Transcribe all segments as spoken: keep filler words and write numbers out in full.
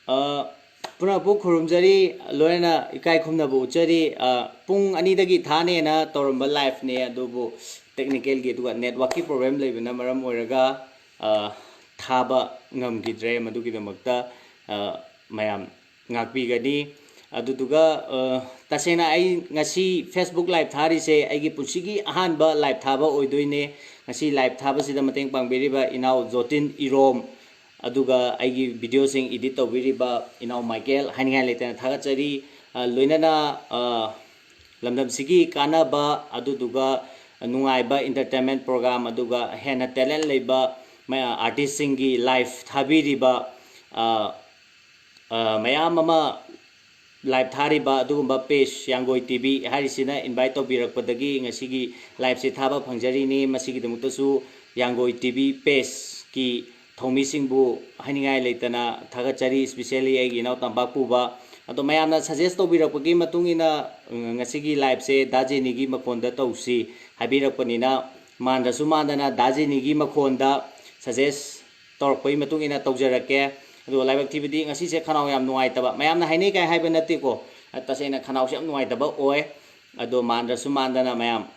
ꯑ, ꯄꯨꯝꯅꯃꯛꯄꯨ ꯈꯨꯔꯨꯝꯖꯔꯤ, ꯂꯣꯏꯅꯅ ꯏꯀꯥꯏ ꯈꯨꯝꯅꯕ ꯎꯠꯆꯔꯤ꯫ ꯑ, ꯄꯨꯡ ꯑꯅꯤꯗꯒꯤ ꯊꯥꯅꯦꯅ ꯇꯧꯔꯝꯕ liveꯅꯦ, ꯑꯗꯨꯕꯨ technicalꯒꯤ ꯑꯗꯨꯒ networkꯀꯤ problem ꯂꯩꯕꯅ ꯃꯔꯝ ꯑꯣꯏꯔꯒ, ꯑ, ꯊꯥꯕ ꯉꯝꯈꯤꯗ꯭ꯔꯦ꯫ ꯃꯗꯨꯒꯤꯗꯃꯛꯇ, ꯑ, ꯃꯌꯥꯝ ꯉꯥꯛꯄꯤꯒꯅꯤ꯫ ꯑꯗꯨꯗꯨꯒ, ꯑ, ꯇꯁꯦꯡꯅ ꯑꯩ ꯉꯁꯤ Facebook live ꯊꯥꯔꯤꯁꯦ ꯑꯩꯒꯤ ꯄꯨꯟꯁꯤꯒꯤ ꯑꯍꯥꯟꯕ live ꯊꯥꯕ ꯑꯣꯏꯗꯣꯏꯅꯦ꯫ ꯉꯁꯤ live ꯊꯥꯕꯁꯤꯗ ꯃꯇꯦꯡ ꯄꯥꯡꯕꯤꯔꯤꯕ ꯏꯅꯥꯎ ꯖꯣꯇꯤꯟ ꯏꯔꯣꯝ, ꯑꯗꯨꯒ ꯑꯩꯒꯤ videoꯁꯤꯡ edit ꯇꯧꯕꯤꯔꯤꯕ ꯏꯅꯥꯎ ꯃꯥꯏꯀꯦꯜ, ꯍꯥꯏꯅꯤꯡꯉꯥꯏ ꯂꯩꯇꯅ ꯊꯥꯒꯠꯆꯔꯤ꯫ ꯑ, ꯂꯣꯏꯅꯅ, ꯑ, ꯂꯝꯗꯝꯁꯤꯒꯤ ꯀꯥꯟꯅꯕ, ꯑꯗꯨꯗꯨꯒ ꯅꯨꯡꯉꯥꯏꯕ entertainment program, ꯑꯗꯨꯒ ꯍꯦꯟꯅ talent ꯂꯩꯕ ꯃꯌꯥ-, artistꯁꯤꯡꯒꯤ live ꯊꯥꯕꯤꯔꯤꯕ, ꯑ, ꯑ, ꯃꯌꯥꯝ ꯑꯃ live ꯊꯥꯔꯤꯕ ꯑꯗꯨꯒꯨꯝꯕ page ꯌꯥꯡꯒꯣꯏ T V ꯍꯥꯏꯔꯤꯁꯤꯅ invite ꯇꯧꯕꯤꯔꯛꯄꯗꯒꯤ ꯉꯁꯤꯒꯤ liveꯁꯦ ꯊꯥꯕ ꯐꯪꯖꯔꯤꯅꯤ꯫ ꯃꯁꯤꯒꯤꯗꯃꯛꯇꯁꯨ ꯌꯥꯡꯒꯣꯏ T V pageꯀꯤ ꯊꯧꯃꯤꯁꯤꯡꯕꯨ ꯍꯥꯏꯅꯤꯡꯉꯥꯏ ꯂꯩꯇꯅ ꯊꯥꯒꯠꯆꯔꯤ, especially ꯑꯩꯒꯤ ꯏꯅꯥꯎ ꯇꯝꯄꯥꯛ ꯄꯨꯕ꯫ ꯑꯗꯣ ꯃꯌꯥꯝꯅ suggest ꯇꯧꯕꯤꯔꯛꯄꯒꯤ ꯃꯇꯨꯡ ꯏꯟꯅ, ꯎꯝ, ꯉꯁꯤꯒꯤ liveꯁꯦ ꯗꯥ ꯖꯦꯅꯤꯒꯤ ꯃꯈꯣꯟꯗ ꯇꯧꯁꯤ ꯍꯥꯏꯕꯤꯔꯛꯄꯅꯤꯅ, ꯃꯥꯟꯗ꯭ꯔꯁꯨ ꯃꯥꯟꯗꯅ ꯗꯥ ꯖꯦꯅꯤꯒꯤ ꯃꯈꯣꯟꯗ suggest ꯇꯧꯔꯛꯄꯒꯤ ꯃꯇꯨꯡ ꯏꯟꯅ ꯇꯧꯖꯔꯛꯀꯦ꯫ ꯑꯗꯨꯒ ꯂꯥꯏꯕꯛ ꯊꯤꯕꯗꯤ ꯉꯁꯤꯁꯦ ꯈꯅꯥꯎ ꯌꯥꯝ ꯅꯨꯡꯉꯥꯏꯇꯕ, ꯃꯌꯥꯝꯅ ꯍꯥꯏꯅꯩ ꯀꯥꯏ ꯍꯥꯏꯕ ꯅꯠꯇꯦꯀꯣ, ꯇꯁꯦꯡꯅ ꯈꯅꯥꯎꯁꯦ ꯌꯥꯝ ꯅꯨꯡꯉꯥꯏꯇꯕ ꯑꯣꯏ꯫ ꯑꯗꯣ ꯃꯥꯟꯗ꯭ꯔꯁꯨ ꯃꯥꯟꯗꯅ ꯃꯌꯥꯝ,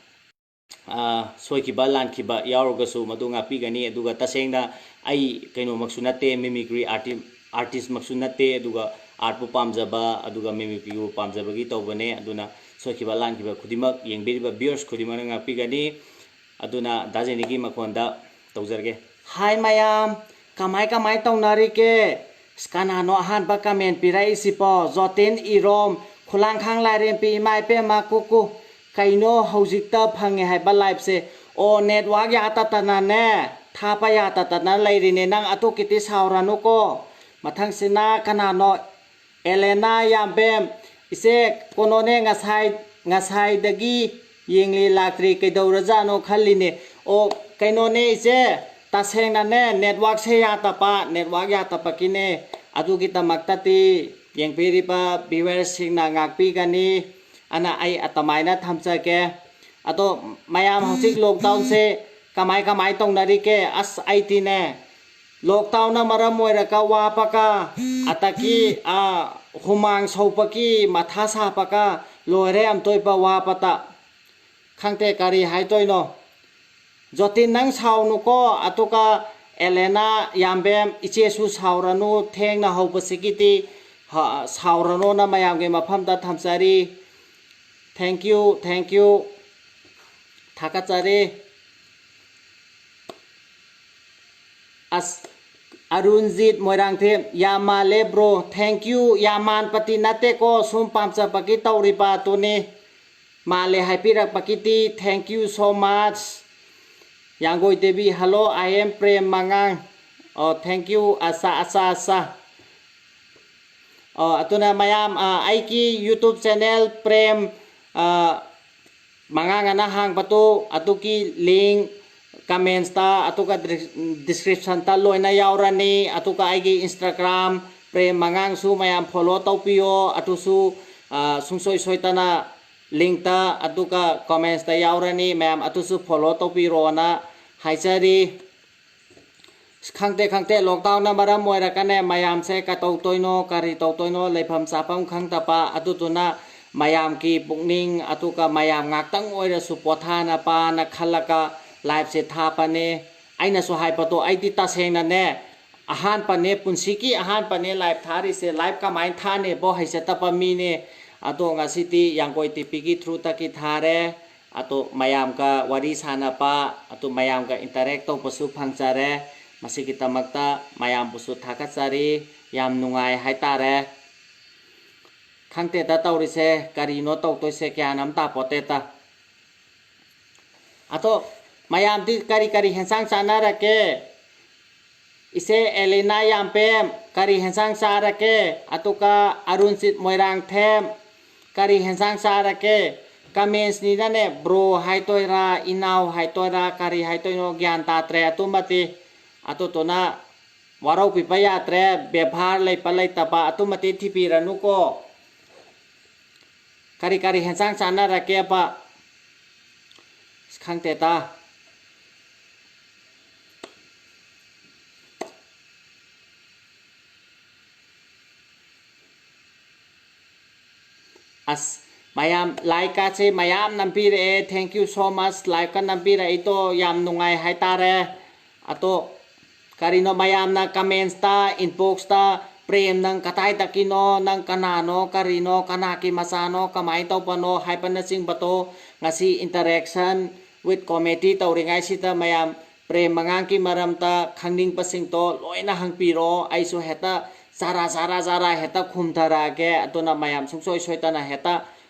ꯑ, ꯁꯣꯏꯈꯤꯕ ꯂꯥꯟꯈꯤꯕ ꯌꯥꯎꯔꯒꯁꯨ ꯃꯗꯨ ꯉꯥꯛꯄꯤꯒꯅꯤ꯫ ꯑꯗꯨꯒ ꯇꯁꯦꯡꯅ ꯑꯩ ꯀꯩꯅꯣꯃꯛꯁꯨ ꯅꯠꯇꯦ, mimicry arti-, artistꯃꯛꯁꯨ ꯅꯠꯇꯦ, ꯑꯗꯨꯒ artꯄꯨ ꯄꯥꯝꯖꯕ, ꯑꯗꯨꯒ mimicryꯕꯨ ꯄꯥꯝꯖꯕꯒꯤ ꯇꯧꯕꯅꯦ꯫ ꯑꯗꯨꯅ ꯁꯣꯏꯈꯤꯕ ꯂꯥꯟꯈꯤꯕ ꯈꯨꯗꯤꯡꯃꯛ ꯌꯦꯡꯕꯤꯔꯤꯕ viewers ꯈꯨꯗꯤꯡꯃꯛꯅ ꯉꯥꯛꯄꯤꯒꯅꯤ꯫ ꯑꯗꯨꯅ ꯗꯥ ꯖꯦꯅꯤꯒꯤ ꯃꯈꯣꯟꯗ ꯇꯧꯖꯔꯒꯦ꯫ Hi ꯃꯌꯥꯝ, ꯀꯃꯥꯏ ꯀꯃꯥꯏ ꯇꯧꯅꯔꯤꯒꯦ? ꯑꯁ, ꯀꯅꯥꯅꯣ ꯑꯍꯥꯟꯕ comment ꯄꯤꯔꯛꯏꯁꯤꯕꯣ? ꯖꯣꯇꯤꯟ ꯏꯔꯣꯝ, ꯈꯨꯂꯥꯡꯈꯥꯡ ꯂꯥꯏꯔꯦꯝꯕꯤ, ꯏꯃꯥ ꯏꯄꯦꯝꯃ, ꯀꯨꯀꯨ꯫ ꯀꯩꯅꯣ ꯍꯧꯖꯤꯛꯇ ꯐꯪꯉꯦ ꯍꯥꯏꯕ liveꯁꯦ? ꯑꯣ, network ꯌꯥꯗꯗꯅꯅꯦ, ꯊꯥꯕ ꯌꯥꯗꯗꯅ ꯂꯩꯔꯤꯅꯦ꯫ ꯅꯪ ꯑꯗꯨꯒꯤꯗꯤ ꯁꯥꯎꯔꯅꯨꯀꯣ꯫ ꯃꯊꯪꯁꯤꯅ ꯀꯅꯥꯅꯣ? ꯑꯦꯂꯦꯅꯥ ꯌꯥꯝꯕꯦꯝ, ꯏꯆꯦ, ꯀꯩꯅꯣꯅꯦ, ꯉꯁꯥꯏ, ꯉꯁꯥꯏꯗꯒꯤ ꯌꯦꯡꯂꯤ ꯂꯥꯛꯇ꯭ꯔꯤ, ꯀꯩꯗꯧꯔꯖꯥꯠꯅꯣ ꯈꯜꯂꯤꯅꯦ꯫ ꯑꯣ, ꯀꯩꯅꯣꯅꯦ ꯏꯆꯦ, ꯇꯁꯦꯡꯅꯅꯦ, networkꯁꯦ ꯌꯥꯗꯕ, network ꯌꯥꯗꯕꯒꯤꯅꯦ꯫ ꯑꯗꯨꯒꯤꯗꯃꯛꯇꯗꯤ ꯌꯦꯡꯕꯤꯔꯤꯕ viewersꯁꯤꯡꯅ ꯉꯥꯛꯄꯤꯒꯅꯤ ꯑꯅ ꯑꯩ ꯑꯗꯨꯃꯥꯏꯅ ꯊꯝꯖꯒꯦ꯫ ꯑꯗꯣ ꯃꯌꯥꯝ ꯍꯧꯖꯤꯛ lockdownꯁꯦ ꯀꯃꯥꯏ ꯀꯃꯥꯏ ꯇꯧꯅꯔꯤꯒꯦ? ꯑꯁ, ꯑꯩꯗꯤꯅꯦ, Lockdownꯅ ꯃꯔꯝ ꯑꯣꯏꯔꯒ ꯋꯥꯕꯒ, ꯑꯗꯒꯤ, ꯑ, ꯍꯨꯃꯥꯡ ꯁꯧꯕꯒꯤ ꯃꯊꯥ ꯁꯥꯕꯒ ꯂꯣꯏꯔꯦ ꯑꯝꯇꯣꯏꯕ ꯋꯥꯕꯗ꯫ ꯈꯪꯗꯦ ꯀꯔꯤ ꯍꯥꯏꯗꯣꯏꯅꯣ꯫ ꯖꯣꯇꯤꯟ, ꯅꯪ ꯁꯥꯎꯅꯨꯀꯣ, ꯑꯗꯨꯒ ꯑꯦꯂꯦꯅꯥ, ꯌꯥꯝꯕꯦꯝ, ꯏꯆꯦꯁꯨ ꯁꯥꯎꯔꯅꯨ, ꯊꯦꯡꯅ ꯍꯧꯕꯁꯤꯒꯤꯗꯤ, ꯍ-, ꯁꯥꯎꯔꯅꯣꯅ ꯃꯌꯥꯝꯒꯤ ꯃꯐꯝꯗ ꯊꯝꯖꯔꯤ꯫ Thank you, thank you꯫ ꯊꯥꯒꯠꯆꯔꯤ꯫ ꯑꯁ, ꯑꯔꯨꯟꯖꯤꯠ ꯃꯣꯏꯔꯥꯡꯊꯦꯝ, ꯌꯥꯝ ꯃꯥꯜꯂꯦ bro꯫ Thank you꯫ ꯌꯥꯝ ꯃꯥꯟꯕꯗꯤ ꯅꯠꯇꯦꯀꯣ, ꯁꯨꯝ ꯄꯥꯝꯖꯕꯒꯤ ꯇꯧꯔꯤꯕ ꯑꯗꯨꯅꯤ꯫ ꯃꯥꯜꯂꯦ ꯍꯥꯏꯕꯤꯔꯛꯄꯒꯤꯗꯤ thank you so much꯫ ꯌꯥꯡꯒꯣꯏ Devi, hello, I am Prem ꯃꯉꯥꯡ꯫ ꯑꯣ, thank you, ꯑꯆꯥ, ꯑꯆꯥ, ꯑꯆꯥ꯫ ꯑꯣ, ꯑꯗꯨꯅ ꯃꯌꯥꯝ, ꯑ, ꯑꯩꯒꯤ YouTube channel ꯄ꯭ꯔꯦꯝ, ꯑ, ꯃꯉꯥꯡ ꯑꯅ ꯍꯥꯡꯕꯗꯣ, ꯑꯗꯨꯒꯤ link commentsꯇ, ꯑꯗꯨꯒ ꯗ꯭ꯔꯤ-, descriptionꯇ ꯂꯣꯏꯅ ꯌꯥꯎꯔꯅꯤ꯫ ꯑꯗꯨꯒ ꯑꯩꯒꯤ Instagram ꯄ꯭ꯔꯦꯝ ꯃꯉꯥꯡꯁꯨ ꯃꯌꯥꯝ follow ꯇꯧꯕꯤꯌꯣ꯫ ꯑꯗꯨꯁꯨ, ꯑ, ꯁꯨꯡꯁꯣꯏ ꯁꯣꯏꯗꯅ linkꯇ, ꯑꯗꯨꯒ commentsꯇ ꯌꯥꯎꯔꯅꯤ꯫ ꯃꯌꯥꯝ ꯑꯗꯨꯁꯨ follow ꯇꯧꯕꯤꯔꯣꯅ ꯍꯥꯏꯖꯔꯤ꯫ ꯑꯁ, ꯈꯪꯗꯦ, ꯈꯪꯗꯦ, lockdownꯅ ꯃꯔꯝ ꯑꯣꯏꯔꯒꯅꯦ, ꯃꯌꯥꯝꯁꯦ ꯀꯩꯗꯧꯗꯣꯏꯅꯣ, ꯀꯔꯤ ꯇꯧꯗꯣꯏꯅꯣ, ꯂꯩꯐꯝ ꯆꯥꯐꯝ ꯈꯪꯗꯕ, ꯑꯗꯨꯗꯨꯅ ꯃꯌꯥꯝꯒꯤ ꯄꯨꯛꯅꯤꯡ, ꯑꯗꯨꯒ ꯃꯌꯥꯝ ꯉꯥꯛꯇꯪ ꯑꯣꯏꯔꯁꯨ ꯄꯣꯊꯥꯅꯕꯅ ꯈꯜꯂꯒ liveꯁꯦ ꯊꯥꯕꯅꯦ꯫ ꯑꯩꯅꯁꯨ ꯍꯥꯏꯕꯗꯣ, ꯑꯩꯗꯤ ꯇꯁꯦꯡꯅꯅꯦ, ꯑꯍꯥꯟꯕꯅꯦ, ꯄꯨꯟꯁꯤꯒꯤ ꯑꯍꯥꯟꯕꯅꯦ live ꯊꯥꯔꯤꯁꯦ꯫ Live ꯀꯃꯥꯏꯅ ꯊꯥꯅꯦꯕꯣ ꯍꯩꯖꯗꯕ ꯃꯤꯅꯦ꯫ ꯑꯗꯣ ꯉꯁꯤꯗꯤ ꯌꯥꯡꯒꯣꯏ ꯇꯤꯚꯤꯒꯤ throughꯇꯒꯤ ꯊꯥꯔꯦ꯫ ꯑꯗꯣ ꯃꯌꯥꯝꯒ ꯋꯥꯔꯤ ꯁꯥꯟꯅꯕ, ꯑꯗꯨ ꯃꯌꯥꯝꯒ interact ꯇꯧꯕꯁꯨ ꯐꯪꯖꯔꯦ꯫ ꯃꯁꯤꯒꯤꯗꯃꯛꯇ ꯃꯌꯥꯝꯕꯨꯁꯨ ꯊꯥꯒꯠꯆꯔꯤ꯫ ꯌꯥꯝ ꯅꯨꯡꯉꯥꯏ ꯍꯥꯏꯇꯥꯔꯦ꯫ ꯈꯪꯗꯦꯗ ꯇꯧꯔꯤꯁꯦ, ꯀꯔꯤꯅꯣ ꯇꯧꯗꯣꯏꯁꯦ, ꯒ꯭ꯌꯥꯟ ꯑꯃ ꯇꯥꯄꯣꯠꯇꯦꯗ꯫ ꯑꯗꯣ ꯃꯌꯥꯝꯗꯤ ꯀꯔꯤ ꯀꯔꯤ ꯍꯦꯟꯁꯥꯡ ꯆꯥꯅꯔꯒꯦ? ꯏꯆꯦ ꯑꯦꯂꯤꯅꯥ ꯌꯥꯝꯄꯦꯝ, ꯀꯔꯤ ꯍꯦꯟꯁꯥꯡ ꯆꯥꯔꯒꯦ? ꯑꯗꯨꯒ ꯑꯔꯨꯟꯖꯤꯠ ꯃꯣꯏꯔꯥꯡꯊꯦꯝ, ꯀꯔꯤ ꯍꯦꯟꯁꯥꯡ ꯆꯥꯔꯒꯦ? Commentsꯅꯤꯅꯅꯦ, bro ꯍꯥꯏꯗꯣꯏꯔꯥ, ꯏꯅꯥꯎ ꯍꯥꯏꯗꯣꯏꯔꯥ, ꯀꯔꯤ ꯍꯥꯏꯗꯣꯏꯅꯣ ꯒ꯭ꯌꯥꯟ ꯇꯥꯗ꯭ꯔꯦ꯫ ꯑꯗꯨꯃꯗꯤ, ꯑꯗꯨꯗꯨꯅ ꯋꯥꯔꯧꯕꯤꯕ ꯌꯥꯗ꯭ꯔꯦ, ꯕꯦꯕꯥꯔ ꯂꯩꯕ ꯂꯩꯇꯕ ꯑꯗꯨꯃꯗꯤ ꯊꯤꯕꯤꯔꯅꯨꯀꯣ꯫ ꯀꯔꯤ ꯀꯔꯤ ꯍꯦꯟꯁꯥꯡ ꯆꯥꯅꯔꯒꯦꯕ? ꯑꯁ, ꯈꯪꯗꯦꯗ꯫ ꯑꯁ, ꯃꯌꯥꯝ like ꯀꯥꯁꯦ ꯃꯌꯥꯝ ꯅꯝꯕꯤꯔꯛꯑꯦ꯫ Thank you so much꯫ Like ꯀ ꯅꯝꯕꯤꯔꯛꯏꯗꯣ ꯌꯥꯝ ꯅꯨꯡꯉꯥꯏ ꯍꯥꯏꯇꯥꯔꯦ꯫ ꯑꯗꯣ ꯀꯔꯤꯅꯣ ꯃꯌꯥꯝꯅ comments ꯇ, inbox ꯇ, "ꯄ꯭ꯔꯦꯝ, ꯅꯪ ꯀꯗꯥꯏꯗꯒꯤꯅꯣ? ꯅꯪ ꯀꯅꯥꯅꯣ? ꯀꯔꯤꯅꯣ? ꯀꯅꯥꯒꯤ ꯃꯆꯥꯅꯣ? ꯀꯃꯥꯏꯅ ꯇꯧꯕꯅꯣ?" ꯍꯥꯏꯕꯅꯆꯤꯡꯕꯗꯣ ꯉꯁꯤ interaction with comedy ꯇꯧꯔꯤꯉꯩꯁꯤꯗ ꯃꯌꯥꯝ ꯄ꯭ꯔꯦꯝ ꯃꯉꯥꯡꯒꯤ ꯃꯔꯝꯗ ꯈꯪꯅꯤꯡꯕꯁꯤꯡꯗꯣ ꯂꯣꯏꯅ ꯍꯪꯕꯤꯔꯛꯑꯣ꯫ ꯑꯩꯁꯨ ꯍꯦꯛꯇ ꯆꯥꯔꯥ ꯆꯥꯔꯥ ꯆꯥꯔꯥ ꯍꯦꯛꯇ ꯈꯨꯝꯊꯔꯛꯑꯒꯦ꯫ ꯑꯗꯨꯅ ꯃꯌꯥꯝ ꯁꯨꯡꯁꯣꯏ ꯁꯣꯏꯗꯅ ꯍꯦꯛꯇ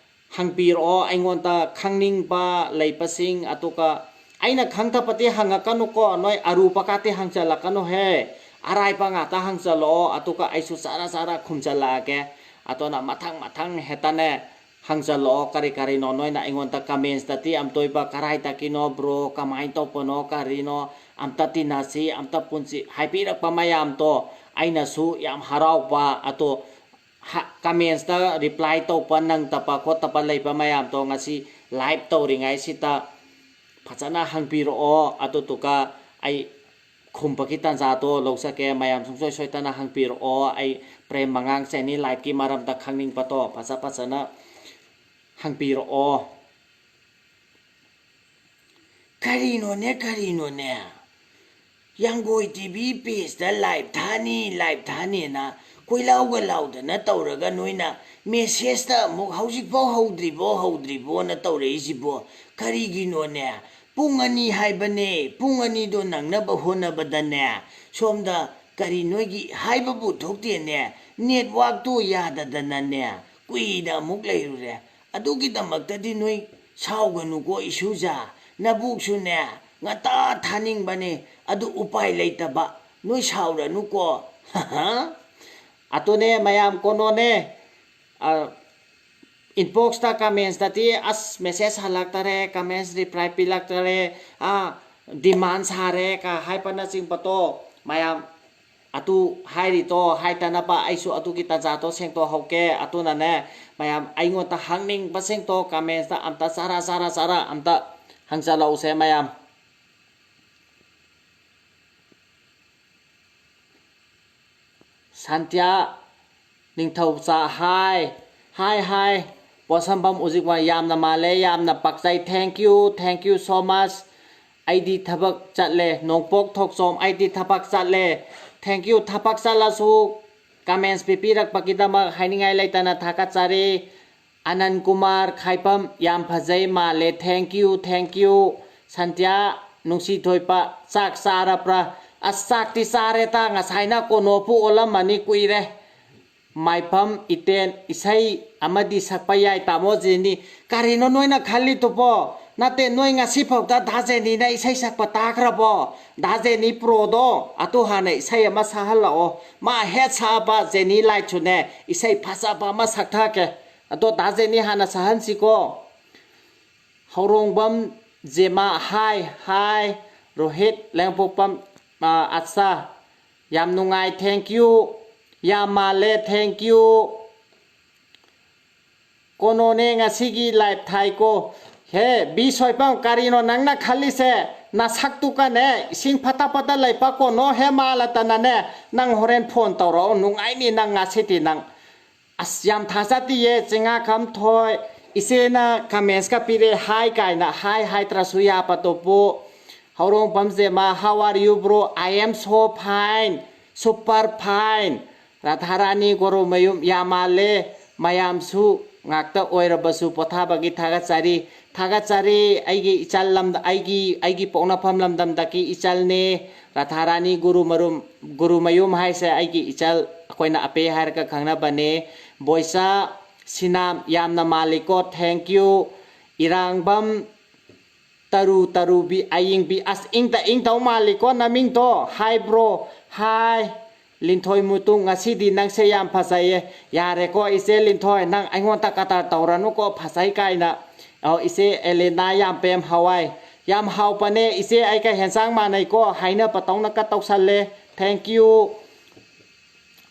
ꯍꯪꯕꯤꯔꯛꯑꯣ꯫ ꯑꯩꯉꯣꯟꯗ ꯈꯪꯅꯤꯡꯕ ꯂꯩꯕꯁꯤꯡ, ꯑꯗꯨꯒ ꯑꯩꯅ ꯈꯪꯗꯕꯗꯤ ꯍꯪꯉꯛꯀꯅꯨꯀꯣ, ꯅꯣꯏ ꯑꯔꯨꯕ ꯀꯥꯇꯤ ꯍꯪꯖꯜꯂꯛꯀꯅꯨꯍꯦ, ꯑꯔꯥꯏꯕ ꯉꯥꯛꯇ ꯍꯪꯖꯜꯂꯛꯑꯣ, ꯑꯗꯨꯒ ꯑꯩꯁꯨ ꯆꯥꯔꯥ ꯆꯥꯔꯥ ꯈꯨꯝꯖꯜꯂꯛꯑꯒꯦ꯫ ꯑꯗꯨꯅ ꯃꯊꯪ ꯃꯊꯪ ꯍꯦꯛꯇꯅꯦ ꯍꯪꯖꯜꯂꯛꯑꯣ꯫ ꯀꯔꯤ ꯀꯔꯤꯅꯣ ꯅꯣꯏꯅ ꯑꯩꯉꯣꯟꯗ comments ꯇꯗꯤ ꯑꯝꯇꯣꯏꯕ, "ꯀꯔꯥꯏꯗꯒꯤꯅꯣ bro, ꯀꯃꯥꯏꯅ ꯇꯧꯕꯅꯣ, ꯀꯔꯤꯅꯣ, ꯑꯝꯇ ꯇꯤꯟꯅꯁꯤ, ꯑꯝꯇ ꯄꯨꯟꯁꯤ" ꯍꯥꯏꯕꯤꯔꯛꯄ ꯃꯌꯥꯝꯗꯣ ꯑꯩꯅꯁꯨ ꯌꯥꯝ ꯍꯔꯥꯎꯕ꯫ ꯑꯗꯣ ꯍ-, comments ꯇ reply ꯇꯧꯕ ꯅꯪꯗꯕ ꯈꯣꯠꯇꯕ ꯂꯩꯕ ꯃꯌꯥꯝꯗꯣ ꯉꯁꯤ live ꯇꯧꯔꯤꯉꯩꯁꯤꯗ ꯐꯖꯅ ꯍꯪꯕꯤꯔꯛꯑꯣ꯫ ꯑꯗꯨꯗꯨꯒ ꯑꯩ ꯈꯨꯝꯕꯒꯤ ꯇꯥꯟꯖꯥꯗꯣ ꯂꯧꯖꯒꯦ꯫ ꯃꯌꯥꯝ ꯁꯨꯡꯁꯣꯏ ꯁꯣꯏꯗꯅ ꯍꯪꯕꯤꯔꯛꯑꯣ꯫ ꯑꯩ ꯄ꯭ꯔꯦꯝ ꯃꯉꯥꯡ ꯆꯦꯅꯤ live ꯀꯤ ꯃꯔꯝꯗ ꯈꯪꯅꯤꯡꯕꯗꯣ ꯐꯖ ꯐꯖꯅ ꯍꯪꯕꯤꯔꯛꯑꯣ꯫ ꯀꯔꯤꯅꯣꯅꯦ, ꯀꯔꯤꯅꯣꯅꯦ? ꯌꯥꯡꯒꯣꯏ ꯇꯤ ꯚꯤ page ꯇ live ꯊꯥꯅꯤ, live ꯊꯥꯅꯤꯅ ꯀꯣꯏꯂꯥꯎꯒ ꯂꯥꯎꯗꯅ ꯇꯧꯔꯒ ꯅꯣꯏꯅ message ꯇ ꯑꯃꯨꯛ "ꯍꯧꯖꯤꯛꯐꯥꯎ ꯍꯧꯗ꯭ꯔꯤꯕꯣ, ꯍꯧꯗ꯭ꯔꯤꯕꯣꯅ" ꯇꯧꯔꯛꯏꯁꯤꯕꯣ ꯀꯔꯤꯒꯤꯅꯣꯅꯦ? ꯄꯨꯡ ꯑꯅꯤ ꯍꯥꯏꯕꯅꯦ, ꯄꯨꯡ ꯑꯅꯤꯗꯣ ꯅꯪꯅꯕ ꯍꯣꯠꯅꯕꯗꯅꯦ, ꯁꯣꯝꯗ ꯀꯔꯤ ꯅꯣꯏꯒꯤ ꯍꯥꯏꯕꯕꯨ ꯊꯣꯛꯇꯦꯅꯦ, network ꯇꯣ ꯌꯥꯗꯗꯅꯅꯦ, ꯀꯨꯏꯅ ꯑꯃꯨꯛ ꯂꯩꯔꯨꯔꯦ꯫ ꯑꯗꯨꯒꯤꯗꯃꯛꯇꯗꯤ ꯅꯣꯏ ꯁꯥꯎꯒꯅꯨꯀꯣ ꯏꯁꯨꯖꯥ, ꯅꯕꯨꯛꯁꯨꯅꯦ ꯉꯟꯇꯥ ꯊꯥꯅꯤꯡꯕꯅꯦ, ꯑꯗꯨ ꯎꯄꯥꯏ ꯂꯩꯇꯕ, ꯅꯣꯏ ꯁꯥꯎꯔꯅꯨꯀꯣ꯫ ꯑꯗꯨꯅꯦ ꯃꯌꯥꯝ ꯀꯣꯅꯣꯅꯦ, ꯑ, inbox ꯇ, comments ꯇꯗꯤ ꯑꯁ message ꯍꯜꯂꯛꯇꯔꯦ, comments reply ꯄꯤꯂꯛꯇꯔꯦ, ꯑ, demand ꯁꯥꯔꯦ ꯀ ꯍꯥꯏꯕꯅꯆꯤꯡꯕꯗꯣ ꯃꯌꯥꯝ ꯑꯗꯨ ꯍꯥꯏꯔꯤꯗꯣ ꯍꯥꯏꯗꯅꯕ ꯑꯩꯁꯨ ꯑꯗꯨꯒꯤ ꯇꯥꯟꯖꯥꯗꯣ ꯁꯦꯡꯗꯣꯛꯍꯧꯒꯦ꯫ ꯑꯗꯨꯅꯅꯦ, ꯃꯌꯥꯝ ꯑꯩꯉꯣꯟꯗ ꯍꯪꯅꯤꯡꯕꯁꯤꯡꯗꯣ comments ꯇ ꯑꯝꯇ ꯆꯔꯥ ꯆꯔꯥ ꯆꯔꯥ ꯑꯝꯇ ꯍꯪꯖꯜꯍꯧꯁꯦ ꯃꯌꯥꯝ꯫ ꯁꯥꯟꯇ꯭ꯌꯥ ꯅꯤꯡꯊꯧꯆꯥ, hi, hi, hi꯫ ꯄꯣꯠꯁꯝꯐꯝ ꯎꯖꯤꯛꯋꯥ ꯌꯥꯝꯅ ꯃꯥꯜꯂꯦ, ꯌꯥꯝꯅ ꯄꯥꯛꯆꯩ꯫ Thank you, thank you so much꯫ ꯑꯩꯗꯤ ꯊꯕꯛ ꯆꯠꯂꯦ꯫ ꯅꯣꯡꯄꯣꯛ ꯊꯣꯛꯆꯣꯝ, ꯑꯩꯗꯤ ꯊꯕꯛ ꯆꯠꯂꯦ꯫ Thank you꯫ ꯊꯕꯛ ꯆꯠꯂꯁꯨ comments ꯄꯤꯕꯤꯔꯛꯄꯒꯤꯗꯃꯛ ꯍꯥꯏꯅꯤꯡꯉꯥꯏ ꯂꯩꯇꯅ ꯊꯥꯒꯠꯆꯔꯤ꯫ ꯑꯅꯟ ꯀꯨꯃꯥꯔ ꯈꯥꯏꯄꯝ, ꯌꯥꯝ ꯐꯖꯩ ꯃꯥꯜꯂꯦ꯫ Thank you, thank you꯫ ꯁꯟꯇ꯭ꯌꯥ ꯅꯨꯡꯁꯤ ꯊꯣꯏꯄ, ꯆꯥꯛ ꯆꯥꯔꯕ꯭ꯔꯥ? ꯑꯁ, ꯆꯥꯛꯇꯤ ꯆꯥꯔꯦ ꯇꯥ, ꯉꯁꯥꯏꯅ ꯀꯣꯅꯣꯄꯨ ꯑꯣꯜꯂꯝꯃꯅꯤ, ꯀꯨꯏꯔꯦ꯫ ꯃꯥꯏꯐꯝ ꯏꯇꯦꯟ, ꯏꯁꯩ ꯑꯃꯗꯤ ꯁꯛꯄ ꯌꯥꯏ, ꯇꯥꯃꯣ ꯖꯦꯅꯤ꯫ ꯀꯔꯤꯅꯣ ꯅꯣꯏꯅ ꯈꯜꯂꯤꯗꯨꯕꯣ? ꯅꯠꯇꯦ, ꯅꯣꯏ ꯉꯁꯤ ꯐꯥꯎꯗ ꯗꯥ ꯖꯦꯅꯤꯅ ꯏꯁꯩ ꯁꯛꯄ ꯇꯥꯈ꯭ꯔꯕꯣ? ꯗꯥ ꯖꯦꯅꯤ ꯄ꯭ꯔꯣꯗꯣ, ꯑꯗꯨ ꯍꯥꯟꯅ ꯏꯁꯩ ꯑꯃ ꯁꯛꯍꯜꯂꯛꯑꯣ꯫ ꯃꯥ ꯍꯦꯛ ꯁꯛꯑꯕ ꯖꯦꯅꯤ ꯂꯥꯏꯠꯁꯨꯅꯦ, ꯏꯁꯩ ꯐꯖꯕ ꯑꯃ ꯁꯛꯊꯒꯦ꯫ ꯑꯗꯣ ꯗꯥ ꯖꯦꯅꯤ ꯍꯥꯟꯅ ꯁꯛꯍꯟꯁꯤꯀꯣ꯫ ꯍꯧꯔꯣꯡꯕꯝ ꯖꯦꯃꯥ, ꯍꯥꯏ, ꯍꯥꯏ꯫ ꯔꯣꯍꯤꯠ ꯂꯦꯡꯄꯣꯛꯄꯝ, ꯑ, ꯑꯠꯁꯥ꯫ ꯌꯥꯝ ꯅꯨꯡꯉꯥꯏ, thank you꯫ ꯌꯥꯝ ꯃꯥꯜꯂꯦ, thank you꯫ ꯀꯣꯅꯣꯅꯦ ꯉꯁꯤꯒꯤ live ꯊꯥꯏꯀꯣ꯫ ꯍꯦ, ꯕꯤ ꯁꯣꯏꯄꯝ, ꯀꯔꯤꯅꯣ ꯅꯪꯅ ꯈꯜꯂꯤꯁꯦ? ꯅꯁꯛꯇꯨꯒꯅꯦ, ꯏꯁꯤꯡ ꯐꯠꯇ ꯐꯠꯇ ꯂꯩꯄ ꯀꯣꯅꯣ ꯍꯦ ꯃꯥꯜꯂꯇꯅꯅꯦ, ꯅꯪ ꯍꯣꯔꯦꯟ phone ꯇꯧꯔꯛꯑꯣ, ꯅꯨꯡꯉꯥꯏꯅꯤ ꯅꯪ ꯉꯁꯤꯗꯤ ꯅꯪ꯫ ꯑꯁ, ꯌꯥꯝ ꯊꯥꯖꯗꯤꯌꯦ, ꯆꯤꯡꯉꯥꯈꯝ ꯊꯣꯏ꯫ ꯏꯆꯦꯅ commentsꯀ ꯄꯤꯔꯦ, ꯍꯥꯏ ꯀꯥꯏꯅ, ꯍꯥꯏ ꯍꯥꯏꯗ꯭ꯔꯁꯨ ꯌꯥꯕꯗꯨꯕꯨ꯫ ꯍꯧꯔꯣꯡ ꯄꯝꯖꯦꯃ, how are you, bro? I am so fine, super fine꯫ ꯔꯥꯙꯥꯔꯥꯅꯤ ꯒꯣꯔꯣꯃꯌꯨꯝ, ꯌꯥꯝ ꯃꯥꯜꯂꯦ꯫ ꯃꯌꯥꯝꯁꯨ ꯉꯥꯛꯇ ꯑꯣꯏꯔꯕꯁꯨ ꯄꯣꯊꯥꯕꯒꯤ ꯊꯥꯒꯠꯆꯔꯤ꯫ ꯊꯥꯒꯠꯆꯔꯤ, ꯑꯩꯒꯤ ꯏꯆꯜ ꯂꯝꯗ-, ꯑꯩꯒꯤ, ꯑꯩꯒꯤ ꯄꯣꯛꯅꯐꯝ ꯂꯝꯗꯝꯗꯒꯤ ꯏꯆꯜꯅꯦ꯫ ꯔꯥꯙꯥꯔꯥꯅꯤ ꯒꯨꯔꯨꯃꯔꯨꯝ, ꯒꯨꯔꯨꯃꯌꯨꯝ ꯍꯥꯏꯁꯦ ꯑꯩꯒꯤ ꯏꯆꯜ, ꯑꯩꯈꯣꯏꯅ ꯑꯄꯦ ꯍꯥꯏꯔꯒ ꯈꯪꯅꯕꯅꯦ꯫ ꯕꯣꯏꯆꯥ ꯁꯤꯅꯥꯝ, ꯌꯥꯝꯅ ꯃꯥꯜꯂꯤꯀꯣ, thank you꯫ ꯏꯔꯥꯡꯕꯝ ꯇꯔꯨ ꯇꯔꯨꯕꯤ ꯑꯌꯤꯡꯕꯤ, ꯑꯁ, ꯏꯪꯇ ꯏꯪꯇꯧ ꯃꯥꯜꯂꯤꯀꯣ ꯅꯃꯤꯡꯗꯣ꯫ Hi bro, hi꯫ ꯂꯤꯟꯊꯣꯏ ꯃꯨꯇꯨꯡ, ꯉꯁꯤꯗꯤ ꯅꯪꯁꯦ ꯌꯥꯝ ꯐꯖꯩꯌꯦ꯫ ꯌꯥꯔꯦꯀꯣ ꯏꯆꯦ ꯂꯤꯟꯊꯣꯏ, ꯅꯪ ꯑꯩꯉꯣꯟꯗ ꯀꯗꯔ ꯇꯧꯔꯅꯨꯀꯣ, ꯐꯖꯩ ꯀꯥꯏꯅ꯫ ꯑꯣ, ꯏꯆꯦ ꯑꯦꯂꯦꯅꯥ ꯌꯥꯝꯄꯦꯝ, ꯍꯋꯥꯏ꯫ ꯌꯥꯝ ꯍꯥꯎꯕꯅꯦ ꯏꯆꯦ, ꯑꯩꯒ ꯍꯦꯟꯁꯥꯡ ꯃꯥꯟꯅꯩꯀꯣ, ꯍꯥꯏꯅꯕꯇꯧꯅ ꯀ ꯇꯧꯁꯜꯂꯦ꯫ Thank you꯫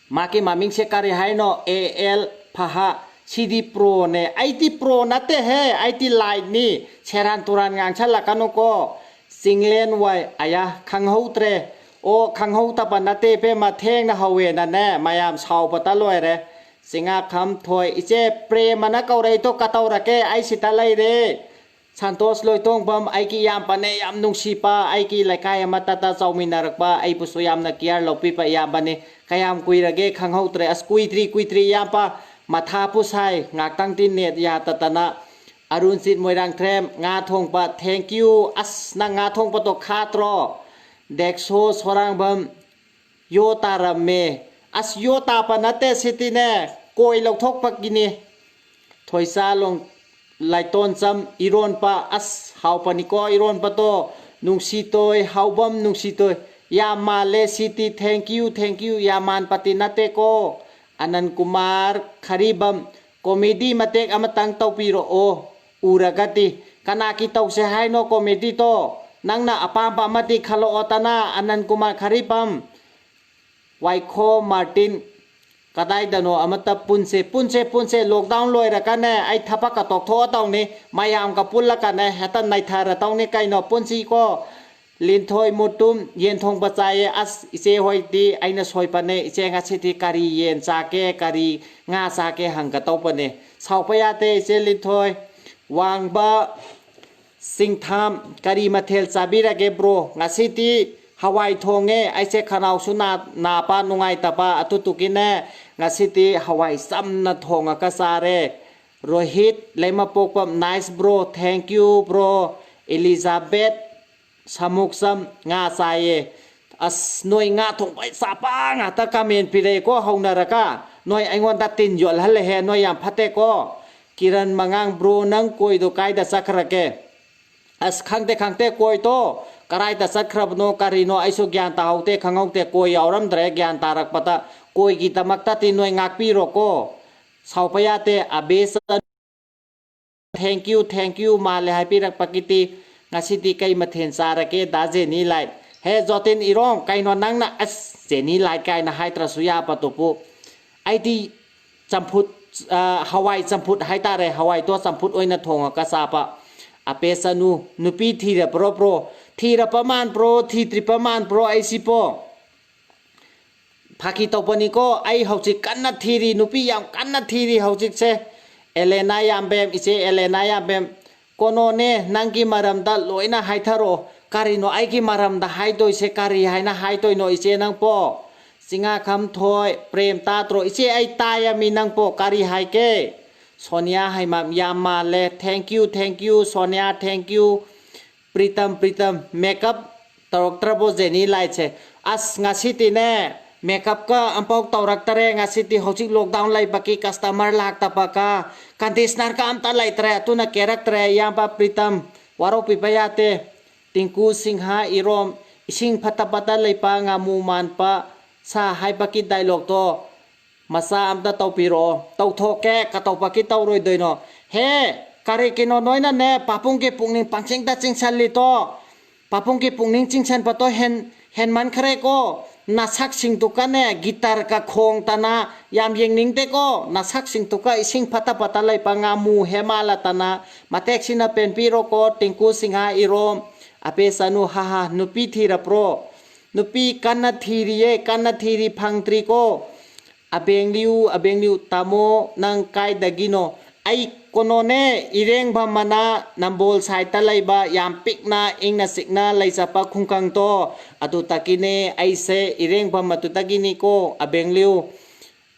ꯃꯥꯒꯤ ꯃꯃꯤꯡꯁꯦ ꯀꯔꯤ ꯍꯥꯏꯅꯣ? A L ꯐꯍꯥ꯫ ꯁꯤꯗꯤ ꯄ꯭ꯔꯣꯅꯦ꯫ ꯑꯩꯗꯤ ꯄ꯭ꯔꯣ ꯅꯠꯇꯦꯍꯦ, ꯑꯩꯗꯤ ꯂꯥꯏꯠꯅꯤ꯫ ꯁꯦꯔꯥꯟ ꯇꯨꯔꯥꯟ ꯉꯥꯡꯁꯜꯂꯛꯀꯅꯨꯀꯣ꯫ ꯆꯤꯡꯂꯦꯟ ꯋꯥꯏ꯫ ꯑꯌꯥ, ꯈꯪꯍꯧꯗ꯭ꯔꯦ꯫ ꯑꯣ, ꯈꯪꯍꯧꯗꯕ ꯅꯠꯇꯦ ꯏꯕꯦꯝꯃ, ꯊꯦꯡꯅ ꯍꯧꯋꯦꯅꯅꯦ ꯃꯌꯥꯝ ꯁꯥꯎꯕꯇ ꯂꯣꯏꯔꯦ꯫ ꯆꯤꯡꯉꯥꯈꯝ ꯊꯣꯏ, ꯏꯆꯦ ꯄ꯭ꯔꯦꯃꯅ ꯀꯧꯔꯛꯏꯗꯣ ꯀꯇꯧꯔꯛꯀꯦ? ꯑꯩ ꯁꯤꯗ ꯂꯩꯔꯦ꯫ ꯁꯟꯇꯣꯁ ꯂꯣꯏꯇꯣꯡꯕꯝ, ꯑꯩꯒꯤ ꯏꯌꯥꯝꯕꯅꯦ, ꯌꯥꯝ ꯅꯨꯡꯁꯤꯕ, ꯑꯩꯒꯤ ꯂꯩꯀꯥꯏ ꯑꯃꯠꯇꯗ ꯆꯥꯎꯃꯤꯟꯅꯔꯛꯄ, ꯑꯩꯕꯨꯁꯨ ꯌꯥꯝꯅ ꯀꯤꯌꯥꯔ ꯂꯧꯕꯤꯕ ꯏꯌꯥꯝꯕꯅꯦ꯫ ꯀꯌꯥꯝ ꯀꯨꯏꯔꯒꯦ ꯈꯪꯍꯧꯗ꯭ꯔꯦ꯫ ꯑꯁ, ꯀꯨꯏꯗ꯭ꯔꯤ, ꯀꯨꯏꯗ꯭ꯔꯤ ꯏꯌꯥꯝꯕ, ꯃꯊꯥꯕꯨ ꯁꯥꯏ, ꯉꯥꯛꯇꯪꯗꯤ ꯅꯦꯠ ꯌꯥꯗꯗꯅ꯫ ꯑꯔꯨꯟꯖꯤꯠ ꯃꯣꯏꯔꯥꯡꯊꯦꯝ, ꯉꯥ ꯊꯣꯡꯕ, thank you꯫ ꯑꯁ, ꯅꯪ ꯉꯥ ꯊꯣꯡꯕꯗꯣ ꯈꯥꯇ꯭ꯔꯣ? ꯗꯦꯛꯁꯣ ꯁꯣꯔꯥꯡꯕꯝ, ꯌꯣ ꯇꯥꯔꯝꯃꯦ꯫ ꯑꯁ, ꯌꯣ ꯇꯥꯕ ꯅꯠꯇꯦ ꯁꯤꯗꯤꯅꯦ, ꯀꯣꯏ ꯂꯧꯊꯣꯛꯄꯒꯤꯅꯦ꯫ ꯊꯣꯏꯁꯥꯂꯣꯡ ꯂꯥꯏꯇꯣꯟꯆꯝ, ꯏꯔꯣꯟꯕ, ꯑꯁ, ꯍꯥꯎꯕꯅꯤꯀꯣ ꯏꯔꯣꯟꯕꯗꯣ꯫ ꯅꯨꯡꯁꯤꯇꯣꯏ, ꯍꯥꯎꯕꯝ ꯅꯨꯡꯁꯤꯇꯣꯏ, ꯌꯥꯝ ꯃꯥꯜꯂꯦ ꯁꯤꯗꯤ, thank you, thank you꯫ ꯌꯥꯝ ꯃꯥꯟꯕꯗꯤ ꯅꯠꯇꯦꯀꯣ꯫ ꯑꯅꯟ ꯀꯨꯃꯥꯔ ꯈꯔꯤꯕꯝ, ꯀꯣꯃꯦꯗꯤ ꯃꯇꯦꯛ ꯑꯃꯇꯪ ꯇꯧꯕꯤꯔꯛꯑꯣ꯫ ꯎꯔꯒꯗꯤ ꯀꯅꯥꯒꯤ ꯇꯧꯁꯦ ꯍꯥꯏꯅꯣ ꯀꯣꯃꯦꯗꯤꯗꯣ? ꯅꯪꯅ ꯑꯄꯥꯝꯕ ꯑꯃꯗꯤ ꯈꯜꯂꯛꯑꯣꯗꯅ, ꯑꯅꯟ ꯀꯨꯃꯥꯔ ꯈꯔꯤꯕꯝ꯫ ꯋꯥꯏꯈꯣ ꯃꯥꯔꯇꯤꯟ, ꯀꯗꯥꯏꯗꯅꯣ ꯑꯃꯠꯇ ꯄꯨꯟꯁꯦ, ꯄꯨꯟꯁꯦ, ꯄꯨꯟꯁꯦ꯫ ꯂꯣꯛꯗꯥꯎꯟ ꯂꯣꯏꯔꯀꯅꯦ, ꯑꯩ ꯊꯕꯛꯀ ꯇꯣꯛꯊꯣꯛꯑꯗꯧꯅꯤ, ꯃꯌꯥꯝꯒ ꯄꯨꯜꯂꯀꯅꯦ ꯍꯦꯛꯇ ꯅꯩꯊꯔꯗꯧꯅꯤ ꯀꯩꯅꯣ, ꯄꯨꯟꯁꯤꯀꯣ꯫ ꯂꯤꯟꯊꯣꯏ ꯃꯨꯇꯨꯝ, ꯌꯦꯟ ꯊꯣꯡꯕ ꯆꯥꯏꯌꯦ꯫ ꯑꯁ, ꯏꯆꯦ ꯍꯣꯏꯗꯤ ꯑꯩꯅ ꯁꯣꯏꯕꯅꯦ꯫ ꯏꯆꯦ, ꯉꯁꯤꯗꯤ ꯀꯔꯤ ꯌꯦꯟ ꯆꯥꯒꯦ, ꯀꯔꯤ ꯉꯥ ꯆꯥꯒꯦ ꯍꯪꯒꯗꯧꯕꯅꯦ꯫ ꯁꯥꯎꯕ ꯌꯥꯗꯦ, ꯏꯆꯦ ꯂꯤꯟꯊꯣꯏ꯫ ꯋꯥꯡꯕ ꯆꯤꯡꯊꯥꯝ, ꯀꯔꯤ ꯃꯊꯦꯜ ꯆꯥꯕꯤꯔꯒꯦ ꯕ꯭ꯔꯣ? ꯉꯁꯤꯗꯤ ꯍꯋꯥꯏ ꯊꯣꯡꯉꯦ꯫ ꯑꯩꯁꯦ ꯈꯅꯥꯎꯁꯨ ꯅꯥ-, ꯅꯥꯕ, ꯅꯨꯡꯉꯥꯏꯇꯕ, ꯑꯗꯨꯗꯨꯒꯤꯅꯦ ꯉꯁꯤꯗꯤ ꯍꯋꯥꯏ ꯆꯝꯅ ꯊꯣꯡꯉꯒ ꯆꯥꯔꯦ꯫ Rohit ꯂꯩꯃꯄꯣꯛꯄꯝ, nice bro, thank you bro꯫ ꯏꯂꯤꯖꯥꯕꯦꯠ ꯁꯃꯨꯛꯆꯝ, ꯉꯥ ꯆꯥꯏꯌꯦ꯫ ꯑꯁ, ꯅꯣꯏ ꯉꯥ ꯊꯣꯡꯕ ꯆꯥꯕ ꯉꯥꯛꯇ ꯀꯃꯦꯟ ꯄꯤꯔꯛꯑꯦꯀꯣ, ꯍꯧꯅꯔꯒ꯫ ꯅꯣꯏ ꯑꯩꯉꯣꯟꯗ ꯇꯤꯟ ꯌꯣꯠꯍꯜꯂꯦꯍꯦ, ꯅꯣꯏ ꯌꯥꯝ ꯐꯠꯇꯦꯀꯣ꯫ ꯀꯤꯔꯟ ꯃꯉꯥꯡ, ꯕ꯭ꯔꯣ, ꯅꯪ ꯀꯣꯏꯗꯣ ꯀꯥꯏꯗ ꯆꯠꯈ꯭ꯔꯒꯦ? ꯑꯁ, ꯈꯪꯗꯦ, ꯈꯪꯗꯦ, ꯀꯣꯏꯗꯣ ꯀꯔꯥꯏꯗ ꯆꯠꯈ꯭ꯔꯕꯅꯣ, ꯀꯔꯤꯅꯣ, ꯑꯩꯁꯨ ꯒ꯭ꯌꯥꯟ ꯇꯥꯍꯧꯗꯦ, ꯈꯪꯍꯧꯗꯦ, ꯀꯣꯏ ꯌꯥꯎꯔꯝꯗ꯭ꯔꯦ꯫ ꯒ꯭ꯌꯥꯟ ꯇꯥꯔꯛꯄꯗ ꯀꯣꯏꯒꯤꯗꯃꯛꯇꯗꯤ ꯅꯣꯏ ꯉꯥꯛꯄꯤꯔꯣꯀꯣ꯫ ꯁꯥꯎꯕ ꯌꯥꯗꯦ꯫ ꯑꯕꯦꯁ, thank you, thank you ꯃꯥꯜꯂꯦ ꯍꯥꯏꯕꯤꯔꯛꯄꯒꯤꯗꯤ꯫ ꯉꯁꯤꯗꯤ ꯀꯩ ꯃꯊꯦꯜ ꯆꯥꯔꯒꯦ ꯗꯥ ꯖꯦꯅꯤ ꯂꯥꯏꯠ? ꯍꯦ ꯖꯣꯇꯤꯟ ꯏꯔꯣꯡ, ꯀꯩꯅꯣ ꯅꯪꯅ ꯑꯁ ꯖꯦꯅꯤ ꯂꯥꯏꯠ ꯀꯥꯏꯅ ꯍꯥꯏꯗ꯭ꯔꯁꯨ ꯌꯥꯕꯗꯨꯕꯨ? ꯑꯩꯗꯤ ꯆꯝꯐꯨꯠ, ꯑ, ꯍꯋꯥꯏ ꯆꯝꯐꯨꯠ ꯍꯥꯏꯇꯥꯔꯦ, ꯍꯋꯥꯏꯗꯣ ꯆꯝꯐꯨꯠ ꯑꯣꯏꯅ ꯊꯣꯡꯉꯒ ꯆꯥꯕ꯫ ꯑꯄꯦ ꯆꯅꯨ, ꯅꯨꯄꯤ ꯊꯤꯔꯕ꯭ꯔꯣ ꯕ꯭ꯔꯣ? ꯊꯤꯔꯕ ꯃꯥꯟꯕ꯭ꯔꯣ, ꯊꯤꯗ꯭ꯔꯤꯕ ꯃꯥꯟꯕ꯭ꯔꯣ ꯑꯩꯁꯤꯕꯣ? ꯐꯥꯒꯤ ꯇꯧꯕꯅꯤꯀꯣ, ꯑꯩ ꯍꯧꯖꯤꯛ ꯀꯟꯅ ꯊꯤꯔꯤ, ꯅꯨꯄꯤ ꯌꯥꯝ ꯀꯟꯅ ꯊꯤꯔꯤ ꯍꯧꯖꯤꯛꯁꯦ꯫ ꯑꯦꯂꯦꯅꯥ ꯌꯥꯝꯕꯦꯝ, ꯏꯆꯦ ꯑꯦꯂꯦꯅꯥ ꯌꯥꯝꯕꯦꯝ, ꯀꯣꯅꯣꯅꯦ, ꯅꯪꯒꯤ ꯃꯔꯝꯗ ꯂꯣꯏꯅ ꯍꯥꯏꯊꯔꯛꯑꯣ꯫ ꯀꯔꯤꯅꯣ ꯑꯩꯒꯤ ꯃꯔꯝꯗ ꯍꯥꯏꯗꯣꯏꯁꯦ? ꯀꯔꯤ ꯍꯥꯏꯅ ꯍꯥꯏꯗꯣꯏꯅꯣ ꯏꯆꯦ ꯅꯪꯄꯣ? ꯆꯤꯡꯉꯥꯈꯝ ꯊꯣꯏ, ꯄ꯭ꯔꯦꯝ ꯇꯥꯇ꯭ꯔꯣ? ꯏꯆꯦ, ꯑꯩ ꯇꯥꯏꯌꯦꯃꯤ, ꯅꯪꯄꯣ ꯀꯔꯤ ꯍꯥꯏꯒꯦ? ꯁꯣꯅꯤꯌꯥ ꯍꯩꯃꯥꯝ, ꯌꯥꯝ ꯃꯥꯜꯂꯦ꯫ Thank you, thank you, Sonia, thank you꯫ Pritam, Pritam, makeup ꯇꯧꯔꯛꯇ꯭ꯔꯕꯣ ꯖꯦꯅꯤ ꯂꯥꯏꯠꯁꯦ? ꯑꯁ, ꯉꯁꯤꯗꯤꯅꯦ, makeupꯀ ꯑꯝꯐꯥꯎ ꯇꯧꯔꯛꯇꯔꯦ꯫ ꯉꯁꯤꯗꯤ ꯍꯧꯖꯤꯛ lockdown ꯂꯩꯕꯒꯤ customer ꯂꯥꯛꯇꯕꯒ, conditionerꯒ ꯑꯝꯇ ꯂꯩꯇ꯭ꯔꯦ, ꯑꯗꯨꯅ ꯀꯦꯔꯛꯇ꯭ꯔꯦ꯫ ꯏꯌꯥꯝꯕ ꯄ꯭ꯔꯤꯇꯝ, ꯋꯥꯔꯧꯕꯤꯕ ꯌꯥꯗꯦ꯫ ꯇꯤꯡꯀꯨ ꯁꯤꯡꯍ ꯏꯔꯣꯝ, ꯏꯁꯤꯡ ꯐꯠꯇ ꯐꯠꯇ ꯂꯩꯕ ꯉꯥꯃꯨ ꯃꯥꯟꯕ ꯁꯥ ꯍꯥꯏꯕꯒꯤ dialogueꯇꯣ ꯃꯆꯥ ꯑꯝꯇ ꯇꯧꯕꯤꯔꯛꯑꯣ꯫ ꯇꯧꯊꯣꯛꯀꯦ, ꯀꯇꯧꯕꯒꯤ ꯇꯧꯔꯣꯏꯗꯣꯏꯅꯣ? ꯍꯦ, ꯀꯔꯤꯒꯤꯅꯣ ꯅꯣꯏꯅꯅꯦ ꯄꯥꯕꯨꯡꯒꯤ ꯄꯨꯛꯅꯤꯡ ꯄꯪꯆꯤꯡꯗ ꯆꯤꯡꯁꯜꯂꯤꯗꯣ? ꯄꯥꯕꯨꯡꯒꯤ ꯄꯨꯛꯅꯤꯡ ꯆꯤꯡꯁꯟꯕꯗꯣ ꯍꯦꯟ-, ꯍꯦꯟꯃꯟꯈ꯭ꯔꯦꯀꯣ꯫ ꯅꯁꯛꯁꯤꯡꯗꯨꯒꯅꯦ ꯒꯤꯇꯔꯒ ꯈꯣꯡꯗꯅ ꯌꯥꯝ ꯌꯦꯡꯅꯤꯡꯗꯦꯀꯣ꯫ ꯅꯁꯛꯁꯤꯡꯗꯨꯒ ꯏꯁꯤꯡ ꯐꯠꯇ ꯐꯠꯇ ꯂꯩꯕ ꯉꯥꯃꯨ ꯍꯦ ꯃꯥꯜꯂꯗꯅ꯫ ꯃꯇꯦꯛꯁꯤꯅ ꯄꯦꯟꯕꯤꯔꯣꯀꯣ, ꯇꯤꯡꯀꯨ ꯁꯤꯡꯍ ꯏꯔꯣꯝ, ꯑꯕꯦ ꯆꯅꯨ, ꯍꯥ ꯍꯥ, ꯅꯨꯄꯤ ꯊꯤꯔꯕ꯭ꯔꯣ? ꯅꯨꯄꯤ ꯀꯟꯅ ꯊꯤꯔꯤꯌꯦ, ꯀꯟꯅ ꯊꯤꯔꯤ, ꯐꯪꯗ꯭ꯔꯤꯀꯣ꯫ ꯑꯕꯦꯡꯂꯤꯎ, ꯑꯕꯦꯡꯂꯤꯎ, ꯇꯥꯃꯣ, ꯅꯪ ꯀꯥꯏꯗꯒꯤꯅꯣ? ꯑꯩ ꯀꯣꯅꯣꯅꯦ, ꯏꯔꯦꯡꯕꯝ ꯃꯅꯥ ꯅꯝꯕꯣꯜ ꯁꯥꯏꯠꯇ ꯂꯩꯕ ꯌꯥꯝ ꯄꯤꯛꯅ ꯏꯪꯅ ꯆꯤꯛꯅ ꯂꯩꯖꯕ ꯈꯨꯡꯒꯪꯗꯣ, ꯑꯗꯨꯗꯒꯤꯅꯦ꯫ ꯑꯩꯁꯦ ꯏꯔꯦꯡꯕꯝ ꯑꯗꯨꯗꯒꯤꯅꯤꯀꯣ, ꯑꯕꯦꯡꯂꯤꯎ꯫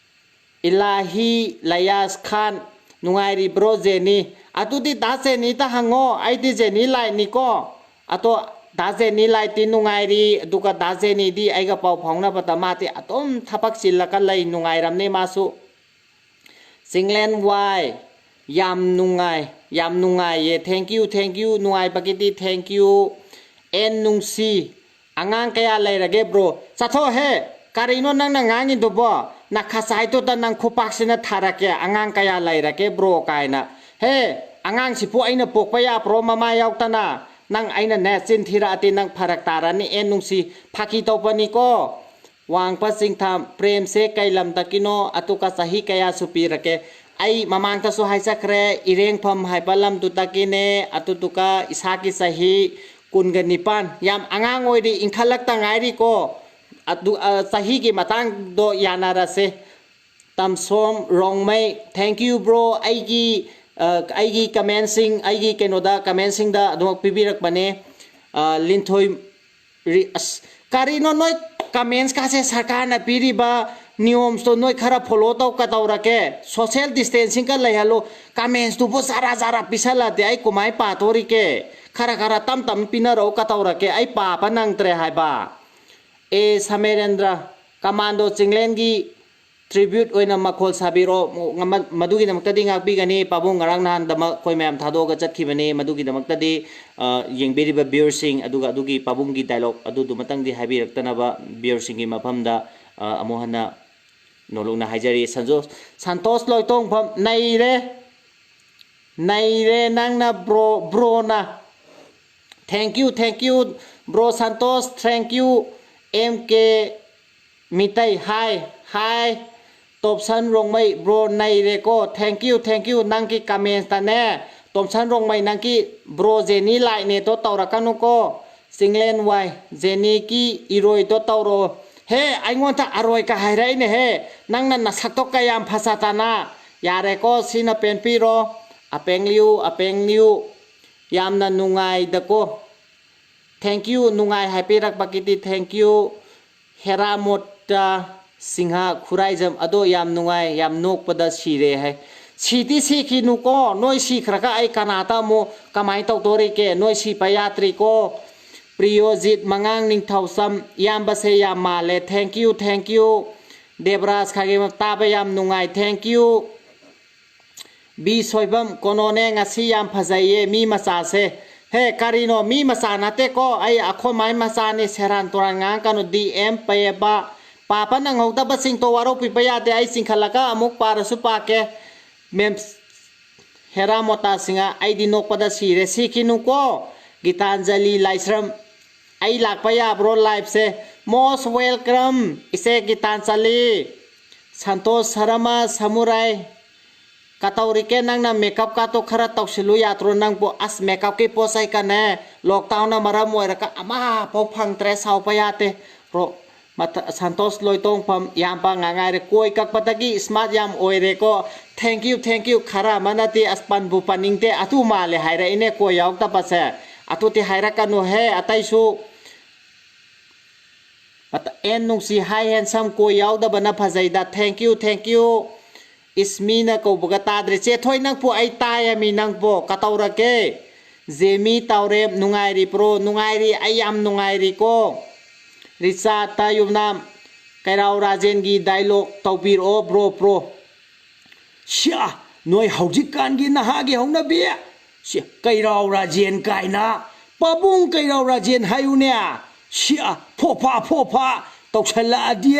ꯏꯂꯥꯍꯤ ꯂꯌꯥꯁ ꯈꯥꯟ, ꯅꯨꯡꯉꯥꯏꯔꯤꯕ꯭ꯔꯣ ꯖꯦꯅꯤ? ꯑꯗꯨꯗꯤ ꯗꯥ ꯖꯦꯅꯤꯗ ꯍꯪꯉꯣ, ꯑꯩꯗꯤ ꯖꯦꯅꯤ ꯂꯥꯏꯠꯅꯤꯀꯣ꯫ ꯑꯗꯣ ꯗꯥ ꯖꯦꯅꯤ ꯂꯥꯏꯠꯇꯤ ꯅꯨꯡꯉꯥꯏꯔꯤ, ꯑꯗꯨꯒ ꯗꯥ ꯖꯦꯅꯤꯗꯤ ꯑꯩꯒ ꯄꯥꯎ ꯐꯥꯎꯅꯕꯗ ꯃꯥꯗꯤ ꯑꯗꯨꯝ ꯊꯕꯛ ꯆꯤꯜꯂꯒ ꯂꯩ, ꯅꯨꯡꯉꯥꯏꯔꯝꯅꯤ ꯃꯥꯁꯨ꯫ ꯆꯤꯡꯂꯦꯟ ꯋꯥꯏ, ꯌꯥꯝ ꯅꯨꯡꯉꯥꯏ, ꯌꯥꯝ ꯅꯨꯡꯉꯥꯏꯌꯦ, thank you, thank you, ꯅꯨꯡꯉꯥꯏꯕꯒꯤꯗꯤ thank you꯫ ꯑꯦꯟ ꯅꯨꯡꯁꯤ, ꯑꯉꯥꯡ ꯀꯌꯥ ꯂꯩꯔꯒꯦ ꯕ꯭ꯔꯣ? ꯆꯠꯊꯣꯛꯍꯦ! ꯀꯔꯤꯅꯣ ꯅꯪꯅ ꯉꯥꯡꯉꯤꯗꯨꯕꯣ? ꯅꯈꯆꯥꯏꯗꯨꯗ ꯅꯪ ꯈꯨꯄꯥꯛꯁꯤꯅ ꯊꯥꯔꯛꯀꯦ, ꯑꯉꯥꯡ ꯀꯌꯥ ꯂꯩꯔꯒꯦ ꯕ꯭ꯔꯣ ꯀꯥꯏꯅ꯫ ꯍꯦ! ꯑꯉꯥꯡꯁꯤꯕꯨ ꯑꯩꯅ ꯄꯣꯛꯄ ꯌꯥꯕ꯭ꯔꯣ ꯃꯃꯥ ꯌꯥꯎꯗꯅ? ꯅꯪ ꯑꯩꯅꯅꯦ ꯆꯤꯟ ꯊꯤꯔꯛꯑꯗꯤ ꯅꯪ ꯐꯔꯛ ꯇꯥꯔꯅꯤ꯫ ꯑꯦꯟ ꯅꯨꯡꯁꯤ, ꯐꯥꯒꯤ ꯇꯧꯕꯅꯤꯀꯣ꯫ ꯋꯥꯡꯕ ꯆꯤꯡꯊꯥꯝ, ꯄ꯭ꯔꯦꯝꯁꯦ ꯀꯩ ꯂꯝꯗꯒꯤꯅꯣ? ꯑꯗꯨꯒ ꯆꯍꯤ ꯀꯌꯥ ꯁꯨꯕꯤꯔꯒꯦ? ꯑꯩ ꯃꯃꯥꯡꯗꯁꯨ ꯍꯥꯏꯖꯈ꯭ꯔꯦ, ꯏꯔꯦꯡꯐꯝ ꯍꯥꯏꯕ ꯂꯝꯗꯨꯗꯒꯤꯅꯦ꯫ ꯑꯗꯨꯗꯨꯒ ꯏꯁꯥꯒꯤ ꯆꯍꯤ ꯀꯨꯟꯒ ꯅꯤꯄꯥꯟ, ꯌꯥꯝ ꯑꯉꯥꯡ ꯑꯣꯏꯔꯤ, ꯏꯟꯈꯠꯂꯛꯇ ꯉꯥꯏꯔꯤꯀꯣ꯫ ꯑꯗꯨ, ꯑ, ꯆꯍꯤꯒꯤ ꯃꯇꯥꯡꯗꯣ ꯌꯥꯅꯔꯁꯦ꯫ ꯇꯝꯁꯣꯝ ꯔꯣꯡꯃꯩ, thank you bro꯫ ꯑꯩꯒꯤ, ꯑ, ꯑꯩꯒꯤ ꯀꯃꯦꯟꯁꯤꯡ, ꯑꯩꯒꯤ ꯀꯩꯅꯣꯗ, ꯀꯃꯦꯟꯁꯤꯡꯗ ꯑꯗꯨꯃꯛ ꯄꯤꯕꯤꯔꯛꯄꯅꯦ꯫ ꯑ, ꯂꯤꯟꯊꯣꯏ ꯔꯤ-, ꯑꯁ, ꯀꯔꯤꯅꯣ ꯅꯣꯏ ꯀꯃꯦꯟꯁꯀꯥꯁꯦ? ꯁꯔꯀꯥꯔꯅ ꯄꯤꯔꯤꯕ ꯅꯤꯌꯣꯝꯁꯇꯣ ꯅꯣꯏ ꯈꯔ ꯐꯣꯂꯣ ꯇꯧ꯫ ꯀꯩꯗꯧꯔꯒꯦ? ꯁꯣꯁꯤꯌꯦꯜ ꯗꯤꯁꯇꯦꯟꯁꯤꯡꯒ ꯂꯩꯍꯜꯂꯣ꯫ ꯀꯃꯦꯟꯁꯇꯨꯕꯨ ꯖꯥꯔꯥ ꯖꯥꯔꯥ ꯄꯤꯁꯜꯂꯗꯤ ꯑꯩ ꯀꯃꯥꯏ ꯄꯥꯊꯣꯔꯤꯒꯦ? ꯈꯔ ꯈꯔ ꯇꯞ ꯇꯞꯅ ꯄꯤꯅꯔꯛꯎ꯫ ꯀꯩꯗꯧꯔꯒꯦ? ꯑꯩ ꯄꯥꯕ ꯅꯪꯗ꯭ꯔꯦ ꯍꯥꯏꯕ꯫ ꯑꯦ ꯁꯃꯦꯔꯦꯟꯗ꯭ꯔ, ꯀꯃꯥꯟꯗꯣ ꯆꯤꯡꯂꯦꯟꯒꯤ ꯇ꯭ꯔꯤꯕ꯭ꯌꯨꯠ ꯑꯣꯏꯅ ꯃꯈꯣꯜ ꯁꯥꯕꯤꯔꯣ꯫ ꯃ-, ꯃꯗꯨꯒꯤꯗꯃꯛꯇꯗꯤ ꯉꯥꯛꯄꯤꯒꯅꯤ꯫ ꯄꯥꯕꯨꯡ ꯉꯔꯥꯡ ꯅꯍꯥꯟꯗꯃꯛ ꯑꯩꯈꯣꯏ ꯃꯌꯥꯝ ꯊꯥꯗꯣꯛꯑꯒ ꯆꯠꯈꯤꯕꯅꯤ꯫ ꯃꯗꯨꯒꯤꯗꯃꯛꯇꯗꯤ, ꯑ, ꯌꯦꯡꯕꯤꯔꯤꯕ ꯚ꯭ꯌꯨꯔꯁꯤꯡ, ꯑꯗꯨꯒ ꯑꯗꯨꯒꯤ ꯄꯥꯕꯨꯡꯒꯤ ꯗꯥꯏꯂꯣꯛ ꯑꯗꯨꯗꯨꯃꯇꯪꯗꯤ ꯍꯥꯏꯕꯤꯔꯛꯇꯅꯕ ꯚ꯭ꯌꯨꯔꯁꯤꯡꯒꯤ ꯃꯐꯝꯗ, ꯑ, ꯑꯃꯨꯛ ꯍꯟꯅ ꯅꯣꯂꯨꯛꯅ ꯍꯥꯏꯖꯔꯤ꯫ ꯁꯟꯖꯣ-, ꯁꯟꯇꯣꯁ ꯂꯣꯏꯇꯣꯡꯐꯝ, ꯅꯩꯔꯦ꯫ ꯅꯩꯔꯦ ꯅꯪꯅ bro, broꯅ꯫ Thank you, thank you, bro Santosh, thank you꯫ M K Meitei, hi, hi꯫ Topson Rongmei, bro ꯅꯩꯔꯦꯀꯣ꯫ Thank you, thank you꯫ ꯅꯪꯒꯤ ꯀꯃꯦꯟꯁꯇꯅꯦ, ꯇꯣꯞꯁꯟ ꯔꯣꯡꯃꯩ, ꯅꯪꯒꯤ bro ꯖꯦꯅꯤ ꯂꯥꯏꯛꯅꯦꯗꯣ ꯇꯧꯔꯛꯀꯅꯨꯀꯣ꯫ ꯆꯤꯡꯂꯦꯟ ꯋꯥꯏ, ꯖꯦꯅꯤꯒꯤ ꯏꯔꯣꯏꯗꯣ ꯇꯧꯔꯛꯑꯣ꯫ ꯍꯦ, ꯑꯩꯉꯣꯟꯗ ꯑꯔꯣꯏꯒ ꯍꯥꯏꯔꯛꯏꯅꯦꯍꯦ꯫ ꯅꯪꯅ ꯅꯁꯛꯇꯣ ꯀꯌꯥꯝ ꯐꯖꯗꯅ꯫ ꯌꯥꯔꯦꯀꯣ, ꯁꯤꯅ ꯄꯦꯟꯕꯤꯔꯣ꯫ ꯑꯄꯦꯡꯂꯤꯌꯨ, ꯑꯄꯦꯡꯂꯤꯌꯨ꯫ ꯌꯥꯝꯅ ꯅꯨꯡꯉꯥꯏꯗꯀꯣ꯫ Thank you, ꯅꯨꯡꯉꯥꯏ ꯍꯥꯏꯕꯤꯔꯛꯄꯒꯤꯗꯤ thank you꯫ ꯍꯦꯔꯥꯃꯣꯠꯇ ꯁꯤꯡꯍ ꯈꯨꯔꯥꯏꯖꯝ, ꯑꯗꯣ ꯌꯥꯝ ꯅꯨꯡꯉꯥꯏ, ꯌꯥꯝ ꯅꯣꯛꯄꯗ ꯁꯤꯔꯦ ꯍꯥꯏ꯫ ꯁꯤꯗꯤ ꯁꯤꯈꯤꯅꯨꯀꯣ, ꯅꯣꯏ ꯁꯤꯈ꯭ꯔꯒ ꯑꯩ ꯀꯅꯥꯗ ꯑꯃꯨꯛ ꯀꯃꯥꯏꯅ ꯇꯧꯗꯣꯔꯤꯒꯦ? ꯅꯣꯏ ꯁꯤꯕ ꯌꯥꯗ꯭ꯔꯤꯀꯣ꯫ ꯄ꯭ꯔꯤꯌꯣꯖꯤꯠ ꯃꯉꯥꯡ ꯅꯤꯡꯊꯧꯖꯝ, ꯏꯌꯥꯝꯕꯁꯦ ꯌꯥꯝ ꯃꯥꯜꯂꯦ, thank you, thank you꯫ ꯗꯦꯕ꯭ꯔꯥꯖ ꯈꯥꯒꯦꯝ, ꯇꯥꯕ ꯌꯥꯝ ꯅꯨꯡꯉꯥꯏ, thank you꯫ ꯕꯤ ꯁꯣꯏꯕꯝ, ꯀꯣꯅꯣꯅꯦ, ꯉꯁꯤ ꯌꯥꯝ ꯐꯖꯩꯌꯦ ꯃꯤ ꯃꯆꯥꯁꯦ꯫ ꯍꯦ, ꯀꯔꯤꯅꯣ, ꯃꯤ ꯃꯆꯥ ꯅꯠꯇꯦꯀꯣ, ꯑꯩ ꯑꯩꯈꯣꯏ ꯃꯥꯏ ꯃꯆꯥꯅꯤ, ꯁꯦꯔꯥꯟ ꯇꯨꯔꯥꯟ ꯉꯥꯡꯉꯛꯀꯅꯨ꯫ ꯗꯤ ꯑꯦꯝ ꯄꯩꯌꯦꯕ, ꯄꯥꯕ ꯅꯪꯍꯧꯗꯕꯁꯤꯡꯗꯣ ꯋꯥꯔꯧꯕꯤꯕ ꯌꯥꯗꯦ, ꯑꯩ ꯆꯤꯡꯈꯠꯂꯒ ꯑꯃꯨꯛ ꯄꯥꯔꯁꯨ ꯄꯥꯀꯦ꯫ ꯃꯦꯝ ꯍꯦꯔꯥ ꯃꯣꯇꯥ ꯁꯤꯡꯍ, ꯑꯩꯗꯤ ꯅꯣꯛꯄꯗ ꯁꯤꯔꯦ, ꯁꯤꯈꯤꯅꯨꯀꯣ꯫ ꯒꯤꯇꯥꯟꯖꯂꯤ ꯂꯥꯏꯁ꯭ꯔꯝ, ꯑꯩ ꯂꯥꯛꯄ ꯌꯥꯕ꯭ꯔꯣ ꯂꯥꯏꯞꯁꯦ? Most welcome, ꯏꯆꯦ ꯒꯤꯇꯥꯟꯖꯂꯤ꯫ ꯁꯟꯇꯣꯁ ꯁꯔꯃ ꯁꯃꯨꯔꯥꯏ, ꯀꯇꯧꯔꯤꯒꯦ? ꯅꯪꯅ ꯃꯦꯀꯞꯀꯥꯇꯣ ꯈꯔ ꯇꯧꯁꯤꯜꯂꯨ ꯌꯥꯗ꯭ꯔꯣ ꯅꯪꯕꯨ? ꯑꯁ, ꯃꯦꯀꯞꯀꯤ ꯄꯣꯠ ꯆꯩ ꯀꯅꯦ, ꯂꯣꯛꯗꯥꯎꯟꯅ ꯃꯔꯝ ꯑꯣꯏꯔꯒ ꯑꯃꯐꯥꯎ ꯐꯪꯗ꯭ꯔꯦ, ꯁꯥꯎꯕ ꯌꯥꯗꯦ꯫ ꯔꯣ-, ꯃꯊ-, ꯁꯟꯇꯣꯁ ꯂꯣꯏꯇꯣꯡꯐꯝ, ꯏꯌꯥꯝꯕ ꯉꯥꯛ ꯉꯥꯏꯔꯦ꯫ ꯀꯣꯏ ꯀꯛꯄꯗꯒꯤ smart ꯌꯥꯝ ꯑꯣꯏꯔꯦꯀꯣ꯫ Thank you, thank you꯫ ꯈꯔ ꯑꯃꯅꯗꯤ ꯑꯁ ꯄꯟꯕꯨ ꯄꯟꯅꯤꯡꯗꯦ, ꯑꯗꯨ ꯃꯥꯜꯂꯦ ꯍꯥꯏꯔꯛꯏꯅꯦ ꯀꯣꯏ ꯌꯥꯎꯗꯕꯁꯦ꯫ ꯑꯗꯨꯗꯤ ꯍꯥꯏꯔꯛꯀꯅꯨꯍꯦ ꯑꯇꯩꯁꯨ꯫ ꯃꯇ-, ꯑꯦꯟ ꯅꯨꯡꯁꯤ, hi handsome, ꯀꯣꯏ ꯌꯥꯎꯗꯕꯅ ꯐꯖꯩꯗ꯫ Thank you, thank you꯫ ꯏꯁ, ꯃꯤꯅ ꯀꯧꯕꯒ ꯇꯥꯗ꯭ꯔꯦ꯫ ꯆꯦꯊꯣꯏ, ꯅꯪꯕꯨ ꯑꯩ ꯇꯥꯏꯌꯦꯃꯤ, ꯅꯪꯕꯨ ꯀꯇꯧꯔꯒꯦ? ꯖꯦꯃꯤ ꯇꯥꯎꯔꯦꯝ, ꯅꯨꯡꯉꯥꯏꯔꯤꯕ꯭ꯔꯣ? ꯅꯨꯡꯉꯥꯏꯔꯤ, ꯑꯩ ꯌꯥꯝ ꯅꯨꯡꯉꯥꯏꯔꯤꯀꯣ꯫ ꯔꯤꯆꯥꯔꯗ ꯌꯨꯝꯅꯥꯝ, ꯀꯩꯔꯥꯎ ꯔꯥꯖꯦꯟꯒꯤ dialogue ꯇꯧꯕꯤꯔꯛꯑꯣ bro, bro꯫ ꯁꯤꯌꯥ, ꯅꯣꯏ ꯍꯧꯖꯤꯛꯀꯥꯟꯒꯤ ꯅꯍꯥꯒꯤ ꯍꯧꯅꯕꯤ꯫ ꯁꯤ ꯀꯩꯔꯥꯎ ꯔꯥꯖꯦꯟ ꯀꯥꯏꯅ, ꯄꯥꯕꯨꯡ ꯀꯩꯔꯥꯎ ꯔꯥꯖꯦꯟ ꯍꯥꯏꯌꯨꯅꯦ꯫ ꯁꯤꯌꯥ, ꯐꯣꯐꯥ ꯐꯣꯐꯥ ꯇꯧꯁꯜꯂꯛꯑꯗꯤ꯫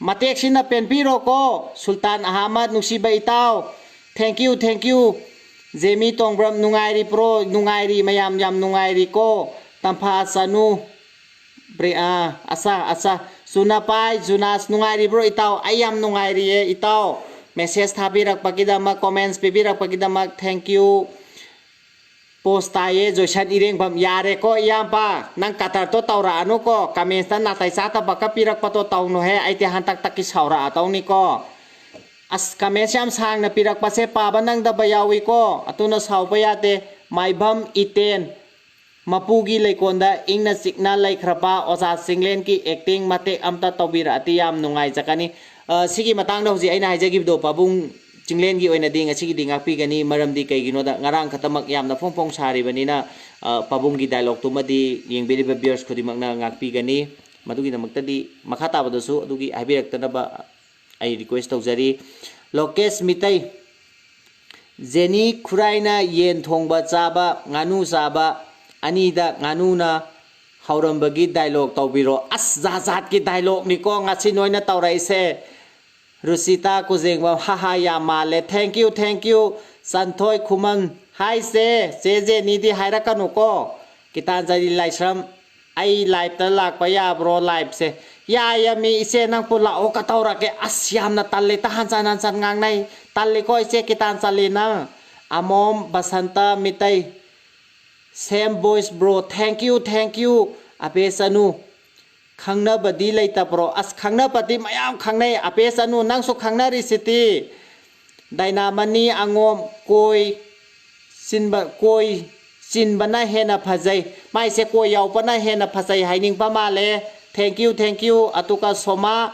ꯃꯇꯦꯛꯁꯤꯅ ꯄꯦꯟꯕꯤꯔꯣꯀꯣ, ꯁꯨꯜꯇꯥꯟ ꯑꯍꯃꯗ, ꯅꯨꯡꯁꯤꯕ ꯏꯇꯥꯎ꯫ Thank you, thank you꯫ ꯖꯦꯃꯤ ꯇꯣꯡꯕ꯭ꯔꯝ, ꯅꯨꯡꯉꯥꯏꯔꯤꯕ꯭ꯔꯣ? ꯅꯨꯡꯉꯥꯏꯔꯤ, ꯃꯌꯥꯝ ꯌꯥꯝ ꯅꯨꯡꯉꯥꯏꯔꯤꯀꯣ꯫ ꯇꯝꯐꯥ ꯆꯅꯨ, ꯕ꯭ꯔꯦ-, ꯑꯥ, ꯑꯆꯥ, ꯑꯆꯥ꯫ ꯆꯨꯅꯄꯥꯏ, ꯖꯨꯅꯥꯁ, ꯅꯨꯡꯉꯥꯏꯔꯤꯕ꯭ꯔꯣ ꯏꯇꯥꯎ? ꯑꯩ ꯌꯥꯝ ꯅꯨꯡꯉꯥꯏꯔꯤꯌꯦ ꯏꯇꯥꯎ꯫ Message ꯊꯥꯕꯤꯔꯛꯄꯒꯤꯗꯃꯛ, comments ꯄꯤꯕꯤꯔꯛꯄꯒꯤꯗꯃꯛ, thank you꯫ Post ꯇꯥꯏꯌꯦ, ꯖꯣꯏꯁꯟ ꯏꯔꯦꯡꯕꯝ꯫ ꯌꯥꯔꯦꯀꯣ ꯏꯌꯥꯝꯕ, ꯅꯪ ꯀꯇꯔꯗꯣ ꯇꯧꯔꯛꯑꯅꯨꯀꯣ, comments ꯇ ꯅꯥꯇꯩ ꯆꯥꯗꯕꯒ ꯄꯤꯔꯛꯄꯗꯣ ꯇꯧꯅꯨꯍꯦ, ꯑꯩꯗꯤ ꯍꯟꯗꯛꯇꯀꯤ ꯁꯥꯎꯔꯛꯑꯗꯧꯅꯤꯀꯣ꯫ ꯑꯁ, comments ꯌꯥꯝ ꯁꯥꯡꯅ ꯄꯤꯔꯛꯄꯁꯦ ꯄꯥꯕ ꯅꯪꯗꯕ ꯌꯥꯎꯏꯀꯣ, ꯑꯗꯨꯅ ꯁꯥꯎꯕ ꯌꯥꯗꯦ꯫ ꯃꯥꯏꯕꯝ ꯏꯇꯦꯟ, ꯃꯄꯨꯒꯤ ꯂꯩꯀꯣꯜꯗ ꯏꯪꯅ ꯆꯤꯛꯅ ꯂꯩꯈ꯭ꯔꯕ ꯑꯣꯖꯥ ꯆꯤꯡꯂꯦꯟꯒꯤ acting ꯃꯇꯦꯛ ꯑꯝꯇ ꯇꯧꯕꯤꯔꯛꯑꯗꯤ ꯌꯥꯝ ꯅꯨꯡꯉꯥꯏꯖꯒꯅꯤ꯫ ꯑ, ꯁꯤꯒꯤ ꯃꯇꯥꯡꯗ ꯍꯧꯖꯤꯛ ꯑꯩꯅ ꯍꯥꯏꯖꯈꯤꯕꯗꯣ, ꯄꯥꯕꯨꯡ ꯆꯤꯡꯂꯦꯟꯒꯤ ꯑꯣꯏꯅꯗꯤ ꯉꯁꯤꯒꯤꯗꯤ ꯉꯥꯛꯄꯤꯒꯅꯤ, ꯃꯔꯝꯗꯤ ꯀꯩꯒꯤꯅꯣꯗ ꯉꯔꯥꯡ ꯈꯛꯇꯃꯛ ꯌꯥꯝꯅ ꯐꯣꯡ ꯐꯣꯡ ꯁꯥꯔꯤꯕꯅꯤꯅ, ꯑ, ꯄꯥꯕꯨꯡꯒꯤ dialogue ꯇꯨꯃꯗꯤ ꯌꯦꯡꯕꯤꯔꯤꯕ viewers ꯈꯨꯗꯤꯡꯃꯛꯅ ꯉꯥꯛꯄꯤꯒꯅꯤ꯫ ꯃꯗꯨꯒꯤꯗꯃꯛꯇꯗꯤ ꯃꯈꯥ ꯇꯥꯕꯗꯁꯨ ꯑꯗꯨꯒꯤ ꯍꯥꯏꯕꯤꯔꯛꯇꯅꯕ ꯑꯩ request ꯇꯧꯖꯔꯤ꯫ ꯂꯣꯀꯦꯁ ꯃꯤꯇꯩ, ꯖꯦꯅꯤ ꯈꯨꯔꯥꯏꯅ ꯌꯦꯟ ꯊꯣꯡꯕ ꯆꯥꯕ, ꯉꯥꯅꯨ ꯆꯥꯕ, ꯑꯅꯤꯗ ꯉꯥꯅꯨꯅ ꯍꯧꯔꯝꯕꯒꯤ dialogue ꯇꯧꯕꯤꯔꯣ꯫ ꯑꯁ, ꯖꯥꯠ ꯖꯥꯠꯀꯤ dialogue ꯅꯤꯀꯣ ꯉꯁꯤ ꯅꯣꯏꯅ ꯇꯧꯔꯛꯏꯁꯦ꯫ ꯔꯨꯆꯤꯇꯥ ꯀꯨꯖꯦꯡꯕꯝ, ꯍꯥ ꯍꯥ, ꯌꯥꯝ ꯃꯥꯜꯂꯦ꯫ Thank you, thank you꯫ ꯆꯟꯊꯣꯏ ꯈꯨꯃꯟ, ꯍꯥꯏꯁꯦ, ꯆꯦ ꯖꯦꯅꯤꯗꯤ ꯍꯥꯏꯔꯛꯀꯅꯨꯀꯣ꯫ ꯒꯤꯇꯥꯟꯖꯂꯤ ꯂꯥꯏꯁ꯭ꯔꯝ, ꯑꯩ live ꯇ ꯂꯥꯛꯄ ꯌꯥꯕ꯭ꯔꯣ? Live ꯁꯦ ꯌꯥꯏꯌꯦ ꯃꯤ, ꯏꯆꯦ ꯅꯪꯕꯨ ꯂꯥꯛꯑꯣ ꯀꯇꯧꯔꯒꯦ? ꯑꯁ, ꯌꯥꯝꯅ ꯇꯜꯂꯦ, ꯇ ꯍꯟꯖꯟ ꯍꯟꯖꯟ ꯉꯥꯡꯅꯩ꯫ ꯇꯜꯂꯤꯀꯣ ꯏꯆꯦ ꯒꯤꯇꯥꯟꯖꯂꯤ ꯅꯪ꯫ ꯑꯃꯣꯝ Basanta Meitei, same voice bro, thank you, thank you꯫ ꯑꯕꯦ ꯆꯅꯨ, ꯈꯪꯅꯕꯗꯤ ꯂꯩꯇꯕ꯭ꯔꯣ? ꯑꯁ, ꯈꯪꯅꯕꯗꯤ ꯃꯌꯥꯝ ꯈꯪꯅꯩ꯫ ꯑꯄꯦꯁ ꯑꯅꯨ, ꯅꯪꯁꯨ ꯈꯪꯅꯔꯤꯁꯤꯗꯤ꯫ ꯗꯥꯏꯅꯥꯃꯅꯤ ꯑꯉꯣꯝ, ꯀꯣꯏ ꯆꯤꯟꯕ, ꯀꯣꯏ ꯆꯤꯟꯕꯅ ꯍꯦꯟꯅ ꯐꯖꯩ꯫ ꯃꯥꯏꯁꯦ ꯀꯣꯏ ꯌꯥꯎꯕꯅ ꯍꯦꯟꯅ ꯐꯖꯩ ꯍꯥꯏꯅꯤꯡꯕ ꯃꯥꯜꯂꯦ꯫ Thank you, thank you꯫ ꯑꯗꯨꯒ ꯁꯣꯃꯥ,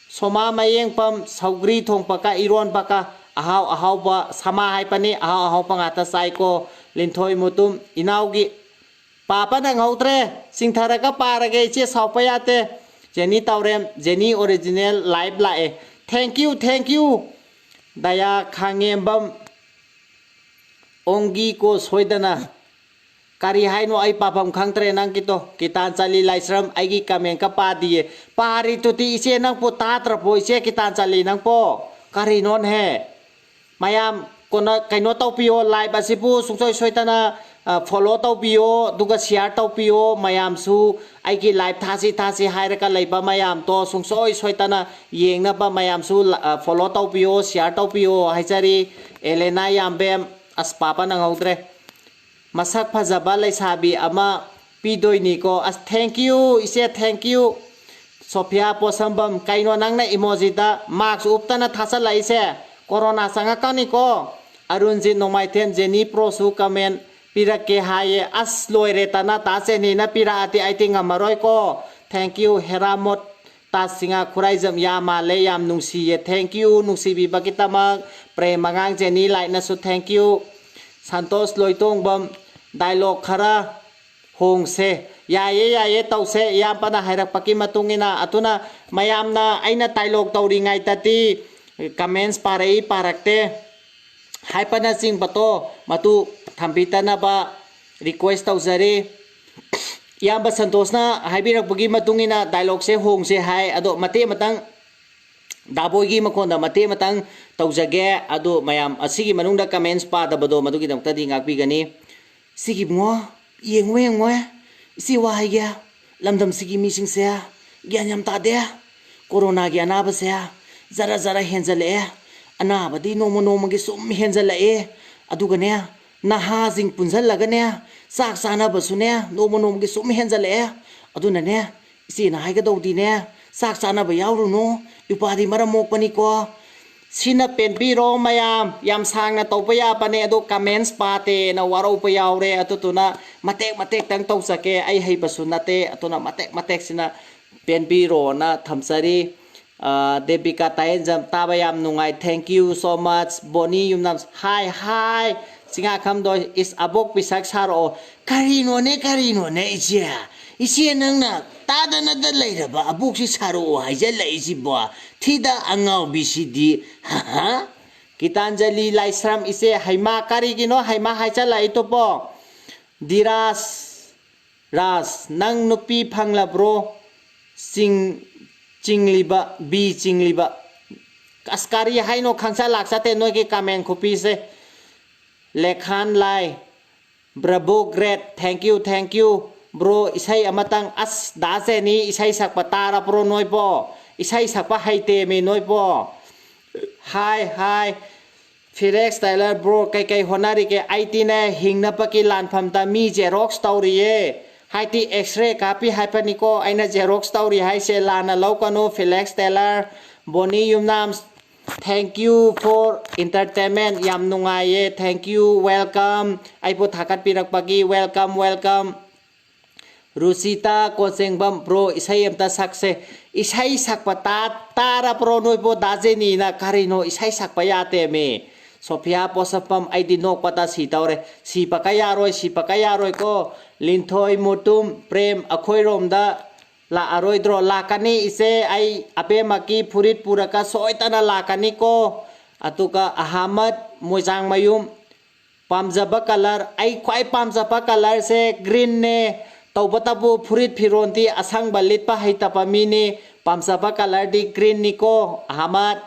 ꯁꯣꯃꯥ ꯃꯌꯦꯡꯐꯝ, ꯁꯧꯒ꯭ꯔꯤ ꯊꯣꯡꯕꯒ ꯏꯔꯣꯟꯕꯒ, ꯑꯍꯥꯎ ꯑꯍꯥꯎꯕ, ꯁꯃꯥ ꯍꯥꯏꯕꯅꯤ, ꯑꯍꯥꯎ ꯑꯍꯥꯎꯕ ꯉꯥꯛꯇ ꯆꯥꯏꯀꯣ꯫ ꯂꯤꯟꯊꯣꯏ ꯃꯨꯇꯨꯝ, ꯏꯅꯥꯎꯒꯤ ꯄꯥꯕ ꯅꯪꯍꯧꯗ꯭ꯔꯦ꯫ ꯆꯤꯡꯊꯔꯒ ꯄꯥꯔꯒꯦ, ꯏꯆꯦ ꯁꯥꯎꯕ ꯌꯥꯗꯦ꯫ ꯖꯦꯅꯤ ꯇꯧꯔꯦꯝ, ꯖꯦꯅꯤ ꯑꯣꯔꯤꯖꯤꯅꯦꯜ ꯂꯥꯏꯚ ꯂꯥꯛꯑꯦ꯫ Thank you, thank you꯫ ꯗꯌꯥ ꯈꯥꯡꯉꯦꯝꯕꯝ, ꯑꯣꯡꯒꯤ ꯀꯣ ꯁꯣꯏꯗꯅ꯫ ꯀꯔꯤ ꯍꯥꯏꯅꯣ? ꯑꯩ ꯄꯥꯐꯝ ꯈꯪꯗ꯭ꯔꯦ ꯅꯪꯒꯤꯗꯣ꯫ ꯀꯤꯇꯥꯟ ꯆꯥꯂꯤ ꯂꯥꯏꯁ꯭ꯔꯝ, ꯑꯩꯒꯤ ꯀꯃꯦꯟꯀ ꯄꯥꯗꯤꯌꯦ꯫ ꯄꯥꯔꯤꯗꯨꯗꯤ ꯏꯆꯦ, ꯅꯪꯕꯨ ꯇꯥꯗ꯭ꯔꯕꯣ ꯏꯆꯦ ꯀꯤꯇꯥꯟ ꯆꯥꯂꯤ ꯅꯪꯕꯣ? ꯀꯔꯤꯅꯣꯅꯦꯍꯦ? ꯃꯌꯥꯝ ꯀꯣꯟꯅ ꯀꯩꯅꯣ ꯇꯧꯕꯤꯌꯣ, ꯂꯥꯏꯚ ꯑꯁꯤꯕꯨ ꯁꯨꯡꯁꯣꯏ ꯁꯣꯏꯗꯅ, ꯑ, ꯐꯣꯂꯣ ꯇꯧꯕꯤꯌꯣ, ꯑꯗꯨꯒ ꯁꯤꯌꯥꯔ ꯇꯧꯕꯤꯌꯣ꯫ ꯃꯌꯥꯝꯁꯨ ꯑꯩꯒꯤ ꯂꯥꯏꯚ ꯊꯥꯁꯤ ꯊꯥꯁꯤ ꯍꯥꯏꯔꯒ ꯂꯩꯕ ꯃꯌꯥꯝꯗꯣ ꯁꯨꯡꯁꯣꯏ ꯁꯣꯏꯗꯅ ꯌꯦꯡꯅꯕ ꯃꯌꯥꯝꯁꯨ ꯂ-, ꯑ, ꯐꯣꯂꯣ ꯇꯧꯕꯤꯌꯣ, ꯁꯤꯌꯥꯔ ꯇꯧꯕꯤꯌꯣ ꯍꯥꯏꯖꯔꯤ꯫ ꯑꯦꯂꯦꯅꯥ ꯌꯥꯝꯕꯦꯝ, ꯑꯁ, ꯄꯥꯕ ꯅꯪꯍꯧꯗ꯭ꯔꯦ꯫ ꯃꯁꯛ ꯐꯖꯕ ꯂꯩꯁꯥꯕꯤ ꯑꯃ ꯄꯤꯗꯣꯏꯅꯤꯀꯣ꯫ ꯑꯁ, thank you, ꯏꯆꯦ, thank you꯫ ꯁꯣꯐꯤꯌꯥ ꯄꯣꯠꯁꯝꯕꯝ, ꯀꯩꯅꯣ ꯅꯪꯅ ꯏꯃꯣꯖꯤꯗ ꯃꯥꯛꯁ ꯎꯞꯇꯅ ꯊꯥꯆꯜꯂꯛꯏꯁꯦ? ꯀꯣꯔꯣꯅꯥ ꯆꯪꯉꯛꯀꯅꯤꯀꯣ꯫ ꯑꯔꯨꯟꯖꯤꯠ ꯅꯣꯡꯃꯥꯏꯊꯦꯝ, ꯖꯦꯅꯤ ꯄ꯭ꯔꯣꯁꯨ ꯀꯃꯦꯟ ꯄꯤꯔꯛꯀꯦ ꯍꯥꯏꯌꯦ꯫ ꯑꯁ, ꯂꯣꯏꯔꯦ, ꯇꯅ ꯇꯥ ꯆꯦꯅꯤꯅ ꯄꯤꯔꯛꯑꯗꯤ ꯑꯩꯗꯤ ꯉꯝꯃꯔꯣꯏꯀꯣ꯫ Thank you, ꯍꯦꯔꯥꯃꯣꯠ ꯇꯥꯁꯤꯡꯉꯥ ꯈꯨꯔꯥꯏꯖꯝ, ꯌꯥꯝ ꯃꯥꯜꯂꯦ, ꯌꯥꯝ ꯅꯨꯡꯁꯤꯌꯦ꯫ Thank you, ꯅꯨꯡꯁꯤꯕꯤꯕꯒꯤꯗꯃꯛ꯫ ꯄ꯭ꯔꯦꯝ ꯑꯉꯥꯡ ꯖꯦꯅꯤ ꯂꯥꯏꯠꯅꯁꯨ thank you꯫ Santosh Loitongbam, dialogue ꯈꯔ ꯍꯣꯡꯁꯦ꯫ ꯌꯥꯏꯌꯦ, ꯌꯥꯏꯌꯦ, ꯇꯧꯁꯦ, ꯏꯌꯥꯝꯕꯅ ꯍꯥꯏꯔꯛꯄꯒꯤ ꯃꯇꯨꯡ ꯏꯟꯅ꯫ ꯑꯗꯨꯅ ꯃꯌꯥꯝꯅ ꯑꯩꯅ ꯗꯥꯏꯂꯣꯛ ꯇꯧꯔꯤꯉꯩꯗꯗꯤ ꯀꯃꯦꯟꯁ ꯄꯥꯔꯛꯏ ꯄꯥꯔꯛꯇꯦ ꯍꯥꯏꯕꯅꯆꯤꯡꯕꯗꯣ ꯃꯗꯨ ꯊꯝꯕꯤꯗꯅꯕ ꯔꯤꯀ꯭ꯋꯦꯁ ꯇꯧꯖꯔꯤ꯫ ꯏꯌꯥꯝꯕ ꯁꯟꯇꯣꯁꯅ ꯍꯥꯏꯕꯤꯔꯛꯄꯒꯤ ꯃꯇꯨꯡ ꯏꯟꯅ ꯗꯥꯏꯂꯣꯛꯁꯦ ꯍꯣꯡꯁꯦ ꯍꯥꯏ꯫ ꯑꯗꯣ ꯃꯇꯦꯛ ꯑꯃꯇꯪ ꯗꯥꯕꯣꯏꯒꯤ ꯃꯈꯣꯟꯗ ꯃꯇꯦꯛ ꯑꯃꯇꯪ ꯇꯧꯖꯒꯦ꯫ ꯑꯗꯣ ꯃꯌꯥꯝ ꯑꯁꯤꯒꯤ ꯃꯅꯨꯡꯗ ꯀꯃꯦꯟꯁ ꯄꯥꯗꯕꯗꯣ ꯃꯗꯨꯒꯤꯗꯃꯛꯇꯗꯤ ꯉꯥꯛꯄꯤꯒꯅꯤ꯫ "ꯁꯤꯒꯤ ꯏꯕꯨꯡꯉꯣ, ꯌꯦꯡꯉꯣ ꯌꯦꯡꯉꯣ, ꯏꯆꯦ ꯋꯥ ꯍꯥꯏꯒꯦ, ꯂꯝꯗꯝꯁꯤꯒꯤ ꯃꯤꯁꯤꯡꯁꯦ ꯒ꯭ꯌꯥꯟ ꯌꯥꯝ ꯇꯥꯗꯦ꯫ ꯀꯣꯔꯣꯅꯥꯒꯤ ꯑꯅꯥꯕꯁꯦ ꯖꯔ ꯖꯔ ꯍꯦꯟꯖꯜꯂꯛꯑꯦ꯫ ꯑꯅꯥꯕꯗꯤ ꯅꯣꯡꯃ ꯅꯣꯡꯃꯒꯤ ꯁꯨꯝ ꯍꯦꯟꯖꯜꯂꯛꯑꯦ꯫ ꯑꯗꯨꯒꯅꯦ, ꯅꯍꯥꯁꯤꯡ ꯄꯨꯟꯁꯜꯂꯒꯅꯦ, ꯆꯥꯛ ꯆꯥꯅꯕꯁꯨꯅꯦ, ꯅꯣꯡꯃ ꯅꯣꯡꯃꯒꯤ ꯁꯨꯝ ꯍꯦꯟꯖꯜꯂꯛꯑꯦ꯫ ꯑꯗꯨꯅꯅꯦ, ꯏꯆꯦꯅ ꯍꯥꯏꯒꯗꯧꯗꯤꯅꯦ, ꯆꯥꯛ ꯆꯥꯅꯕ ꯌꯥꯎꯔꯨꯅꯨ, ꯏꯄꯥꯗꯤ ꯃꯔꯝ ꯃꯣꯛꯄꯅꯤꯀꯣ꯫ ꯁꯤꯅ ꯄꯦꯟꯕꯤꯔꯣ ꯃꯌꯥꯝ, ꯌꯥꯝ ꯁꯥꯡꯅ ꯇꯧꯕ ꯌꯥꯕꯅꯦ, ꯑꯗꯣ comments ꯄꯥꯗꯦꯅ ꯋꯥꯔꯧꯕ ꯌꯥꯎꯔꯦ꯫ ꯑꯗꯨꯗꯨꯅ ꯃꯇꯦꯛ ꯃꯇꯦꯛꯇꯪ ꯇꯧꯖꯒꯦ, ꯑꯩ ꯍꯩꯕꯁꯨ ꯅꯠꯇꯦ, ꯑꯗꯨꯅ ꯃꯇꯦꯛ ꯃꯇꯦꯛꯁꯤꯅ ꯄꯦꯟꯕꯤꯔꯣꯅ ꯊꯝꯖꯔꯤ꯫ ꯑ, ꯗꯦꯕꯤꯀꯥ ꯇꯥꯍꯦꯟꯖꯝ, ꯇꯥꯕ ꯌꯥꯝ ꯅꯨꯡꯉꯥꯏ, thank you so much꯫ ꯕꯣꯅꯤ ꯌꯨꯝꯅꯥꯝ, ꯍꯥꯏ ꯍꯥꯏ꯫ ꯆꯤꯡꯉꯥꯈꯝꯗꯣ, ꯏꯁ, ꯑꯕꯣꯛ ꯄꯤꯁꯛ ꯁꯥꯔꯛꯑꯣ꯫ ꯀꯔꯤꯅꯣꯅꯦ, ꯀꯔꯤꯅꯣꯅꯦ, ꯏꯆꯦ? ꯏꯆꯦ, ꯅꯪꯅ ꯇꯥꯗꯅꯗ ꯂꯩꯔꯕ ꯑꯕꯣꯛꯁꯤ ꯁꯥꯔꯛꯑꯣ ꯍꯥꯏꯖꯜꯂꯛꯏꯁꯤꯕꯣ? ꯊꯤꯗ ꯑꯉꯥꯎꯕꯤꯁꯤꯗꯤ, ꯍꯥ ꯍꯥ꯫ ꯒꯤꯇꯥꯟꯖꯂꯤ ꯂꯥꯏꯁ꯭ꯔꯝ, ꯏꯆꯦ, ꯍꯩꯃꯥ, ꯀꯔꯤꯒꯤꯅꯣ ꯍꯩꯃꯥ ꯍꯥꯏꯖꯜꯂꯛꯏꯗꯨꯕꯣ? ꯙꯤꯔꯥꯖ ꯔꯥꯖ, ꯅꯪ ꯅꯨꯄꯤ ꯐꯪꯂꯕ꯭ꯔꯣ? ꯆꯤꯡ-, ꯆꯤꯡꯂꯤꯕ, ꯕꯤ ꯆꯤꯡꯂꯤꯕ꯫ ꯑꯁ, ꯀꯔꯤ ꯍꯥꯏꯅꯣ, ꯈꯪꯆꯠ ꯂꯥꯛꯆꯠꯇꯦ ꯅꯣꯏꯒꯤ comment ꯈꯨꯄꯤꯁꯦ꯫ ꯂꯦꯈꯥꯟ Lai, bravo, great, thank you, thank you꯫ Bro, ꯏꯁꯩ ꯑꯃꯇꯪ, ꯑꯁ, ꯗꯥ ꯖꯦꯅꯤ ꯏꯁꯩ ꯁꯛꯄ ꯇꯥꯔꯕ꯭ꯔꯣ ꯅꯣꯏꯕꯣ? ꯏꯁꯩ ꯁꯛꯄ ꯍꯩꯇꯦꯃꯤ ꯅꯣꯏꯕꯣ꯫ ꯍꯥꯏ, ꯍꯥꯏ꯫ ꯐꯤꯂꯦꯛꯁ ꯇꯥꯏꯂꯔ, bro, ꯀꯩꯀꯩ ꯍꯣꯠꯅꯔꯤꯒꯦ? ꯑꯩꯗꯤꯅꯦ, ꯍꯤꯡꯅꯕꯒꯤ ꯂꯥꯟꯐꯝꯗ ꯃꯤ Xerox ꯇꯧꯔꯤꯌꯦ꯫ ꯍꯥꯏꯗꯤ X-ray ꯀꯥꯞꯄꯤ ꯍꯥꯏꯕꯅꯤꯀꯣ ꯑꯩꯅ Xerox ꯇꯧꯔꯤ ꯍꯥꯏꯁꯦ, ꯂꯥꯟꯅ ꯂꯧꯒꯅꯨ꯫ Felix tailor, Boni Yumnam, thank you for entertainment꯫ ꯌꯥꯝ ꯅꯨꯡꯉꯥꯏꯌꯦ, thank you, welcome꯫ ꯑꯩꯕꯨ ꯊꯥꯒꯠꯄꯤꯔꯛꯄꯒꯤ welcome, welcome꯫ ꯔꯨꯆꯤꯇꯥ ꯀꯣꯟꯁꯦꯡꯕꯝ, bro, ꯏꯁꯩ ꯑꯝꯇ ꯁꯛꯁꯦ꯫ ꯏꯁꯩ ꯁꯛꯄ ꯇꯥ-, ꯇꯥꯔꯕ꯭ꯔꯣ ꯅꯣꯏꯕꯣ? ꯗꯥ ꯖꯦꯅꯤꯅ ꯀꯔꯤꯅꯣ ꯏꯁꯩ ꯁꯛꯄ ꯌꯥꯗꯦꯃꯤ꯫ ꯁꯣꯐꯤꯌꯥ ꯄꯣꯠꯁꯛꯐꯝ, ꯑꯩꯗꯤ ꯅꯣꯛꯄꯗ ꯁꯤ ꯇꯧꯔꯦ꯫ ꯁꯤꯄꯀ ꯌꯥꯔꯣꯏ, ꯁꯤꯄꯀ ꯌꯥꯔꯣꯏꯀꯣ꯫ ꯂꯤꯟꯊꯣꯏ ꯃꯨꯇꯨꯝ, ꯄ꯭ꯔꯦꯝ, ꯑꯩꯈꯣꯏꯔꯣꯝꯗ ꯂꯥꯛꯑꯔꯣꯏꯗ꯭ꯔꯣ? ꯂꯥꯛꯀꯅꯤ ꯏꯆꯦ, ꯑꯩ ꯑꯕꯦꯝꯃꯀꯤ ꯐꯨꯔꯤꯠ ꯄꯨꯔꯒ ꯁꯣꯏꯗꯅ ꯂꯥꯛꯀꯅꯤꯀꯣ꯫ ꯑꯗꯨꯒ ꯑꯍꯥꯃꯠ ꯃꯣꯏꯖꯥꯡꯃꯌꯨꯝ, ꯄꯥꯝꯖꯕ colour, ꯑꯩ ꯈ꯭ꯋꯥꯏ ꯄꯥꯝꯖꯕ colourꯁꯦ greenꯅꯦ꯫ ꯇꯧꯕꯇꯕꯨ ꯐꯨꯔꯤꯠ ꯐꯤꯔꯣꯟꯗꯤ ꯑꯁꯪꯕ ꯂꯤꯠꯄ ꯍꯩꯇꯕ ꯃꯤꯅꯤ꯫ ꯄꯥꯝꯖꯕ colourꯗꯤ greenꯅꯤꯀꯣ, ꯑꯍꯃꯠ꯫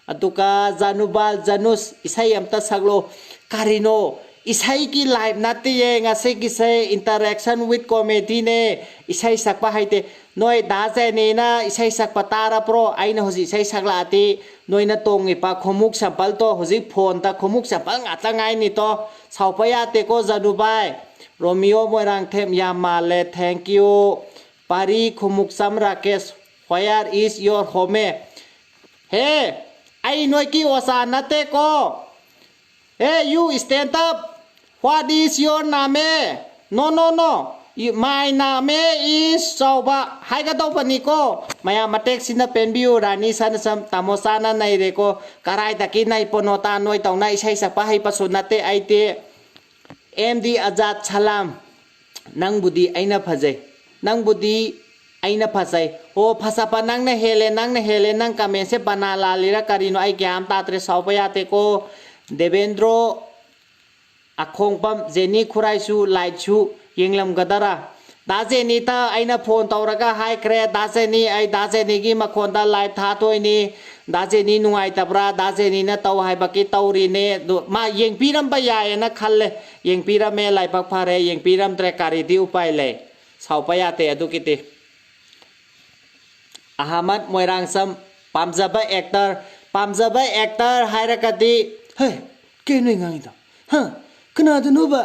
ꯑꯗꯨꯒ ꯖꯥꯅꯨꯕꯥꯜ ꯖꯥꯅꯨꯁ, ꯏꯁꯩ ꯑꯝꯇ ꯁꯛꯂꯣ꯫ ꯀꯔꯤꯅꯣ? ꯏꯁꯩꯒꯤ live ꯅꯠꯇꯤꯌꯦ ꯉꯁꯤꯒꯤꯁꯦ, interaction with comedyꯅꯦ꯫ ꯏꯁꯩ ꯁꯛꯄ ꯍꯩꯇꯦ꯫ ꯅꯣꯏ ꯗꯥ ꯖꯦꯅꯤꯅ ꯏꯁꯩ ꯁꯛꯄ ꯇꯥꯔꯕ꯭ꯔꯣ? ꯑꯩꯅ ꯍꯧꯖꯤꯛ ꯏꯁꯩ ꯁꯛꯂꯛꯑꯗꯤ ꯅꯣꯏꯅ ꯇꯣꯡꯉꯤꯕ ꯈꯣꯡꯎꯞ sampleꯗꯣ, ꯍꯧꯖꯤꯛ phoneꯗ ꯈꯣꯡꯎꯞ sample ꯉꯥꯛꯇ ꯉꯥꯏꯅꯤꯇꯣ꯫ ꯁꯥꯎꯕ ꯌꯥꯗꯦꯀꯣ, ꯖꯥꯅꯨꯕꯥꯏ꯫ ꯔꯣꯃꯤꯌꯣ ꯃꯣꯏꯔꯥꯡꯊꯦꯝ, ꯌꯥꯝ ꯃꯥꯜꯂꯦ, thank you꯫ ꯄꯥꯔꯤ Khumukcham Rakesh, where is your home? ꯍꯦ, ꯑꯩ ꯅꯣꯏꯒꯤ ꯑꯣꯖꯥ ꯅꯠꯇꯦꯀꯣ꯫ Hey, you stand up. What is your name? No, no, no. You- My name is ꯆꯥꯎꯕ ꯍꯥꯏꯒꯗꯧꯕꯅꯤꯀꯣ꯫ ꯃꯌꯥꯝ ꯃꯇꯦꯛꯁꯤꯅ ꯄꯦꯟꯕꯤꯌꯨ꯫ ꯔꯥꯅꯤ ꯁꯅꯁꯝ ꯇꯥꯃꯣ ꯆꯥꯅ ꯅꯩꯔꯦꯀꯣ꯫ ꯀꯔꯥꯏꯗꯒꯤ ꯅꯩꯄꯣꯅꯣꯇꯥ, ꯅꯣꯏ ꯇꯧꯅ ꯏꯁꯩ ꯁꯛꯄ ꯍꯩꯕꯁꯨ ꯅꯠꯇꯦ ꯑꯩꯗꯤ꯫ ꯑꯦꯝ ꯗꯤ ꯑꯖꯥꯗ ꯁꯂꯥꯝ꯫ ꯅꯪꯕꯨꯗꯤ ꯑꯩꯅ ꯐꯖꯩ꯫ ꯅꯪꯕꯨꯗꯤ ꯑꯩꯅ ꯐꯖꯩ꯫ ꯑꯣ, ꯐꯖꯕ ꯅꯪꯅ ꯍꯦꯜꯂꯦ, ꯅꯪꯅ ꯍꯦꯜꯂꯦ꯫ ꯅꯪ ꯀꯃꯦꯟꯁꯦ ꯕꯅꯥ ꯂꯥꯜꯂꯤꯔ ꯀꯔꯤꯅꯣ? ꯑꯩ ꯒ꯭ꯌꯥꯟ ꯇꯥꯗ꯭ꯔꯦ꯫ ꯁꯥꯎꯕ ꯌꯥꯗꯦꯀꯣ꯫ ꯗꯦꯕꯦꯟꯗ꯭ꯔꯣ ꯑꯈꯣꯡꯕꯝ, ꯖꯦꯅꯤ ꯈꯨꯔꯥꯏꯁꯨ ꯂꯥꯏꯠꯁꯨ ꯌꯦꯡꯂꯝꯒꯗꯔꯥ? ꯗꯥ ꯖꯦꯅꯤꯗ ꯑꯩꯅ ꯐꯣꯟ ꯇꯧꯔꯒ ꯍꯥꯏꯈ꯭ꯔꯦ, ꯗꯥ ꯖꯦꯅꯤ, ꯑꯩ ꯗꯥ ꯖꯦꯅꯤꯒꯤ ꯃꯈꯣꯟꯗ ꯂꯥꯏꯚ ꯊꯥꯗꯣꯏꯅꯤ, ꯗꯥ ꯖꯦꯅꯤ ꯅꯨꯡꯉꯥꯏꯇꯕ꯭ꯔꯥ? ꯗꯥ ꯖꯦꯅꯤꯅ ꯇꯧ ꯍꯥꯏꯕꯒꯤ ꯇꯧꯔꯤꯅꯦ꯫ ꯑꯗꯨ ꯃꯥ ꯌꯦꯡꯕꯤꯔꯝꯕ ꯌꯥꯏꯌꯦꯅ ꯈꯜꯂꯦ꯫ ꯌꯦꯡꯕꯤꯔꯝꯃꯦ, ꯂꯥꯏꯕꯛ ꯐꯔꯦ꯫ ꯌꯦꯡꯕꯤꯔꯝꯗ꯭ꯔꯦ, ꯀꯔꯤꯗꯤ ꯎꯄꯥꯏ ꯂꯩ? ꯁꯥꯎꯕ ꯌꯥꯗꯦ ꯑꯗꯨꯒꯤꯗꯤ꯫ ꯑꯍꯃꯗ ꯃꯣꯏꯔꯥꯡꯁꯝ, ꯄꯥꯝꯖꯕ ꯑꯦꯛꯇꯔ, ꯄꯥꯝꯖꯕ ꯑꯦꯛꯇꯔ ꯍꯥꯏꯔꯒꯗꯤ, ꯍꯦ, ꯀꯩꯅꯣ ꯑꯩ ꯉꯥꯡꯉꯤꯗꯣ? ꯍꯥ? ꯀꯅꯥꯗꯅꯣꯕ?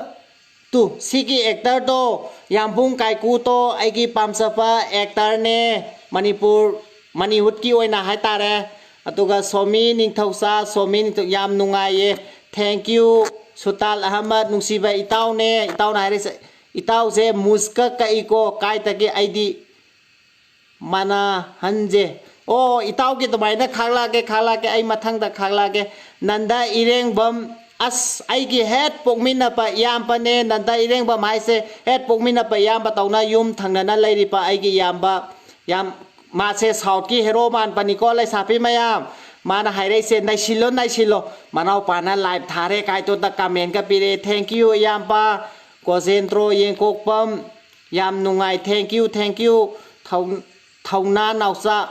ꯇꯨ, ꯁꯤꯒꯤ ꯑꯦꯛꯇꯔꯗꯣ, ꯌꯥꯝꯕꯨꯡ ꯀꯥꯏꯀꯨꯗꯣ ꯑꯩꯒꯤ ꯄꯥꯝꯖꯕ ꯑꯦꯛꯇꯔꯅꯦ, ꯃꯅꯤꯄꯨꯔ, ꯃꯅꯤꯋꯨꯗꯀꯤ ꯑꯣꯏꯅ ꯍꯥꯏꯇꯥꯔꯦ꯫ ꯑꯗꯨꯒ ꯁꯣꯃꯤ ꯅꯤꯡꯊꯧꯆꯥ, ꯁꯣꯃꯤ ꯅꯤꯡꯊꯧ, ꯌꯥꯝ ꯅꯨꯡꯉꯥꯏꯌꯦ꯫ Thank you, ꯁꯨꯇꯥꯜ ꯑꯍꯃꯗ, ꯅꯨꯡꯁꯤꯕ ꯏꯇꯥꯎꯅꯦ, ꯏꯇꯥꯎꯅ ꯍꯥꯏꯔꯤꯁꯦ, ꯏꯇꯥꯎꯁꯦ ꯃꯨꯁꯀ ꯀꯛꯏꯀꯣ, ꯀꯥꯏꯗꯒꯤ? ꯑꯩꯗꯤ ꯃꯅꯥꯍꯟꯖꯦ꯫ ꯑꯣ, ꯏꯇꯥꯎꯒꯤ ꯑꯗꯨꯃꯥꯏꯅ ꯈꯥꯛꯂꯛꯑꯒꯦ, ꯈꯥꯛꯂꯛꯑꯒꯦ, ꯑꯩ ꯃꯊꯪꯗ ꯈꯥꯛꯂꯛꯑꯒꯦ꯫ ꯅꯟꯗ ꯏꯔꯦꯡꯕꯝ, ꯑꯁ, ꯑꯩꯒꯤ ꯍꯦꯛ ꯄꯣꯛꯃꯤꯟꯅꯕ ꯏꯌꯥꯝꯕꯅꯦ꯫ ꯅꯟꯗ ꯏꯔꯦꯡꯕꯝ ꯍꯥꯏꯁꯦ ꯍꯦꯛ ꯄꯣꯛꯃꯤꯟꯅꯕ ꯏꯌꯥꯝꯕ ꯇꯧꯅ ꯌꯨꯝ ꯊꯪꯅꯅ ꯂꯩꯔꯤꯕ ꯑꯩꯒꯤ ꯏꯌꯥꯝꯕ꯫ ꯌꯥꯝ, ꯃꯥꯁꯦ ꯁꯥꯎꯠꯀꯤ ꯍꯦꯔꯣ ꯃꯥꯟꯕꯅꯤꯀꯣ, ꯂꯩꯁꯥꯕꯤ ꯃꯌꯥꯝ꯫ ꯃꯥꯅ ꯍꯥꯏꯔꯛꯏꯁꯦ, "ꯅꯩꯁꯤꯜꯂꯣ, ꯅꯩꯁꯤꯜꯂꯣ꯫ ꯃꯅꯥꯎꯄꯥꯅ ꯂꯥꯏꯚ ꯊꯥꯔꯦ" ꯀꯥꯏꯗꯨꯗ ꯀꯃꯦꯟꯒ ꯄꯤꯔꯛꯑꯦ꯫ Thank you, ꯏꯌꯥꯝꯕ꯫ ꯒꯣꯖꯦꯟꯗ꯭ꯔꯣ ꯌꯦꯡꯀꯣꯛꯄꯝ, ꯌꯥꯝ ꯅꯨꯡꯉꯥꯏ꯫ Thank you, thank you꯫ ꯊꯧ-, ꯊꯧꯅꯥ ꯅꯥꯎꯆꯥ,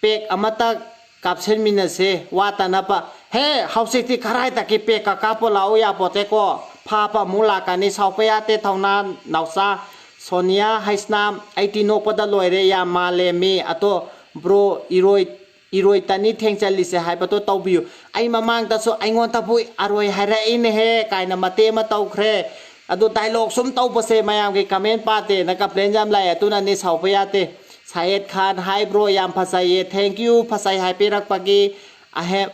ꯄꯦꯛ ꯑꯃꯇ ꯀꯥꯞꯁꯤꯟꯃꯤꯟꯅꯁꯦ, ꯋꯥꯠꯇꯅꯕ꯫ ꯍꯦ, ꯍꯧꯖꯤꯛꯇꯤ ꯀꯔꯥꯏꯗꯒꯤ ꯄꯦꯛꯀ ꯀꯥꯞꯄꯣ ꯂꯥꯛꯑꯣ ꯌꯥꯄꯣꯠꯇꯦꯀꯣ꯫ ꯐꯥꯕ ꯑꯃꯨꯛ ꯂꯥꯛꯀꯅꯤ, ꯁꯥꯎꯕ ꯌꯥꯗꯦ꯫ ꯊꯧꯅꯥ ꯅꯥꯎꯆꯥ, ꯁꯣꯅꯤꯌꯥ ꯍꯩꯁꯅꯥꯝ, ꯑꯩꯗꯤ ꯅꯣꯛꯄꯗ ꯂꯣꯏꯔꯦ, ꯌꯥꯝ ꯃꯥꯜꯂꯦ ꯃꯤ꯫ ꯑꯗꯣ ꯕ꯭ꯔꯣ, ꯏꯔꯣꯏ, ꯏꯔꯣꯏ ꯇꯅꯤ ꯊꯦꯡꯆꯜꯂꯤꯁꯦ ꯍꯥꯏꯕꯗꯣ ꯇꯧꯕꯤꯌꯨ꯫ ꯑꯩ ꯃꯃꯥꯡꯗꯁꯨ ꯑꯩꯉꯣꯟꯗꯕꯨ ꯑꯔꯣꯏ ꯍꯥꯏꯔꯛꯏꯅꯦꯍꯦ ꯀꯥꯏꯅ ꯃꯇꯦꯛ ꯑꯃ ꯇꯧꯈ꯭ꯔꯦ꯫ ꯑꯗꯣ dialogue ꯁꯨꯝ ꯇꯧꯕꯁꯦ ꯃꯌꯥꯝꯒꯤ comment ꯄꯥꯗꯦꯅ complain ꯌꯥꯝ ꯂꯥꯛꯑꯦ, ꯑꯗꯨꯅꯅꯦ, ꯁꯥꯎꯕ ꯌꯥꯗꯦ꯫ ꯁꯥꯍꯦꯗ ꯈꯥꯟ, hi bro, ꯌꯥꯝ ꯐꯖꯩꯌꯦ, thank you, ꯐꯖꯩ ꯍꯥꯏꯕꯤꯔꯛꯄꯒꯤ꯫ ꯑꯍꯦ-,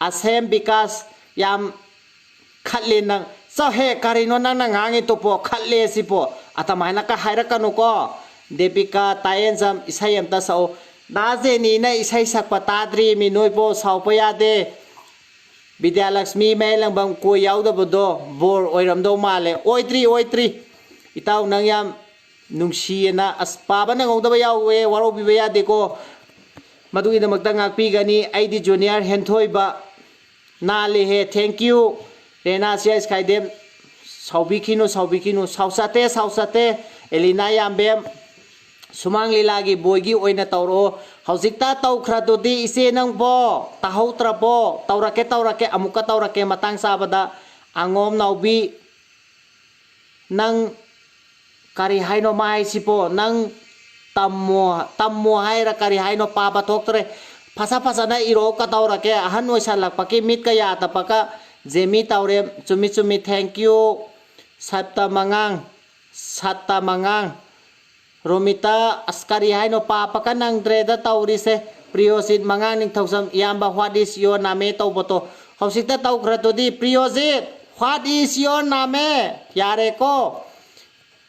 ꯑꯁꯦꯝ ꯕꯤꯀꯥꯁ, ꯌꯥꯝ ꯈꯠꯂꯦ ꯅꯪ꯫ ꯆꯠꯍꯦ, ꯀꯔꯤꯅꯣ ꯅꯪꯅ ꯉꯥꯡꯉꯤꯗꯨꯕꯣ? ꯈꯠꯂꯦ ꯁꯤꯕꯣ꯫ ꯑꯗꯨꯃꯥꯏꯅ ꯀ ꯍꯥꯏꯔꯛꯀꯅꯨꯀꯣ꯫ ꯗꯦꯕꯤꯀꯥ ꯇꯥꯌꯦꯟꯖꯝ, ꯏꯁꯩ ꯑꯝꯇ ꯁꯛꯎ꯫ ꯗꯥ ꯖꯦꯅꯤꯅ ꯏꯁꯩ ꯁꯛꯄ ꯇꯥꯗ꯭ꯔꯤ ꯃꯤ, ꯅꯣꯏꯕꯣ, ꯁꯥꯎꯕ ꯌꯥꯗꯦ꯫ ꯕꯤꯗ꯭ꯌꯥꯂꯛꯁꯃꯤ ꯃꯌꯥꯏꯂꯪꯕꯝ, ꯀꯣꯏ ꯌꯥꯎꯗꯕꯗꯣ ꯕꯣꯔ ꯑꯣꯏꯔꯝꯗꯧ ꯃꯥꯜꯂꯦ꯫ ꯑꯣꯏꯗ꯭ꯔꯤ, ꯑꯣꯏꯗ꯭ꯔꯤ꯫ ꯏꯇꯥꯎ, ꯅꯪ ꯌꯥꯝ ꯅꯨꯡꯁꯤꯌꯦꯅ꯫ ꯑꯁ, ꯄꯥꯕ ꯅꯪꯍꯧꯗꯕ ꯌꯥꯎꯋꯦ, ꯋꯥꯔꯧꯕꯤꯕ ꯌꯥꯗꯦꯀꯣ꯫ ꯃꯗꯨꯒꯤꯗꯃꯛꯇ ꯉꯥꯛꯄꯤꯒꯅꯤ꯫ ꯑꯩꯗꯤ ꯖꯨꯅꯤꯌꯔ ꯍꯦꯟꯊꯣꯏꯕ꯫ ꯅꯥꯜꯂꯤꯍꯦ, thank you꯫ Rena C I ꯁ꯭ꯀꯥꯏꯗꯦꯝ, ꯁꯥꯎꯕꯤꯈꯤꯅꯨ, ꯁꯥꯎꯕꯤꯈꯤꯅꯨ꯫ ꯁꯥꯎꯆꯠꯇꯦ, ꯁꯥꯎꯆꯠꯇꯦ꯫ ꯑꯦꯂꯤꯅꯥ ꯌꯥꯝꯕꯦꯝ, ꯁꯨꯃꯥꯡ ꯂꯤꯂꯥꯒꯤ ꯕꯣꯏꯒꯤ ꯑꯣꯏꯅ ꯇꯧꯔꯛꯑꯣ꯫ ꯍꯧꯖꯤꯛꯇ ꯇꯧꯈ꯭ꯔꯗꯨꯗꯤ ꯏꯆꯦ ꯅꯪꯕꯣ, ꯇꯥꯍꯧꯗ꯭ꯔꯕꯣ? ꯇꯧꯔꯛꯀꯦ, ꯇꯧꯔꯛꯀꯦ, ꯑꯃꯨꯛꯀ ꯇꯧꯔꯛꯀꯦ ꯃꯇꯥꯡ ꯆꯥꯕꯗ꯫ ꯑꯉꯣꯝ ꯅꯥꯎꯕꯤ, ꯅꯪ ꯀꯔꯤ ꯍꯥꯏꯅꯣ ꯃꯥ ꯍꯥꯏꯁꯤꯕꯣ? ꯅꯪ ꯇꯝꯃꯣ, ꯇꯝꯃꯣ ꯍꯥꯏꯔ ꯀꯔꯤ ꯍꯥꯏꯅꯣ? ꯄꯥꯕ ꯊꯣꯛꯇ꯭ꯔꯦ꯫ ꯐꯖ ꯐꯖꯅ ꯏꯔꯣ, ꯀꯗꯧꯔꯒꯦ? ꯑꯍꯟ ꯑꯣꯏꯁꯜꯂꯛꯄꯒꯤ ꯃꯤꯠꯀ ꯌꯥꯗꯕꯒ꯫ ꯖꯦꯃꯤ ꯇꯧꯔꯦꯝ, ꯆꯨꯝꯃꯤ ꯆꯨꯝꯃꯤ, thank you꯫ ꯁꯠꯇ ꯃꯉꯥꯡ, ꯁꯠꯇ ꯃꯉꯥꯡ꯫ ꯔꯣꯃꯤꯇꯥ, ꯑꯁ, ꯀꯔꯤ ꯍꯥꯏꯅꯣ, ꯄꯥꯄꯀ ꯅꯪꯗ꯭ꯔꯦꯗ ꯇꯧꯔꯤꯁꯦ꯫ ꯄ꯭ꯔꯤꯌꯣꯖꯤꯠ, ꯃꯉꯥꯡ ꯅꯤꯡꯊꯧꯖꯝ, ꯏꯌꯥꯝꯕ, what is your name ꯇꯧꯕꯗꯣ ꯍꯧꯖꯤꯛꯇ ꯇꯧꯈ꯭ꯔꯗꯨꯗꯤ꯫ ꯄ꯭ꯔꯤꯌꯣꯖꯤꯠ, what is your name? ꯌꯥꯔꯦꯀꯣ꯫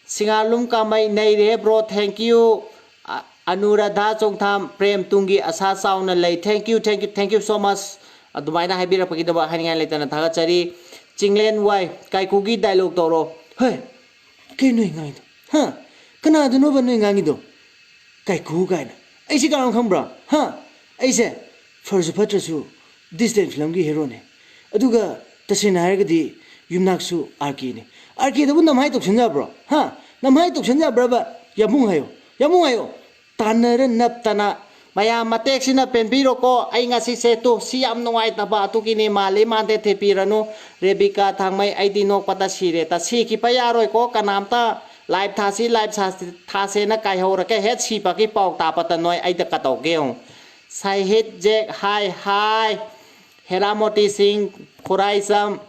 ꯁꯤꯡꯉꯥꯂꯨꯝ ꯀꯥꯃꯩ, ꯅꯩꯔꯦ bro, thank you꯫ ꯑ-, ꯑꯅꯨꯔꯥꯙꯥ ꯆꯣꯡꯊꯥꯝ, ꯄ꯭ꯔꯦꯝ ꯇꯨꯡꯒꯤ ꯑꯁꯥ ꯆꯥꯎꯅ ꯂꯩ, thank you, thank you, thank you so much꯫ ꯑꯗꯨꯃꯥꯏꯅ ꯍꯥꯏꯕꯤꯔꯛꯄꯒꯤꯗꯃꯛ ꯍꯥꯏꯅꯤꯡꯉꯥꯏ ꯂꯩꯇꯅ ꯊꯥꯒꯠꯆꯔꯤ꯫ ꯆꯤꯡꯂꯦꯟ ꯋꯥꯏ, ꯀꯥꯏꯀꯨꯒꯤ dialogue ꯇꯧꯔꯣ꯫ ꯍꯦ, ꯀꯩ ꯅꯣꯏ ꯉꯥꯡꯉꯤꯗꯣ? ꯍꯥ? ꯀꯅꯥꯗꯅꯣꯕ ꯅꯣꯏ ꯉꯥꯡꯉꯤꯗꯣ? ꯀꯥꯏꯀꯨ ꯀꯥꯏꯅ꯫ ꯑꯩꯁꯦ ꯀꯅꯥꯅꯣ ꯈꯪꯕ꯭ꯔꯥ? ꯍꯥ? ꯑꯩꯁꯦ ꯐꯔꯁꯨ ꯐꯠꯇ꯭ꯔꯁꯨ ꯗꯤꯁꯇꯦꯟ ꯐꯤꯂꯝꯒꯤ ꯍꯦꯔꯣꯅꯦ꯫ ꯑꯗꯨꯒ ꯇꯁꯦꯡꯅ ꯍꯥꯏꯔꯒꯗꯤ ꯌꯨꯝꯅꯥꯛꯁꯨ ꯑꯥꯔ ꯀꯦꯅꯦ꯫ ꯑꯥꯔ ꯀꯦꯗꯕꯨ ꯅꯝꯍꯥꯏ ꯇꯧꯁꯟ ꯌꯥꯕ꯭ꯔꯣ? ꯍꯥ? ꯅꯝꯍꯥꯏ ꯇꯧꯁꯟ ꯌꯥꯕ꯭ꯔꯕ? ꯌꯥꯝꯕꯨꯡ ꯍꯥꯏꯌꯣ, ꯌꯥꯝꯕꯨꯡ ꯍꯥꯏꯌꯣ꯫ ꯇꯥꯟꯅꯔ ꯅꯞꯇꯅ꯫ ꯃꯌꯥꯝ ꯃꯇꯦꯛꯁꯤꯅ ꯄꯦꯟꯕꯤꯔꯣꯀꯣ꯫ ꯑꯩ ꯉꯁꯤꯁꯦ ꯇꯨ ꯁꯤ ꯌꯥꯝ ꯅꯨꯡꯉꯥꯏꯇꯕ ꯑꯗꯨꯒꯤꯅꯦ, ꯃꯥꯜꯂꯤ ꯃꯥꯟꯗꯦ ꯊꯦꯄꯤꯔꯅꯨ꯫ ꯔꯦꯕꯤꯀꯥ ꯊꯥꯡꯃꯩ, ꯑꯩꯗꯤ ꯅꯣꯛꯄꯗ ꯁꯤꯔꯦ꯫ ꯇ ꯁꯤꯈꯤꯕ ꯌꯥꯔꯣꯏꯀꯣ ꯀꯅꯥꯝꯇ꯫ Live ꯊꯥꯁꯤ, live ꯊꯥꯁꯤ, ꯊꯥꯁꯦꯅ ꯀꯥꯏꯍꯧꯔꯒ ꯍꯦꯛ ꯁꯤꯕꯒꯤ ꯄꯥꯎ ꯇꯥꯕꯇ ꯅꯣꯏ ꯑꯩꯗ ꯀꯗꯧꯒꯦ ꯌꯦꯡꯉꯨ꯫ ꯁꯥꯍꯤꯠ ꯖꯦꯛ, hi hi꯫ ꯍꯦꯔꯥꯃꯣꯇꯤ ꯁꯤꯡ, ꯈꯨꯔꯥꯏꯖꯝ,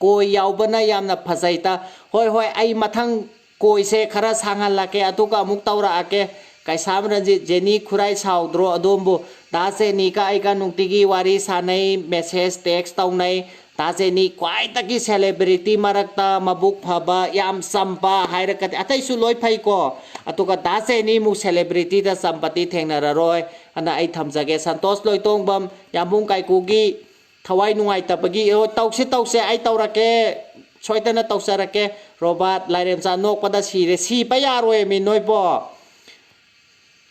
ꯀꯣꯏ ꯌꯥꯎꯕꯅ ꯌꯥꯝꯅ ꯐꯖꯩ ꯇ꯫ ꯍꯣꯏ, ꯍꯣꯏ, ꯑꯩ ꯃꯊꯪ ꯀꯣꯏꯁꯦ ꯈꯔ ꯁꯥꯡꯍꯜꯂꯛꯀꯦ, ꯑꯗꯨꯒ ꯑꯃꯨꯛ ꯇꯧꯔꯛꯑꯒꯦ꯫ ꯀꯩꯁꯥꯝ ꯔꯟꯖꯤꯠ, ꯖꯦꯅꯤ ꯈꯨꯔꯥꯏ ꯁꯥꯎꯗ꯭ꯔꯣ ꯑꯗꯣꯝꯕꯨ? ꯗꯥ ꯖꯦꯅꯤꯒ ꯑꯩꯒ ꯅꯨꯡꯇꯤꯒꯤ ꯋꯥꯔꯤ ꯁꯥꯟꯅꯩ, ꯃꯦꯁꯦꯖ, ꯇꯦꯛꯁ ꯇꯧꯅꯩ꯫ ꯗꯥ ꯖꯦꯅꯤ ꯈ꯭ꯋꯥꯏꯗꯒꯤ ꯁꯦꯂꯦꯕ꯭ꯔꯤꯇꯤ ꯃꯔꯛꯇ ꯃꯕꯨꯛ ꯐꯕ, ꯌꯥꯝ ꯆꯝꯕ ꯍꯥꯏꯔꯒꯗꯤ, ꯑꯇꯩꯁꯨ ꯂꯣꯏ ꯐꯩꯀꯣ, ꯑꯗꯨꯒ ꯗꯥ ꯖꯦꯅꯤꯃꯨꯛ ꯁꯦꯂꯦꯕ꯭ꯔꯤꯇꯤꯗ ꯆꯝꯕꯗꯤ ꯊꯦꯡꯅꯔꯔꯣꯏ꯫ ꯑꯗꯨꯅ ꯑꯩ ꯊꯝꯖꯒꯦ꯫ ꯁꯟꯇꯣꯁ ꯂꯣꯏꯇꯣꯡꯕꯝ, ꯌꯥꯝꯕꯨꯡ ꯀꯥꯏꯀꯨꯒꯤ ꯊꯋꯥꯏ ꯅꯨꯡꯉꯥꯏꯇꯕꯒꯤ, ꯑꯣ, ꯇꯧꯁꯤ, ꯇꯧꯁꯦ, ꯑꯩ ꯇꯧꯔꯛꯀꯦ, ꯁꯣꯏꯗꯅ ꯇꯧꯖꯔꯛꯀꯦ꯫ ꯔꯣꯕꯥꯔꯠ, ꯂꯥꯏꯔꯦꯝꯆꯥ ꯅꯣꯛꯄꯗ ꯁꯤꯔꯦ, ꯁꯤꯕ ꯌꯥꯔꯣꯏꯃꯤ ꯅꯣꯏꯕꯣ꯫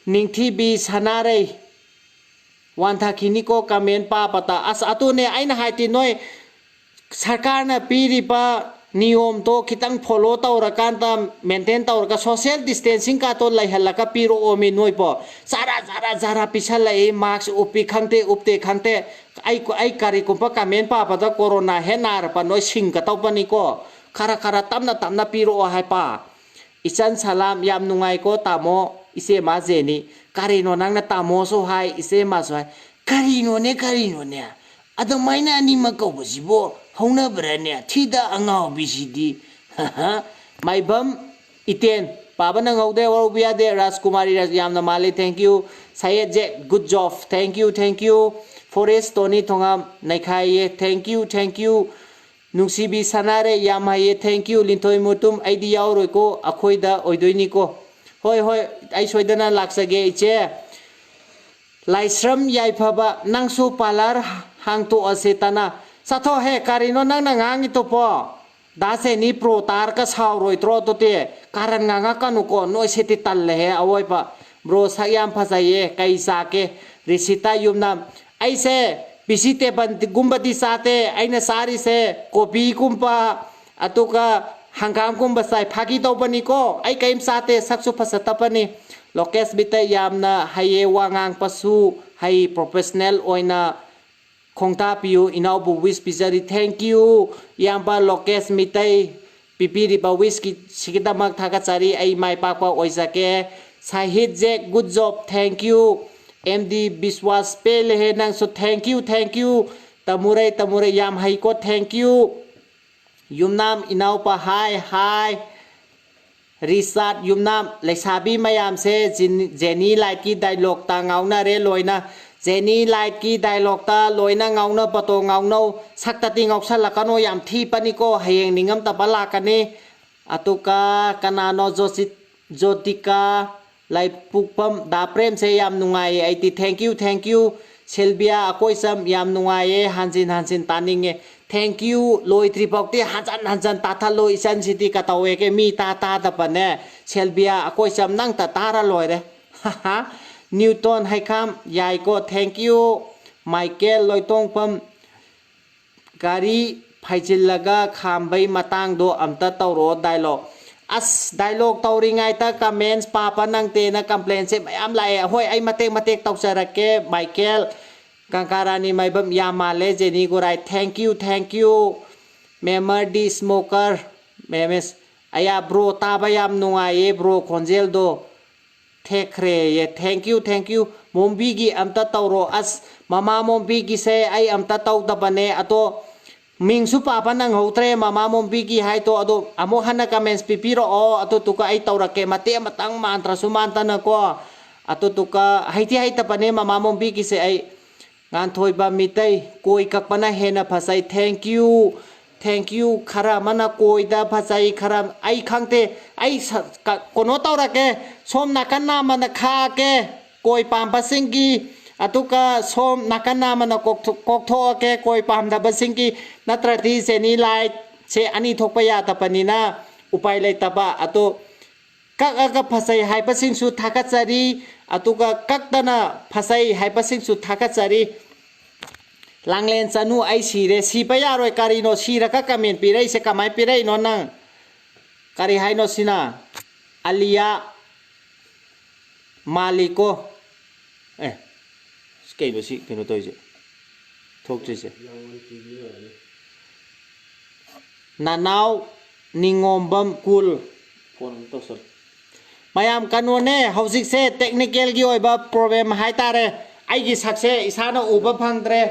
ꯅꯤꯡꯊꯤꯕꯤ ꯁꯅꯥꯔꯩ, ꯋꯥꯟꯊꯈꯤꯅꯤꯀꯣ ꯀꯃꯦꯟ ꯄꯥꯕꯗ꯫ ꯑꯁ, ꯑꯗꯨꯅꯦ ꯑꯩꯅ ꯍꯥꯏꯗꯤ, ꯅꯣꯏ ꯁꯔꯀꯥꯔꯅ ꯄꯤꯔꯤꯕ ꯅꯤꯌꯣꯝꯗꯣ ꯈꯤꯇꯪ ꯐꯣꯂꯣ ꯇꯧꯔꯀꯥꯟꯗ, ꯃꯦꯟꯇꯦꯟ ꯇꯧꯔꯒ, ꯁꯣꯁꯤꯌꯦꯜ ꯗꯤꯁꯇꯦꯟꯁꯤꯡ ꯀꯥꯇꯣ ꯂꯩꯍꯜꯂꯒ ꯄꯤꯔꯛꯑꯣꯃꯤ ꯅꯣꯏꯕꯣ꯫ ꯖꯥꯔꯥ, ꯖꯥꯔꯥ, ꯖꯥꯔꯥ ꯄꯤꯁꯜꯂꯛꯏ, ꯃꯥꯛꯁ ꯎꯞꯄꯤ ꯈꯪꯗꯦ, ꯎꯞꯇꯦ ꯈꯪꯗꯦ꯫ ꯑꯩ, ꯑꯩ ꯀꯔꯤꯒꯨꯝꯕ ꯀꯃꯦꯟ ꯄꯥꯕꯗ ꯀꯣꯔꯣꯅꯥ ꯍꯦꯛ ꯅꯥꯔꯕ ꯅꯣꯏ ꯁꯤꯡꯒꯗꯧꯕꯅꯤꯀꯣ꯫ ꯈꯔ ꯈꯔ ꯇꯞꯅ ꯇꯞꯅ ꯄꯤꯔꯛꯑꯣ ꯍꯥꯏꯕ꯫ ꯏꯆꯟ ꯁꯂꯥꯝ, ꯌꯥꯝ ꯅꯨꯡꯉꯥꯏꯀꯣ ꯇꯥꯃꯣ, ꯏꯆꯦꯃ ꯖꯦꯅꯤ꯫ ꯀꯔꯤꯅꯣ ꯅꯪꯅ ꯇꯥꯃꯣꯁꯨ ꯍꯥꯏ, ꯏꯆꯦꯃꯁꯨ ꯍꯥꯏ? ꯀꯔꯤꯅꯣꯅꯦ, ꯀꯔꯤꯅꯣꯅꯦ? ꯑꯗꯨꯃꯥꯏꯅ ꯑꯅꯤꯃꯛ ꯀꯧꯕꯁꯤꯕꯨ ꯍꯧꯅꯕ꯭ꯔꯅꯦ? ꯊꯤꯗ ꯑꯉꯥꯎꯕꯤꯁꯤꯗꯤ꯫ ꯃꯥꯏꯕꯝ ꯏꯇꯦꯟ, ꯄꯥꯕ ꯅꯪꯍꯧꯗꯦ, ꯋꯥꯔꯧꯕ ꯌꯥꯗꯦ꯫ ꯔꯥꯖꯀꯨꯃꯥꯔꯤ ꯔꯥꯖ, ꯌꯥꯝꯅ ꯃꯥꯜꯂꯤ, thank you꯫ Sayet Jack, good job, thank you, thank you꯫ Forest Tony Thongam, ꯅꯩꯈꯥꯏꯌꯦ, thank you, thank you꯫ ꯅꯨꯡꯁꯤꯕꯤ ꯁꯅꯥꯔꯦ, ꯌꯥꯝ ꯍꯩꯌꯦ, thank you꯫ ꯂꯤꯟꯊꯣꯏ ꯃꯨꯇꯨꯝ, ꯑꯩꯗꯤ ꯌꯥꯎꯔꯣꯏꯀꯣ, ꯑꯩꯈꯣꯏꯗ ꯑꯣꯏꯗꯣꯏꯅꯤꯀꯣ꯫ ꯍꯣꯏ, ꯍꯣꯏ, ꯑꯩ ꯁꯣꯏꯗꯅ ꯂꯥꯛꯆꯒꯦ, ꯏꯆꯦ꯫ ꯂꯥꯏꯁ꯭ꯔꯝ ꯌꯥꯏꯐꯕ, ꯅꯪꯁꯨ ꯄꯥꯔꯂꯔ ꯍꯥꯡꯇꯣꯛꯑꯁꯦ ꯇꯅ꯫ ꯆꯠꯊꯣꯛꯍꯦ, ꯀꯔꯤꯅꯣ ꯅꯪꯅ ꯉꯥꯡꯉꯤꯗꯨꯕꯣ? ꯗꯥ ꯖꯦꯅꯤ ꯄ꯭ꯔꯣ ꯇꯥꯔꯒ ꯁꯥꯎꯔꯣꯏꯗ꯭ꯔꯣ? ꯑꯗꯨꯗꯤ ꯀꯥꯔꯟ ꯉꯥꯡꯉꯛꯀꯅꯨꯀꯣ, ꯅꯣꯏꯁꯤꯗꯤ ꯇꯜꯂꯦꯍꯦ ꯑꯋꯣꯏꯕ꯫ ꯕ꯭ꯔꯣ ꯁꯛ ꯌꯥꯝ ꯐꯖꯩꯌꯦ, ꯀꯩ ꯆꯥꯒꯦ? ꯔꯤꯁꯤꯇꯥ ꯌꯨꯝꯅꯥꯝ, ꯑꯩꯁꯦ ꯚꯤꯖꯤꯇꯦꯕꯜꯒꯨꯝꯕꯗꯤ ꯆꯥꯗꯦ, ꯑꯩꯅ ꯆꯥꯔꯤꯁꯦ ꯀꯣꯕꯤꯒꯨꯝꯕ, ꯑꯗꯨꯒ ꯍꯪꯒꯥꯝꯒꯨꯝꯕ ꯆꯥꯏ꯫ ꯐꯥꯒꯤ ꯇꯧꯕꯅꯤꯀꯣ, ꯑꯩ ꯀꯔꯤꯝ ꯆꯥꯗꯦ, ꯁꯛꯁꯨ ꯐꯖꯗꯕꯅꯤ꯫ ꯂꯣꯀꯦꯁ ꯃꯤꯇꯩ, ꯌꯥꯝꯅ ꯍꯩꯌꯦ, ꯋꯥ ꯉꯥꯡꯕꯁꯨ ꯍꯩ, ꯄ꯭ꯔꯣꯐꯦꯁꯅꯦꯜ ꯑꯣꯏꯅ ꯈꯣꯡꯊꯥꯕꯤꯌꯨ꯫ ꯏꯅꯥꯎꯕꯨ ꯋꯤꯁ ꯄꯤꯖꯔꯤ, thank you꯫ ꯏꯌꯥꯝꯕ ꯂꯣꯀꯦꯁ ꯃꯤꯇꯩ, ꯄꯤꯕꯤꯔꯤꯕ ꯋꯤꯁꯀꯤ, ꯁꯤꯒꯤꯗꯃꯛ ꯊꯥꯒꯠꯆꯔꯤ꯫ ꯑꯩ ꯃꯥꯏ ꯄꯥꯛꯄ ꯑꯣꯏꯖꯒꯦ꯫ Sahit Jack, good job, thank you꯫ M D Biswas, ꯄꯦꯜꯂꯦꯍꯦ ꯅꯪꯁꯨ, thank you, thank you꯫ ꯇꯃꯨꯔꯩ, ꯇꯃꯨꯔꯩ, ꯌꯥꯝ ꯍꯩꯀꯣ, thank you꯫ ꯌꯨꯝꯅꯥꯝ ꯏꯅꯥꯎꯄꯥ, ꯍꯥꯏ, ꯍꯥꯏ꯫ ꯔꯤꯆꯥꯔꯗ ꯌꯨꯝꯅꯥꯝ, ꯂꯩꯁꯥꯕꯤ ꯃꯌꯥꯝꯁꯦ ꯖꯤꯟ-, ꯖꯦꯅꯤ ꯂꯥꯏꯠꯀꯤ ꯗꯥꯏꯂꯣꯛꯇ ꯉꯥꯎꯅꯔꯦ ꯂꯣꯏꯅ꯫ ꯖꯦꯅꯤ ꯂꯥꯏꯠꯀꯤ ꯗꯥꯏꯂꯣꯛꯇ ꯂꯣꯏꯅ ꯉꯥꯎꯅꯕꯗꯣ ꯉꯥꯎꯅꯧ꯫ ꯁꯛꯇꯗꯤ ꯉꯥꯎꯁꯜꯂꯛꯀꯅꯣ, ꯌꯥꯝ ꯊꯤꯕꯅꯤꯀꯣ, ꯍꯌꯦꯡ ꯅꯤꯡꯉꯝꯗꯕ ꯂꯥꯛꯀꯅꯤ꯫ ꯑꯗꯨꯒ ꯀꯅꯥꯅꯣ, ꯖꯣꯁꯤꯠ-, ꯖꯣꯇꯤꯀꯥ ꯂꯥꯏꯄꯨꯛꯐꯝ, ꯗꯥ ꯄ꯭ꯔꯦꯝꯁꯦ ꯌꯥꯝ ꯅꯨꯡꯉꯥꯏꯌꯦ ꯑꯩꯗꯤ꯫ Thank you, thank you꯫ ꯁꯤꯜꯕꯤꯌꯥ ꯑꯀꯣꯏꯆꯝ, ꯌꯥꯝ ꯅꯨꯡꯉꯥꯏꯌꯦ, ꯍꯟꯖꯤꯟ ꯍꯟꯖꯤꯟ ꯇꯥꯅꯤꯡꯉꯦ꯫ Thank you꯫ ꯂꯣꯏꯗ꯭ꯔꯤ ꯐꯥꯎꯗꯤ ꯍꯟꯖꯟ ꯍꯟꯖꯟ ꯇꯥꯊꯠꯂꯨ, ꯏꯆꯟꯁꯤꯗꯤ ꯀꯇꯧꯋꯦꯒꯦ, ꯃꯤ ꯇꯥ ꯇꯥꯗꯕꯅꯦ꯫ ꯁꯦꯜꯕꯤꯌꯥ ꯑꯀꯣꯏꯆꯝ, ꯅꯪꯇ ꯇꯥꯔ ꯂꯣꯏꯔꯦ꯫ ꯅ꯭ꯌꯨꯇꯣꯟ ꯍꯩꯈꯥꯝ, ꯌꯥꯏꯀꯣ, thank you꯫ ꯃꯥꯏꯀꯦꯜ ꯂꯣꯏꯇꯣꯡꯐꯝ, ꯒꯥꯔꯤ ꯐꯩꯖꯤꯜꯂꯒ ꯈꯥꯝꯕꯩ ꯃꯇꯥꯡꯗꯣ ꯑꯝꯇ ꯇꯧꯔꯛꯑꯣ ꯗꯥꯏꯂꯣꯛ꯫ ꯑꯁ, ꯗꯥꯏꯂꯣꯛ ꯇꯧꯔꯤꯉꯩꯗ ꯀꯃꯦꯟꯁ ꯄꯥꯕ ꯅꯪꯗꯦꯅ ꯀꯝꯄ꯭ꯂꯦꯟꯁꯦ ꯃꯌꯥꯝ ꯂꯥꯛꯑꯦ꯫ ꯍꯣꯏ, ꯑꯩ ꯃꯇꯦꯛ ꯃꯇꯦꯛ ꯇꯧꯖꯔꯛꯀꯦ꯫ ꯃꯥꯏꯀꯦꯜ, ꯒꯪꯒꯥꯔꯥꯅꯤ ꯃꯥꯏꯕꯝ, ꯌꯥꯝ ꯃꯥꯜꯂꯦ, Jeni Gorai, thank you, thank you꯫ ꯃꯦꯃꯔꯗꯤ ꯁ꯭ꯃꯣꯀꯔ, ꯃꯦꯃꯦꯁ, ꯑꯌꯥ, ꯕ꯭ꯔꯣ, ꯇꯥꯕ ꯌꯥꯝ ꯅꯨꯡꯉꯥꯏꯌꯦ, ꯕ꯭ꯔꯣ ꯈꯣꯟꯖꯦꯜꯗꯣ ꯊꯦꯛꯈ꯭ꯔꯦꯌꯦ꯫ Thank you, thank you꯫ ꯃꯣꯝꯕꯤꯒꯤ ꯑꯝꯇ ꯇꯧꯔꯣ꯫ ꯑꯁ, ꯃꯃꯥ ꯃꯣꯝꯕꯤꯒꯤꯁꯦ ꯑꯩ ꯑꯝꯇ ꯇꯧꯗꯕꯅꯦ, ꯑꯗꯣ ꯃꯤꯡꯁꯨ ꯄꯥꯕ ꯅꯪꯍꯧꯗ꯭ꯔꯦ ꯃꯃꯥ ꯃꯣꯝꯕꯤꯒꯤ ꯍꯥꯏꯗꯣ꯫ ꯑꯗꯣ ꯑꯃꯨꯛ ꯍꯟꯅ ꯀꯃꯦꯟꯁ ꯄꯤꯕꯤꯔꯛꯑꯣ, ꯑꯗꯨꯗꯨꯒ ꯑꯩ ꯇꯧꯔꯛꯀꯦ꯫ ꯃꯇꯦꯛ ꯑꯃꯇꯪ ꯃꯥꯟꯗ꯭ꯔꯁꯨ ꯃꯥꯟꯗꯅꯀꯣ꯫ ꯑꯗꯨꯗꯨꯒ ꯍꯩꯗꯤ ꯍꯩꯇꯕꯅꯦ ꯃꯃꯥ ꯃꯣꯝꯕꯤꯒꯤꯁꯦ ꯑꯩ꯫ ꯉꯥꯟꯊꯣꯏꯕ ꯃꯤꯇꯩ, ꯀꯣꯏ ꯀꯛꯄꯅ ꯍꯦꯟꯅ ꯐꯖꯩ꯫ Thank you, thank you꯫ ꯈꯔ ꯑꯃꯅ ꯀꯣꯏꯗ ꯐꯖꯩ, ꯈꯔ ꯑꯩ ꯈꯪꯗꯦ꯫ ꯑꯩ ꯁ-, ꯀ-, ꯀꯩꯅꯣ ꯇꯧꯔꯒꯦ, ꯁꯣꯝ ꯅꯥꯀꯟ ꯅꯥꯝꯃꯅ ꯈꯥꯛꯑꯒꯦ ꯀꯣꯏ ꯄꯥꯝꯕꯁꯤꯡꯒꯤ, ꯑꯗꯨꯒ ꯁꯣꯝ ꯅꯥꯀꯟ ꯅꯥꯝꯃꯅ ꯀꯣꯛꯊꯣ-, ꯀꯣꯛꯊꯣꯛꯑꯒꯦ ꯀꯣꯏ ꯄꯥꯝꯗꯕꯁꯤꯡꯒꯤ꯫ ꯅꯠꯇ꯭ꯔꯗꯤ ꯖꯦꯅꯤ ꯂꯥꯏꯠꯁꯦ ꯑꯅꯤ ꯊꯣꯛꯄ ꯌꯥꯗꯕꯅꯤꯅ ꯎꯄꯥꯏ ꯂꯩꯇꯕ꯫ ꯑꯗꯣ ꯀꯛꯑꯒ ꯐꯖꯩ ꯍꯥꯏꯕꯁꯤꯡꯁꯨ ꯊꯥꯒꯠꯆꯔꯤ, ꯑꯗꯨꯒ ꯀꯛꯇꯅ ꯐꯖꯩ ꯍꯥꯏꯕꯁꯤꯡꯁꯨ ꯊꯥꯒꯠꯆꯔꯤ꯫ ꯂꯥꯡꯂꯦꯟ ꯆꯅꯨ, ꯑꯩ ꯁꯤꯔꯦ꯫ ꯁꯤꯕ ꯌꯥꯔꯣꯏ, ꯀꯔꯤꯅꯣ ꯁꯤꯔꯒ ꯀꯃꯦꯟ ꯄꯤꯔꯛꯏꯁꯦ? ꯀꯃꯥꯏꯅ ꯄꯤꯔꯛꯏꯅꯣ ꯅꯪ? ꯀꯔꯤ ꯍꯥꯏꯅꯣ ꯁꯤꯅ? ꯑꯂꯤꯌꯥ ꯃꯥꯜꯂꯤꯀꯣ꯫ ꯑꯦ, ꯀꯩꯅꯣ ꯁꯤ ꯀꯩꯅꯣ ꯇꯧꯔꯤꯁꯦ? ꯊꯣꯛꯇ꯭ꯔꯤꯁꯦ? ꯅꯅꯥꯎ ꯅꯤꯉꯣꯝꯕꯝ ꯀꯨꯜ꯫ ꯐꯣꯟ ꯑꯃꯨꯛ ꯇꯧꯁꯜꯂꯨ꯫ ꯃꯌꯥꯝ ꯀꯩꯅꯣꯅꯦ, ꯍꯧꯖꯤꯛꯁꯦ ꯇꯦꯛꯅꯤꯀꯦꯜꯒꯤ ꯑꯣꯏꯕ ꯄ꯭ꯔꯣꯕ꯭ꯂꯦꯝ ꯍꯥꯏꯇꯥꯔꯦ꯫ ꯑꯩꯒꯤ ꯁꯛꯁꯦ ꯏꯁꯥꯅ ꯎꯕ ꯐꯪꯗ꯭ꯔꯦ꯫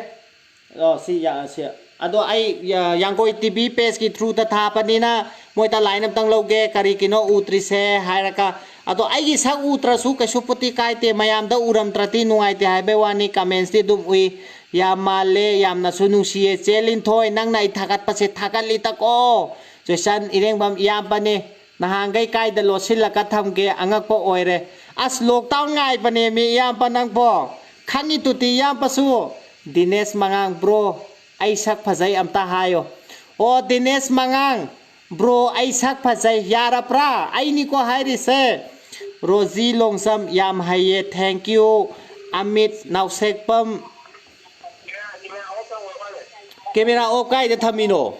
ꯑꯣ, ꯁꯤ ꯌꯥ-, ꯁꯤ ꯑꯗꯣ ꯑꯩ, ꯌꯥ-, ꯌꯥꯡꯒꯣꯏ ꯇꯤ ꯚꯤ ꯄꯦꯖꯀꯤ ꯊ꯭ꯔꯨꯗ ꯊꯥꯕꯅꯤꯅ ꯃꯣꯏꯗ ꯂꯥꯏꯟ ꯑꯝꯇꯪ ꯂꯧꯒꯦ, ꯀꯔꯤꯒꯤꯅꯣ ꯎꯗ꯭ꯔꯤꯁꯦ ꯍꯥꯏꯔꯒ꯫ ꯑꯗꯣ ꯑꯩꯒꯤ ꯁꯛ ꯎꯗ꯭ꯔꯁꯨ ꯀꯩꯁꯨꯄꯨꯗꯤ ꯀꯥꯏꯗꯦ, ꯃꯌꯥꯝꯗ ꯎꯔꯝꯗ꯭ꯔꯗꯤ ꯅꯨꯡꯉꯥꯏꯇꯦ ꯍꯥꯏꯕꯩ ꯋꯥꯅꯤ, ꯀꯃꯦꯟꯁꯇꯤ ꯑꯗꯨꯝ ꯎꯏ꯫ ꯌꯥꯝ ꯃꯥꯜꯂꯦ, ꯌꯥꯝꯅꯁꯨ ꯅꯨꯡꯁꯤꯌꯦ꯫ ꯆꯦ ꯂꯤꯟꯊꯣꯏ, ꯅꯪꯅ ꯑꯩ ꯊꯥꯒꯠꯄꯁꯦ ꯊꯥꯒꯠꯂꯤꯗꯀꯣ꯫ ꯖꯣꯏꯁꯟ ꯏꯔꯦꯡꯕꯝ ꯏꯌꯥꯝꯕꯅꯦ, ꯅꯍꯥꯟꯈꯩ ꯀꯥꯏꯗ ꯂꯣꯠꯁꯤꯜꯂꯒ ꯊꯝꯒꯦ, ꯑꯉꯛꯄ ꯑꯣꯏꯔꯦ꯫ ꯑꯁ, ꯂꯣꯛꯗꯥꯎꯟ ꯉꯥꯏꯕꯅꯦ ꯃꯤ ꯏꯌꯥꯝꯕ ꯅꯪꯕꯣ꯫ ꯈꯪꯉꯤꯗꯨꯗꯤ ꯏꯌꯥꯝꯕꯁꯨ꯫ ꯗꯤꯅꯦꯁ ꯃꯉꯥꯡ, ꯕ꯭ꯔꯣ, ꯑꯩ ꯁꯛ ꯐꯖꯩ ꯑꯝꯇ ꯍꯥꯏꯌꯣ꯫ ꯑꯣ, ꯗꯤꯅꯦꯁ ꯃꯉꯥꯡ, ꯕ꯭ꯔꯣ, ꯑꯩ ꯁꯛ ꯐꯖꯩ, ꯌꯥꯔꯕ꯭ꯔꯥ? ꯑꯩꯅꯤꯀꯣ ꯍꯥꯏꯔꯤꯁꯦ꯫ ꯔꯣꯖꯤ ꯂꯣꯡꯁꯝ, ꯌꯥꯝ ꯍꯩꯌꯦ, thank you꯫ Amit Naoshekpam, camera off ꯀꯥꯏꯗ ꯊꯝꯃꯤꯅꯣ?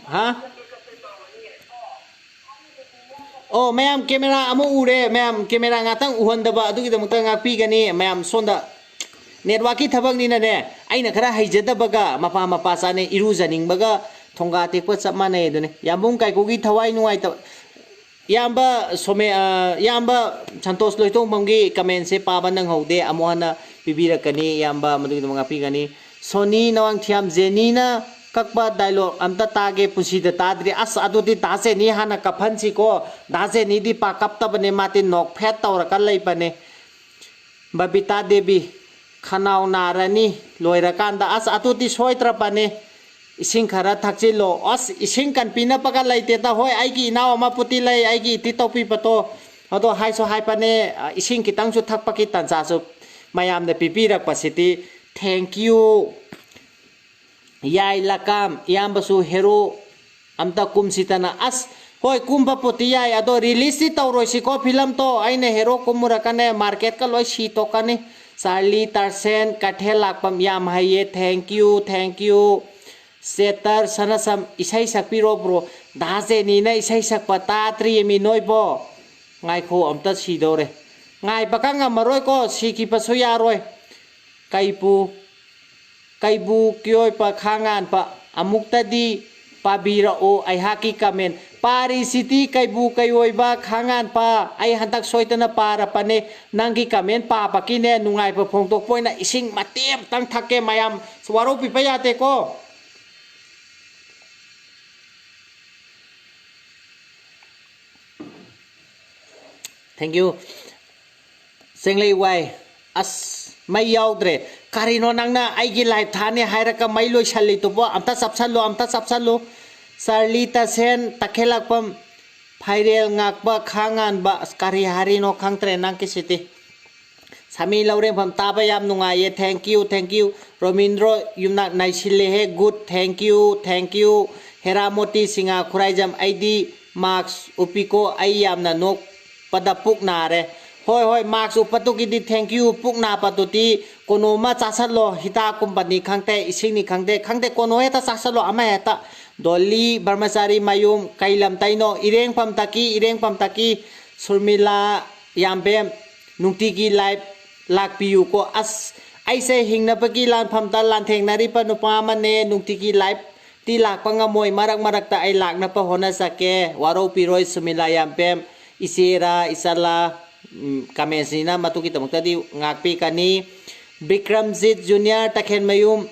ꯍꯥ? ꯑꯣ, ꯃꯌꯥꯝ, ꯀꯦꯃꯦꯔꯥ ꯑꯃ ꯎꯔꯦ, ꯃꯌꯥꯝ, ꯀꯦꯃꯦꯔꯥ ꯉꯥꯛꯇꯪ ꯎꯍꯟꯗꯕ ꯑꯗꯨꯒꯤꯗꯃꯛꯇ ꯉꯥꯛꯄꯤꯒꯅꯤ꯫ ꯃꯌꯥꯝ, ꯁꯣꯝꯗ ꯅꯦꯠꯋꯥꯛꯀꯤ ꯊꯕꯛꯅꯤꯅꯅꯦ, ꯑꯩꯅ ꯈꯔ ꯍꯩꯖꯗꯕꯒ ꯃꯄꯥ ꯃꯄꯥ ꯆꯥꯅꯩ, ꯏꯔꯨꯖꯅꯤꯡꯕꯒ ꯊꯣꯡꯒꯥ ꯇꯦꯛꯄ ꯆꯞ ꯃꯥꯟꯅꯩ ꯑꯗꯨꯅꯤ꯫ ꯌꯥꯝꯕꯨꯡ ꯀꯥꯏꯀꯨꯒꯤ ꯊꯋꯥꯏ ꯅꯨꯡꯉꯥꯏꯇꯕ, ꯏꯌꯥꯝꯕ ꯁꯣꯃꯦ-, ꯑ, ꯏꯌꯥꯝꯕ ꯁꯟꯇꯣꯁ ꯂꯣꯏꯇꯣꯡꯕꯝꯒꯤ ꯀꯃꯦꯟꯁꯦ ꯄꯥꯕ ꯅꯪꯍꯧꯗꯦ, ꯑꯃꯨꯛ ꯍꯟꯅ ꯄꯤꯕꯤꯔꯛꯀꯅꯤ ꯏꯌꯥꯝꯕ, ꯃꯗꯨꯒꯤꯗꯃꯛ ꯉꯥꯛꯄꯤꯒꯅꯤ꯫ ꯁꯣꯅꯤ ꯅꯋꯥꯡꯊꯤꯌꯥꯝ ꯖꯦꯅꯤꯅ ꯀꯛꯄ ꯗꯥꯏꯂꯣꯛ ꯑꯝꯇ ꯇꯥꯒꯦ, ꯄꯨꯟꯁꯤꯗ ꯇꯥꯗ꯭ꯔꯤ꯫ ꯑꯁ, ꯑꯗꯨꯗꯤ ꯗꯥ ꯖꯦꯅꯤ ꯍꯥꯟꯅ ꯀꯞꯍꯟꯁꯤꯀꯣ꯫ ꯗꯥ ꯖꯦꯅꯤꯗꯤ ꯄꯥꯛ ꯀꯞꯇꯕꯅꯦ, ꯃꯥꯗꯤ ꯅꯣꯛꯐꯦꯠ ꯇꯧꯔꯒ ꯂꯩꯕꯅꯦ꯫ ꯕꯕꯤꯇꯥ ꯗꯦꯕꯤ, ꯈꯅꯥꯎ ꯅꯥꯔꯅꯤ ꯂꯣꯏꯔꯀꯥꯟꯗ꯫ ꯑꯁ, ꯑꯗꯨꯗꯤ ꯁꯣꯏꯗ꯭ꯔꯕꯅꯦ꯫ ꯏꯁꯤꯡ ꯈꯔ ꯊꯛꯆꯤꯜꯂꯣ꯫ ꯑꯁ, ꯏꯁꯤꯡ ꯀꯟꯕꯤꯅꯕꯒ ꯂꯩꯇꯦꯗ꯫ ꯍꯣꯏ, ꯑꯩꯒꯤ ꯏꯅꯥꯎ ꯑꯃꯕꯨꯗꯤ ꯂꯩ, ꯑꯩꯒꯤ ꯏꯇꯤ ꯇꯧꯕꯤꯕꯗꯣ꯫ ꯑꯗꯣ ꯍꯥꯏꯁꯨ ꯍꯥꯏꯕꯅꯦ, ꯑ, ꯏꯁꯤꯡ ꯈꯤꯇꯪꯁꯨ ꯊꯛꯄꯒꯤ ꯇꯥꯟꯖꯥꯁꯨ ꯃꯌꯥꯝꯅ ꯄꯤꯕꯤꯔꯛꯄꯁꯤꯗꯤ꯫ Thank you꯫ ꯌꯥꯏ ꯂꯀꯥꯝ, ꯏꯌꯥꯝꯕꯁꯨ ꯍꯦꯔꯣ ꯑꯝꯇ ꯀꯨꯝꯁꯤꯗꯅ꯫ ꯑꯁ, ꯍꯣꯏ, ꯀꯨꯝꯕ ꯄꯣꯠꯇꯤ ꯌꯥꯏ, ꯑꯗꯣ ꯔꯤꯂꯤꯁꯇꯤ ꯇꯧꯔꯣꯏꯁꯤꯀꯣ ꯐꯤꯂꯝꯗꯣ꯫ ꯑꯩꯅ ꯍꯦꯔꯣ ꯀꯨꯝꯃꯨꯔꯀꯅꯦ, ꯃꯥꯔꯀꯦꯠꯀ ꯂꯣꯏ ꯁꯤ ꯇꯣꯛꯀꯅꯤ꯫ ꯆꯥꯔꯂꯤ ꯇꯥꯔꯁꯦꯟ, ꯀꯩꯊꯦꯜ ꯂꯥꯛꯄꯝ, ꯌꯥꯝ ꯍꯩꯌꯦ, thank you, thank you꯫ ꯆꯦꯇꯔ ꯁꯅꯥꯁꯝ, ꯏꯁꯩ ꯁꯛꯄꯤꯔꯣ ꯕ꯭ꯔꯣ꯫ ꯗꯥ ꯖꯦꯅꯤꯅ ꯏꯁꯩ ꯁꯛꯄ ꯇꯥꯗ꯭ꯔꯤꯌꯦꯃꯤ ꯅꯣꯏꯕꯣ꯫ ꯉꯥꯏꯈꯣ, ꯑꯝꯇ ꯁꯤꯗꯧꯔꯦ꯫ ꯉꯥꯏꯕꯒ ꯉꯝꯃꯔꯣꯏꯀꯣ, ꯁꯤꯈꯤꯕꯁꯨ ꯌꯥꯔꯣꯏ꯫ ꯀꯩꯕꯨ, ꯀꯩꯕꯨ ꯀꯤꯑꯣꯏꯄ ꯈꯥꯉꯥꯟꯕ, ꯑꯃꯨꯛꯇꯗꯤ ꯄꯥꯕꯤꯔꯛꯎ ꯑꯩꯍꯥꯛꯀꯤ ꯀꯃꯦꯟ꯫ ꯄꯥꯔꯤꯁꯤꯗꯤ ꯀꯩꯕꯨ ꯀꯩꯑꯣꯏꯕ ꯈꯥꯉꯥꯟꯕ꯫ ꯑꯩ ꯍꯟꯗꯛ ꯁꯣꯏꯗꯅ ꯄꯥꯔꯕꯅꯦ꯫ ꯅꯪꯒꯤ comment ꯄꯥꯕꯒꯤꯅꯦ ꯅꯨꯡꯉꯥꯏꯕ ꯐꯣꯡꯗꯣꯛꯄ ꯑꯣꯏꯅ ꯏꯁꯤꯡ ꯃꯇꯦꯛ ꯑꯃꯇꯪ ꯊꯛꯀꯦ꯫ ꯃꯌꯥꯝ ꯋꯥꯔꯧꯕꯤꯕ ꯌꯥꯗꯦꯀꯣ꯫ Thank you꯫ ꯆꯦꯡꯂꯩ ꯋꯥꯏ꯫ ꯑꯁ, ꯃꯩ ꯌꯥꯎꯗ꯭ꯔꯦ꯫ ꯀꯔꯤꯅꯣ ꯅꯪꯅ ꯑꯩꯒꯤ live ꯊꯥꯅꯤ ꯍꯥꯏꯔꯒ ꯃꯩ ꯂꯣꯏꯁꯜꯂꯤꯗꯨꯕꯣ? ꯑꯝꯇ ꯆꯞꯁꯜꯂꯨ, ꯑꯝꯇ ꯆꯞꯁꯜꯂꯨ꯫ ꯆꯥꯔꯂꯤ ꯇꯁꯦꯟ ꯇꯈꯦꯜꯂꯛꯄꯝ꯫ ꯐꯥꯏꯔꯦꯜ ꯉꯥꯛꯄ ꯈꯥꯉꯥꯟꯕ꯫ ꯑꯁ, ꯀꯔꯤ ꯍꯥꯏꯔꯤꯅꯣ ꯈꯪꯗ꯭ꯔꯦ ꯅꯪꯒꯤꯁꯤꯗꯤ꯫ ꯁꯥꯃꯤ ꯂꯧꯔꯦꯝꯐꯝ, ꯇꯥꯕ ꯌꯥꯝ ꯅꯨꯡꯉꯥꯏꯌꯦ꯫ Thank you, thank you꯫ ꯔꯣꯃꯤꯟꯗ꯭ꯔꯣ ꯌꯨꯝꯅꯥꯛ, ꯅꯩꯁꯤꯜꯂꯦꯍꯦ꯫ Good, thank you, thank you꯫ ꯍꯦꯔꯥꯃꯣꯇꯤ Singh Khuraijam, ꯑꯩꯗꯤ mask ꯎꯞꯄꯤꯀꯣ, ꯑꯩ ꯌꯥꯝꯅ ꯅꯣꯛꯄꯗ ꯄꯨꯛ ꯅꯥꯔꯦ꯫ ꯍꯣꯏ, ꯍꯣꯏ, mask ꯎꯞꯄꯗꯨꯒꯤꯗꯤ thank you꯫ ꯄꯨꯛ ꯅꯥꯕꯗꯨꯗꯤ ꯀꯣꯅꯣ ꯑꯃ ꯆꯥꯁꯜꯂꯣ, ꯍꯤꯗꯥꯛꯀꯨꯝꯕꯅꯤ ꯈꯪꯗꯦ, ꯏꯁꯤꯡꯅꯤ ꯈꯪꯗꯦ, ꯈꯪꯗꯦ, ꯀꯣꯅꯣ ꯍꯦꯛꯇ ꯆꯥꯁꯜꯂꯣ, ꯑꯃ ꯍꯦꯛꯇ꯫ ꯗꯣꯂꯤ ꯕ꯭ꯔꯍꯃꯆꯥꯔꯤ ꯃꯌꯨꯝ, ꯀꯩ ꯂꯝꯗꯩꯅꯣ? ꯏꯔꯦꯡꯐꯝꯗꯒꯤ, ꯏꯔꯦꯡꯐꯝꯗꯒꯤ꯫ ꯁꯨꯔꯃꯤꯂꯥ ꯌꯥꯝꯕꯦꯝ, ꯅꯨꯡꯇꯤꯒꯤ live ꯂꯥꯛꯄꯤꯌꯨꯀꯣ꯫ ꯑꯁ, ꯑꯩꯁꯦ ꯍꯤꯡꯅꯕꯒꯤ ꯂꯥꯟꯐꯝꯗ ꯂꯥꯟꯊꯦꯡꯅꯔꯤꯕ ꯅꯨꯄꯥ ꯑꯃꯅꯦ꯫ ꯅꯨꯡꯇꯤꯒꯤ live ꯇꯤ ꯂꯥꯛꯄ ꯉꯝꯃꯣꯏ, ꯃꯔꯛ ꯃꯔꯛꯇ ꯑꯩ ꯂꯥꯛꯅꯕ ꯍꯣꯠꯅꯖꯒꯦ꯫ ꯋꯥꯔꯧꯕꯤꯔꯣꯏ ꯁꯨꯃꯤꯂꯥ ꯌꯥꯝꯕꯦꯝ, ꯏꯆꯦꯔꯥ, ꯏꯆꯜꯂꯥ, ꯎꯝ, comment ꯁꯤꯅ ꯃꯗꯨꯒꯤꯗꯃꯛꯇꯗꯤ ꯉꯥꯛꯄꯤꯒꯅꯤ꯫ ꯕꯤꯀ꯭ꯔꯝꯖꯤꯠ ꯖꯨꯅꯤꯌꯔ ꯇꯈꯦꯜꯃꯌꯨꯝ,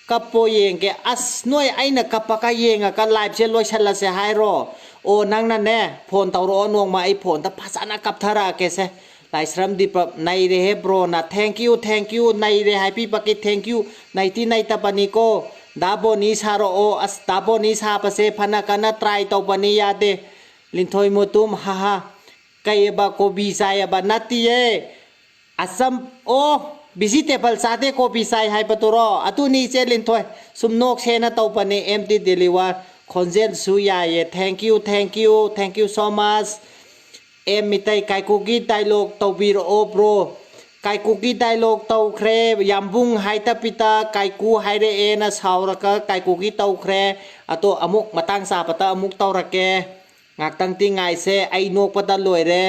ꯀꯞꯄꯣ ꯌꯦꯡꯒꯦ꯫ ꯑꯁ, ꯅꯣꯏ ꯑꯩꯅ ꯀꯞꯄꯒ ꯌꯦꯡꯉꯒ live ꯁꯦ ꯂꯣꯏꯁꯜꯂꯁꯦ ꯍꯥꯏꯔꯣ? ꯑꯣ, ꯅꯪꯅꯅꯦ, phone ꯇꯧꯔꯛꯑꯣ ꯅꯣꯡꯃ, ꯑꯩ phone ꯗ ꯐꯖꯅ ꯀꯞꯊꯔꯛꯑꯒꯦꯁꯦ꯫ ꯂꯥꯏꯁ꯭ꯔꯝ ꯗꯤꯄꯛ, ꯅꯩꯔꯦꯍꯦ bro ꯅ꯫ Thank you, thank you, ꯅꯩꯔꯦ ꯍꯥꯏꯕꯤꯕꯒꯤ thank you꯫ ꯅꯩꯗꯤ ꯅꯩꯇꯕꯅꯤꯀꯣ꯫ ꯗꯥ ꯕꯣꯅꯤ ꯁꯥꯔꯛꯑꯣ꯫ ꯑꯁ, ꯗꯥ ꯕꯣꯅꯤ ꯁꯥꯕꯁꯦ ꯐꯅ ꯀꯟꯅ try ꯇꯧꯕꯅꯤ, ꯌꯥꯗꯦ꯫ ꯂꯤꯟꯊꯣꯏ ꯃꯣꯇꯨꯝ, ꯍꯥꯍꯥ꯫ ꯀꯩꯑꯕ, ꯀꯣꯕꯤ ꯆꯥꯏꯑꯕ? ꯅꯠꯇꯤꯌꯦ꯫ ꯑꯆꯝ-, ꯑꯣ, vegetable ꯆꯥꯗꯦ, ꯀꯣꯕꯤ ꯆꯥꯏ ꯍꯥꯏꯕꯗꯨꯔꯣ? ꯑꯗꯨꯅꯤ, ꯏꯆꯦ ꯂꯤꯟꯊꯣꯏ꯫ ꯁꯨꯝ ꯅꯣꯛꯁꯦꯅ ꯇꯧꯕꯅꯦ, ꯑꯦꯝ ꯗꯤ ꯗꯦꯂꯤꯋꯥꯔ꯫ ꯈꯣꯟꯖꯦꯜꯁꯨ ꯌꯥꯏꯌꯦ꯫ Thank you, thank you, thank you so much꯫ M Meitei, ꯀꯥꯏꯀꯨꯒꯤ dialogue ꯇꯧꯕꯤꯔꯛꯑꯣ bro꯫ ꯀꯥꯏꯀꯨꯒꯤ dialogue ꯇꯧꯈ꯭ꯔꯦ꯫ ꯌꯥꯝꯕꯨꯡ ꯍꯥꯏꯗꯕꯤꯗ ꯀꯥꯏꯀꯨ ꯍꯥꯏꯔꯛꯑꯦꯅ ꯁꯥꯎꯔꯒ ꯀꯥꯏꯀꯨꯒꯤ ꯇꯧꯈ꯭ꯔꯦ꯫ ꯑꯗꯣ ꯑꯃꯨꯛ ꯃꯇꯥꯡ ꯆꯥꯕꯗ ꯑꯃꯨꯛ ꯇꯧꯔꯛꯀꯦ꯫ ꯉꯥꯛꯇꯪꯗꯤ ꯉꯥꯏꯁꯦ, ꯑꯩ ꯅꯣꯛꯄꯗ ꯂꯣꯏꯔꯦ꯫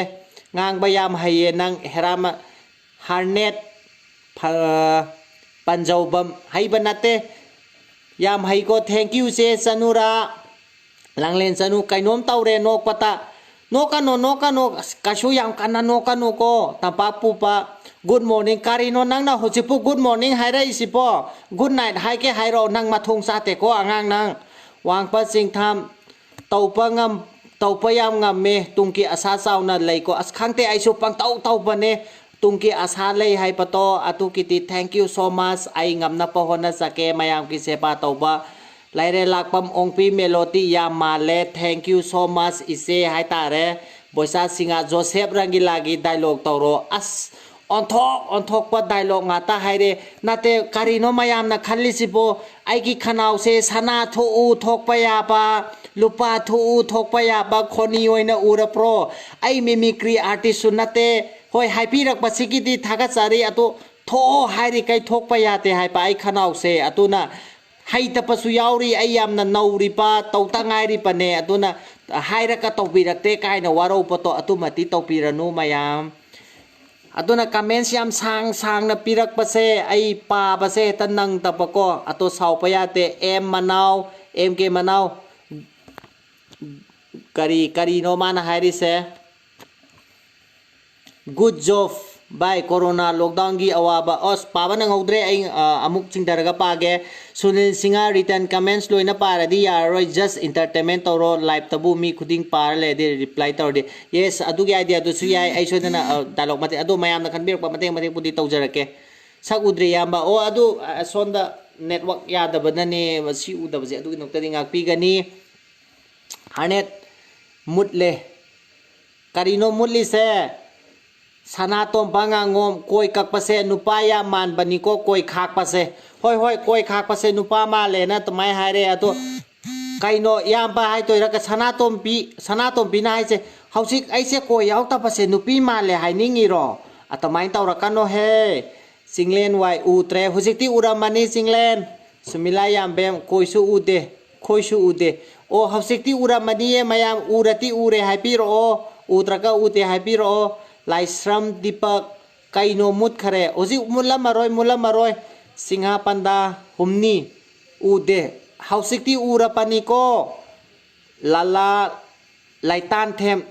ꯉꯥꯡꯕ ꯌꯥꯝ ꯍꯩꯌꯦ ꯅꯪ, ꯍꯦꯔꯥꯃ-, ꯍꯥꯔꯅꯦꯠ ꯐ-, ꯄꯟꯖꯧꯕꯝ꯫ ꯍꯩꯕ ꯅꯠꯇꯦ, ꯌꯥꯝ ꯍꯩꯀꯣ꯫ Thank you ꯆꯦ ꯆꯅꯨꯔꯥ꯫ ꯂꯥꯡꯂꯦꯟ ꯆꯅꯨ, ꯀꯩꯅꯣꯝ ꯇꯧꯔꯦ ꯅꯣꯛꯄꯇ꯫ ꯅꯣꯛꯀꯅꯣ, ꯅꯣꯛꯀꯅꯣ, ꯑꯁ, ꯀꯩꯁꯨ ꯌꯥꯝ ꯀꯟꯅ ꯅꯣꯛꯀꯅꯨꯀꯣ꯫ ꯇꯝꯄꯥꯛ ꯄꯨꯄ, good morning꯫ ꯀꯔꯤꯅꯣ ꯅꯪꯅ ꯍꯧꯖꯤꯛꯄꯨ good morning ꯍꯥꯏꯔꯛꯏꯁꯤꯕꯣ? Good night ꯍꯥꯏꯒꯦ ꯍꯥꯏꯔꯣ? ꯅꯪ ꯃꯊꯣꯡ ꯆꯥꯗꯦꯀꯣ ꯑꯉꯥꯡ ꯅꯪ꯫ ꯋꯥꯡꯄ ꯆꯤꯡꯊꯥꯝ, ꯇꯧꯕ ꯉꯝ-, ꯇꯧꯕ ꯌꯥꯝ ꯉꯝꯃꯦ꯫ ꯇꯨꯡꯒꯤ ꯑꯁꯥ ꯆꯥꯎꯅ ꯂꯩꯀꯣ꯫ ꯑꯁ, ꯈꯪꯗꯦ, ꯑꯩꯁꯨ ꯄꯪꯇꯧ ꯇꯧꯕꯅꯦ꯫ ꯇꯨꯡꯒꯤ ꯑꯁꯥ ꯂꯩ ꯍꯥꯏꯕꯗꯣ ꯑꯗꯨꯒꯤꯗꯤ thank you so much꯫ ꯑꯩ ꯉꯝꯅꯕ ꯍꯣꯠꯅꯖꯒꯦ꯫ ꯃꯌꯥꯝꯒꯤ ꯁꯦꯕꯥ ꯇꯧꯕ ꯂꯥꯏꯔꯦꯜ ꯂꯥꯛꯄꯝ ꯑꯣꯡꯄꯤ ꯃꯦꯂꯣꯗꯤ ꯌꯥꯝ ꯃꯥꯜꯂꯦ꯫ Thank you so much ꯏꯆꯦ ꯍꯥꯏꯇꯥꯔꯦ꯫ ꯕꯣꯏꯆꯥ ꯁꯤꯡꯍ, ꯖꯣꯁꯦꯞ ꯔꯪꯒꯤꯂꯥꯒꯤ dialogue ꯇꯧꯔꯣ꯫ ꯑꯁ, ꯑꯣꯟꯊꯣꯛ ꯑꯣꯟꯊꯣꯛꯄ dialogue ꯉꯥꯛꯇ ꯍꯥꯏꯔꯦ꯫ ꯅꯠꯇꯦ, ꯀꯔꯤꯅꯣ ꯃꯌꯥꯝꯅ ꯈꯜꯂꯤꯁꯤꯕꯣ? ꯑꯩꯒꯤ ꯈꯅꯥꯎꯁꯦ ꯁꯅꯥ ꯊꯣꯛꯎ ꯊꯣꯛꯄ ꯌꯥꯕ, ꯂꯨꯄꯥ ꯊꯣꯛꯎ ꯊꯣꯛꯄ ꯌꯥꯕ ꯈꯣꯅꯤ ꯑꯣꯏꯅ ꯎꯔꯕ꯭ꯔꯣ? ꯑꯩ mimicry artistꯁꯨ ꯅꯠꯇꯦ꯫ ꯍꯣꯏ, ꯍꯥꯏꯕꯤꯔꯛꯄꯁꯤꯒꯤꯗꯤ ꯊꯥꯒꯠꯆꯔꯤ꯫ ꯑꯗꯣ ꯊꯣꯛꯑꯣ ꯍꯥꯏꯔꯤꯈꯩ ꯊꯣꯛꯄ ꯌꯥꯗꯦ ꯍꯥꯏꯕ ꯑꯩ ꯈꯅꯥꯎꯁꯦ꯫ ꯑꯗꯨꯅ ꯍꯩꯇꯕꯁꯨ ꯌꯥꯎꯔꯤ꯫ ꯑꯩ ꯌꯥꯝꯅ ꯅꯧꯔꯤꯕ, ꯇꯧꯗ ꯉꯥꯏꯔꯤꯕꯅꯦ꯫ ꯑꯗꯨꯅ ꯍꯥꯏꯔꯒ ꯇꯧꯕꯤꯔꯛꯇꯦ ꯀꯥꯏꯅ ꯋꯥꯔꯧꯕꯗꯣ ꯑꯗꯨꯃꯗꯤ ꯇꯧꯕꯤꯔꯅꯨ ꯃꯌꯥꯝ꯫ ꯑꯗꯨꯅ comments ꯌꯥꯝ ꯁꯥꯡ ꯁꯥꯡꯅ ꯄꯤꯔꯛꯄꯁꯦ ꯑꯩ ꯄꯥꯕꯁꯦ ꯍꯦꯛꯇ ꯅꯪꯗꯕꯀꯣ꯫ ꯑꯗꯣ ꯁꯥꯎꯕ ꯌꯥꯗꯦ꯫ ꯑꯦꯝ ꯃꯅꯥꯎ, ꯑꯦꯝ ꯀꯦ ꯃꯅꯥꯎ, ꯀꯔꯤ, ꯀꯔꯤꯅꯣ ꯃꯥꯅ ꯍꯥꯏꯔꯤꯁꯦ? Good job꯫ ꯚꯥꯏ, corona lockdownꯒꯤ ꯑꯋꯥꯕ꯫ ꯑꯁ, ꯄꯥꯕ ꯅꯪꯍꯧꯗ꯭ꯔꯦ꯫ ꯑꯩ, ꯑ, ꯑꯃꯨꯛ ꯆꯤꯡꯊꯔꯒ ꯄꯥꯒꯦ꯫ ꯁꯨꯅꯤꯜ ꯁꯤꯡꯍ, written comments ꯂꯣꯏꯅ ꯄꯥꯔꯗꯤ ꯌꯥꯔꯔꯣꯏ, just entertainment ꯇꯧꯔꯣ꯫ Liveꯇꯕꯨ ꯃꯤ ꯈꯨꯗꯤꯡ ꯄꯥꯔ ꯂꯩꯔꯗꯤ reply ꯇꯧꯔꯗꯤ꯫ Yes, ꯑꯗꯨꯒꯤ ideaꯗꯨꯁꯨ ꯌꯥꯏ꯫ ꯑꯩ ꯁꯣꯏꯗꯅ, ꯑ, dialogue ꯃꯇꯦꯛ, ꯑꯗꯣ ꯃꯌꯥꯝꯅ ꯈꯟꯕꯤꯔꯛꯄ ꯃꯇꯦꯛ ꯃꯇꯦꯛꯄꯨꯗꯤ ꯇꯧꯖꯔꯛꯀꯦ꯫ ꯁꯛ ꯎꯗ꯭ꯔꯤ ꯏꯌꯥꯝꯕ꯫ ꯑꯣ, ꯑꯗꯨ, ꯑ, ꯁꯣꯝꯗ network ꯌꯥꯗꯕꯅꯅꯦ ꯁꯤ ꯎꯗꯕꯁꯦ, ꯑꯗꯨꯒꯤꯗꯃꯛꯇꯗꯤ ꯉꯥꯛꯄꯤꯒꯅꯤ꯫ ꯍꯥꯔꯅꯦꯠ ꯃꯨꯠꯂꯦ꯫ ꯀꯔꯤꯅꯣ ꯃꯨꯠꯂꯤꯁꯦ? ꯁꯅꯥꯇꯣꯝꯕ ꯉꯥꯉꯣꯝ, ꯀꯣꯏ ꯀꯛꯄꯁꯦ ꯅꯨꯄꯥ ꯌꯥꯝ ꯃꯥꯟꯕꯅꯤꯀꯣ, ꯀꯣꯏ ꯈꯥꯛꯄꯁꯦ꯫ ꯍꯣꯏ, ꯍꯣꯏ, ꯀꯣꯏ ꯈꯥꯛꯄꯁꯦ ꯅꯨꯄꯥ ꯃꯥꯜꯂꯦꯅ ꯑꯗꯨꯃꯥꯏꯅ ꯍꯥꯏꯔꯦ꯫ ꯑꯗꯣ ꯀꯩꯅꯣ ꯏꯌꯥꯝꯕ ꯍꯥꯏꯗꯣꯏꯔꯥ? ꯀ-, ꯁꯅꯥꯇꯣꯝꯕꯤ, ꯁꯅꯥꯇꯣꯝꯕꯤꯅ ꯍꯥꯏꯁꯦ, "ꯍꯧꯖꯤꯛ ꯑꯩꯁꯦ ꯀꯣꯏ ꯌꯥꯎꯗꯕꯁꯦ ꯅꯨꯄꯤ ꯃꯥꯜꯂꯦ ꯍꯥꯏꯅꯤꯡꯉꯤꯔꯣ?" ꯑꯗꯨꯃꯥꯏꯅ ꯇꯧꯔꯛꯀꯅꯣꯍꯦ꯫ ꯆꯤꯡꯂꯦꯟ ꯋꯥꯏ ꯎꯗ꯭ꯔꯦ꯫ ꯍꯧꯖꯤꯛꯇꯤ ꯎꯔꯝꯃꯅꯤ ꯆꯤꯡꯂꯦꯟ꯫ ꯁꯨꯃꯤꯂꯥ ꯌꯥꯝꯕꯦꯝ, ꯀꯣꯏꯁꯨ ꯎꯗꯦ, ꯈꯣꯏꯁꯨ ꯎꯗꯦ꯫ ꯑꯣ, ꯍꯧꯖꯤꯛꯇꯤ ꯎꯔꯝꯃꯅꯤꯌꯦ ꯃꯌꯥꯝ꯫ ꯎꯔꯗꯤ ꯎꯔꯦ ꯍꯥꯏꯕꯤꯔꯛꯑꯣ, ꯎꯗ꯭ꯔꯒ ꯎꯗꯦ ꯍꯥꯏꯕꯤꯔꯛꯑꯣ꯫ ꯂꯥꯏꯁ꯭ꯔꯝ ꯗꯤꯄꯛ, ꯀꯩꯅꯣ ꯃꯨꯠꯈꯔꯦ? ꯍꯧꯖꯤꯛ ꯃꯨꯠꯂꯝꯃꯔꯣꯏ, ꯃꯨꯠꯂꯝꯃꯔꯣꯏ꯫ ꯁꯤꯡꯍꯥ ꯄꯟꯗꯥ ꯍꯨꯝꯅꯤ ꯎꯗꯦ꯫ ꯍꯧꯖꯤꯛꯇꯤ ꯎꯔꯕꯅꯤꯀꯣ꯫ ꯂꯥꯂꯥ ꯂꯥꯏꯇꯥꯟꯊꯦꯝ,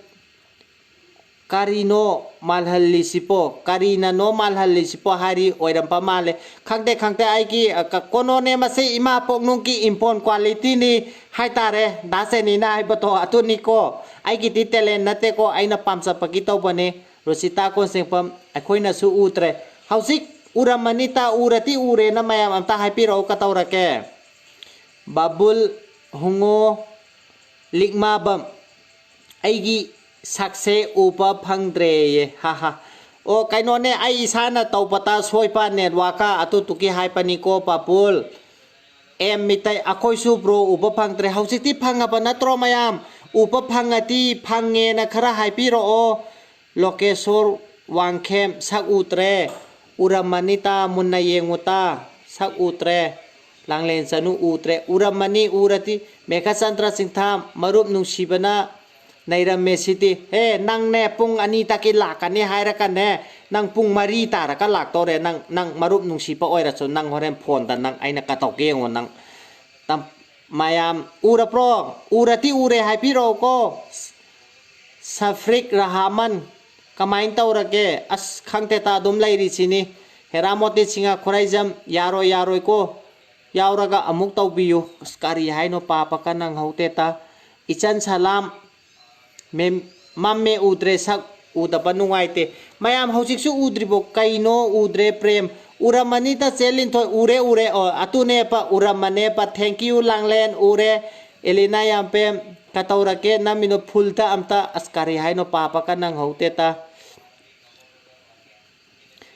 "ꯀꯔꯤꯅꯣ ꯃꯥꯜꯍꯜꯂꯤꯁꯤꯕꯣ? ꯀꯔꯤꯅꯅꯣ ꯃꯥꯜꯍꯜꯂꯤꯁꯤꯕꯣ?" ꯍꯥꯏꯔꯤ ꯑꯣꯏꯔꯝꯕ ꯃꯥꯜꯂꯦ꯫ ꯈꯪꯗꯦ, ꯈꯪꯗꯦ, ꯑꯩꯒꯤ, ꯑ, ꯀ-, ꯀꯣꯅꯣꯅꯦ ꯃꯁꯤ, ꯏꯃꯥ ꯄꯣꯛꯅꯨꯡꯒꯤ ꯏꯝꯐꯣꯟ ꯀ꯭ꯋꯥꯂꯤꯇꯤꯅꯤ ꯍꯥꯏꯇꯥꯔꯦ꯫ ꯗꯥ ꯆꯦꯅꯤꯅ ꯍꯥꯏꯕꯗꯣ ꯑꯗꯨꯅꯤꯀꯣ꯫ ꯑꯩꯒꯤꯗꯤ ꯇꯦꯂꯦꯟ ꯅꯠꯇꯦꯀꯣ, ꯑꯩꯅ ꯄꯥꯝꯖꯕꯒꯤ ꯇꯧꯕꯅꯦ꯫ ꯔꯨꯆꯤꯇꯥ ꯀꯣꯟꯁꯦꯡꯄꯝ, ꯑꯩꯈꯣꯏꯅꯁꯨ ꯎꯗ꯭ꯔꯦ꯫ ꯍꯧꯖꯤꯛ ꯎꯔꯝꯃꯅꯤꯇ, ꯎꯔꯗꯤ ꯎꯔꯦꯅ ꯃꯌꯥꯝ ꯑꯝꯇ ꯍꯥꯏꯕꯤꯔꯛꯑꯣ ꯀꯩꯗꯧꯔꯒꯦ? ꯕꯥꯕꯨꯜ ꯍꯨꯉꯣ ꯂꯤꯛꯃꯥꯕꯝ, "ꯑꯩꯒꯤ ꯁꯛꯁꯦ ꯎꯕ ꯐꯪꯗ꯭ꯔꯦꯌꯦ, ꯍꯥ ꯍꯥ"꯫ ꯑꯣ, ꯀꯩꯅꯣꯅꯦ, ꯑꯩ ꯏꯁꯥꯅ ꯇꯧꯕꯇ ꯁꯣꯏꯕ ꯅꯦꯠꯋꯥꯛꯀ ꯑꯗꯨꯗꯨꯒꯤ ꯍꯥꯏꯕꯅꯤꯀꯣ, ꯄꯥꯄꯨꯜ꯫ ꯑꯦꯝ ꯃꯤꯇꯩ, ꯑꯩꯈꯣꯏꯁꯨ ꯕ꯭ꯔꯣ ꯎꯕ ꯐꯪꯗ꯭ꯔꯦ꯫ ꯍꯧꯖꯤꯛꯇꯤ ꯐꯪꯉꯕ ꯅꯠꯇ꯭ꯔꯣ ꯃꯌꯥꯝ? ꯎꯕ ꯐꯪꯉꯗꯤ ꯐꯪꯉꯦꯅ ꯈꯔ ꯍꯥꯏꯕꯤꯔꯛꯑꯣ꯫ ꯂꯣꯀꯦꯁꯣꯔ ꯋꯥꯡꯈꯦꯝ, "ꯁꯛ ꯎꯗ꯭ꯔꯦ"꯫ ꯎꯔꯝꯃꯅꯤꯇ, ꯃꯨꯟꯅ ꯌꯦꯡꯉꯨꯇ꯫ "ꯁꯛ ꯎꯗ꯭ꯔꯦ"꯫ ꯂꯥꯡꯂꯦꯟ ꯆꯅꯨ, "ꯎꯗ꯭ꯔꯦ"꯫ ꯎꯔꯝꯃꯅꯤ, ꯎꯔꯗꯤ꯫ ꯃꯦꯘꯆꯟꯗ꯭ꯔ ꯆꯤꯡꯊꯥꯝ, "ꯃꯔꯨꯞ ꯅꯨꯡꯁꯤꯕꯅ ꯅꯩꯔꯝꯃꯦ ꯁꯤꯗꯤ"꯫ ꯍꯦ, ꯅꯪꯅꯦ ꯄꯨꯡ ꯑꯅꯤꯗꯒꯤ ꯂꯥꯛꯀꯅꯤ ꯍꯥꯏꯔꯒꯅꯦ, ꯅꯪ ꯄꯨꯡ ꯃꯔꯤ ꯇꯥꯔꯒ ꯂꯥꯛꯇꯧꯔꯦ꯫ ꯅꯪ, ꯅꯪ ꯃꯔꯨꯞ ꯅꯨꯡꯁꯤꯕ ꯑꯣꯏꯔꯁꯨ, ꯅꯪ ꯍꯣꯔꯦꯟ ꯐꯣꯟꯗ ꯅꯪ ꯑꯩꯅ ꯀꯇꯧꯒꯦ ꯌꯦꯡꯉꯣ ꯅꯪ꯫ ꯇꯝ-, ꯃꯌꯥꯝ ꯎꯔꯕ꯭ꯔꯣ? ꯎꯔꯗꯤ ꯎꯔꯦ ꯍꯥꯏꯕꯤꯔꯛꯑꯣꯀꯣ꯫ ꯁꯐ꯭ꯔꯤꯛ ꯔꯍꯥꯃꯟ, "ꯀꯃꯥꯏꯅ ꯇꯧꯔꯒꯦ?" ꯑꯁ, ꯈꯪꯗꯦꯇ, ꯑꯗꯨꯝ ꯂꯩꯔꯤꯁꯤꯅꯤ꯫ ꯍꯦꯔꯥꯃꯣꯇꯤ ꯁꯤꯡꯍ ꯈꯨꯔꯥꯏꯖꯝ, "ꯌꯥꯔꯣꯏ, ꯌꯥꯔꯣꯏꯀꯣ, ꯌꯥꯎꯔꯒ ꯑꯃꯨꯛ ꯇꯧꯕꯤꯌꯨ"꯫ ꯑꯁ, ꯀꯔꯤ ꯍꯥꯏꯅꯣ, ꯄꯥꯕꯒ ꯅꯪꯍꯧꯗꯦꯇ꯫ ꯏꯆꯟ ꯁꯂꯥꯝ, ꯃꯦꯝ-, ꯃꯝꯃꯦ, ꯎꯗ꯭ꯔꯦ, ꯁꯛ ꯎꯗꯕ ꯅꯨꯡꯉꯥꯏꯇꯦ꯫ ꯃꯌꯥꯝ ꯍꯧꯖꯤꯛꯁꯨ ꯎꯗ꯭ꯔꯤꯕꯣ? ꯀꯩꯅꯣ ꯎꯗ꯭ꯔꯦ? ꯄ꯭ꯔꯦꯝ, ꯎꯔꯝꯃꯅꯤꯗ, ꯆꯦ ꯂꯤꯟꯊꯣꯏ, ꯎꯔꯦ, ꯎꯔꯦ, ꯑꯣ, ꯑꯗꯨꯅꯦꯕ, ꯎꯔꯝꯃꯅꯦꯕ꯫ Thank you, ꯂꯥꯡꯂꯦꯟ, ꯎꯔꯦ꯫ ꯑꯦꯂꯤꯅꯥ ꯌꯥꯝꯄꯦꯝ, ꯀꯇꯧꯔꯒꯦ ꯅꯝꯃꯤꯅꯣ ꯐꯨꯜꯗ ꯑꯝꯇ? ꯑꯁ, ꯀꯔꯤ ꯍꯥꯏꯅꯣ, ꯄꯥꯕꯒ ꯅꯪꯍꯧꯗꯦꯗ꯫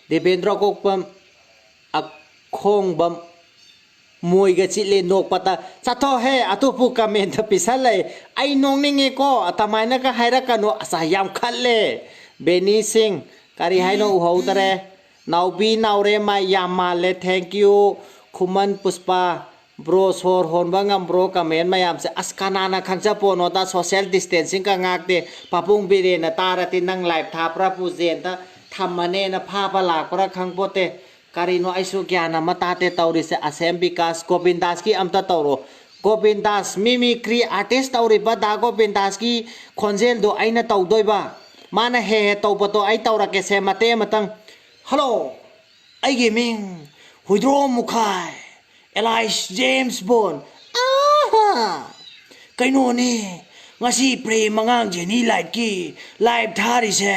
ꯗꯦꯕꯦꯟꯗ꯭ꯔ ꯀꯣꯛꯄꯝ, ꯑꯈꯣꯡꯕꯝ, ꯃꯣꯏꯒ ꯆꯤꯠꯂꯦ ꯅꯣꯛꯄꯗ꯫ ꯆꯠꯊꯣꯛꯍꯦ, ꯑꯇꯣꯞꯄ ꯀꯃꯦꯟꯗ ꯄꯤꯁꯜꯂꯛꯑꯦ꯫ ꯑꯩ ꯅꯣꯛꯅꯤꯡꯉꯦꯀꯣ, ꯑꯗꯨꯃꯥꯏꯅꯒ ꯍꯥꯏꯔꯛꯀꯅꯨ꯫ ꯑꯁ, ꯌꯥꯝ ꯈꯜꯂꯦ꯫ ꯕꯦꯅꯤ ꯁꯤꯡ, ꯀꯔꯤ ꯍꯥꯏꯅꯣ ꯎꯍꯧꯗꯔꯦ꯫ ꯅꯥꯎꯕꯤ ꯅꯥꯎꯔꯦꯝꯃ, ꯌꯥꯝ ꯃꯥꯜꯂꯦ, thank you꯫ Khuman Pushpa, bro, ꯁꯣꯔ ꯍꯣꯟꯕ ꯉꯝꯕ꯭ꯔꯣ? ꯀꯃꯦꯟ ꯃꯌꯥꯝꯁꯦ꯫ ꯑꯁ, ꯀꯅꯥꯅ ꯈꯪꯖꯄꯣꯠꯅꯣꯗ, social distancingꯒ ꯉꯥꯛꯇꯦ꯫ ꯄꯥꯕꯨꯡ ꯕꯤꯔꯦꯟꯅ ꯇꯥꯔꯗꯤ ꯅꯪ live ꯊꯥꯕ꯭ꯔꯥꯕꯨ ꯖꯦꯟꯗ ꯊꯝꯃꯅꯦꯅ ꯐꯥꯕ ꯂꯥꯛꯄ꯭ꯔꯥ ꯈꯪꯄꯣꯠꯇꯦ꯫ ꯀꯔꯤꯅꯣ, ꯑꯩꯁꯨ ꯒ꯭ꯌꯥꯟ ꯑꯃ ꯇꯥꯗꯦ ꯇꯧꯔꯤꯁꯦ꯫ ꯑꯁꯦꯝ ꯕꯤꯀꯥꯁ, ꯒꯣꯕꯤꯟꯗꯥꯁꯀꯤ ꯑꯝꯇ ꯇꯧꯔꯣ꯫ ꯒꯣꯕꯤꯟꯗꯥꯁ, ꯃꯤꯃꯤꯀ꯭ꯔꯤ ꯑꯥꯔꯇꯤꯁ ꯇꯧꯔꯤꯕ ꯗꯥ ꯒꯣꯕꯤꯟꯗꯥꯁꯀꯤ ꯈꯣꯟꯖꯦꯜꯗꯣ ꯑꯩꯅ ꯇꯧꯗꯣꯏꯕ꯫ ꯃꯥꯅ ꯍꯦꯛ ꯍꯦꯛ ꯇꯧꯕꯗꯣ ꯑꯩ ꯇꯧꯔꯛꯀꯦꯁꯦ, ꯃꯇꯦꯛ ꯑꯃꯇꯪ꯫ ꯍꯜꯂꯣ, ꯑꯩꯒꯤ ꯃꯤꯡ Huidrom Mukhai, alias James Bond. ꯑꯥꯍꯥ! ꯀꯩꯅꯣꯅꯦ, ꯉꯁꯤ ꯄ꯭ꯔꯦꯝ ꯑꯉꯥꯡ ꯖꯦꯅꯤ ꯂꯥꯏꯠꯀꯤ ꯂꯥꯏꯚ ꯊꯥꯔꯤꯁꯦ,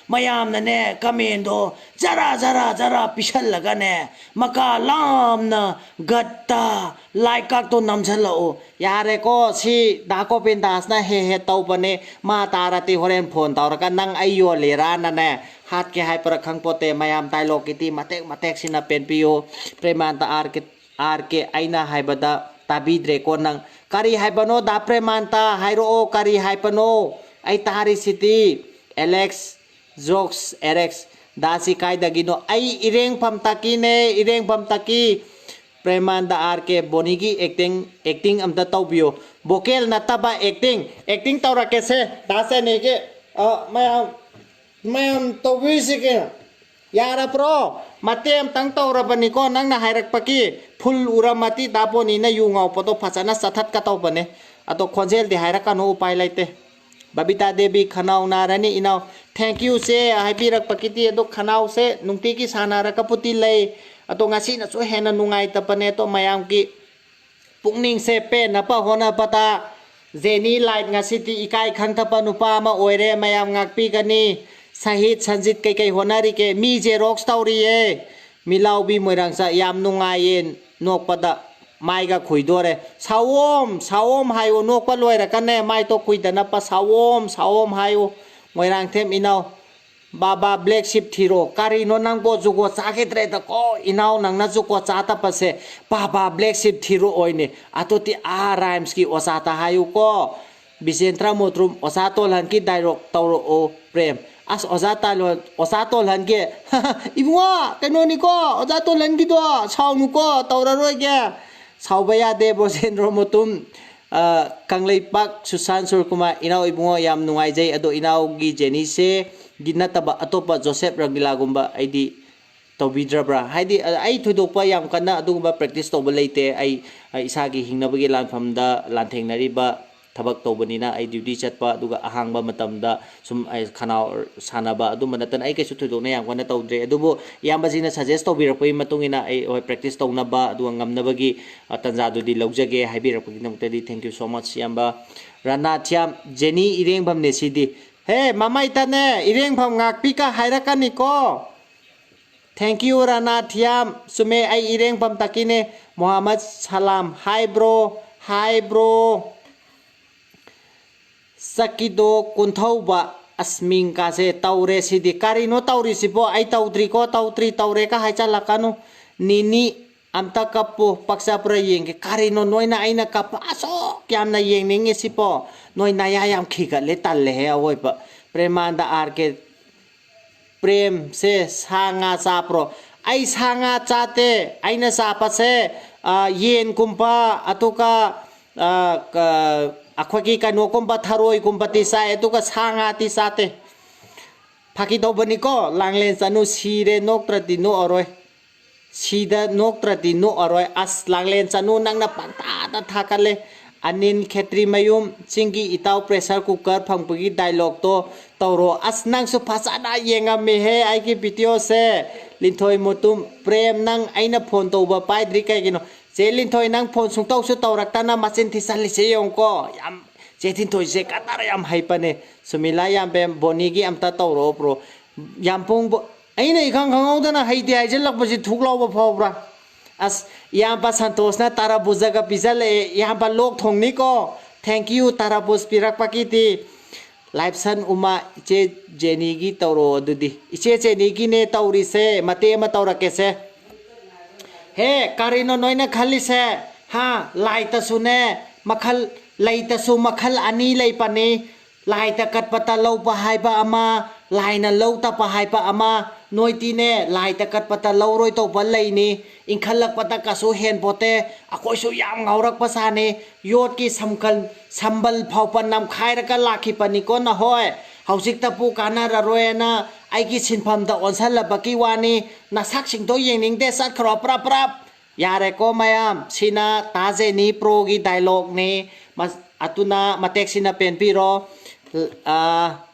ꯃꯌꯥꯝꯅꯅꯦ ꯀꯃꯦꯟꯗꯣ ꯖꯔꯥ ꯖꯔꯥ ꯖꯔꯥ ꯄꯤꯁꯜꯂꯒꯅꯦ, ꯃꯀꯥ ꯂꯥꯝꯅ ꯒꯠꯇ ꯂꯥꯏꯛ ꯀꯥꯛꯇꯣ ꯅꯝꯁꯜꯂꯛꯑꯣ꯫ ꯌꯥꯔꯦꯀꯣ, ꯁꯤ ꯗꯥ ꯒꯣꯕꯤꯟꯗꯥꯁꯅ ꯍꯦꯛ ꯍꯦꯛ ꯇꯧꯕꯅꯦ꯫ ꯃꯥ ꯇꯥꯔꯗꯤ ꯍꯣꯔꯦꯟ ꯐꯣꯟ ꯇꯧꯔꯒ ꯅꯪ ꯑꯩ ꯌꯣꯜꯂꯤꯔꯥꯅꯅꯦ ꯍꯥꯠꯀꯦ ꯍꯥꯏꯕ꯭ꯔꯥ ꯈꯪꯄꯣꯠꯇꯦ꯫ ꯃꯌꯥꯝ ꯗꯥꯏꯂꯣꯛꯀꯤꯗꯤ ꯃꯇꯦꯛ ꯃꯇꯦꯛꯁꯤꯅ ꯄꯦꯟꯕꯤꯌꯨ꯫ ꯄ꯭ꯔꯦꯃꯥꯟꯇ ꯑꯥꯔ ꯀꯦ, ꯑꯥꯔ ꯀꯦ, ꯑꯩꯅ ꯍꯥꯏꯕꯗ ꯇꯥꯕꯤꯗ꯭ꯔꯦꯀꯣ ꯅꯪ꯫ ꯀꯔꯤ ꯍꯥꯏꯕꯅꯣ ꯗꯥ ꯄ꯭ꯔꯦꯃꯥꯟꯇ? ꯍꯥꯏꯔꯛꯑꯣ, ꯀꯔꯤ ꯍꯥꯏꯕꯅꯣ? ꯑꯩ ꯇꯥꯔꯤꯁꯤꯗꯤ꯫ ꯑꯦꯂꯦꯛꯁ, ꯖꯣꯛꯁ, ꯑꯦꯔꯦꯛꯁ, ꯗꯥꯁꯤ ꯀꯥꯏꯗꯒꯤꯅꯣ? ꯑꯩ ꯏꯔꯦꯡꯐꯝ ꯇꯛꯀꯤꯅꯦ, ꯏꯔꯦꯡꯐꯝ ꯇꯛꯀꯤ꯫ ꯄ꯭ꯔꯦꯃꯥꯟꯗ ꯑꯥꯔ ꯀꯦ, ꯕꯣꯅꯤꯒꯤ ꯑꯦꯛꯇꯤꯡ, ꯑꯦꯛꯇꯤꯡ ꯑꯝꯇ ꯇꯧꯕꯤꯌꯨ꯫ ꯚꯣꯀꯦꯜ ꯅꯠꯇꯕ ꯑꯦꯛꯇꯤꯡ, ꯑꯦꯛꯇꯤꯡ ꯇꯧꯔꯛꯀꯦꯁꯦ꯫ ꯗꯥ ꯆꯦꯅꯤꯒꯤ, ꯑ, ꯃꯌꯥꯝ, ꯃꯌꯥꯝ ꯇꯧꯕꯤꯔꯤꯁꯤ ꯀꯩꯅꯣ? ꯌꯥꯔꯕ꯭ꯔꯣ? ꯃꯇꯦꯛ ꯑꯝꯇꯪ ꯇꯧꯔꯕꯅꯤꯀꯣ, ꯅꯪꯅ ꯍꯥꯏꯔꯛꯄꯒꯤ ꯐꯨꯜ ꯎꯔꯝꯃꯗꯤ ꯗꯥ ꯕꯣꯅꯤꯅ ꯌꯨ ꯉꯥꯎꯄꯗꯣ ꯐꯖꯅ ꯆꯠꯊꯠꯀꯗꯧꯕꯅꯦ꯫ ꯑꯗꯣ ꯈꯣꯟꯖꯦꯜꯗꯤ ꯍꯥꯏꯔꯛꯀꯅꯨ, ꯎꯄꯥꯏ ꯂꯩꯇꯦ꯫ ꯕꯕꯤꯇꯥ ꯗꯦꯕꯤ, ꯈꯅꯥꯎ ꯅꯥꯔꯅꯤ ꯏꯅꯥꯎ꯫ Thank you ꯆꯦ ꯍꯥꯏꯕꯤꯔꯛꯄꯒꯤꯗꯤ꯫ ꯑꯗꯣ ꯈꯅꯥꯎꯁꯦ ꯅꯨꯡꯇꯤꯒꯤ ꯁꯥꯟꯅꯔꯒꯕꯨꯗꯤ ꯂꯩ, ꯑꯗꯣ ꯉꯁꯤꯅꯁꯨ ꯍꯦꯟꯅ ꯅꯨꯡꯉꯥꯏꯇꯕꯅꯦ꯫ ꯑꯗꯣ ꯃꯌꯥꯝꯒꯤ ꯄꯨꯛꯅꯤꯡꯁꯦ ꯄꯦꯟꯅꯕ ꯍꯣꯠꯅꯕꯗ ꯖꯦꯅꯤ ꯂꯥꯏꯠ ꯉꯁꯤꯗꯤ ꯏꯀꯥꯏ ꯈꯪꯗꯕ ꯅꯨꯄꯥ ꯑꯃ ꯑꯣꯏꯔꯦ꯫ ꯃꯌꯥꯝ ꯉꯥꯛꯄꯤꯒꯅꯤ꯫ ꯁꯍꯤꯠ, ꯁꯟꯖꯤꯠ ꯀꯩꯀꯩ ꯍꯣꯠꯅꯔꯤꯒꯦ? ꯃꯤ ꯖꯦꯔꯣꯛꯁ ꯇꯧꯔꯤꯌꯦ꯫ ꯃꯤꯂꯥꯎꯕꯤ ꯃꯣꯏꯔꯥꯡꯆꯥ, ꯌꯥꯝ ꯅꯨꯡꯉꯥꯏꯌꯦ ꯅꯣꯛꯄꯗ꯫ ꯃꯥꯏꯒ ꯈꯨꯏꯗꯣꯔꯦ꯫ ꯁꯥꯑꯣꯝ, ꯁꯥꯑꯣꯝ ꯍꯥꯏꯌꯨ, ꯅꯣꯛꯄ ꯂꯣꯏꯔꯀꯅꯦ ꯃꯥꯏꯗꯣ ꯈꯨꯏꯗꯅꯕ ꯁꯥꯑꯣꯝ, ꯁꯥꯑꯣꯝ ꯍꯥꯏꯌꯨ꯫ ꯃꯣꯏꯔꯥꯡꯊꯦꯝ ꯏꯅꯥꯎ, ꯕꯥꯕꯥ ꯕ꯭ꯂꯦꯛ ꯁꯤꯞ ꯊꯤꯔꯣ꯫ ꯀꯔꯤꯅꯣ ꯅꯪꯕꯣ, ꯖꯨꯒꯣꯠ ꯆꯥꯈꯤꯗ꯭ꯔꯦꯗꯀꯣ ꯏꯅꯥꯎ, ꯅꯪꯅ ꯖꯨꯒꯣꯠ ꯆꯥꯗꯕꯁꯦ꯫ ꯕꯥꯕꯥ ꯕ꯭ꯂꯦꯛ ꯁꯤꯞ ꯊꯤꯔꯛꯑꯣꯏꯅꯦ꯫ ꯑꯗꯨꯗꯤ ꯑꯥ ꯔꯥꯏꯝꯁꯀꯤ ꯑꯣꯖꯥꯗ ꯍꯥꯏꯌꯨꯀꯣ꯫ ꯕꯤꯖꯦꯟꯗ꯭ꯔ ꯃꯣꯇ꯭ꯔꯨꯝ, ꯑꯣꯖꯥ ꯇꯣꯜꯍꯟꯒꯤ ꯗꯥꯏꯂꯣꯛ ꯇꯧꯔꯛꯑꯣ ꯄ꯭ꯔꯦꯝ꯫ ꯑꯁ, ꯑꯣꯖꯥ ꯇꯥꯂꯣꯟ-, ꯑꯣꯖꯥ ꯇꯣꯜꯍꯟꯒꯤ, ꯏꯕꯨꯡꯉꯣ, ꯀꯩꯅꯣꯅꯤꯀꯣ, ꯑꯣꯖꯥ ꯇꯣꯜꯍꯟꯒꯤꯗꯣ ꯁꯥꯎꯅꯨꯀꯣ, ꯇꯧꯔꯔꯣꯏꯒꯦ꯫ ꯁꯥꯎꯕ ꯌꯥꯗꯦ, ꯕ꯭ꯔꯣꯖꯦꯟꯗ꯭ꯔꯣ ꯃꯣꯇꯨꯝ꯫ ꯑ, ꯀꯪꯂꯩꯄꯥꯛ ꯁꯨꯁꯥꯟ ꯁꯨꯔꯀꯨꯃꯥꯔ, ꯏꯅꯥꯎ ꯏꯕꯨꯡꯉꯣ, ꯌꯥꯝ ꯅꯨꯡꯉꯥꯏꯖꯩ꯫ ꯑꯗꯣ ꯏꯅꯥꯎꯒꯤ ꯖꯦꯅꯤꯁꯦ ꯒꯤ ꯅꯠꯇꯕ ꯑꯇꯣꯞꯄ ꯖꯣꯁꯦꯞ ꯔꯪꯒꯤꯂꯥꯒꯨꯝꯕ ꯑꯩꯗꯤ ꯇꯧꯕꯤꯗ꯭ꯔꯕ꯭ꯔꯥ? ꯍꯥꯏꯗꯤ, ꯑ, ꯑꯩ ꯊꯣꯏꯗꯣꯛꯄ ꯌꯥꯝ ꯀꯟꯅ ꯑꯗꯨꯒꯨꯝꯕ practice ꯇꯧꯕ ꯂꯩꯇꯦ꯫ ꯑꯩ, ꯑ, ꯏꯁꯥꯒꯤ ꯍꯤꯡꯅꯕꯒꯤ ꯂꯥꯟꯐꯝꯗ ꯂꯥꯟꯊꯦꯡꯅꯔꯤꯕ ꯊꯕꯛ ꯇꯧꯕꯅꯤꯅ, ꯑꯩ duty ꯆꯠꯄ, ꯑꯗꯨꯒ ꯑꯍꯥꯡꯕ ꯃꯇꯝꯗ ꯁꯨꯝ ꯑꯩ ꯈꯅꯥꯎ ꯁꯥꯟꯅꯕ, ꯑꯗꯨꯝꯕ ꯅꯠꯇꯅ ꯑꯩ ꯀꯩꯁꯨ ꯊꯣꯏꯗꯣꯛꯅ ꯌꯥꯝ ꯀꯟꯅ ꯇꯧꯗ꯭ꯔꯦ꯫ ꯑꯗꯨꯕꯨ ꯏꯌꯥꯝꯕꯁꯤꯅ suggest ꯇꯧꯕꯤꯔꯛꯄꯒꯤ ꯃꯇꯨꯡ ꯏꯟꯅ ꯑꯩ, ꯍꯣꯏ, practice ꯇꯧꯅꯕ, ꯑꯗꯨꯒ ꯉꯝꯅꯕꯒꯤ, ꯑ, ꯇꯥꯟꯖꯥꯗꯨꯗꯤ ꯂꯧꯖꯒꯦ ꯍꯥꯏꯕꯤꯔꯛꯄꯒꯤꯗꯃꯛꯇꯗꯤ thank you so much, ꯏꯌꯥꯝꯕ꯫ ꯔꯥꯅꯥꯊ꯭ꯌꯥꯝ, ꯖꯦꯅꯤ ꯏꯔꯦꯡꯐꯝꯅꯦ ꯁꯤꯗꯤ꯫ ꯍꯦ, ꯃꯃꯩꯇꯅꯦ, ꯏꯔꯦꯡꯐꯝ ꯉꯥꯛꯄꯤꯒ ꯍꯥꯏꯔꯛꯀꯅꯤꯀꯣ꯫ Thank you, ꯔꯥꯅꯥꯊ꯭ꯌꯥꯝ꯫ ꯆꯨꯝꯃꯦ, ꯑꯩ ꯏꯔꯦꯡꯐꯝ ꯇꯛꯀꯤꯅꯦ꯫ ꯃꯣꯍꯥꯃꯗ ꯁꯂꯥꯝ, hi bro, hi bro꯫ ꯆꯀꯤꯗꯣ ꯀꯨꯟꯊꯧꯕ, ꯑꯁ, ꯃꯤꯡ ꯀꯥꯁꯦ ꯇꯧꯔꯦ ꯁꯤꯗꯤ꯫ ꯀꯔꯤꯅꯣ ꯇꯧꯔꯤꯁꯤꯕꯣ? ꯑꯩ ꯇꯧꯗ꯭ꯔꯤꯀꯣ, ꯇꯧꯗ꯭ꯔꯤ, ꯇꯧꯔꯦꯒ ꯍꯥꯏꯖꯜꯂꯛꯀꯅꯨ꯫ ꯅꯤꯅꯤ, ꯑꯝꯇ ꯀꯞꯄꯨ, ꯄꯛꯆꯕ꯭ꯔꯥ ꯌꯦꯡꯒꯦ꯫ ꯀꯔꯤꯅꯣ ꯅꯣꯏꯅ ꯑꯩꯅ ꯀꯞꯄ ꯑꯁꯨꯛ ꯌꯥꯝꯅ ꯌꯦꯡꯅꯤꯡꯉꯤꯁꯤꯕꯣ? ꯅꯣꯏ ꯅꯌꯥ ꯌꯥꯝ ꯈꯤꯒꯠꯂꯦ, ꯇꯜꯂꯦꯍꯦ ꯑꯑꯣꯏꯕ꯫ ꯄ꯭ꯔꯦꯃꯥꯟꯗ ꯑꯥꯔ ꯀꯦ꯫ ꯄ꯭ꯔꯦꯝꯁꯦ ꯁꯥ ꯉꯥ ꯆꯥꯕ꯭ꯔꯣ? ꯑꯩ ꯁꯥ ꯉꯥ ꯆꯥꯗꯦ꯫ ꯑꯩꯅ ꯆꯥꯕꯁꯦ, ꯑ, ꯌꯦꯟꯒꯨꯝꯕ, ꯑꯗꯨꯒ, ꯑ, ꯀ-, ꯑꯩꯈꯣꯏꯒꯤ ꯀꯩꯅꯣꯒꯨꯝꯕ, ꯊꯔꯣꯏꯒꯨꯝꯕꯗꯤ ꯆꯥꯏ, ꯑꯗꯨꯒ ꯁꯥ ꯉꯥꯗꯤ ꯆꯥꯗꯦ꯫ ꯐꯥꯒꯤ ꯇꯧꯕꯅꯤꯀꯣ, ꯂꯥꯡꯂꯦꯟ ꯆꯅꯨ, ꯁꯤꯔꯦ, ꯅꯣꯛꯇ꯭ꯔꯗꯤ ꯅꯣꯛꯑꯔꯣꯏ꯫ ꯁꯤꯗ ꯅꯣꯛꯇ꯭ꯔꯗꯤ ꯅꯣꯛꯑꯔꯣꯏ꯫ ꯑꯁ, ꯂꯥꯡꯂꯦꯟ ꯆꯅꯨ, ꯅꯪꯅ ꯄꯪꯊꯥꯗ ꯊꯥꯒꯠꯂꯦ꯫ ꯑꯅꯤꯜ ꯈꯦꯇ꯭ꯔꯤꯃꯌꯨꯝ, ꯆꯤꯡꯒꯤ ꯏꯇꯥꯎ pressure cooker ꯐꯪꯕꯒꯤ dialogue ꯇꯣ ꯇꯧꯔꯣ꯫ ꯑꯁ, ꯅꯪꯁꯨ ꯐꯖꯅ ꯌꯦꯡꯉꯝꯃꯦꯍꯦ ꯑꯩꯒꯤ video ꯁꯦ꯫ ꯂꯤꯟꯊꯣꯏ ꯃꯨꯇꯨꯝ, ꯄ꯭ꯔꯦꯝ, ꯅꯪ ꯑꯩꯅ phone ꯇꯧꯕ ꯄꯥꯏꯗ꯭ꯔꯤ ꯀꯩꯒꯤꯅꯣ? ꯆꯦ ꯂꯤꯟꯊꯣꯏ, ꯅꯪ phone ꯁꯨꯡꯇꯧꯁꯨ ꯇꯧꯔꯛꯇꯅ ꯃꯆꯤꯟ ꯊꯤꯁꯜꯂꯤꯁꯦ ꯌꯦꯡꯉꯨꯀꯣ꯫ ꯌꯥꯝ, ꯆꯦ ꯂꯤꯟꯊꯣꯏꯁꯦ ꯀꯗꯔ ꯌꯥꯝ ꯍꯩꯕꯅꯦ꯫ ꯁꯨꯃꯤꯂꯥ ꯌꯥꯝꯕꯦꯝ, ꯕꯣꯅꯤꯒꯤ ꯑꯝꯇ ꯇꯧꯔꯛꯑꯣ bro꯫ ꯌꯥꯝꯄꯣꯡ ꯕꯣ-, ꯑꯩꯅ ꯏꯈꯪ ꯈꯪꯍꯧꯗꯅ ꯍꯩꯇꯦ ꯍꯥꯏꯖꯤꯜꯂꯛꯄꯁꯤ ꯊꯨꯛ ꯂꯥꯎꯕ ꯐꯥꯎꯕ꯭ꯔꯥ? ꯑꯁ, ꯏꯌꯥꯝꯕ ꯁꯟꯇꯣꯁꯅ ꯇꯔꯕꯨꯖꯒ ꯄꯤꯖꯜꯂꯛꯑꯦ꯫ ꯏꯌꯥꯝꯕ ꯂꯣꯛ ꯊꯨꯡꯅꯤꯀꯣ꯫ Thank you, ꯇꯔꯕꯨꯖ ꯄꯤꯔꯛꯄꯒꯤꯗꯤ꯫ ꯂꯥꯏꯞꯁꯟ ꯎꯃꯥ, ꯏꯆꯦ ꯖꯦꯅꯤꯒꯤ ꯇꯧꯔꯛꯑꯣ ꯑꯗꯨꯗꯤ꯫ ꯏꯆꯦ ꯖꯦꯅꯤꯒꯤꯅꯦ ꯇꯧꯔꯤꯁꯦ, ꯃꯇꯦꯛ ꯑꯃ ꯇꯧꯔꯛꯀꯦꯁꯦ꯫ ꯍꯦ, ꯀꯔꯤꯅꯣ ꯅꯣꯏꯅ ꯈꯜꯂꯤꯁꯦ? ꯍꯥ? ꯂꯥꯏꯇꯁꯨꯅꯦ, ꯃꯈꯜ, ꯂꯩꯇꯁꯨ ꯃꯈꯜ ꯑꯅꯤ ꯂꯩꯕꯅꯤ꯫ ꯂꯥꯏꯗ ꯀꯠꯄꯗ ꯂꯧꯕ ꯍꯥꯏꯕ ꯑꯃ, ꯂꯥꯏꯅ ꯂꯧꯗꯕ ꯍꯥꯏꯕ ꯑꯃ꯫ ꯅꯣꯏꯗꯤꯅꯦ, ꯂꯥꯏꯗ ꯀꯠꯄꯗ ꯂꯧꯔꯣꯏ ꯇꯧꯕ ꯂꯩꯅꯤ꯫ ꯏꯟꯈꯠꯂꯛꯄꯗ ꯀꯩꯁꯨ ꯍꯦꯟꯄꯣꯠꯇꯦ꯫ ꯑꯩꯈꯣꯏꯁꯨ ꯌꯥꯝ ꯉꯥꯎꯔꯛꯄ ꯁꯥꯅꯤ꯫ ꯌꯣꯠꯀꯤ ꯁꯝꯀꯜ-, ꯁꯝꯕꯜ ꯐꯥꯎꯕ ꯅꯝꯈꯥꯏꯔꯒ ꯂꯥꯛꯈꯤꯕꯅꯤꯀꯣ ꯅꯍꯣꯏ꯫ ꯍꯧꯖꯤꯛꯇꯕꯨ ꯀꯥꯟꯅꯔꯔꯣꯏꯅ ꯑꯩꯒꯤ ꯁꯤꯟꯐꯝꯗ ꯑꯣꯟꯁꯤꯜꯂꯕꯒꯤ ꯋꯥꯅꯤ꯫ ꯅꯁꯛꯁꯤꯡꯗꯣ ꯌꯦꯡꯅꯤꯡꯗꯦ, ꯆꯠꯈ꯭ꯔꯣ ꯄ꯭ꯔꯞ ꯄ꯭ꯔꯞ꯫ ꯌꯥꯔꯦꯀꯣ ꯃꯌꯥꯝ, ꯁꯤꯅ ꯇꯥ ꯖꯦꯅꯤ ꯄ꯭ꯔꯣꯒꯤ ꯗꯥꯏꯂꯣꯛꯅꯤ꯫ ꯃꯁ-, ꯑꯗꯨꯅ ꯃꯇꯦꯛꯁꯤꯅ ꯄꯦꯟꯕꯤꯔꯣ꯫ ꯑ,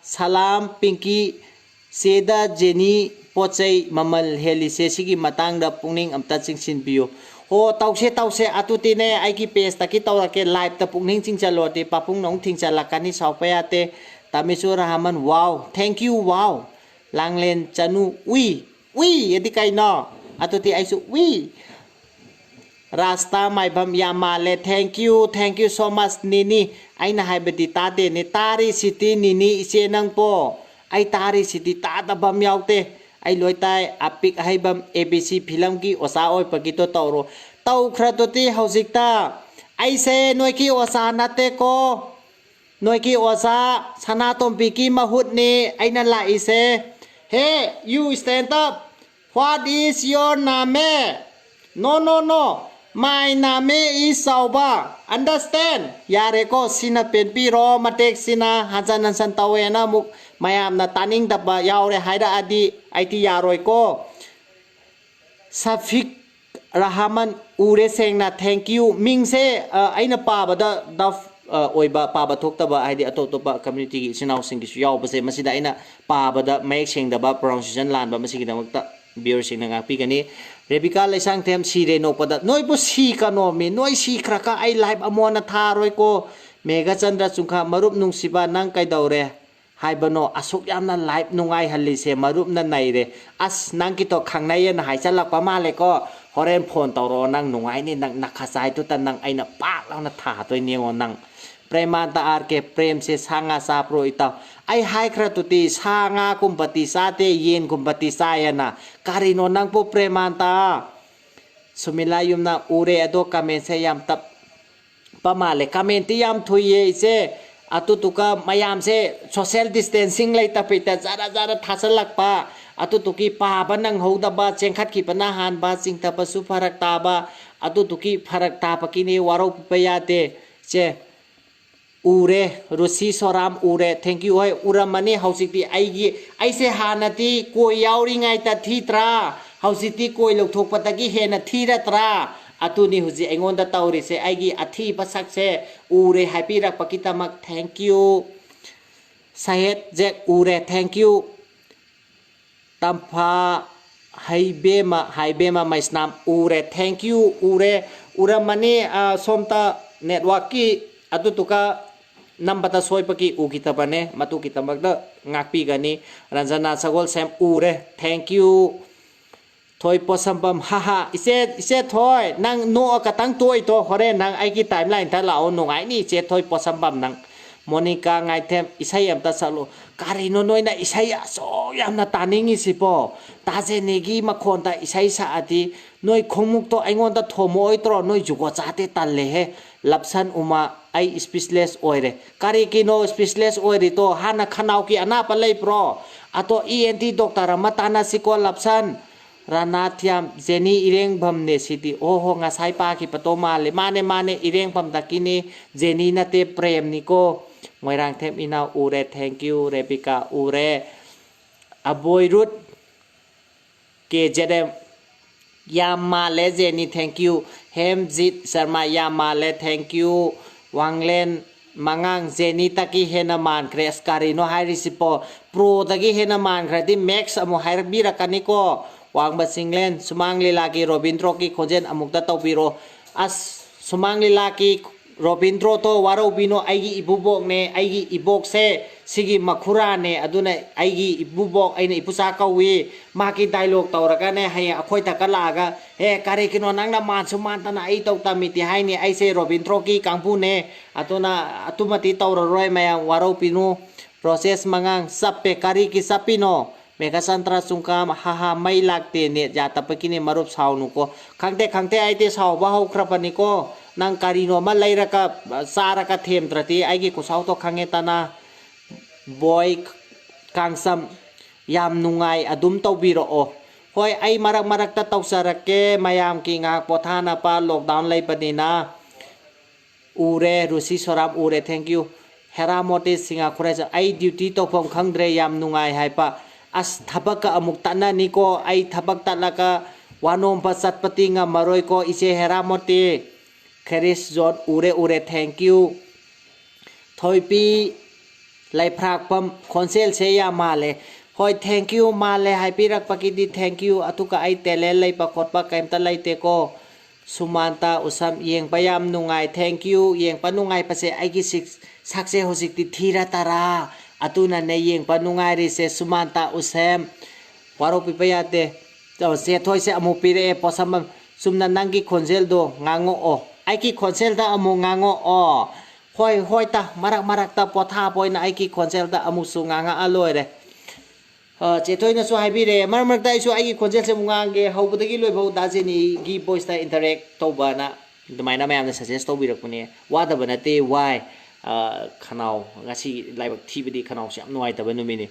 ꯁꯂꯥꯝ ꯄꯤꯡꯀꯤ꯫ ꯆꯦꯗ ꯖꯦꯅꯤ ꯄꯣꯠ ꯆꯩ ꯃꯃꯜ ꯍꯦꯜꯂꯤꯁꯦ ꯁꯤꯒꯤ ꯃꯇꯥꯡꯗ ꯄꯨꯛꯅꯤꯡ ꯑꯝꯇ ꯆꯤꯡꯁꯤꯟꯕꯤꯌꯨ꯫ ꯍꯣ, ꯇꯧꯁꯦ, ꯇꯧꯁꯦ꯫ ꯑꯗꯨꯗꯤꯅꯦ, ꯑꯩꯒꯤ ꯄꯦꯖꯇꯒꯤ ꯇꯧꯔꯛꯀꯦ꯫ ꯂꯥꯏꯞꯇ ꯄꯨꯛꯅꯤꯡ ꯆꯤꯡꯁꯤꯜꯂꯣꯗꯤ ꯄꯥꯕꯨꯡꯅ ꯑꯃꯨꯛ ꯊꯤꯡꯖꯤꯜꯂꯛꯀꯅꯤ, ꯁꯥꯎꯕ ꯌꯥꯗꯦ꯫ ꯇꯥꯃꯤꯁꯨ Rahman, wow, thank you, wow꯫ ꯂꯥꯡꯂꯦꯟ ꯆꯅꯨ, ꯎꯏ, ꯎꯏ ꯑꯗꯤ ꯀꯩꯅꯣ? ꯑꯗꯨꯗꯤ ꯑꯩꯁꯨ ꯎꯏ꯫ ꯔꯥꯁꯇꯥ ꯃꯥꯏꯕꯝ ꯌꯥꯝ ꯃꯥꯜꯂꯦ꯫ Thank you, thank you so much, ꯅꯤꯅꯤ꯫ ꯑꯩꯅ ꯍꯥꯏꯕꯗꯤ ꯇꯥꯗꯦꯅꯦ꯫ ꯇꯥꯔꯤꯁꯤꯗꯤ ꯅꯤꯅꯤ ꯏꯆꯦ ꯅꯪꯕꯣ꯫ ꯑꯩ ꯇꯥꯔꯤꯁꯤꯗꯤ ꯇꯥꯗꯕ ꯑꯃ ꯌꯥꯎꯗꯦ꯫ ꯑꯩ ꯂꯣꯏ ꯇꯥꯏ꯫ ꯑꯄꯤꯛ ꯑꯍꯩꯕꯝ ꯑꯦ ꯕꯤ ꯁꯤ ꯐꯤꯂꯝꯒꯤ ꯑꯣꯖꯥ ꯑꯣꯏꯕꯒꯤꯗꯣ ꯇꯧꯔꯣ꯫ ꯇꯧꯈ꯭ꯔꯗꯨꯗꯤ ꯍꯧꯖꯤꯛꯇ꯫ ꯑꯩꯁꯦ ꯅꯣꯏꯒꯤ ꯑꯣꯖꯥ ꯅꯠꯇꯦꯀꯣ꯫ ꯅꯣꯏꯒꯤ ꯑꯣꯖꯥ ꯁꯅꯥꯇꯣꯝꯕꯤꯒꯤ ꯃꯍꯨꯠꯅꯤ ꯑꯩꯅ ꯂꯥꯛꯏꯁꯦ꯫ Hey, you stand up. What is your name? No, no, no. My name is ꯆꯥꯎꯕ꯫ Understand? ꯌꯥꯔꯦꯀꯣ, ꯁꯤꯅ ꯄꯦꯟꯕꯤꯔꯣ꯫ ꯃꯇꯦꯛꯁꯤꯅ ꯍꯟꯖꯟ ꯍꯟꯖꯟ ꯇꯧꯋꯦꯅ ꯑꯃꯨꯛ ꯃꯌꯥꯝꯅ ꯇꯥꯅꯤꯡꯗꯕ ꯌꯥꯎꯔꯦ ꯍꯥꯏꯔꯛꯑꯗꯤ ꯑꯩꯗꯤ ꯌꯥꯔꯣꯏꯀꯣ꯫ ꯁꯐꯤꯛ ꯔꯍꯃꯟ, ꯎꯔꯦ ꯁꯦꯡꯅ, thank you꯫ ꯃꯤꯡꯁꯦ, ꯑ, ꯑꯩꯅ ꯄꯥꯕꯗ ꯗꯐ, ꯑ, ꯑꯣꯏꯕ, ꯄꯥꯕ ꯊꯣꯛꯇꯕ, ꯍꯥꯏꯗꯤ ꯑꯇꯣꯞ ꯑꯇꯣꯞꯄ ꯀꯝꯃ꯭ꯌꯨꯅꯤꯇꯤꯒꯤ ꯏꯆꯤꯟ ꯏꯅꯥꯎꯁꯤꯡꯒꯤꯁꯨ ꯌꯥꯎꯕꯁꯦ, ꯃꯁꯤꯗ ꯑꯩꯅ ꯄꯥꯕꯗ ꯃꯌꯦꯛ ꯁꯦꯡꯗꯕ, ꯄ꯭ꯔꯣꯅꯥꯎꯟꯁꯤꯌꯦꯁꯟ ꯂꯥꯟꯕ, ꯃꯁꯤꯒꯤꯗꯃꯛꯇ ꯚꯤꯌꯔꯁꯤꯡꯅ ꯉꯥꯛꯄꯤꯒꯅꯤ꯫ ꯔꯦꯕꯤꯀꯥ ꯂꯩꯁꯥꯡꯊꯦꯝ, ꯁꯤꯔꯦ ꯅꯣꯛꯄꯗ꯫ ꯅꯣꯏꯕꯨ ꯁꯤꯈ꯭ꯔꯅꯣꯃꯤ, ꯅꯣꯏ ꯁꯤꯈ꯭ꯔꯒ ꯑꯩ ꯂꯥꯏꯐ ꯑꯃꯨꯛ ꯍꯟꯅ ꯊꯥꯔꯣꯏꯀꯣ꯫ ꯃꯦꯘꯆꯟꯗ꯭ꯔ ꯆꯨꯡꯈꯥ, ꯃꯔꯨꯞ ꯅꯨꯡꯁꯤꯕ, ꯅꯪ ꯀꯩꯗꯧꯔꯦ ꯍꯥꯏꯕꯅꯣ? ꯑꯁꯨꯛ ꯌꯥꯝꯅ ꯂꯥꯏꯐ ꯅꯨꯡꯉꯥꯏꯍꯜꯂꯤꯁꯦ ꯃꯔꯨꯞꯅ ꯅꯩꯔꯦ꯫ ꯑꯁ, ꯅꯪꯒꯤꯗꯣ ꯈꯪꯅꯩꯌꯦꯅ ꯍꯥꯏꯖꯜꯂꯛꯄ ꯃꯥꯜꯂꯦꯀꯣ꯫ ꯍꯣꯔꯦꯟ ꯐꯣꯟ ꯇꯧꯔꯛꯑꯣ, ꯅꯪ ꯅꯨꯡꯉꯥꯏꯅꯤ, ꯅꯪ ꯅꯈꯖꯥꯏꯗꯨꯗ ꯅꯪ ꯑꯩꯅ ꯄꯥꯛ ꯂꯥꯎꯅ ꯊꯥꯗꯣꯏꯅꯤ ꯌꯦꯡꯉꯣ ꯅꯪ꯫ ꯄ꯭ꯔꯦꯃꯥꯟꯇ ꯑꯥꯔ ꯀꯦ, ꯄ꯭ꯔꯦꯝꯁꯦ ꯁꯥ ꯉꯥ ꯆꯥꯕ꯭ꯔꯣ ꯏꯇꯥꯎ? ꯑꯩ ꯍꯥꯏꯈ꯭ꯔꯗꯨꯗꯤ ꯁꯥ ꯉꯥꯒꯨꯝꯕꯗꯤ ꯆꯥꯗꯦ, ꯌꯦꯟꯒꯨꯝꯕꯗꯤ ꯆꯥꯏꯌꯦꯅ꯫ ꯀꯔꯤꯅꯣ ꯅꯪꯕꯨ ꯄ꯭ꯔꯦꯃꯥꯟꯇ? ꯁꯨꯃꯤꯂꯥ ꯌꯨꯝꯅꯥꯝ, ꯎꯔꯦ ꯑꯗꯣ ꯀꯃꯦꯟꯁꯦ ꯌꯥꯝ ꯇꯞ ꯄ ꯃꯥꯜꯂꯦ꯫ ꯀꯃꯦꯟꯇꯤ ꯌꯥꯝ ꯊꯨꯏꯌꯦ ꯏꯆꯦ꯫ ꯑꯗꯨꯗꯨꯒ ꯃꯌꯥꯝꯁꯦ ꯁꯣꯁꯦꯜ ꯗꯤꯁꯇꯦꯟꯁꯤꯡ ꯂꯩꯇꯕꯤꯗ ꯖꯔ ꯖꯔ ꯊꯥꯖꯜꯂꯛꯄ꯫ ꯑꯗꯨꯗꯨꯒꯤ ꯄꯥꯕ ꯅꯪꯍꯧꯗꯕ, ꯆꯦꯟꯈꯠꯈꯤꯕꯅ ꯍꯥꯟꯕ, ꯆꯤꯡꯊꯕꯁꯨ ꯐꯔꯛ ꯇꯥꯕ꯫ ꯑꯗꯨꯗꯨꯒꯤ ꯐꯔꯛ ꯇꯥꯕꯒꯤꯅꯦ, ꯋꯥꯔꯧꯕꯤꯕ ꯌꯥꯗꯦ ꯏꯆꯦ꯫ ꯎꯔꯦ, ꯔꯨꯁꯤ ꯁꯣꯔꯥꯝ ꯎꯔꯦ, thank you꯫ ꯍꯣꯏ, ꯎꯔꯝꯃꯅꯤ꯫ ꯍꯧꯖꯤꯛꯇꯤ ꯑꯩꯒꯤ, ꯑꯩꯁꯦ ꯍꯥꯟꯅꯗꯤ ꯀꯣꯏ ꯌꯥꯎꯔꯤꯉꯩꯗ ꯊꯤꯗ꯭ꯔꯥ? ꯍꯧꯖꯤꯛꯇꯤ ꯀꯣꯏ ꯂꯧꯊꯣꯛꯄꯗꯒꯤ ꯍꯦꯟꯅ ꯊꯤꯔꯗ꯭ꯔꯥ? ꯑꯗꯨꯅꯤ ꯍꯧꯖꯤꯛ ꯑꯩꯉꯣꯟꯗ ꯇꯧꯔꯤꯁꯦ꯫ ꯑꯩꯒꯤ ꯑꯊꯤꯕ ꯁꯛꯁꯦ ꯎꯔꯦ ꯍꯥꯏꯕꯤꯔꯛꯄꯒꯤꯗꯃꯛ thank you꯫ ꯁꯍꯦꯠ ꯖꯦꯛ ꯎꯔꯦ, thank you꯫ ꯇꯝꯐꯥ ꯍꯩꯕꯦꯝꯃ, ꯍꯩꯕꯦꯝꯃ ꯃꯩꯁꯅꯥꯝ ꯎꯔꯦ, thank you꯫ ꯎꯔꯦ, ꯎꯔꯝꯃꯅꯤ꯫ ꯑ, ꯁꯣꯝꯇ networkꯀꯤ ꯑꯗꯨꯗꯨꯒ ꯅꯝꯕꯗ ꯁꯣꯏꯕꯒꯤ ꯎꯈꯤꯗꯕꯅꯦ, ꯃꯗꯨꯒꯤꯗꯃꯛꯇ ꯉꯥꯛꯄꯤꯒꯅꯤ꯫ ꯔꯟꯖꯅꯥ ꯁꯒꯣꯜꯁꯦꯝ ꯎꯔꯦ, thank you꯫ ꯊꯣꯏ ꯄꯣꯠꯁꯝꯕꯝ, ꯍꯥꯍꯥ, ꯏꯆꯦ, ꯏꯆꯦ ꯊꯣꯏ, ꯅꯪ ꯅꯣꯛꯑ ꯈꯇꯪ ꯇꯣꯛꯏꯗꯣ, ꯍꯣꯔꯦꯟ ꯅꯪ ꯑꯩꯒꯤ timeline ꯇ ꯂꯥꯛꯑꯣ, ꯅꯨꯡꯉꯥꯏꯅꯤ ꯏꯆꯦ ꯊꯣꯏ ꯄꯣꯠꯁꯝꯕꯝ ꯅꯪ꯫ ꯃꯣꯅꯤꯀꯥ ꯉꯥꯏꯊꯦꯝ, ꯏꯁꯩ ꯑꯝꯇ ꯁꯛꯂꯨ꯫ ꯀꯔꯤꯅꯣ ꯅꯣꯏꯅ ꯏꯁꯩ ꯑꯁꯨꯛ ꯌꯥꯝꯅ ꯇꯥꯅꯤꯡꯉꯤꯁꯤꯕꯣ? ꯇꯥꯖꯦꯅꯤꯒꯤ ꯃꯈꯣꯟꯗ ꯏꯁꯩ ꯁꯛꯑꯗꯤ ꯅꯣꯏ ꯈꯣꯡꯃꯨꯛꯇꯣ ꯑꯩꯉꯣꯟꯗ ꯊꯣꯝꯃꯛꯑꯣꯏꯗ꯭ꯔꯣ? ꯅꯣꯏ ꯖꯨꯒꯣꯠ ꯆꯥꯗꯦ, ꯇꯜꯂꯦꯍꯦ꯫ ꯂꯞꯁꯟ ꯎꯃꯥ, ꯑꯩ speechless ꯑꯣꯏꯔꯦ꯫ ꯀꯔꯤꯒꯤꯅꯣ speechless ꯑꯣꯏꯔꯤꯗꯣ? ꯍꯥꯟꯅ ꯈꯅꯥꯎꯒꯤ ꯑꯅꯥꯕ ꯂꯩꯕ꯭ꯔꯣ? ꯑꯗꯣ E N T doctor ꯑꯃ ꯇꯥꯟꯅꯁꯤꯀꯣ, ꯂꯞꯁꯟ꯫ ꯔꯥꯅꯥꯊ꯭ꯌꯥꯝ, ꯖꯦꯅꯤ ꯏꯔꯦꯡꯕꯝꯅꯦ ꯁꯤꯗꯤ꯫ ꯑꯣ ꯍꯣ, ꯉꯁꯥꯏ ꯄꯥꯈꯤꯕꯗꯣ ꯃꯥꯜꯂꯦ꯫ ꯃꯥꯅꯦ, ꯃꯥꯅꯦ, ꯏꯔꯦꯡꯕꯝꯗꯒꯤꯅꯤ꯫ ꯖꯦꯅꯤ ꯅꯠꯇꯦ, ꯄ꯭ꯔꯦꯝꯅꯤꯀꯣ꯫ ꯃꯣꯏꯔꯥꯡꯊꯦꯝ ꯏꯅꯥꯎ ꯎꯔꯦ, thank you꯫ ꯔꯦꯕꯤꯀꯥ ꯎꯔꯦ꯫ ꯑꯕꯣꯏ ꯔꯨꯠ, K Z M꯫ ꯌꯥꯝ ꯃꯥꯜꯂꯦ, Jenny, thank you꯫ Hemjit Sharma, ꯌꯥꯝ ꯃꯥꯜꯂꯦ, thank you꯫ ꯋꯥꯡꯂꯦꯟ ꯃꯉꯥꯡ, ꯖꯦꯅꯤꯗꯒꯤ ꯍꯦꯟꯅ ꯃꯥꯟꯈ꯭ꯔꯦ꯫ ꯑꯁ, ꯀꯔꯤꯅꯣ ꯍꯥꯏꯔꯤꯁꯤꯕꯣ? Proꯗꯒꯤ ꯍꯦꯟꯅ ꯃꯥꯟꯈ꯭ꯔꯗꯤ Max ꯑꯃꯨꯛ ꯍꯥꯏꯕꯤꯔꯛꯀꯅꯤꯀꯣ꯫ ꯋꯥꯡꯕ ꯆꯤꯡꯂꯦꯟ, ꯁꯨꯃꯥꯡ ꯂꯤꯂꯥꯒꯤ ꯔꯣꯕꯤꯟꯗ꯭ꯔꯣꯒꯤ ꯈꯣꯟꯖꯦꯜ ꯑꯃꯨꯛꯇ ꯇꯧꯕꯤꯔꯣ꯫ ꯑꯁ, ꯁꯨꯃꯥꯡ ꯂꯤꯂꯥꯒꯤ ꯔꯣꯕꯤꯟꯗ꯭ꯔꯣꯗꯣ ꯋꯥꯔꯧꯕꯤꯅꯣ, ꯑꯩꯒꯤ ꯏꯕꯨꯕꯣꯛꯅꯦ, ꯑꯩꯒꯤ ꯏꯕꯣꯛꯁꯦ ꯁꯤꯒꯤ ꯃꯈꯨꯔꯥꯅꯦ꯫ ꯑꯗꯨꯅ ꯑꯩꯒꯤ ꯏꯕꯨꯕꯣꯛ, ꯑꯩꯅ ꯏꯄꯨꯆꯥ ꯀꯧꯏ, ꯃꯥꯒꯤ dialogue ꯇꯧꯔꯒꯅꯦ, ꯍꯌꯦꯡ ꯑꯩꯈꯣꯏꯗꯒ ꯂꯥꯛꯑꯒ, "ꯑꯦ, ꯀꯔꯤꯒꯤꯅꯣ ꯅꯪꯅ ꯃꯥꯟꯁꯨ ꯃꯥꯟꯗꯅ ꯑꯩ ꯇꯧ ꯇꯝꯃꯤꯗꯤ?" ꯍꯥꯏꯅꯤ꯫ ꯑꯩꯁꯦ ꯔꯣꯕꯤꯟꯗ꯭ꯔꯣꯒꯤ ꯀꯥꯡꯕꯨꯅꯦ, ꯑꯗꯨꯅ ꯑꯗꯨꯃꯗꯤ ꯇꯧꯔꯔꯣꯏ ꯃꯌꯥꯝ, ꯋꯥꯔꯧꯕꯤꯅꯨ꯫ ꯄ꯭ꯔꯣꯁꯦꯁ ꯃꯉꯥꯡ, ꯆꯞꯄꯦ, ꯀꯔꯤꯒꯤ ꯆꯞꯄꯤꯅꯣ? ꯃꯦꯘꯆꯟꯗ꯭ꯔ ꯆꯨꯡꯀꯥꯝ, ꯍꯥꯍꯥ, ꯃꯩ ꯂꯥꯛꯇꯦ, net ꯌꯥꯗꯕꯒꯤꯅꯦ ꯃꯔꯨꯞ, ꯁꯥꯎꯅꯨꯀꯣ꯫ ꯈꯪꯗꯦ, ꯈꯪꯗꯦ, ꯑꯩꯗꯤ ꯁꯥꯎꯕ ꯍꯧꯈ꯭ꯔꯕꯅꯤꯀꯣ꯫ ꯅꯪ ꯀꯔꯤꯅꯣ ꯑꯃ ꯂꯩꯔꯒ, ꯆꯥꯔꯒ ꯊꯦꯝꯗ꯭ꯔꯗꯤ ꯑꯩꯒꯤ ꯈꯨꯁꯥꯎꯗꯣ ꯈꯪꯉꯦꯗꯅ꯫ ꯕꯣꯏ ꯀꯥꯡꯆꯝ, ꯌꯥꯝ ꯅꯨꯡꯉꯥꯏ, ꯑꯗꯨꯝ ꯇꯧꯕꯤꯔꯛꯑꯣ꯫ ꯍꯣꯏ, ꯑꯩ ꯃꯔꯛ ꯃꯔꯛꯇ ꯇꯧꯖꯔꯛꯀꯦ, ꯃꯌꯥꯝꯒꯤ ꯉꯥꯏꯍꯥꯛ ꯄꯣꯊꯥꯅꯕ, lockdown ꯂꯩꯕꯅꯤꯅ꯫ ꯎꯔꯦ, ꯔꯨꯁꯤ ꯁꯣꯔꯥꯝ ꯎꯔꯦ, thank you꯫ ꯍꯦꯔꯥ ꯃꯣꯇꯦ ꯁꯤꯡꯉꯥ ꯈꯨꯔꯥꯏꯖꯝ, ꯑꯩ duty ꯇꯧꯐꯝ ꯈꯪꯗ꯭ꯔꯦ, ꯌꯥꯝ ꯅꯨꯡꯉꯥꯏ ꯍꯥꯏꯕ꯫ ꯑꯁ, ꯊꯕꯛꯀ ꯑꯃꯨꯛ ꯇꯠꯅꯅꯤꯀꯣ, ꯑꯩ ꯊꯕꯛ ꯇꯠꯂꯒ ꯋꯥꯅꯣꯝꯕ ꯆꯠꯄꯗꯤ ꯉꯝꯃꯔꯣꯏꯀꯣ ꯏꯆꯦ ꯍꯦꯔꯥ ꯃꯣꯇꯦ꯫ ꯈꯦꯔꯤꯁ ꯖꯣꯟ ꯎꯔꯦ, ꯎꯔꯦ, thank you꯫ ꯊꯣꯏꯕꯤ ꯂꯩꯐ꯭ꯔꯥꯛꯄꯝ ꯈꯣꯟꯖꯦꯜꯁꯦ ꯌꯥꯝ ꯃꯥꯜꯂꯦ꯫ ꯍꯣꯏ, thank you, ꯃꯥꯜꯂꯦ ꯍꯥꯏꯕꯤꯔꯛꯄꯒꯤꯗꯤ thank you꯫ ꯑꯗꯨꯒ ꯑꯩ talent ꯂꯩꯕ ꯈꯣꯠꯄ ꯀꯩꯝꯇ ꯂꯩꯇꯦꯀꯣ꯫ ꯁꯨꯃꯥꯟꯇꯥ ꯎꯁꯝ, ꯌꯦꯡꯕ ꯌꯥꯝ ꯅꯨꯡꯉꯥꯏ, thank you꯫ ꯌꯦꯡꯕ ꯅꯨꯡꯉꯥꯏꯕꯁꯦ ꯑꯩꯒꯤ ꯁꯤꯛ-, ꯁꯛꯁꯦ ꯍꯧꯖꯤꯛꯇꯤ ꯊꯤꯔ ꯇꯔꯥ꯫ ꯑꯗꯨꯅꯅꯦ ꯌꯦꯡꯕ ꯅꯨꯡꯉꯥꯏꯔꯤꯁꯦ, ꯁꯨꯃꯥꯟꯇꯥ ꯎꯁꯝ꯫ ꯋꯥꯔꯧꯕꯤꯕ ꯌꯥꯗꯦ꯫ ꯑ, ꯆꯦ ꯊꯣꯏꯁꯦ ꯑꯃꯨꯛ ꯄꯤꯔꯛꯑꯦ ꯄꯣꯠꯁꯝꯕꯝ꯫ ꯆꯨꯝꯅ ꯅꯪꯒꯤ ꯈꯣꯟꯖꯦꯜꯗꯣ ꯉꯥꯡꯉꯛꯑꯣ꯫ ꯑꯩꯒꯤ ꯈꯣꯟꯖꯦꯜꯗ ꯑꯃꯨꯛ ꯉꯥꯡꯉꯛꯑꯣ꯫ ꯍꯣꯏ, ꯍꯣꯏ ꯇ, ꯃꯔꯛ ꯃꯔꯛꯇ ꯄꯣꯊꯥꯕ ꯑꯣꯏꯅ ꯑꯩꯒꯤ ꯈꯣꯟꯖꯦꯜꯗ ꯑꯃꯨꯛꯁꯨ ꯉꯥꯡꯉꯛꯑ ꯂꯣꯏꯔꯦ꯫ ꯑ, ꯆꯦ ꯊꯣꯏꯅꯁꯨ ꯍꯥꯏꯕꯤꯔꯦ, ꯃꯔꯛ ꯃꯔꯛꯇ ꯑꯩꯁꯨ ꯑꯩꯒꯤ ꯈꯣꯟꯖꯦꯜꯁꯦ ꯑꯃꯨꯛ ꯉꯥꯡꯒꯦ, ꯍꯧꯕꯗꯒꯤ ꯂꯣꯏꯐꯥꯎ ꯗꯥ ꯖꯦꯅꯤꯒꯤ voiceꯇ interact ꯇꯧꯕꯅ ꯑꯗꯨꯃꯥꯏꯅ ꯃꯌꯥꯝꯅ suggest ꯇꯧꯕꯤꯔꯛꯄꯅꯦ꯫ ꯋꯥꯗꯕ ꯅꯠꯇꯦ, ꯋꯥꯏ꯫ ꯑ, ꯈꯅꯥꯎ, ꯉꯁꯤ ꯂꯥꯏꯕꯛ ꯊꯤꯕꯗꯤ ꯈꯅꯥꯎꯁꯦ ꯌꯥꯝ ꯅꯨꯡꯉꯥꯏꯇꯕ ꯅꯨꯃꯤꯠꯅꯤ꯫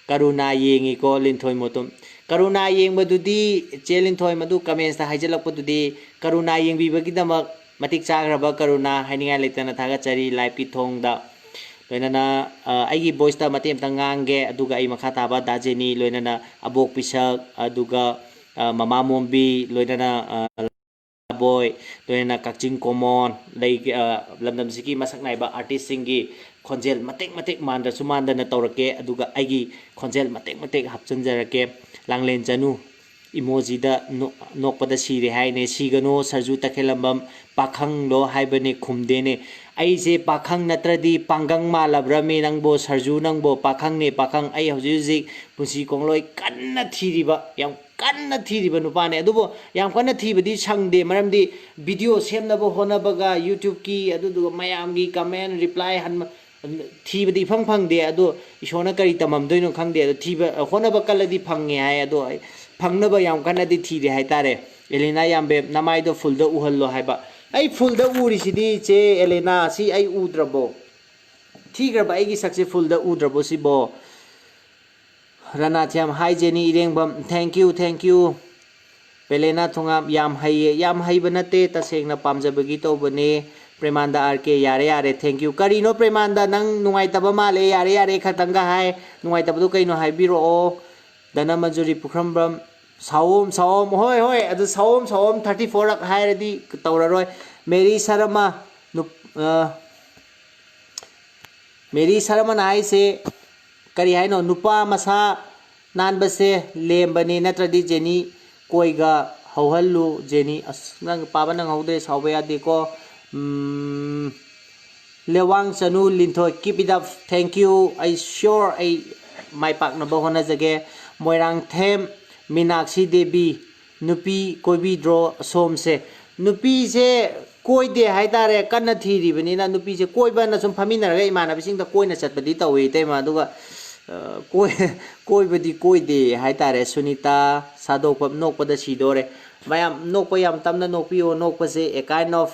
ꯀꯔꯨꯅꯥ ꯌꯦꯡꯉꯤꯀꯣ, ꯂꯤꯟꯊꯣꯏ ꯃꯣꯇꯨꯝ꯫ ꯀꯔꯨꯅꯥ ꯌꯦꯡꯕꯗꯨꯗꯤ ꯆꯦ ꯂꯤꯟꯊꯣꯏ, ꯃꯗꯨ commentꯁꯇ ꯍꯥꯏꯖꯤꯜꯂꯛꯄꯗꯨꯗꯤ ꯀꯔꯨꯅꯥ ꯌꯦꯡꯕꯤꯕꯒꯤꯗꯃꯛ ꯃꯇꯤꯛ ꯆꯥꯈ꯭ꯔꯕ ꯀꯔꯨꯅꯥ ꯍꯥꯏꯅꯤꯡꯉꯥꯏ ꯂꯩꯇꯅ ꯊꯥꯒꯠꯆꯔꯤ liveꯀꯤ ꯊꯣꯡꯗ꯫ ꯂꯣꯏꯅꯅ, ꯑ, ꯑꯩꯒꯤ voiceꯇ ꯃꯇꯦꯛ ꯑꯃꯇꯪ ꯉꯥꯡꯒꯦ, ꯑꯗꯨꯒ ꯑꯩ ꯃꯈꯥ ꯇꯥꯕ ꯗꯥ ꯖꯦꯅꯤ, ꯂꯣꯏꯅꯅ ꯑꯕꯣꯛ ꯄꯤꯁꯛ, ꯑꯗꯨꯒ, ꯑ, ꯃꯃꯥ ꯃꯣꯝꯕꯤ, ꯂꯣꯏꯅꯅ, ꯑ, ꯕꯣꯏ, ꯂꯣꯏꯅꯅ ꯀꯛꯆꯤꯡ ꯀꯣꯃꯣꯟ, ꯂꯩ-, ꯑ, ꯂꯝꯗꯝꯁꯤꯒꯤ ꯃꯁꯛ ꯅꯥꯏꯕ artistꯁꯤꯡꯒꯤ ꯈꯣꯟꯖꯦꯜ ꯃꯇꯦꯛ ꯃꯇꯦꯛ ꯃꯥꯟꯗ꯭ꯔꯁꯨ ꯃꯥꯟꯗꯅ ꯇꯧꯔꯛꯀꯦ, ꯑꯗꯨꯒ ꯑꯩꯒꯤ ꯈꯣꯟꯖꯦꯜ ꯃꯇꯦꯛ ꯃꯇꯦꯛ ꯍꯥꯞꯆꯤꯟꯖꯔꯛꯀꯦ꯫ ꯂꯥꯡꯂꯦꯟ ꯆꯅꯨ emojiꯗ ꯅꯣ-, ꯅꯣꯛꯄꯗ ꯁꯤꯔꯦ ꯍꯥꯏꯅꯦ꯫ ꯁꯤꯒꯅꯣ ꯁꯔꯖꯨ ꯇꯈꯦꯜꯂꯝꯕꯝ, ꯄꯥꯈꯪꯂꯣ ꯍꯥꯏꯕꯅꯦ ꯈꯨꯝꯗꯦꯅꯦ꯫ ꯑꯩꯁꯦ ꯄꯥꯈꯪ ꯅꯠꯇ꯭ꯔꯗꯤ ꯄꯥꯡꯒꯪ ꯃꯥꯜꯂꯕ꯭ꯔꯃꯤ ꯅꯪꯕꯣ? ꯁꯔꯖꯨ ꯅꯪꯕꯣ ꯄꯥꯈꯪꯅꯦ, ꯄꯥꯈꯪ꯫ ꯑꯩ ꯍꯧꯖꯤꯛ ꯍꯧꯖꯤꯛ ꯄꯨꯟꯁꯤ ꯈꯣꯡꯂꯣꯏ ꯀꯟꯅ ꯊꯤꯔꯤꯕ, ꯌꯥꯝ ꯀꯟꯅ ꯊꯤꯔꯤꯕ ꯅꯨꯄꯥꯅꯦ꯫ ꯑꯗꯨꯕꯨ ꯌꯥꯝ ꯀꯟꯅ ꯊꯤꯕꯗꯤ ꯁꯪꯗꯦ, ꯃꯔꯝꯗꯤ video ꯁꯦꯝꯅꯕ ꯍꯣꯠꯅꯕꯒ YouTubeꯀꯤ, ꯑꯗꯨꯗꯨꯒ ꯃꯌꯥꯝꯒꯤ comment reply ꯍꯟꯕ, ꯊꯤꯕꯗꯤ ꯏꯐꯪ ꯐꯪꯗꯦ꯫ ꯑꯗꯣ ꯏꯁꯣꯔꯅ ꯀꯔꯤ ꯇꯝꯃꯝꯗꯣꯏꯅꯣ ꯈꯪꯗꯦ꯫ ꯑꯗꯣ ꯊꯤꯕ, ꯍꯣꯠꯅꯕ ꯀꯜꯂꯗꯤ ꯐꯪꯉꯦ ꯍꯥꯏ꯫ ꯑꯗꯣ ꯑꯩ ꯐꯪꯅꯕ ꯌꯥꯝ ꯀꯟꯅꯗꯤ ꯊꯤꯔꯤ ꯍꯥꯏꯇꯥꯔꯦ꯫ ꯑꯦꯂꯤꯅꯥ ꯌꯥꯝꯕꯦꯝ, ꯅꯃꯥꯏꯗꯣ fullꯗ ꯎꯍꯜꯂꯣ ꯍꯥꯏꯕ꯫ ꯑꯩ fullꯗ ꯎꯔꯤꯁꯤꯗꯤ, ꯆꯦ ꯑꯦꯂꯤꯅꯥ, ꯁꯤ ꯑꯩ ꯎꯗ꯭ꯔꯕꯣ? ꯊꯤꯈ꯭ꯔꯕ ꯑꯩꯒꯤ ꯁꯛꯁꯦ fullꯗ ꯎꯗ꯭ꯔꯕꯣ ꯁꯤꯕꯣ? ꯔꯅꯥꯊ꯭ꯌꯥꯝ, hi ꯖꯦꯅꯤ ꯏꯔꯦꯡꯕꯝ, thank you, thank you꯫ ꯄꯦꯂꯦꯅꯥ ꯊꯣꯉꯥꯝ, ꯌꯥꯝ ꯍꯩꯌꯦ꯫ ꯌꯥꯝ ꯍꯩꯕ ꯅꯠꯇꯦ, ꯇꯁꯦꯡꯅ ꯄꯥꯝꯖꯕꯒꯤ ꯇꯧꯕꯅꯦ꯫ ꯄ꯭ꯔꯦꯃꯥꯟꯗ ꯑꯥꯔ ꯀꯦ, ꯌꯥꯔꯦ, ꯌꯥꯔꯦ, thank you꯫ ꯀꯔꯤꯅꯣ ꯄ꯭ꯔꯦꯃꯥꯟꯗ, ꯅꯪ ꯅꯨꯡꯉꯥꯏꯇꯕ ꯃꯥꯜꯂꯦ, ꯌꯥꯔꯦ, ꯌꯥꯔꯦ, ꯈꯛꯇꯪꯒ ꯍꯥꯏ꯫ ꯅꯨꯡꯉꯥꯏꯇꯕꯗꯣ ꯀꯩꯅꯣ ꯍꯥꯏꯕꯤꯔꯛꯑꯣ꯫ ꯙꯅꯃꯟꯖꯨꯔꯤ ꯄꯨꯈ꯭ꯔꯝꯕꯝ, ꯁꯥꯑꯣꯝ, ꯁꯥꯑꯣꯝ, ꯍꯣꯏ, ꯍꯣꯏ, ꯑꯗꯨ ꯁꯥꯑꯣꯝ, ꯁꯥꯑꯣꯝ thirty four ꯔꯛ ꯍꯥꯏꯔꯗꯤ ꯇꯧꯔꯔꯣꯏ꯫ ꯃꯦꯔꯤ ꯁꯔꯃ, ꯅꯨꯞ-, ꯑ, ꯃꯦꯔꯤ ꯁꯔꯃꯅ ꯍꯥꯏꯁꯦ ꯀꯔꯤ ꯍꯥꯏꯅꯣ? ꯅꯨꯄꯥ ꯃꯁꯥ ꯅꯥꯟꯕꯁꯦ ꯂꯦꯝꯕꯅꯤ, ꯅꯠꯇ꯭ꯔꯗꯤ ꯖꯦꯅꯤ ꯀꯣꯏꯒ ꯍꯧꯍꯜꯂꯨ꯫ ꯖꯦꯅꯤ, ꯑꯁ, ꯅꯪ ꯄꯥꯕ ꯅꯪꯍꯧꯗ꯭ꯔꯦ, ꯁꯥꯎꯕ ꯌꯥꯗꯦꯀꯣ꯫ ꯎꯝ, ꯂꯦꯋꯥꯡ ꯆꯅꯨ ꯂꯤꯟꯊꯣꯏ, keep it up, thank you꯫ ꯑꯩ sure ꯑꯩ ꯃꯥꯏ ꯄꯥꯛꯅꯕ ꯍꯣꯠꯅꯖꯒꯦ꯫ ꯃꯣꯏꯔꯥꯡꯊꯦꯝ ꯃꯤꯅꯥꯛꯁꯤ ꯗꯦꯕꯤ, ꯅꯨꯄꯤ ꯀꯣꯏꯕꯤꯗ꯭ꯔꯣ ꯁꯣꯝꯁꯦ? ꯅꯨꯄꯤꯁꯦ ꯀꯣꯏꯗꯦ ꯍꯥꯏꯇꯥꯔꯦ, ꯀꯟꯅ ꯊꯤꯔꯤꯕꯅꯤꯅ꯫ ꯅꯨꯄꯤꯁꯦ ꯀꯣꯏꯕꯅ ꯁꯨꯝ ꯐꯝꯃꯤꯟꯅꯔꯒ ꯏꯃꯥꯟꯅꯕꯁꯤꯡꯗ ꯀꯣꯏꯅ ꯆꯠꯄꯗꯤ ꯇꯧꯏ, ꯏꯇꯩꯃ꯫ ꯑꯗꯨꯒ, ꯑ, ꯀꯣꯏ-, ꯀꯣꯏꯕꯗꯤ ꯀꯣꯏꯗꯦ ꯍꯥꯏꯇꯥꯔꯦ꯫ ꯁꯨꯅꯤꯇꯥ ꯁꯥꯗꯣꯛꯄ, ꯅꯣꯛꯄꯗ ꯁꯤꯗꯣꯔꯦ꯫ ꯃꯌꯥꯝ ꯅꯣꯛꯄ ꯌꯥꯝ ꯇꯝꯅ ꯅꯣꯛꯄꯤꯌꯣ꯫ ꯅꯣꯛꯄꯁꯦ a kind of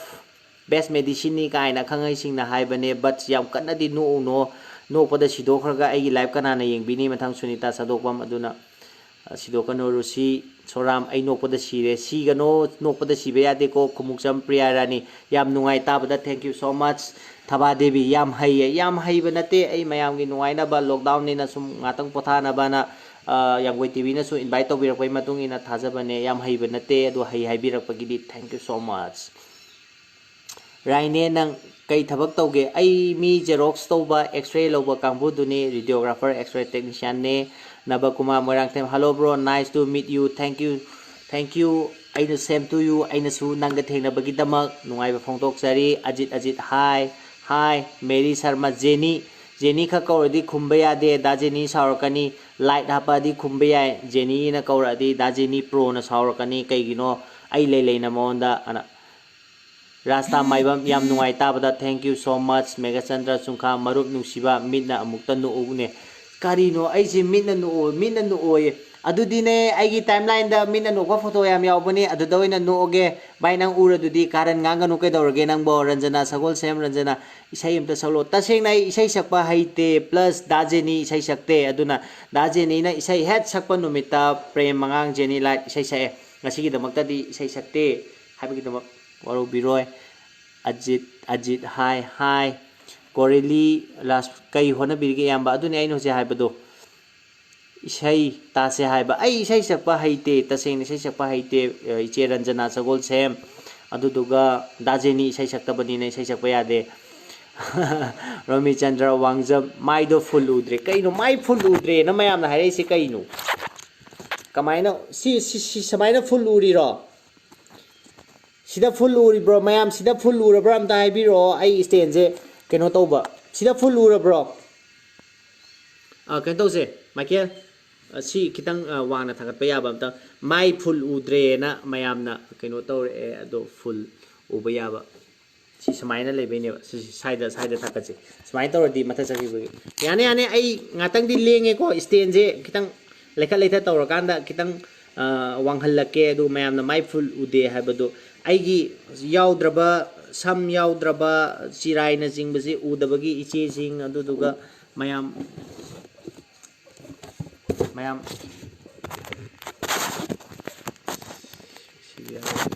best medicine ꯅꯤ ꯀꯥꯏꯅ ꯑꯈꯪ ꯑꯍꯩꯁꯤꯡꯅ ꯍꯥꯏꯕꯅꯦ, but ꯌꯥꯝ ꯀꯟꯅꯗꯤ ꯅꯣꯛꯎꯅꯣ꯫ ꯅꯣꯛꯄꯗ ꯁꯤꯗꯣꯛꯈ꯭ꯔꯒ ꯑꯩꯒꯤ life ꯀꯅꯥꯅ ꯌꯦꯡꯕꯤꯅꯤ? ꯃꯊꯪ ꯁꯨꯅꯤꯇꯥ ꯁꯥꯗꯣꯛꯄꯝ꯫ ꯑꯗꯨꯅ, ꯑ, ꯁꯤꯗꯣꯛꯀꯅꯨ꯫ ꯔꯨꯁꯤ ꯁꯣꯔꯥꯝ, ꯑꯩ ꯅꯣꯛꯄꯗ ꯁꯤꯔꯦ꯫ ꯁꯤꯒꯅꯣ, ꯅꯣꯛꯄꯗ ꯁꯤꯕ ꯌꯥꯗꯦꯀꯣ꯫ ꯈꯨꯃꯨꯛꯆꯝ ꯄ꯭ꯔꯤꯌꯥ ꯔꯥꯅꯤ, ꯌꯥꯝ ꯅꯨꯡꯉꯥꯏ ꯇꯥꯕꯗ, thank you so much꯫ Thaba Devi, ꯌꯥꯝ ꯍꯩꯌꯦ꯫ ꯌꯥꯝ ꯍꯩꯕ ꯅꯠꯇꯦ, ꯑꯩ ꯃꯌꯥꯝꯒꯤ ꯅꯨꯡꯉꯥꯏꯅꯕ, lockdown ꯅꯤꯅ ꯁꯨꯝ ꯉꯥꯛꯇꯪ ꯄꯣꯊꯥꯅꯕꯅ, ꯑ, ꯌꯥꯡꯒꯣꯏ ꯇꯤꯚꯤꯅꯁꯨ invite ꯇꯧꯕꯤꯔꯛꯄꯒꯤ ꯃꯇꯨꯡ ꯏꯟꯅ ꯊꯥꯖꯕꯅꯦ꯫ ꯌꯥꯝ ꯍꯩꯕ ꯅꯠꯇꯦ, ꯑꯗꯣ ꯍꯩ ꯍꯥꯏꯕꯤꯔꯛꯄꯒꯤꯗꯤ thank you so much꯫ ꯔꯥꯏꯅꯦ, ꯅꯪ ꯀꯩ ꯊꯕꯛ ꯇꯧꯒꯦ? ꯑꯩ ꯃꯤ Xerox ꯇꯧꯕ, X-ray ꯂꯧꯕ ꯀꯥꯡꯕꯨꯗꯨꯅꯤ, radiographer, X-ray technician ꯅꯦ꯫ ꯅꯕꯀꯨꯃꯥꯔ Moirangthem, hello bro, nice to meet you, thank you, thank you, ꯑꯩꯅ same to you, ꯑꯩꯅꯁꯨ ꯅꯪꯒ ꯊꯦꯡꯅꯕꯒꯤꯗꯃꯛ ꯅꯨꯡꯉꯥꯏꯕ ꯐꯣꯡꯗꯣꯛꯆꯔꯤ꯫ Ajit, Ajit, hi, hi꯫ Mary Sharma, Jenny, Jenny ꯈꯛ ꯀꯧꯔꯗꯤ ꯈꯨꯝꯕ ꯌꯥꯗꯦ, ꯗꯥ ꯖꯦꯅꯤ ꯁꯥꯎꯔꯛꯀꯅꯤ꯫ Like ꯍꯥꯞꯄꯛꯑꯗꯤ ꯈꯨꯝꯕ ꯌꯥꯏ, ꯖꯦꯅꯤꯅ ꯀꯧꯔꯛꯑꯗꯤ ꯗꯥ ꯖꯦꯅꯤ ꯄ꯭ꯔꯣꯅ ꯁꯥꯎꯔꯛꯀꯅꯤ, ꯀꯩꯒꯤꯅꯣ ꯑꯩ ꯂꯩ ꯂꯩꯅ ꯃꯉꯣꯟꯗ ꯑꯅ꯫ ꯔꯥꯁꯇꯥ ꯃꯥꯏꯕꯝ, ꯌꯥꯝ ꯅꯨꯡꯉꯥꯏ ꯇꯥꯕꯗ, thank you so much꯫ Meghachandra ꯆꯨꯡꯈꯥ, ꯃꯔꯨꯞ ꯅꯨꯡꯁꯤꯕ, ꯃꯤꯠꯅ ꯑꯃꯨꯛꯇ ꯅꯣꯛꯎꯅꯦ꯫ ꯀꯔꯤꯅꯣ ꯑꯩꯁꯦ ꯃꯤꯠꯅ ꯅꯣꯛꯑꯣ, ꯃꯤꯠꯅ ꯅꯣꯛꯑꯣꯌꯦ? ꯑꯗꯨꯗꯤꯅꯦ, ꯑꯩꯒꯤ timeline ꯗ ꯃꯤꯠꯅ ꯅꯣꯛꯄ photo ꯌꯥꯝ ꯌꯥꯎꯕꯅꯦ, ꯑꯗꯨꯗ ꯑꯣꯏꯅ ꯅꯣꯛꯑꯒꯦ꯫ ꯚꯥꯏ, ꯅꯪ ꯎꯔꯗꯨꯗꯤ꯫ ꯀꯥꯔꯟ ꯉꯥꯡꯒꯅꯨ ꯀꯩꯗꯧꯔꯒꯦ ꯅꯪꯕꯣ? ꯔꯟꯖꯅꯥ ꯁꯒꯣꯜꯁꯦꯝ, ꯔꯟꯖꯅꯥ, ꯏꯁꯩ ꯑꯝꯇ ꯁꯛꯂꯣ꯫ ꯇꯁꯦꯡꯅ ꯑꯩ ꯏꯁꯩ ꯁꯛꯄ ꯍꯩꯇꯦ, plus ꯗꯥ ꯖꯦꯅꯤ ꯏꯁꯩ ꯁꯛꯇꯦ꯫ ꯑꯗꯨꯅ ꯗꯥ ꯖꯦꯅꯤꯅ ꯏꯁꯩ ꯍꯦꯛ ꯁꯛꯄ ꯅꯨꯃꯤꯠꯇ ꯄ꯭ꯔꯦꯝ ꯃꯉꯥꯡ ꯖꯦꯅꯤ ꯂꯥꯏꯠ ꯏꯁꯩ ꯁꯛꯑꯦ꯫ ꯉꯁꯤꯒꯤꯗꯃꯛꯇꯗꯤ ꯏꯁꯩ ꯁꯛꯇꯦ ꯍꯥꯏꯕꯒꯤꯗꯃꯛ ꯋꯥꯔꯧꯕꯤꯔꯣꯏ꯫ ꯑꯖꯤꯠ, ꯑꯖꯤꯠ, ꯍꯥꯏ, ꯍꯥꯏ꯫ ꯀꯣꯔꯦꯂꯤ, ꯂꯥꯁ, ꯀꯩ ꯍꯣꯠꯅꯕꯤꯔꯤꯒꯦ ꯏꯌꯥꯝꯕ? ꯑꯗꯨꯅꯤ ꯑꯩꯅ ꯍꯧꯖꯤꯛ ꯍꯥꯏꯕꯗꯣ꯫ ꯏꯁꯩ ꯇꯥꯁꯦ ꯍꯥꯏꯕ꯫ ꯑꯩ ꯏꯁꯩ ꯁꯛꯄ ꯍꯩꯇꯦ, ꯇꯁꯦꯡꯅ ꯏꯁꯩ ꯁꯛꯄ ꯍꯩꯇꯦ꯫ ꯏꯆꯦ ꯔꯟꯖꯅꯥ ꯁꯒꯣꯜꯁꯦꯝ, ꯑꯗꯨꯗꯨꯒ ꯗꯥ ꯖꯦꯅꯤ ꯏꯁꯩ ꯁꯛꯇꯕꯅꯤꯅ ꯏꯁꯩ ꯁꯛꯄ ꯌꯥꯗꯦ꯫ ꯔꯣꯃꯤꯆꯟꯗ꯭ꯔ ꯋꯥꯡꯖꯝ, ꯃꯥꯏꯗꯣ ꯐꯨꯜ ꯎꯗ꯭ꯔꯦ꯫ ꯀꯩꯅꯣ ꯃꯥꯏ ꯐꯨꯜ ꯎꯗ꯭ꯔꯦꯅ ꯃꯌꯥꯝꯅ ꯍꯥꯏꯔꯛꯏꯁꯦ ꯀꯩꯅꯣ? ꯀꯃꯥꯏꯅ, ꯁꯤ, ꯁꯤ, ꯁꯤ ꯁꯨꯃꯥꯏꯅ ꯐꯨꯜ ꯎꯔꯤꯔꯣ? ꯁꯤꯗ ꯐꯨꯜ ꯎꯔꯤꯕ꯭ꯔꯣ ꯃꯌꯥꯝ? ꯁꯤꯗ ꯐꯨꯜ ꯎꯔꯕ꯭ꯔꯥ ꯑꯝꯇ ꯍꯥꯏꯕꯤꯔꯛꯑꯣ꯫ ꯑꯩ ꯏꯁꯇꯦꯟꯁꯦ ꯀꯩꯅꯣ ꯇꯧꯕ꯫ ꯁꯤꯗ ꯐꯨꯜ ꯎꯔꯕ꯭ꯔꯣ? ꯑ, ꯀꯩꯅꯣ ꯇꯧꯁꯦ, ꯃꯥꯏꯀꯦꯜ, ꯑ, ꯁꯤ ꯈꯤꯇꯪ, ꯑ, ꯋꯥꯡꯅ ꯊꯥꯡꯒꯠꯄ ꯌꯥꯕ ꯑꯝꯇ꯫ ꯃꯥꯏ ꯐꯨꯜ ꯎꯗ꯭ꯔꯦꯅ ꯃꯌꯥꯝꯅ ꯀꯩꯅꯣ ꯇꯧꯔꯛꯑꯦ, ꯑꯗꯣ ꯐꯨꯜ ꯎꯕ ꯌꯥꯕ꯫ ꯁꯤ ꯁꯨꯃꯥꯏꯅ ꯂꯩꯕꯩꯅꯦꯕ꯫ ꯁꯤ, ꯁꯤ ꯁꯥꯏꯗ, ꯁꯥꯏꯗ ꯊꯥꯡꯒꯠꯁꯦ꯫ ꯁꯨꯃꯥꯏꯅ ꯇꯧꯔꯗꯤ ꯃꯊꯛ ꯆꯠꯈꯤꯕꯒꯤ꯫ ꯌꯥꯅꯤ, ꯌꯥꯅꯤ꯫ ꯑꯩ ꯉꯥꯛꯇꯪꯗꯤ ꯂꯦꯡꯉꯦꯀꯣ꯫ ꯏꯁꯇꯦꯟꯁꯦ ꯈꯤꯇꯪ ꯂꯩꯈꯠ ꯂꯩꯊ ꯇꯧꯔꯀꯥꯟꯗ ꯈꯤꯇꯪ, ꯑ, ꯋꯥꯡꯍꯜꯂꯛꯀꯦ꯫ ꯑꯗꯨ ꯃꯌꯥꯝꯅ ꯃꯥꯏ ꯐꯨꯜ ꯎꯗꯦ ꯍꯥꯏꯕꯗꯣ, ꯑꯩꯒꯤ ꯌꯥꯎꯗ꯭ꯔꯕ, ꯁꯝ ꯌꯥꯎꯗ꯭ꯔꯕ, ꯆꯤꯔꯥꯏꯅꯆꯤꯡꯕꯁꯤ ꯎꯗꯕꯒꯤ ꯏꯆꯦꯁꯤꯡ, ꯑꯗꯨꯗꯨꯒ ꯃꯌꯥꯝ, ꯃꯌꯥꯝ, ꯁꯤꯗꯤ ꯌꯥꯔꯣꯏ꯫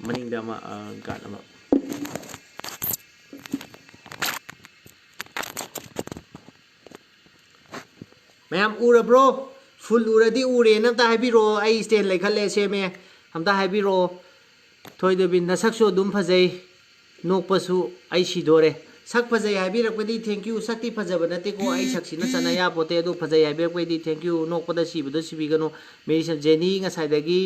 ꯃꯅꯤꯡꯗ ꯑꯃ, ꯑ, ꯒꯥꯔꯗ ꯑꯃ꯫ ꯃꯌꯥꯝ ꯎꯔꯕ꯭ꯔꯣ? ꯐꯨꯜ ꯎꯔꯗꯤ ꯎꯔꯦꯅ ꯑꯝꯇ ꯍꯥꯏꯕꯤꯔꯛꯑꯣ꯫ ꯑꯩ ꯏꯁꯇꯦꯟ ꯂꯩꯈꯠꯂꯦ, ꯁꯦꯝꯃꯦ꯫ ꯑꯝꯇ ꯍꯥꯏꯕꯤꯔꯛꯑꯣ꯫ ꯊꯣꯏꯗꯕꯤ, ꯅꯁꯛꯁꯨ ꯑꯗꯨꯝ ꯐꯖꯩ, ꯅꯣꯛꯄꯁꯨ ꯑꯩ ꯁꯤꯗꯣꯔꯦ꯫ ꯁꯛ ꯐꯖꯩ ꯍꯥꯏꯕꯤꯔꯛꯄꯗꯤ thank you꯫ ꯁꯛꯇꯤ ꯐꯖꯕ ꯅꯠꯇꯦꯀꯣ, ꯑꯩ ꯁꯛꯁꯤꯅ ꯆꯠꯅ ꯌꯥꯄꯣꯠꯇꯦ꯫ ꯑꯗꯨ ꯐꯖꯩ ꯍꯥꯏꯕꯤꯔꯛꯄꯩꯗꯤ thank you꯫ ꯅꯣꯛꯄꯗ ꯁꯤꯕꯗꯣ ꯁꯤꯕꯤꯒꯅꯨ꯫ ꯃꯦꯔꯤ ꯁꯝ-, ꯖꯦꯅꯤ ꯉꯁꯥꯏꯗꯒꯤ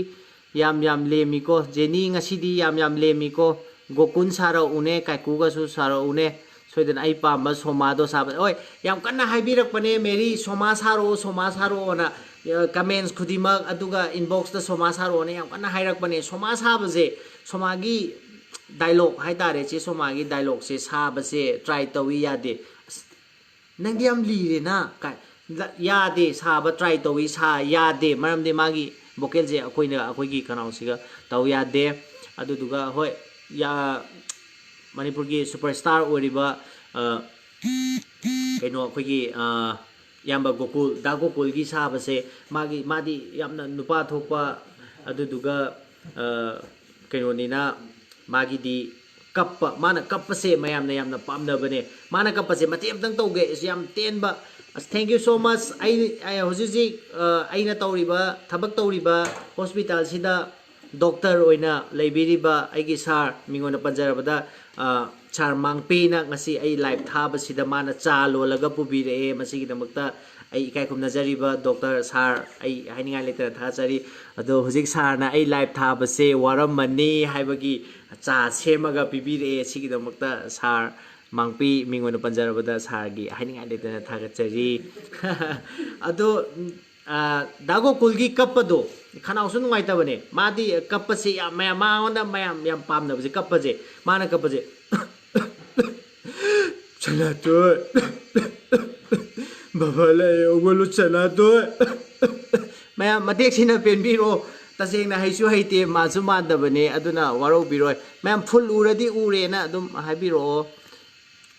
ꯌꯥꯝ ꯌꯥꯝ ꯂꯦꯝꯃꯤꯀꯣ꯫ ꯖꯦꯅꯤ ꯉꯁꯤꯗꯤ ꯌꯥꯝ ꯌꯥꯝ ꯂꯦꯝꯃꯤꯀꯣ꯫ ꯒꯣꯀꯨꯟ ꯁꯥꯔꯛꯎꯅꯦ, ꯀꯥꯏꯀꯨꯒꯁꯨ ꯁꯥꯔꯛꯎꯅꯦ꯫ ꯁꯣꯏꯗꯅ ꯑꯩ ꯄꯥꯝꯕ ꯁꯣꯃꯥꯗꯣ ꯁꯥꯕ꯫ ꯍꯣꯏ, ꯌꯥꯝ ꯀꯟꯅ ꯍꯥꯏꯕꯤꯔꯛꯄꯅꯦ, ꯃꯦꯔꯤ, ꯁꯣꯃꯥ ꯁꯥꯔꯛꯑꯣ, ꯁꯣꯃꯥ ꯁꯥꯔꯛꯑꯣꯅ꯫ ꯑ, comments ꯈꯨꯗꯤꯡꯃꯛ, ꯑꯗꯨꯒ inbox ꯇ ꯁꯣꯃꯥ ꯁꯥꯔꯛꯑꯣꯅ ꯌꯥꯝ ꯀꯟꯅ ꯍꯥꯏꯔꯛꯄꯅꯦ꯫ ꯁꯣꯃꯥ ꯁꯥꯕꯁꯦ, ꯁꯣꯃꯥꯒꯤ dialogue ꯍꯥꯏꯇꯥꯔꯦ, ꯆꯦ ꯁꯣꯃꯥꯒꯤ dialogue ꯁꯦ ꯁꯥꯕꯁꯦ try ꯇꯧꯏ, ꯌꯥꯗꯦ꯫ ꯑꯁ, ꯅꯪꯗꯤ ꯌꯥꯝ ꯂꯤꯔꯦꯅ꯫ ꯀꯥꯏ-, ꯂ-, ꯌꯥꯗꯦ, ꯁꯥꯕ try ꯇꯧꯏ, ꯁꯥ-, ꯌꯥꯗꯦ꯫ ꯃꯔꯝꯗꯤ ꯃꯥꯒꯤ vocal ꯁꯦ ꯑꯩꯈꯣꯏꯅ, ꯑꯩꯈꯣꯏꯒꯤ ꯈꯅꯥꯎꯁꯤꯒ ꯇꯧ ꯌꯥꯗꯦ꯫ ꯑꯗꯨꯗꯨꯒ, ꯍꯣꯏ, ꯌꯥ-, ꯃꯅꯤꯄꯨꯔꯒꯤ super star ꯑꯣꯏꯔꯤꯕ, ꯑ, ꯀꯩꯅꯣ, ꯑꯩꯈꯣꯏꯒꯤ, ꯑ, ꯏꯌꯥꯝꯕ ꯒꯣꯀꯨꯜ, ꯗꯥ ꯒꯣꯀꯨꯜꯒꯤ ꯁꯥꯕꯁꯦ, ꯃꯥꯒꯤ, ꯃꯥꯗꯤ ꯌꯥꯝꯅ ꯅꯨꯄꯥ ꯊꯣꯛꯄ, ꯑꯗꯨꯗꯨꯒ, ꯑ, ꯀꯩꯅꯣꯅꯤꯅ, ꯃꯥꯒꯤꯗꯤ ꯀꯞꯄ, ꯃꯥꯅ ꯀꯞꯄꯁꯦ ꯃꯌꯥꯝꯅ ꯌꯥꯝꯅ ꯄꯥꯝꯅꯕꯅꯦ꯫ ꯃꯥꯅ ꯀꯞꯄꯁꯦ ꯃꯇꯦꯛ ꯑꯃꯇꯪ ꯇꯧꯒꯦ, ꯑꯁ, ꯌꯥꯝ ꯇꯦꯟꯕ꯫ ꯑꯁ, thank you so much꯫ ꯑꯩ, ꯑꯩ ꯍꯧꯖꯤꯛ ꯍꯧꯖꯤꯛ, ꯑ, ꯑꯩꯅ ꯇꯧꯔꯤꯕ, ꯊꯕꯛ ꯇꯧꯔꯤꯕ ꯍꯣꯁꯄꯤꯇꯥꯜꯁꯤꯗ ꯗꯣꯛꯇꯔ ꯑꯣꯏꯅ ꯂꯩꯕꯤꯔꯤꯕ ꯑꯩꯒꯤ ꯁꯥꯔ, ꯃꯤꯉꯣꯟꯗ ꯄꯟꯖꯔꯕꯗ, ꯑ, ꯁꯥꯔ ꯃꯥꯡꯄꯤꯅ ꯉꯁꯤ ꯑꯩ ꯂꯥꯏꯚ ꯊꯥꯕꯁꯤꯗ ꯃꯥꯅ ꯆꯥ ꯂꯣꯜꯂꯒ ꯄꯨꯕꯤꯔꯛꯑꯦ꯫ ꯃꯁꯤꯒꯤꯗꯃꯛꯇ ꯑꯩ ꯏꯀꯥꯏ ꯈꯨꯝꯅꯖꯔꯤꯕ ꯗꯣꯛꯇꯔ ꯁꯥꯔ, ꯑꯩ ꯍꯥꯏꯅꯤꯡꯉꯥꯏ ꯂꯩꯇꯅ ꯊꯥꯒꯠꯆꯔꯤ꯫ ꯑꯗꯣ ꯍꯧꯖꯤꯛ ꯁꯥꯔꯅ ꯑꯩ ꯂꯥꯏꯚ ꯊꯥꯕꯁꯦ ꯋꯥꯔꯝꯃꯅꯤ ꯍꯥꯏꯕꯒꯤ ꯆꯥ ꯁꯦꯝꯃꯒ ꯄꯤꯕꯤꯔꯛꯑꯦ꯫ ꯁꯤꯒꯤꯗꯃꯛꯇ ꯁꯥꯔ ꯃꯥꯡꯄꯤ, ꯃꯤꯡ ꯑꯣꯏꯅ ꯄꯟꯖꯔꯕꯗ ꯁꯥꯔꯒꯤ ꯍꯥꯏꯅꯤꯡꯉꯥꯏ ꯂꯩꯇꯅ ꯊꯥꯒꯠꯆꯔꯤ꯫ ꯑꯗꯣ, ꯎꯝ, ꯑ, ꯗꯥ ꯒꯣꯀꯨꯜꯒꯤ ꯀꯞꯄꯗꯣ, ꯈꯅꯥꯎꯁꯨ ꯅꯨꯡꯉꯥꯏꯇꯕꯅꯦ꯫ ꯃꯥꯗꯤ ꯀꯞꯄꯁꯦ ꯌꯥꯝ, ꯃꯌꯥꯝ, ꯃꯉꯣꯟꯗ ꯃꯌꯥꯝ ꯌꯥꯝ ꯄꯥꯝꯅꯕꯁꯦ, ꯀꯞꯄꯁꯦ꯫ ꯃꯥꯅ ꯀꯞꯄꯁꯦ, "ꯁꯅꯥꯇꯣꯟ, ꯕꯕꯥ ꯂꯥꯛꯑꯦ, ꯍꯧꯒꯠꯂꯨ ꯁꯅꯥꯇꯣꯟ꯫" ꯃꯌꯥꯝ ꯃꯇꯦꯛꯁꯤꯅ ꯄꯦꯟꯕꯤꯔꯣ꯫ ꯇꯁꯦꯡꯅ ꯍꯩꯁꯨ ꯍꯩꯇꯦ, ꯃꯥꯟꯁꯨ ꯃꯥꯟꯗꯕꯅꯦ, ꯑꯗꯨꯅ ꯋꯥꯔꯧꯕꯤꯔꯣꯏ꯫ ꯃꯌꯥꯝ ꯐꯨꯜ ꯎꯔꯗꯤ ꯎꯔꯦꯅ ꯑꯗꯨꯝ ꯍꯥꯏꯕꯤꯔꯛꯑꯣ꯫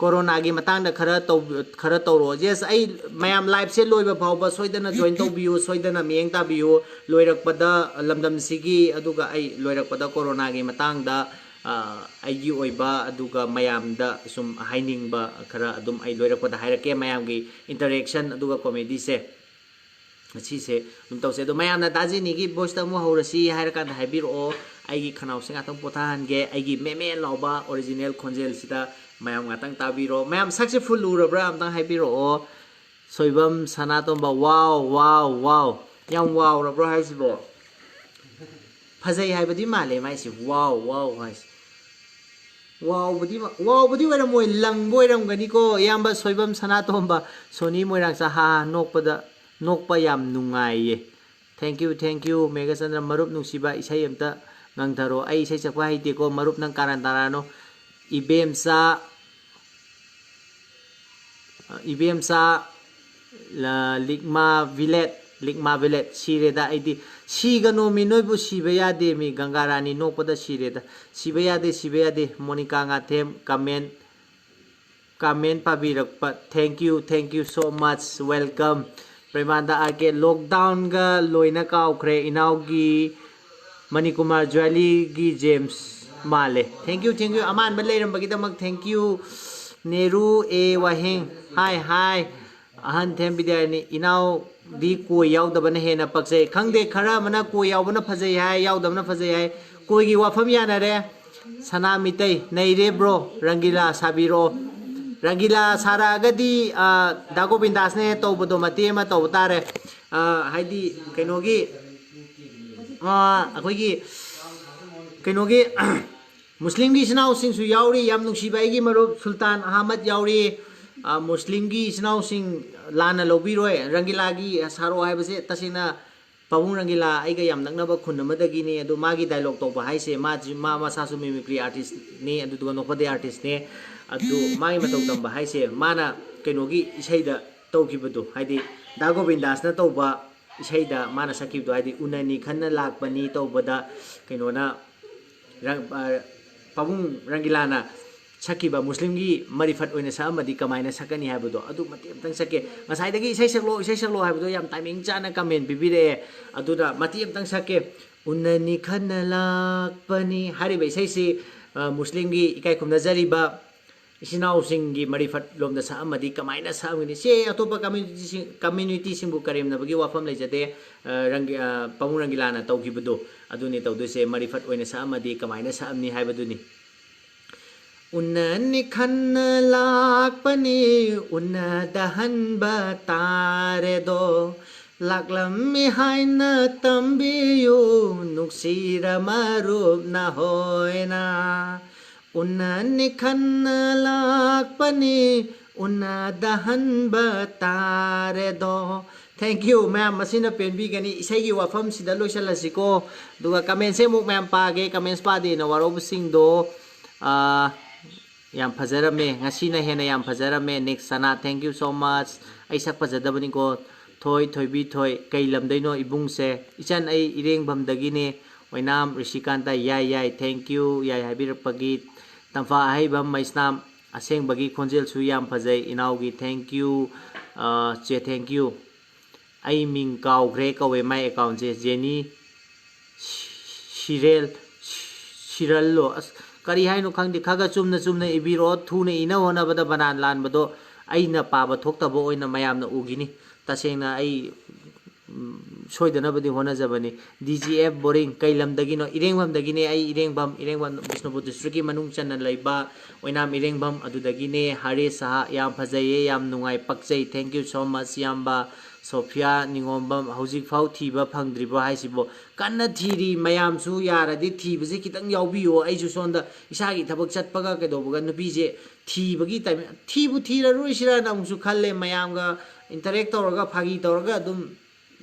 ꯀꯣꯔꯣꯅꯥꯒꯤ ꯃꯇꯥꯡꯗ ꯈꯔ ꯇꯧ-, ꯈꯔ ꯇꯧꯔꯛꯑꯣ꯫ ꯌꯦꯁ, ꯑꯩ ꯃꯌꯥꯝ ꯂꯥꯏꯚꯁꯦ ꯂꯣꯏꯕ ꯐꯥꯎꯕ ꯁꯣꯏꯗꯅ ꯖꯣꯏꯟ ꯇꯧꯕꯤꯌꯨ, ꯁꯣꯏꯗꯅ ꯃꯤꯠꯌꯦꯡ ꯇꯥꯕꯤꯌꯨ꯫ ꯂꯣꯏꯔꯛꯄꯗ ꯂꯝꯗꯝꯁꯤꯒꯤ, ꯑꯗꯨꯒ ꯑꯩ ꯂꯣꯏꯔꯛꯄꯗ ꯀꯣꯔꯣꯅꯥꯒꯤ ꯃꯇꯥꯡꯗ, ꯑ, ꯑꯩꯒꯤ ꯑꯣꯏꯕ, ꯑꯗꯨꯒ ꯃꯌꯥꯝꯗ ꯁꯨꯝ ꯍꯥꯏꯅꯤꯡꯕ ꯈꯔ ꯑꯗꯨꯝ ꯑꯩ ꯂꯣꯏꯔꯛꯄꯗ ꯍꯥꯏꯔꯛꯀꯦ, ꯃꯌꯥꯝꯒꯤ ꯏꯟꯇꯔꯦꯛꯁꯟ ꯑꯗꯨꯒ ꯀꯣꯃꯦꯗꯤꯁꯦ꯫ ꯉꯁꯤꯁꯦ ꯑꯗꯨꯝ ꯇꯧꯁꯦ꯫ ꯑꯗꯣ ꯃꯌꯥꯝꯅ ꯗꯥ ꯖꯦꯅꯤꯒꯤ ꯚꯣꯏꯁꯇ ꯑꯃꯨꯛ ꯍꯧꯔꯁꯤ ꯍꯥꯏꯔꯀꯥꯟꯗ ꯍꯥꯏꯕꯤꯔꯛꯑꯣ꯫ ꯑꯩꯒꯤ ꯈꯅꯥꯎꯁꯦ ꯉꯥꯛꯇꯪ ꯄꯣꯊꯥꯍꯟꯒꯦ꯫ ꯑꯩꯒꯤ ꯃꯦꯃꯦ ꯂꯥꯎꯕ ꯑꯣꯔꯤꯖꯤꯅꯦꯜ ꯈꯣꯟꯖꯦꯜꯁꯤꯗ ꯃꯌꯥꯝ ꯉꯥꯛꯇꯪ ꯇꯥꯕꯤꯔꯣ꯫ ꯃꯌꯥꯝ ꯁꯛꯁꯦ ꯐꯨꯜ ꯎꯔꯕ꯭ꯔꯥ ꯑꯝꯇꯪ ꯍꯥꯏꯕꯤꯔꯛꯑꯣ꯫ ꯁꯣꯏꯕꯝ ꯁꯅꯥꯇꯣꯝꯕ, ꯋꯥꯎ, ꯋꯥꯎ, ꯋꯥꯎ꯫ ꯌꯥꯝ ꯋꯥꯎꯔꯕ꯭ꯔꯣ ꯍꯥꯏꯁꯤꯕꯣ? ꯐꯖꯩ ꯍꯥꯏꯕꯗꯤ ꯃꯥꯜꯂꯦ ꯃꯥꯏꯁꯦ, ꯋꯥꯎ, ꯋꯥꯎ ꯍꯥꯏꯁꯦ꯫ ꯋꯥꯎꯕꯗꯤ ꯃ-, ꯋꯥꯎꯕꯗꯤ ꯑꯣꯏꯔꯝꯃꯣꯏ, ꯂꯪꯕ ꯑꯣꯏꯔꯝꯒꯅꯤꯀꯣ꯫ ꯏꯌꯥꯝꯕ ꯁꯣꯏꯕꯝ ꯁꯅꯥꯇꯣꯝꯕ, ꯁꯣꯅꯤ ꯃꯣꯏꯔꯥꯡꯆꯥ, ꯍꯥ, ꯍꯥ, ꯅꯣꯛꯄꯗ, ꯅꯣꯛꯄ ꯌꯥꯝ ꯅꯨꯡꯉꯥꯏꯌꯦ꯫ Thank you, thank you, Meghachandra. ꯃꯔꯨꯞ ꯅꯨꯡꯁꯤꯕ, ꯏꯁꯩ ꯑꯝꯇ ꯉꯪꯊꯔꯣ꯫ ꯑꯩ ꯏꯁꯩ ꯁꯛꯄ ꯍꯩꯇꯦꯀꯣ꯫ ꯃꯔꯨꯞ, ꯅꯪ ꯀꯥꯔꯟ ꯇꯥꯔꯛꯑꯅꯨ꯫ ꯏꯕꯦꯝꯆꯥ, ꯏꯕꯦꯝꯆꯥ, ꯂ-, ꯂꯤꯛꯃꯥ ꯚꯤꯂꯦꯠ, ꯂꯤꯛꯃꯥ ꯚꯤꯂꯦꯠ, ꯁꯤꯔꯦꯗ ꯑꯩꯗꯤ꯫ ꯁꯤꯒꯅꯣꯃꯤ, ꯅꯣꯏꯕꯨ ꯁꯤꯕ ꯌꯥꯗꯦꯃꯤ꯫ ꯒꯪꯒꯥ ꯔꯥꯅꯤ ꯅꯣꯛꯄꯗ ꯁꯤꯔꯦꯗ꯫ ꯁꯤꯕ ꯌꯥꯗꯦ, ꯁꯤꯕ ꯌꯥꯗꯦ꯫ ꯃꯣꯅꯤꯀꯥ ꯉꯥꯊꯦꯝ, comment, comment ꯄꯥꯕꯤꯔꯛꯄ, thank you, thank you so much, welcome꯫ Premananda R K, lockdownꯒ ꯂꯣꯏꯅ ꯀꯥꯎꯈ꯭ꯔꯦ ꯏꯅꯥꯎꯒꯤ꯫ ꯃꯅꯤꯀꯨꯃꯥꯔ ꯖ꯭ꯋꯥꯂꯤꯒꯤ ꯖꯦꯝꯁ꯫ ꯃꯥꯜꯂꯦ꯫ Thank you, thank you꯫ ꯑꯃꯥꯟꯕ ꯂꯩꯔꯝꯕꯒꯤꯗꯃꯛ thank you꯫ ꯅꯦꯔꯨ ꯑꯦ ꯋꯥꯍꯦꯡ꯫ Hi, hi꯫ ꯑꯍꯟ ꯊꯦꯝ ꯕꯤꯗ꯭ꯌꯥꯔꯥꯅꯤ, ꯏꯅꯥꯎꯗꯤ ꯀꯣꯏ ꯌꯥꯎꯗꯕꯅ ꯍꯦꯟꯅ ꯄꯛꯆꯩ꯫ ꯈꯪꯗꯦ, ꯈꯔ ꯑꯃꯅ ꯀꯣꯏ ꯌꯥꯎꯕꯅ ꯐꯖꯩ ꯍꯥꯏ, ꯌꯥꯎꯗꯕꯅ ꯐꯖꯩ ꯍꯥꯏ꯫ ꯀꯣꯏꯒꯤ ꯋꯥꯐꯝ ꯌꯥꯅꯔꯦ꯫ ꯁꯅꯥ ꯃꯤꯇꯩ, ꯅꯩꯔꯦ bro꯫ ꯔꯪꯒꯤꯂꯥ ꯁꯥꯕꯤꯔꯛꯑꯣ꯫ ꯔꯪꯒꯤꯂꯥ ꯁꯥꯔꯛꯑꯒꯗꯤ, ꯑ, ꯗꯥ ꯒꯣꯕꯤꯟꯗꯥꯁꯅ ꯍꯦꯛ ꯇꯧꯕꯗꯣ ꯃꯇꯦꯛ ꯑꯃ ꯇꯧꯕ ꯇꯥꯔꯦ꯫ ꯑ, ꯍꯥꯏꯗꯤ ꯀꯩꯅꯣꯒꯤ, ꯑ, ꯑꯩꯈꯣꯏꯒꯤ ꯀꯩꯅꯣꯒꯤ ꯃꯨꯁꯂꯤꯝꯒꯤ ꯏꯆꯤꯟ ꯏꯅꯥꯎꯁꯤꯡꯁꯨ ꯌꯥꯎꯔꯤ꯫ ꯌꯥꯝ ꯅꯨꯡꯁꯤꯕ ꯑꯩꯒꯤ ꯃꯔꯨꯞ ꯁꯨꯜꯇꯥꯟ ꯑꯍꯃꯗ ꯌꯥꯎꯔꯤ꯫ ꯑ, ꯃꯨꯁꯂꯤꯝꯒꯤ ꯏꯆꯤꯟ ꯏꯅꯥꯎꯁꯤꯡ ꯂꯥꯟꯅ ꯂꯧꯕꯤꯔꯣꯏ꯫ ꯔꯪꯒꯤꯂꯥꯒꯤ ꯁꯥꯔꯛꯑꯣ ꯍꯥꯏꯕꯁꯦ ꯇꯁꯦꯡꯅ ꯄꯥꯕꯨꯡ ꯔꯪꯒꯤꯂꯥ ꯑꯩꯒ ꯌꯥꯝ ꯅꯛꯅꯕ ꯈꯨꯟ ꯑꯃꯗꯒꯤꯅꯤ꯫ ꯑꯗꯨ ꯃꯥꯒꯤ dialogue ꯇꯧꯕ ꯍꯥꯏꯁꯦ, ꯃꯥ, ꯃꯥ ꯃꯁꯥꯁꯨ mimicry artistꯅꯤ, ꯑꯗꯨꯗꯨꯒ ꯅꯣꯛꯐꯗꯦ artistꯅꯦ꯫ ꯑꯗꯨ ꯃꯥꯒꯤ ꯃꯇꯧ ꯇꯝꯕ ꯍꯥꯏꯁꯦ, ꯃꯥꯅ ꯀꯩꯅꯣꯒꯤ ꯏꯁꯩꯗ ꯇꯧꯈꯤꯕꯗꯣ, ꯍꯥꯏꯗꯤ ꯗꯥ ꯒꯣꯕꯤꯟꯗꯥꯁꯅ ꯇꯧꯕ ꯏꯁꯩꯗ ꯃꯥꯅ ꯁꯛꯈꯤꯕꯗꯣ, ꯍꯥꯏꯗꯤ "ꯎꯅꯅꯤ ꯈꯟꯅ ꯂꯥꯛꯄꯅꯤ" ꯇꯧꯕꯗ ꯀꯩꯅꯣꯅ, ꯔꯪ-, ꯑ, ꯄꯥꯕꯨꯡ ꯔꯪꯒꯤꯂꯥꯅ ꯁꯛꯈꯤꯕ ꯃꯨꯁꯂꯤꯝꯒꯤ ꯃꯔꯤꯐꯠ ꯑꯣꯏꯅ ꯁꯛꯑꯝꯃꯗꯤ ꯀꯃꯥꯏꯅ ꯁꯛꯀꯅꯤ ꯍꯥꯏꯕꯗꯣ, ꯑꯗꯨ ꯃꯇꯦꯛ ꯑꯃꯇꯪ ꯁꯛꯀꯦ꯫ ꯉꯁꯥꯏꯗꯒꯤ "ꯏꯁꯩ ꯁꯛꯂꯣ, ꯏꯁꯩ ꯁꯛꯂꯣ" ꯍꯥꯏꯕꯗꯣ ꯌꯥꯝ timing ꯆꯥꯅ comment ꯄꯤꯕꯤꯔꯛꯑꯦ꯫ ꯑꯗꯨꯅ ꯃꯇꯦꯛ ꯑꯃꯇꯪ ꯁꯛꯀꯦ꯫ "ꯎꯅꯅꯤ ꯈꯟꯅ ꯂꯥꯛꯄꯅꯤ" ꯍꯥꯏꯔꯤꯕ ꯏꯁꯩꯁꯤ, ꯑ, ꯃꯨꯁꯂꯤꯝꯒꯤ ꯏꯀꯥꯏ ꯈꯨꯝꯅꯖꯔꯤꯕ ꯏꯆꯤꯟ ꯏꯅꯥꯎꯁꯤꯡꯒꯤ ꯃꯔꯤꯐꯠ ꯂꯣꯝꯗ ꯁꯛꯑꯝꯃꯗꯤ ꯀꯃꯥꯏꯅ ꯁꯛꯑꯝꯒꯅꯤ? ꯁꯦ, ꯑꯇꯣꯞꯄ communityꯁꯤꯡ, communityꯁꯤꯡꯕꯨ ꯀꯔꯦꯝꯅꯕꯒꯤ ꯋꯥꯐꯝ ꯂꯩꯖꯗꯦ꯫ ꯑ, ꯔꯪꯒꯤ-, ꯑ, ꯄꯥꯕꯨꯡ ꯔꯪꯒꯤꯂꯥꯅ ꯇꯧꯈꯤꯕꯗꯣ ꯑꯗꯨꯅꯤ ꯇꯧꯗꯣꯏꯁꯦ꯫ ꯃꯔꯤꯐꯠ ꯑꯣꯏꯅ ꯁꯛꯑꯝꯃꯗꯤ ꯀꯃꯥꯏꯅ ꯁꯛꯑꯝꯅꯤ ꯍꯥꯏꯕꯗꯨꯅꯤ꯫ "ꯎꯅꯅꯤ ꯈꯟꯅ ꯂꯥꯛꯄꯅꯤ, ꯎꯅꯗꯍꯟꯕ ꯇꯥꯔꯦꯗꯣ꯫ ꯂꯥꯛꯂꯝꯃꯤ ꯍꯥꯏꯅ ꯇꯝꯕꯤꯌꯨ, ꯅꯨꯡꯁꯤꯔ ꯃꯔꯨꯞ ꯅꯍꯣꯏꯅ꯫ ꯎꯅꯅꯤ ꯈꯟꯅ ꯂꯥꯛꯄꯅꯤ, ꯎꯅꯗꯍꯟꯕ ꯇꯥꯔꯦꯗꯣ"꯫ Thank you, ꯃꯌꯥꯝ꯫ ꯃꯁꯤꯅ ꯄꯦꯟꯕꯤꯒꯅꯤ꯫ ꯏꯁꯩꯒꯤ ꯋꯥꯐꯝꯁꯤꯗ ꯂꯣꯏꯁꯤꯜꯂꯁꯤꯀꯣ꯫ ꯑꯗꯨꯒ commentꯁꯦ ꯑꯃꯨꯛ ꯃꯌꯥꯝ ꯄꯥꯒꯦ꯫ Comments ꯄꯥꯗꯦꯅ ꯋꯥꯔꯧꯕꯁꯤꯡꯗꯣ, ꯑꯥ, ꯌꯥꯝ ꯐꯖꯔꯝꯃꯦ꯫ ꯉꯁꯤꯅ ꯍꯦꯟꯅ ꯌꯥꯝ ꯐꯖꯔꯝꯃꯦ꯫ Next ꯁꯅꯥ, thank you so much꯫ ꯑꯩ ꯁꯛ ꯐꯖꯗꯕꯅꯤꯀꯣ꯫ ꯊꯣꯏ, ꯊꯣꯏꯕꯤ ꯊꯣꯏ, ꯀꯩ ꯂꯝꯗꯩꯅꯣ ꯏꯕꯨꯡꯁꯦ? ꯏꯆꯟ, ꯑꯩ ꯏꯔꯦꯡꯕꯝꯗꯒꯤꯅꯦ꯫ ꯑꯣꯏꯅꯥꯝ ꯔꯤꯁꯤꯀꯥꯟꯇ, ꯌꯥꯏ, ꯌꯥꯏ, thank you, ꯌꯥꯏ ꯍꯥꯏꯕꯤꯔꯛꯄꯒꯤ꯫ ꯇꯝꯐꯥ ꯑꯍꯩꯕꯝ ꯃꯩꯁꯅꯥꯝ, ꯑꯁꯦꯡꯕꯒꯤ ꯈꯣꯟꯖꯦꯜꯁꯨ ꯌꯥꯝ ꯐꯖꯩ ꯏꯅꯥꯎꯒꯤ, thank you꯫ ꯑ, ꯆꯦ, thank you꯫ ꯑꯩ ꯃꯤꯡ ꯀꯥꯎꯈ꯭ꯔꯦ, ꯀꯧꯋꯦ ꯃꯥꯏ accountꯁꯦ, ꯖꯦꯅꯤ ꯁꯤꯔꯦꯜ, ꯁꯤꯔꯜꯂꯣ꯫ ꯑꯁ, ꯀꯔꯤ ꯍꯥꯏꯅꯣ ꯈꯪꯗꯦ꯫ ꯈꯔ ꯈꯔ ꯆꯨꯝꯅ ꯆꯨꯝꯅ ꯏꯕꯤꯔꯛꯑꯣ꯫ ꯊꯨꯅ ꯏꯅꯕ ꯍꯣꯠꯅꯕꯗ ꯕꯅꯥꯟ ꯂꯥꯟꯕꯗꯣ ꯑꯩꯅ ꯄꯥꯕ ꯊꯣꯛꯇꯕ ꯑꯣꯏꯅ ꯃꯌꯥꯝꯅ ꯎꯈꯤꯅꯤ꯫ ꯇꯁꯦꯡꯅ ꯑꯩ, ꯎꯝ, ꯁꯣꯏꯗꯅꯕꯗꯤ ꯍꯣꯠꯅꯖꯕꯅꯤ꯫ ꯗꯤ ꯖꯤ ꯑꯦꯐ ꯕꯣꯔꯤꯡ, ꯀꯩ ꯂꯝꯗꯒꯤꯅꯣ? ꯏꯔꯦꯡꯕꯝꯗꯒꯤꯅꯦ꯫ ꯑꯩ ꯏꯔꯦꯡꯕꯝ, ꯏꯔꯦꯡꯕꯝ ꯕꯤꯁꯅꯨꯄꯨꯔ district ꯀꯤ ꯃꯅꯨꯡ ꯆꯟꯅ ꯂꯩꯕ ꯑꯣꯏꯅꯥꯝ ꯏꯔꯦꯡꯕꯝ꯫ ꯑꯗꯨꯗꯒꯤꯅꯦ꯫ ꯍꯔꯦꯁ ꯁꯍꯥ, ꯌꯥꯝ ꯐꯖꯩꯌꯦ, ꯌꯥꯝ ꯅꯨꯡꯉꯥꯏ, ꯄꯛꯆꯩ꯫ Thank you so much, ꯏꯌꯥꯝꯕ꯫ ꯁꯣꯐꯤꯌꯥ ꯅꯤꯉꯣꯝꯕꯝ, ꯍꯧꯖꯤꯛꯐꯥꯎ ꯊꯤꯕ ꯐꯪꯗ꯭ꯔꯤꯕꯣ ꯍꯥꯏꯁꯤꯕꯣ? ꯀꯟꯅ ꯊꯤꯔꯤ꯫ ꯃꯌꯥꯝꯁꯨ ꯌꯥꯔꯗꯤ ꯊꯤꯕꯁꯦ ꯈꯤꯇꯪ ꯌꯥꯎꯕꯤꯌꯣ꯫ ꯑꯩꯁꯨ ꯁꯣꯝꯗ ꯏꯁꯥꯒꯤ ꯊꯕꯛ ꯆꯠꯄꯒ ꯀꯩꯗꯧꯕꯒ ꯅꯨꯄꯤꯁꯦ ꯊꯤꯕꯒꯤ timing, ꯊꯤꯕꯨ ꯊꯤꯔꯔꯣꯏꯁꯤꯔꯅ ꯑꯃꯨꯛꯁꯨ ꯈꯜꯂꯦ꯫ ꯃꯌꯥꯝꯒ interact ꯇꯧꯔꯒ, ꯐꯥꯒꯤ ꯇꯧꯔꯒ ꯑꯗꯨꯝ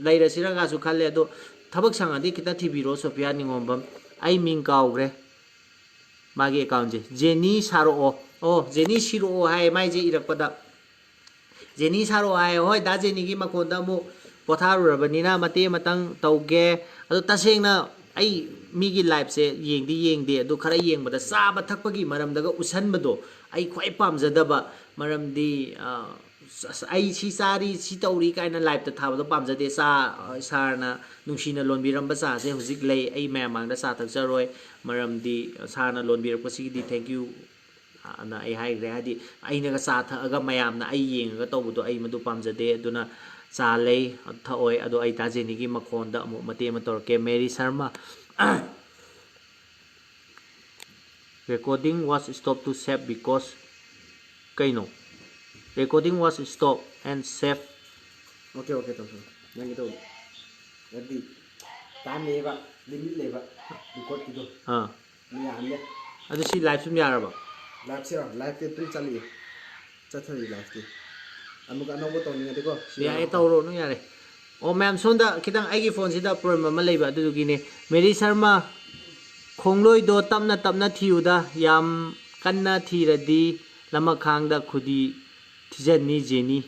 ꯂꯩꯔꯁꯤꯔꯒꯁꯨ ꯈꯜꯂꯦ꯫ ꯑꯗꯣ ꯊꯕꯛ ꯁꯪꯉꯗꯤ ꯈꯤꯇ ꯊꯤꯕꯤꯔꯣ, ꯁꯣꯐꯤꯌꯥ ꯅꯤꯉꯣꯝꯕꯝ꯫ ꯑꯩ ꯃꯤꯡ ꯀꯥꯎꯈ꯭ꯔꯦ ꯃꯥꯒꯤ account ꯁꯦ꯫ ꯖꯦꯅꯤ ꯁꯥꯔꯛꯑꯣ꯫ ꯑꯣ, ꯖꯦꯅꯤ ꯁꯤꯔꯛꯑꯣ ꯍꯥꯏ ꯃꯥꯏꯁꯦ ꯏꯔꯛꯄꯗ꯫ ꯖꯦꯅꯤ ꯁꯥꯔꯛꯑꯣ ꯍꯥꯏ꯫ ꯍꯣꯏ, ꯗꯥ ꯖꯦꯅꯤꯒꯤ ꯃꯈꯣꯟꯗ ꯑꯃꯨꯛ ꯄꯣꯊꯥꯔꯨꯔꯕꯅꯤꯅ ꯃꯇꯦꯛ ꯑꯃꯇꯪ ꯇꯧꯒꯦ꯫ ꯑꯗꯣ ꯇꯁꯦꯡꯅ ꯑꯩ ꯃꯤꯒꯤ live ꯁꯦ ꯌꯦꯡꯗꯤ ꯌꯦꯡꯗꯦ, ꯑꯗꯨ ꯈꯔ ꯌꯦꯡꯕꯗ ꯆꯥꯕ ꯊꯛꯄꯒꯤ ꯃꯔꯝꯗꯒ ꯎꯠꯁꯟꯕꯗꯣ ꯑꯩ ꯈ꯭ꯋꯥꯏ ꯄꯥꯝꯖꯗꯕ꯫ ꯃꯔꯝꯗꯤ, ꯑ, ꯑꯁ, ꯑꯩ ꯁꯤ ꯆꯥꯔꯤ, ꯁꯤ ꯇꯧꯔꯤ ꯀꯥꯏꯅ live ꯇ ꯊꯥꯕꯗꯣ ꯄꯥꯝꯖꯗꯦ꯫ ꯆꯥ, ꯑ, sir ꯅ ꯅꯨꯡꯁꯤꯅ ꯂꯣꯟꯕꯤꯔꯝꯕ ꯆꯥꯁꯦ ꯍꯧꯖꯤꯛ ꯂꯩ꯫ ꯑꯩ ꯃꯌꯥꯝ ꯃꯥꯡꯗ ꯆꯥ ꯊꯛꯆꯔꯣꯏ, ꯃꯔꯝꯗꯤ sir ꯅ ꯂꯣꯟꯕꯤꯔꯛꯄꯁꯤꯒꯤꯗꯤ thank you ꯑꯅ ꯑꯩ ꯍꯥꯏꯈ꯭ꯔꯦ꯫ ꯍꯥꯏꯗꯤ, ꯑꯩꯅꯒ ꯆꯥ ꯊꯛꯑꯒ ꯃꯌꯥꯝꯅ ꯑꯩ ꯌꯦꯡꯉꯒ ꯇꯧꯕꯗꯣ ꯑꯩ ꯃꯗꯨ ꯄꯥꯝꯖꯗꯦ꯫ ꯑꯗꯨꯅ ꯆꯥ ꯂꯩ, ꯊꯛꯑꯣꯏ꯫ ꯑꯗꯣ ꯑꯩ ꯗꯥ ꯖꯦꯅꯤꯒꯤ ꯃꯈꯣꯟꯗ ꯑꯃꯨꯛ ꯃꯇꯦꯛ ꯑꯃ ꯇꯧꯔꯛꯀꯦ꯫ Mary Sharma, recording was stopped to save because ꯀꯩꯅꯣ? Recording was stopped and saved. Okay, okay, ꯇꯧꯁꯜꯂꯣ꯫ ꯅꯪꯒꯤ ꯇꯧ꯫ ꯍꯥꯏꯗꯤ, time ꯂꯩꯌꯦꯕ, limit ꯂꯩꯕ, record ꯀꯤꯗꯣ꯫ ꯑꯥ꯫ ꯃꯤ ꯌꯥꯝꯗꯦ꯫ ꯑꯗꯨ ꯁꯤ live ꯁꯨꯝ ꯌꯥꯔꯕ? Live ꯁꯤꯔꯣ? Live ꯇꯤ ꯑꯗꯨꯝ ꯆꯠꯂꯤꯌꯦ꯫ ꯆꯠꯊꯔꯤ live ꯇꯤ꯫ ꯑꯃꯨꯛꯀ ꯑꯅꯧꯕ ꯇꯧꯅꯤꯡꯉꯗꯤꯀꯣ, ꯁꯤ ꯌꯥꯔꯦ, ꯌꯥꯔꯣ? ꯇꯧꯔꯣ, ꯑꯗꯨꯝ ꯌꯥꯔꯦ꯫ ꯑꯣ, ꯃꯌꯥꯝ, ꯁꯣꯝꯗ ꯈꯤꯇꯪ ꯑꯩꯒꯤ phone ꯁꯤꯗ problem ꯑꯃ ꯂꯩꯕ, ꯑꯗꯨꯗꯨꯒꯤꯅꯦ꯫ ꯃꯦꯔꯤ ꯁꯔꯃ, ꯈꯣꯡꯂꯣꯏꯗꯣ ꯇꯞꯅ ꯇꯞꯅ ꯊꯤꯌꯨꯗ, ꯌꯥꯝ ꯀꯟꯅ ꯊꯤꯔꯗꯤ ꯂꯃꯈꯥꯡꯗ ꯈꯨꯗꯤ ꯊꯤꯖꯟꯅꯤ ꯖꯦꯅꯤ꯫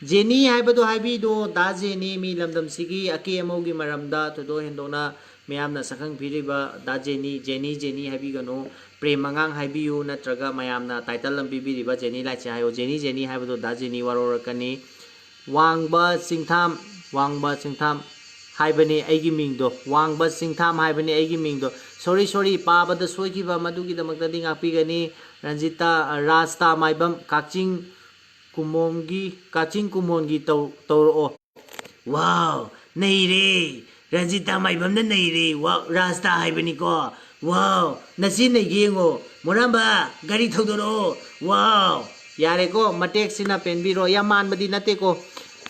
ꯖꯦꯅꯤ ꯍꯥꯏꯕꯗꯣ ꯍꯥꯏꯕꯤꯗꯣ, ꯗꯥ ꯖꯦꯅꯤ, ꯃꯤ ꯂꯝꯗꯝꯁꯤꯒꯤ ꯑꯀꯦ ꯑꯃꯧꯒꯤ ꯃꯔꯝꯗ ꯊꯣꯏꯗꯣꯛ ꯍꯦꯟꯗꯣꯛꯅ ꯃꯤꯌꯥꯝꯅ ꯁꯛꯈꯪ ꯄꯤꯔꯤꯕ ꯗꯥ ꯖꯦꯅꯤ, ꯖꯦꯅꯤ, ꯖꯦꯅꯤ ꯍꯥꯏꯕꯤꯒꯅꯨ꯫ ꯄ꯭ꯔꯦꯝ ꯑꯉꯥꯡ ꯍꯥꯏꯕꯤꯌꯨ, ꯅꯠꯇ꯭ꯔꯒ ꯃꯌꯥꯝꯅ title ꯑꯃ ꯄꯤꯕꯤꯔꯤꯕ ꯖꯦꯅꯤ ꯂꯥꯏꯠꯁꯦ ꯍꯥꯏꯌꯣ꯫ ꯖꯦꯅꯤ, ꯖꯦꯅꯤ ꯍꯥꯏꯕꯗꯣ ꯗꯥ ꯖꯦꯅꯤ ꯋꯥꯔꯧꯔꯛꯀꯅꯤ꯫ ꯋꯥꯡꯕ ꯆꯤꯡꯊꯥꯝ, ꯋꯥꯡꯕ ꯆꯤꯡꯊꯥꯝ, ꯍꯥꯏꯕꯅꯤ ꯑꯩꯒꯤ ꯃꯤꯡꯗꯣ, ꯋꯥꯡꯕ ꯆꯤꯡꯊꯥꯝ ꯍꯥꯏꯕꯅꯤ ꯑꯩꯒꯤ ꯃꯤꯡꯗꯣ꯫ Sorry, sorry, ꯄꯥꯕꯗ ꯁꯣꯏꯈꯤꯕ ꯃꯗꯨꯒꯤꯗꯃꯛꯇꯗꯤ ꯉꯥꯛꯄꯤꯒꯅꯤ꯫ ꯔꯟꯖꯤꯇꯥ, ꯑ, ꯔꯥꯖꯇꯥ ꯃꯥꯏꯕꯝ, ꯀꯛꯆꯤꯡ ꯀꯨꯃꯣꯟꯒꯤ, ꯀꯛꯆꯤꯡ ꯀꯨꯃꯣꯟꯒꯤ ꯇꯧ-, ꯇꯧꯔꯛꯑꯣ꯫ Wow, ꯅꯩꯔꯦ! ꯔꯟꯖꯤꯇꯥ ꯃꯥꯏꯕꯝꯅ ꯅꯩꯔꯦ! Wow, ꯔꯥꯖꯇꯥ ꯍꯥꯏꯕꯅꯤꯀꯣ꯫ Wow, ꯅꯆꯦ ꯅꯩꯒꯦ ꯌꯦꯡꯉꯣ꯫ ꯃꯣꯔꯥꯝꯕ, ꯒꯥꯔꯤ ꯊꯧꯗꯣꯔꯛꯑꯣ꯫ Wow, ꯌꯥꯔꯦꯀꯣ, ꯃꯇꯦꯛꯁꯤꯅ ꯄꯦꯟꯕꯤꯔꯣ꯫ ꯌꯥꯝ ꯃꯥꯟꯕꯗꯤ ꯅꯠꯇꯦꯀꯣ꯫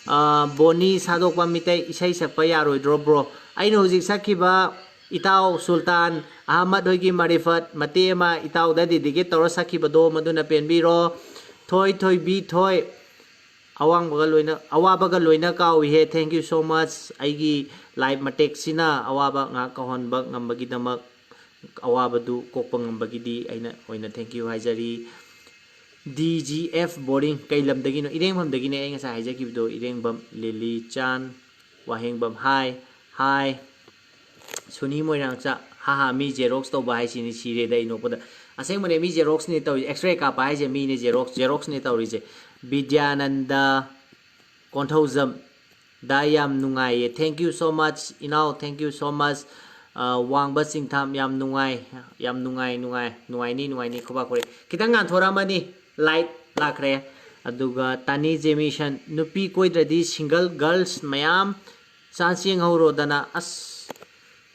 ꯑ, ꯕꯣꯅꯤ ꯁꯥꯗꯣꯛꯄ ꯃꯤꯇꯩ ꯏꯁꯩ ꯁꯛꯄ ꯌꯥꯔꯣꯏꯗ꯭ꯔꯣ, bro? ꯑꯩꯅ ꯍꯧꯖꯤꯛ ꯁꯛꯈꯤꯕ ꯏꯇꯥꯎ ꯁꯨꯜꯇꯥꯟ ꯑꯍꯃꯗ ꯍꯣꯏꯒꯤ ꯃꯥꯔꯤꯐꯠ ꯃꯇꯦꯛ ꯑꯃ ꯏꯇꯥꯎꯗ dedicate ꯇꯧꯔ ꯁꯛꯈꯤꯕꯗꯣ, ꯃꯗꯨꯅ ꯄꯦꯟꯕꯤꯔꯣ꯫ ꯊꯣꯏ ꯊꯣꯏꯕꯤ ꯊꯣꯏ, ꯑꯋꯥꯡꯕꯒ ꯂꯣꯏꯅ, ꯑꯋꯥꯕꯒ ꯂꯣꯏꯅ ꯀꯥꯎꯏꯍꯦ꯫ Thank you so much꯫ ꯑꯩꯒꯤ live ꯃꯇꯦꯛꯁꯤꯅ ꯑꯋꯥꯕ ꯉꯥꯏꯍꯥꯛ ꯀꯥꯎꯍꯟꯕ ꯉꯝꯕꯒꯤꯗꯃꯛ, ꯑꯋꯥꯕꯗꯨ ꯀꯣꯛꯄ ꯉꯝꯕꯒꯤꯗꯤ ꯑꯩꯅ ꯑꯣꯏꯅ thank you ꯍꯥꯏꯖꯔꯤ꯫ D G F Boring, ꯀꯩ ꯂꯝꯗꯒꯤꯅꯣ? ꯏꯔꯦꯡꯕꯝꯗꯒꯤꯅꯦ꯫ ꯑꯩ ꯉꯁꯥꯏ ꯍꯥꯏꯖꯈꯤꯕꯗꯣ, ꯏꯔꯦꯡꯕꯝ, ꯂꯤꯂꯤ ꯆꯥꯟ, ꯋꯥꯍꯦꯡꯕꯝ꯫ Hi, hi꯫ ꯁꯨꯅꯤ ꯃꯣꯏꯔꯥꯡꯆꯥ, ꯍꯥ ꯍꯥ, ꯃꯤ Xerox ꯇꯧꯕ ꯍꯥꯏꯁꯤꯅꯤ, ꯁꯤꯔꯦꯗ ꯑꯩ ꯅꯣꯛꯄꯗ꯫ ꯑꯁꯦꯡꯕꯅꯦ, ꯃꯤ Xerox ꯅꯦ ꯇꯧꯔꯤ, X-ray ꯀꯥꯞꯄ ꯍꯥꯏꯁꯦ ꯃꯤꯅꯦ, Xerox, Xerox ꯅꯦ ꯇꯧꯔꯤꯁꯦ꯫ ꯕꯤꯗ꯭ꯌꯥꯅꯟꯗ ꯀꯣꯟꯊꯧꯖꯝ, ꯗꯥ, ꯌꯥꯝ ꯅꯨꯡꯉꯥꯏꯌꯦ꯫ Thank you so much, ꯏꯅꯥꯎ, thank you so much꯫ ꯑ, ꯋꯥꯡꯕ ꯆꯤꯡꯊꯥꯝ, ꯌꯥꯝ ꯅꯨꯡꯉꯥꯏ, ꯌꯥꯝ ꯅꯨꯡꯉꯥꯏ, ꯅꯨꯡꯉꯥꯏ, ꯅꯨꯡꯉꯥꯏꯅꯤ, ꯅꯨꯡꯉꯥꯏꯅꯤ, ꯈꯨꯕꯥꯛ ꯈꯨꯔꯦ꯫ ꯈꯤꯇꯪ ꯉꯥꯟꯊꯣꯔꯛꯑꯃꯅꯤ, light ꯂꯥꯛꯈ꯭ꯔꯦ꯫ ꯑꯗꯨꯒ ꯇꯥꯅꯤ ꯖꯦꯃꯤꯁꯟ, ꯅꯨꯄꯤ ꯀꯣꯏꯗ꯭ꯔꯗꯤ single girls ꯃꯌꯥꯝ chance ꯌꯦꯡꯍꯧꯔꯣꯗꯅ꯫ ꯑꯁ,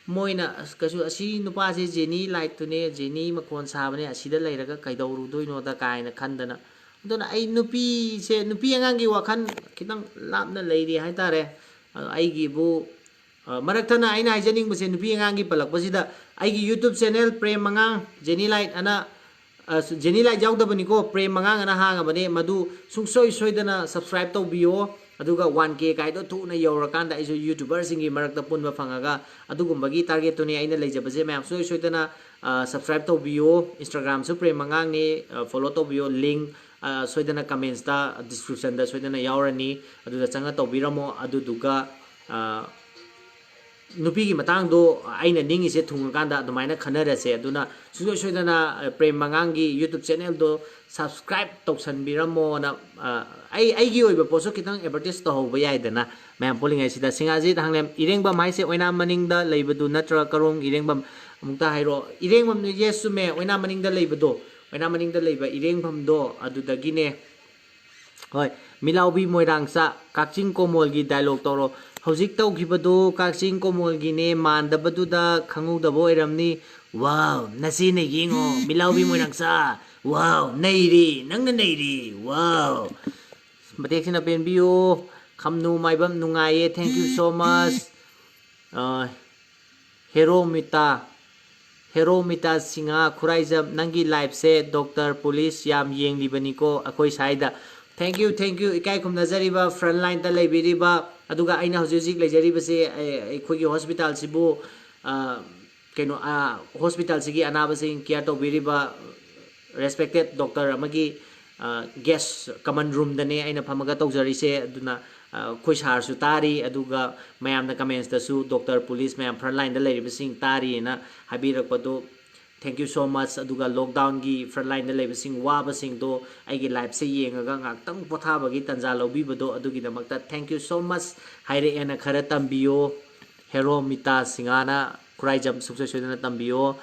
ꯃꯣꯏꯅ, "ꯑꯁ, ꯀꯩꯁꯨ ꯑꯁꯤ ꯅꯨꯄꯥꯁꯦ ꯖꯦꯅꯤ ꯂꯥꯏꯠꯇꯨꯅꯦ, ꯖꯦꯅꯤ ꯃꯈꯣꯟ ꯁꯥꯕꯅꯦ, ꯑꯁꯤꯗ ꯂꯩꯔꯒ ꯀꯩꯗꯧꯔꯨꯗꯣꯏꯅꯣꯗ?" ꯀꯥꯏꯅ ꯈꯟꯗꯅ꯫ ꯑꯗꯨꯅ ꯑꯩ ꯅꯨꯄꯤꯁꯦ, ꯅꯨꯄꯤ ꯑꯉꯥꯡꯒꯤ ꯋꯥꯈꯜ ꯈꯤꯇꯪ ꯂꯥꯞꯅ ꯂꯩꯔꯤ ꯍꯥꯏꯇꯥꯔꯦ꯫ ꯑ, ꯑꯩꯒꯤꯕꯨ, ꯑ, ꯃꯔꯛ ꯊꯠꯅ ꯑꯩꯅ ꯍꯥꯏꯖꯅꯤꯡꯕꯁꯦ, ꯅꯨꯄꯤ ꯑꯉꯥꯡꯒꯤ ꯄꯜꯂꯛꯄꯁꯤꯗ, ꯑꯩꯒꯤ YouTube channel ꯄ꯭ꯔꯦꯝ ꯃꯉꯥꯡ, ꯖꯦꯅꯤ ꯂꯥꯏꯠ ꯑꯅ, ꯑ, ꯖꯦꯅꯤ ꯂꯥꯏꯠ ꯌꯥꯎꯗꯕꯅꯤꯀꯣ, ꯄ꯭ꯔꯦꯝ ꯃꯉꯥꯡ ꯑꯅ ꯍꯥꯡꯉꯕꯅꯦ, ꯃꯗꯨ ꯁꯨꯡꯁꯣꯏ ꯁꯣꯏꯗꯅ subscribe ꯇꯧꯕꯤꯌꯣ꯫ ꯑꯗꯨꯒ one K ꯀꯥꯏꯗꯣ ꯊꯨꯅ ꯌꯧꯔꯀꯥꯟꯗ ꯑꯩꯁꯨ YouTuberꯁꯤꯡꯒꯤ ꯃꯔꯛꯇ ꯄꯨꯟꯕ ꯐꯪꯉꯒ, ꯑꯗꯨꯒꯨꯝꯕꯒꯤ targetꯇꯨꯅꯦ ꯑꯩꯅ ꯂꯩꯖꯕꯁꯦ꯫ ꯃꯌꯥꯝ ꯁꯨꯡꯁꯣꯏ ꯁꯣꯏꯗꯅ, ꯑ, subscribe ꯇꯧꯕꯤꯌꯣ, Instagramꯁꯨ ꯄ꯭ꯔꯦꯝ ꯃꯉꯥꯡꯅꯦ, ꯑ, follow ꯇꯧꯕꯤꯌꯣ, link, ꯑ, ꯁꯣꯏꯗꯅ commentsꯇ, descriptionꯗ ꯁꯣꯏꯗꯅ ꯌꯥꯎꯔꯅꯤ, ꯑꯗꯨꯗ ꯆꯪꯉ ꯇꯧꯕꯤꯔꯝꯃꯣ꯫ ꯑꯗꯨꯗꯨꯒ, ꯑ, ꯅꯨꯄꯤꯒꯤ ꯃꯇꯥꯡꯗꯣ ꯑꯩꯅ ꯅꯤꯡꯉꯤꯁꯦ ꯊꯨꯡꯉꯀꯥꯟꯗ ꯑꯗꯨꯃꯥꯏꯅ ꯈꯟꯅꯔꯁꯦ꯫ ꯑꯗꯨꯅ ꯁꯨꯡꯁꯣꯏ ꯁꯣꯏꯗꯅ, ꯑ, ꯄ꯭ꯔꯦꯝ ꯃꯉꯥꯡꯒꯤ YouTube channelꯗꯣ subscribe ꯇꯧꯁꯟꯕꯤꯔꯝꯃꯣꯅ, ꯑ, ꯑꯩ, ꯑꯩꯒꯤ ꯑꯣꯏꯕ ꯄꯣꯠꯁꯨ ꯈꯤꯇꯪ advertise ꯇꯧꯍꯧꯕ ꯌꯥꯏꯗꯅ꯫ ꯃꯌꯥꯝ ꯄꯨꯜꯂꯤꯉꯩꯁꯤꯗ, ꯁꯤꯡꯍꯥꯖꯤꯠ ꯍꯥꯡꯂꯦꯝ, ꯏꯔꯦꯡꯕꯝ ꯍꯥꯏꯁꯦ ꯑꯣꯏꯅꯥꯝ ꯃꯅꯤꯡꯗ ꯂꯩꯕꯗꯨ ꯅꯠꯇ꯭ꯔꯥ? ꯀꯔꯣꯡ ꯏꯔꯦꯡꯕꯝ ꯑꯃꯨꯛꯇ ꯍꯥꯏꯔꯛꯑꯣ꯫ ꯏꯔꯦꯡꯕꯝ, yes, ꯆꯨꯝꯃꯦ, ꯑꯣꯏꯅꯥꯝ ꯃꯅꯤꯡꯗ ꯂꯩꯕꯗꯣ, ꯑꯣꯏꯅꯥꯝ ꯃꯅꯤꯡꯗ ꯂꯩꯕ ꯏꯔꯦꯡꯕꯝꯗꯣ ꯑꯗꯨꯗꯒꯤꯅꯦ꯫ ꯍꯣꯏ, ꯃꯤꯂꯥꯎꯕꯤ ꯃꯣꯏꯔꯥꯡꯆꯥ, ꯀꯛꯆꯤꯡ ꯀꯣꯃꯣꯜꯒꯤ dialogue ꯇꯧꯔꯣ꯫ ꯍꯧꯖꯤꯛ ꯇꯧꯈꯤꯕꯗꯨ ꯀꯛꯆꯤꯡ ꯀꯣꯃꯣꯜꯒꯤꯅꯦ, ꯃꯥꯟꯗꯕꯗꯨꯗ ꯈꯪꯍꯧꯗꯕ ꯑꯣꯏꯔꯝꯅꯤ꯫ Wow, ꯅꯆꯦꯅ ꯌꯦꯡꯉꯣ, ꯃꯤꯂꯥꯎꯕꯤ ꯃꯣꯏꯔꯥꯡꯆꯥ꯫ Wow, ꯅꯩꯔꯤ, ꯅꯪꯅ ꯅꯩꯔꯤ꯫ Wow꯫ ꯃꯇꯦꯛꯁꯤꯅ ꯄꯦꯟꯕꯤꯌꯨ꯫ ꯈꯝꯅꯨ ꯃꯥꯏꯕꯝ ꯅꯨꯡꯉꯥꯏꯌꯦ, thank you so much꯫ ꯑ, ꯍꯦꯔꯣꯃꯤꯇꯥ, ꯍꯦꯔꯣꯃꯤꯇꯥ ꯁꯤꯡꯍ ꯈꯨꯔꯥꯏꯖꯝ, ꯅꯪꯒꯤ liveꯁꯦ doctor police ꯌꯥꯝ ꯌꯦꯡꯂꯤꯕꯅꯤꯀꯣ ꯑꯩꯈꯣꯏ ꯁ꯭ꯋꯥꯏꯗ꯫ Thank you, thank you꯫ ꯏꯀꯥꯏ ꯈꯨꯝꯅꯖꯔꯤꯕ front lineꯗ ꯂꯩꯕꯤꯔꯤꯕ, ꯑꯗꯨꯒ ꯑꯩꯅ ꯍꯧꯖꯤꯛ ꯍꯧꯖꯤꯛ ꯂꯩꯖꯔꯤꯕꯁꯦ, ꯑꯦ, ꯑꯩꯈꯣꯏꯒꯤ hospitalꯁꯤꯕꯨ, ꯑ, ꯀꯩꯅꯣ, ꯑ, hospitalꯁꯤꯒꯤ ꯑꯅꯥꯕꯁꯤꯡ care ꯇꯧꯕꯤꯔꯤꯕ respected doctor ꯑꯃꯒꯤ, ꯑ, guest common roomꯗꯅꯦ ꯑꯩꯅ ꯐꯝꯃꯒ ꯇꯧꯖꯔꯤꯁꯦ꯫ ꯑꯗꯨꯅ, ꯑ, ꯑꯩꯈꯣꯏ sirꯁꯨ ꯇꯥꯔꯤ, ꯑꯗꯨꯒ ꯃꯌꯥꯝꯅ commentsꯇꯁꯨ doctor police ꯃꯌꯥꯝ front lineꯗ ꯂꯩꯔꯤꯕꯁꯤꯡ ꯇꯥꯔꯤꯅ ꯍꯥꯏꯕꯤꯔꯛꯄꯗꯣ, thank you so much꯫ ꯑꯗꯨꯒ lockdownꯒꯤ front lineꯗ ꯂꯩꯕꯁꯤꯡ ꯋꯥꯕꯁꯤꯡꯗꯣ ꯑꯩꯒꯤ liveꯁꯦ ꯌꯦꯡꯉꯒ ꯉꯥꯛꯇꯪ ꯄꯣꯊꯥꯕꯒꯤ ꯇꯥꯟꯖꯥ ꯂꯧꯕꯤꯕꯗꯣ, ꯑꯗꯨꯒꯤꯗꯃꯛꯇ thank you so much꯫ ꯍꯥꯏꯔꯛꯑꯦꯅ ꯈꯔ ꯇꯝꯕꯤꯌꯣ꯫ ꯍꯦꯔꯣꯃꯤꯇꯥ ꯁꯤꯡꯍꯅ ꯈꯨꯔꯥꯏꯖꯝ ꯁꯨꯡꯁꯣꯏ ꯁꯣꯏꯗꯅ ꯇꯝꯕꯤꯌꯣ꯫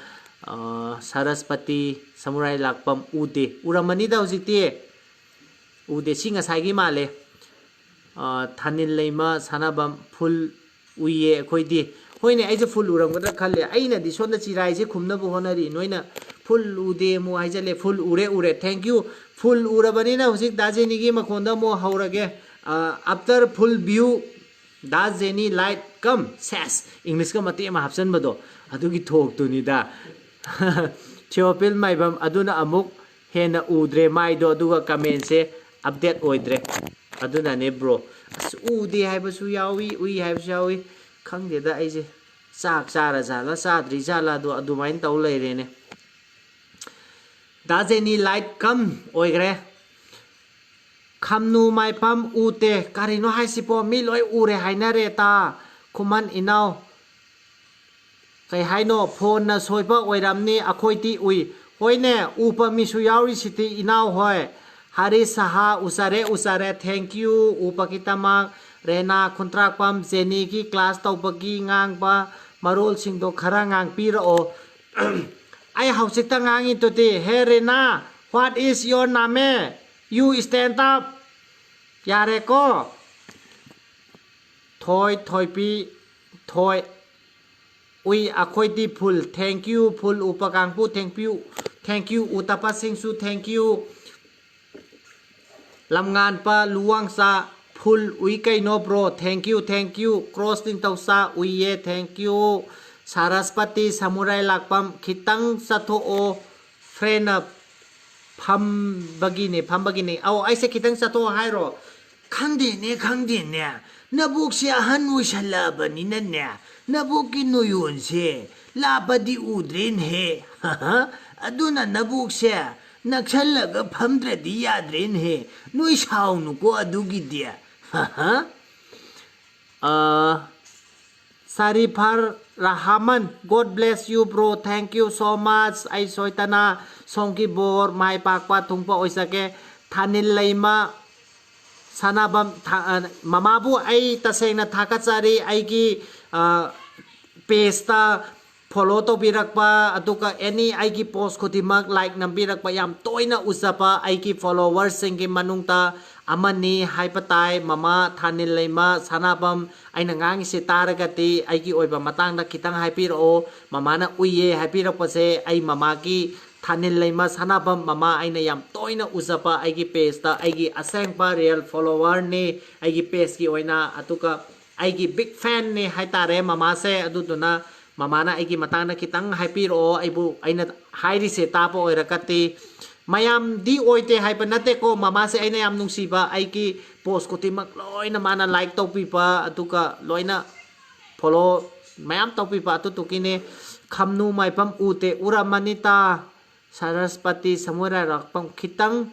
ꯑ, ꯁꯔꯁꯄꯇꯤ ꯁꯃꯨꯔꯥꯏ ꯂꯥꯛꯄꯝ ꯎꯗꯦ꯫ ꯎꯔꯝꯃꯅꯤꯗ ꯍꯧꯖꯤꯛꯇꯤ꯫ ꯎꯗꯦ, ꯁꯤ ꯉꯁꯥꯏꯒꯤ ꯃꯥꯜꯂꯦ꯫ ꯑ, ꯊꯥꯅꯤꯜ ꯂꯩꯃ ꯁꯥꯟꯅꯕꯝ full ꯎꯏꯌꯦ ꯑꯩꯈꯣꯏꯗꯤ꯫ ꯍꯣꯏꯅꯦ, ꯑꯩꯁꯨ full ꯎꯔꯝꯒꯗ꯭ꯔꯥ ꯈꯜꯂꯦ꯫ ꯑꯩꯅꯗꯤ ꯁꯣꯝꯗ ꯆꯤꯔꯥꯏꯁꯦ ꯈꯨꯝꯅꯕ ꯍꯣꯠꯅꯔꯤ, ꯅꯣꯏꯅ full ꯎꯗꯦ ꯑꯃꯨꯛ ꯍꯥꯏꯖꯜꯂꯦ꯫ Full ꯎꯔꯦ, ꯎꯔꯦ, thank you꯫ Full ꯎꯔꯕꯅꯤꯅ ꯍꯧꯖꯤꯛ ꯗꯥ ꯖꯦꯅꯤꯒꯤ ꯃꯈꯣꯟꯗ ꯑꯃꯨꯛ ꯍꯧꯔꯒꯦ꯫ ꯑ, after full view, ꯗꯥ ꯖꯦꯅꯤ light come, ꯁꯦꯁ, Englishꯀ ꯃꯇꯦꯛ ꯑꯃ ꯍꯥꯞꯆꯟꯕꯗꯣ, ꯑꯗꯨꯒꯤ ꯊꯣꯛꯇꯨꯅꯤꯗ꯫ ꯊꯤꯌꯣꯄꯤꯜ ꯃꯥꯏꯕꯝ ꯑꯗꯨꯅ ꯑꯃꯨꯛ ꯍꯦꯟꯅ ꯎꯗ꯭ꯔꯦ ꯃꯥꯏꯗꯣ, ꯑꯗꯨꯒ commentꯁꯦ update ꯑꯣꯏꯗ꯭ꯔꯦ꯫ ꯑꯗꯨꯅꯅꯦ bro꯫ ꯑꯁ, ꯎꯗꯦ ꯍꯥꯏꯕꯁꯨ ꯌꯥꯎꯏ, ꯎꯏ ꯍꯥꯏꯕꯁꯨ ꯌꯥꯎꯏ꯫ ꯈꯪꯗꯦꯗ ꯑꯩꯁꯦ꯫ ꯆꯥꯛ ꯆꯥꯔ ꯖꯥꯠꯂ ꯆꯥꯗ꯭ꯔꯤ ꯖꯥꯠꯂ ꯑꯗꯣ ꯑꯗꯨꯃꯥꯏꯅ ꯇꯧ ꯂꯩꯔꯦꯅꯦ꯫ ꯗꯥ ꯖꯦꯅꯤ light come ꯑꯣꯏꯈ꯭ꯔꯦ꯫ ꯈꯝꯅꯨ ꯃꯥꯏꯄꯝ ꯎꯗꯦ꯫ ꯀꯔꯤꯅꯣ ꯍꯥꯏꯁꯤꯕꯣ? ꯃꯤ ꯂꯣꯏ ꯎꯔꯦ ꯍꯥꯏꯅꯔꯦ ꯇ꯫ ꯈꯨꯃꯟ ꯏꯅꯥꯎ꯫ ꯀꯩ ꯍꯥꯏꯅꯣ? Phone ꯅ ꯁꯣꯏꯕ ꯑꯣꯏꯔꯝꯅꯤ, ꯑꯩꯈꯣꯏꯗꯤ ꯎꯏ꯫ ꯍꯣꯏꯅꯦ, ꯎꯕ ꯃꯤꯁꯨ ꯌꯥꯎꯔꯤꯁꯤꯗꯤ ꯏꯅꯥꯎ ꯍꯣꯏ꯫ ꯍꯔꯤꯁ ꯁꯍꯥ, ꯎꯆꯔꯦ, ꯎꯆꯔꯦ, thank you, ꯎꯕꯒꯤꯗꯃꯛ꯫ ꯔꯦꯅꯥ ꯈꯨꯟꯇ꯭ꯔꯥꯛꯄꯝ, ꯖꯦꯅꯤꯒꯤ class ꯇꯧꯕꯒꯤ ꯉꯥꯡꯕ ꯃꯔꯣꯜꯁꯤꯡꯗꯣ ꯈꯔ ꯉꯥꯡꯕꯤꯔꯛꯑꯣ꯫ ꯑꯩ ꯍꯧꯖꯤꯛꯇ ꯉꯥꯡꯉꯤꯗꯨꯗꯤ, ꯍꯦ ꯔꯦꯅꯥ, what is your name? You stand up. ꯌꯥꯔꯦꯀꯣ? ꯊꯣꯏ, ꯊꯣꯏꯕꯤ, ꯊꯣꯏ꯫ ꯎꯏ, ꯑꯩꯈꯣꯏꯗꯤ full, thank you, full ꯎꯄ ꯀꯥꯡꯕꯨ, thank you, thank you, ꯎꯇꯄꯁꯤꯡꯁꯨ, thank you꯫ ꯂꯝꯉꯥꯟꯄ ꯂꯨꯋꯥꯡꯆꯥ, full ꯎꯏ ꯀꯩꯅꯣ bro, thank you, thank you꯫ Cross ꯅꯤꯡꯊꯧꯆꯥ, ꯎꯏꯌꯦ, thank you꯫ ꯁꯥꯔꯁꯄꯇꯤ ꯁꯃꯨꯔꯥꯏ ꯂꯥꯛꯄꯝ, ꯈꯤꯇꯪ ꯆꯠꯊꯣꯛꯑꯣ, friend ꯅ ꯐꯝꯕꯒꯤꯅꯦ, ꯐꯝꯕꯒꯤꯅꯦ꯫ ꯑꯧ, ꯑꯩꯁꯦ ꯈꯤꯇꯪ ꯆꯠꯊꯣꯛꯑꯣ ꯍꯥꯏꯔꯣ? ꯈꯪꯗꯦꯅꯦ, ꯈꯪꯗꯦꯅꯦ꯫ ꯅꯕꯣꯛꯁꯦ ꯑꯍꯟ ꯑꯣꯏꯁꯜꯂꯛꯑꯕꯅꯤꯅꯅꯦ, ꯅꯕꯣꯛꯀꯤ ꯅꯣꯌꯣꯟꯁꯦ ꯂꯥꯞꯄꯗꯤ ꯎꯗ꯭ꯔꯦꯅꯦꯍꯦ꯫ ꯑꯗꯨꯅ ꯅꯕꯣꯛꯁꯦ ꯅꯛꯁꯜꯂꯒ ꯐꯝꯗ꯭ꯔꯗꯤ ꯌꯥꯗ꯭ꯔꯦꯅꯦꯍꯦ꯫ ꯅꯣꯏ ꯁꯥꯎꯅꯨꯀꯣ ꯑꯗꯨꯒꯤꯗꯤ꯫ ꯑꯥ, ꯁꯥꯔꯤꯐꯔ Rahman, God bless you bro, thank you so much꯫ ꯑꯩ ꯁꯣꯏꯗꯅ ꯁꯣꯝꯒꯤ ꯕꯣꯔ ꯃꯥꯏ ꯄꯥꯛꯄ ꯊꯨꯡꯕ ꯑꯣꯏꯖꯒꯦ꯫ ꯊꯥꯅꯤꯜ ꯂꯩꯃ ꯁꯅꯥꯕꯝ, ꯊꯥ-, ꯑ, ꯃꯃꯥꯕꯨ ꯑꯩ ꯇꯁꯦꯡꯅ ꯊꯥꯒꯠꯆꯔꯤ꯫ ꯑꯩꯒꯤ, ꯑ, page ꯇ follow ꯇꯧꯕꯤꯔꯛꯄ, ꯑꯗꯨꯒ any ꯑꯩꯒꯤ post ꯈꯨꯗꯤꯡꯃꯛ like ꯅꯝꯕꯤꯔꯛꯄ, ꯌꯥꯝ ꯇꯣꯏꯅ ꯎꯖꯕ ꯑꯩꯒꯤ followers ꯁꯤꯡꯒꯤ ꯃꯅꯨꯡꯗ ꯑꯃꯅꯤ ꯍꯥꯏꯕ ꯇꯥꯏ꯫ ꯃꯃꯥ ꯊꯥꯅꯤꯜ ꯂꯩꯃ ꯁꯅꯥꯕꯝ, ꯑꯩꯅ ꯉꯥꯡꯉꯤꯁꯦ ꯇꯥꯔꯒꯗꯤ ꯑꯩꯒꯤ ꯑꯣꯏꯕ ꯃꯇꯥꯡꯗ ꯈꯤꯇꯪ ꯍꯥꯏꯕꯤꯔꯛꯑꯣ꯫ ꯃꯃꯥꯅ ꯎꯏꯌꯦ ꯍꯥꯏꯕꯤꯔꯛꯄꯁꯦ ꯑꯩ ꯃꯃꯥꯒꯤ, ꯊꯥꯅꯤꯜ ꯂꯩꯃ ꯁꯅꯥꯕꯝ, ꯃꯃꯥ ꯑꯩꯅ ꯌꯥꯝ ꯇꯣꯏꯅ ꯎꯖꯕ ꯑꯩꯒꯤ page ꯇ, ꯑꯩꯒꯤ ꯑꯁꯦꯡꯕ real follower ꯅꯤ ꯑꯩꯒꯤ page ꯀꯤ ꯑꯣꯏꯅ, ꯑꯗꯨꯒ ꯑꯩꯒꯤ big fan ꯅꯤ ꯍꯥꯏꯇꯥꯔꯦ ꯃꯃꯥꯁꯦ꯫ ꯑꯗꯨꯗꯨꯅ ꯃꯃꯥꯅ ꯑꯩꯒꯤ ꯃꯇꯥꯡꯗ ꯈꯤꯇꯪ ꯍꯥꯏꯕꯤꯔꯛꯑꯣ, ꯑꯩꯕꯨ, ꯑꯩꯅ ꯍꯥꯏꯔꯤꯁꯦ ꯇꯥꯕ ꯑꯣꯏꯔꯒꯗꯤ꯫ ꯃꯌꯥꯝꯗꯤ ꯑꯣꯏꯗꯦ ꯍꯥꯏꯕ ꯅꯠꯇꯦꯀꯣ, ꯃꯃꯥꯁꯦ ꯑꯩꯅ ꯌꯥꯝ ꯅꯨꯡꯁꯤꯕ, ꯑꯩꯒꯤ post ꯈꯨꯗꯤꯡꯃꯛ ꯂꯣꯏꯅ ꯃꯥꯅ like ꯇꯧꯕꯤꯕ, ꯑꯗꯨꯒ ꯂꯣꯏꯅ follow ꯃꯌꯥꯝ ꯇꯧꯕꯤꯕ ꯑꯗꯨꯗꯨꯒꯤꯅꯦ꯫ ꯈꯝꯅꯨ ꯃꯥꯏꯐꯝ ꯎꯗꯦ, ꯎꯔꯝꯃꯅꯤꯇꯥ꯫ ꯁꯔꯁꯄꯇꯤ ꯁꯃꯨꯔꯥꯏꯔꯥꯛꯄꯝ, ꯈꯤꯇꯪ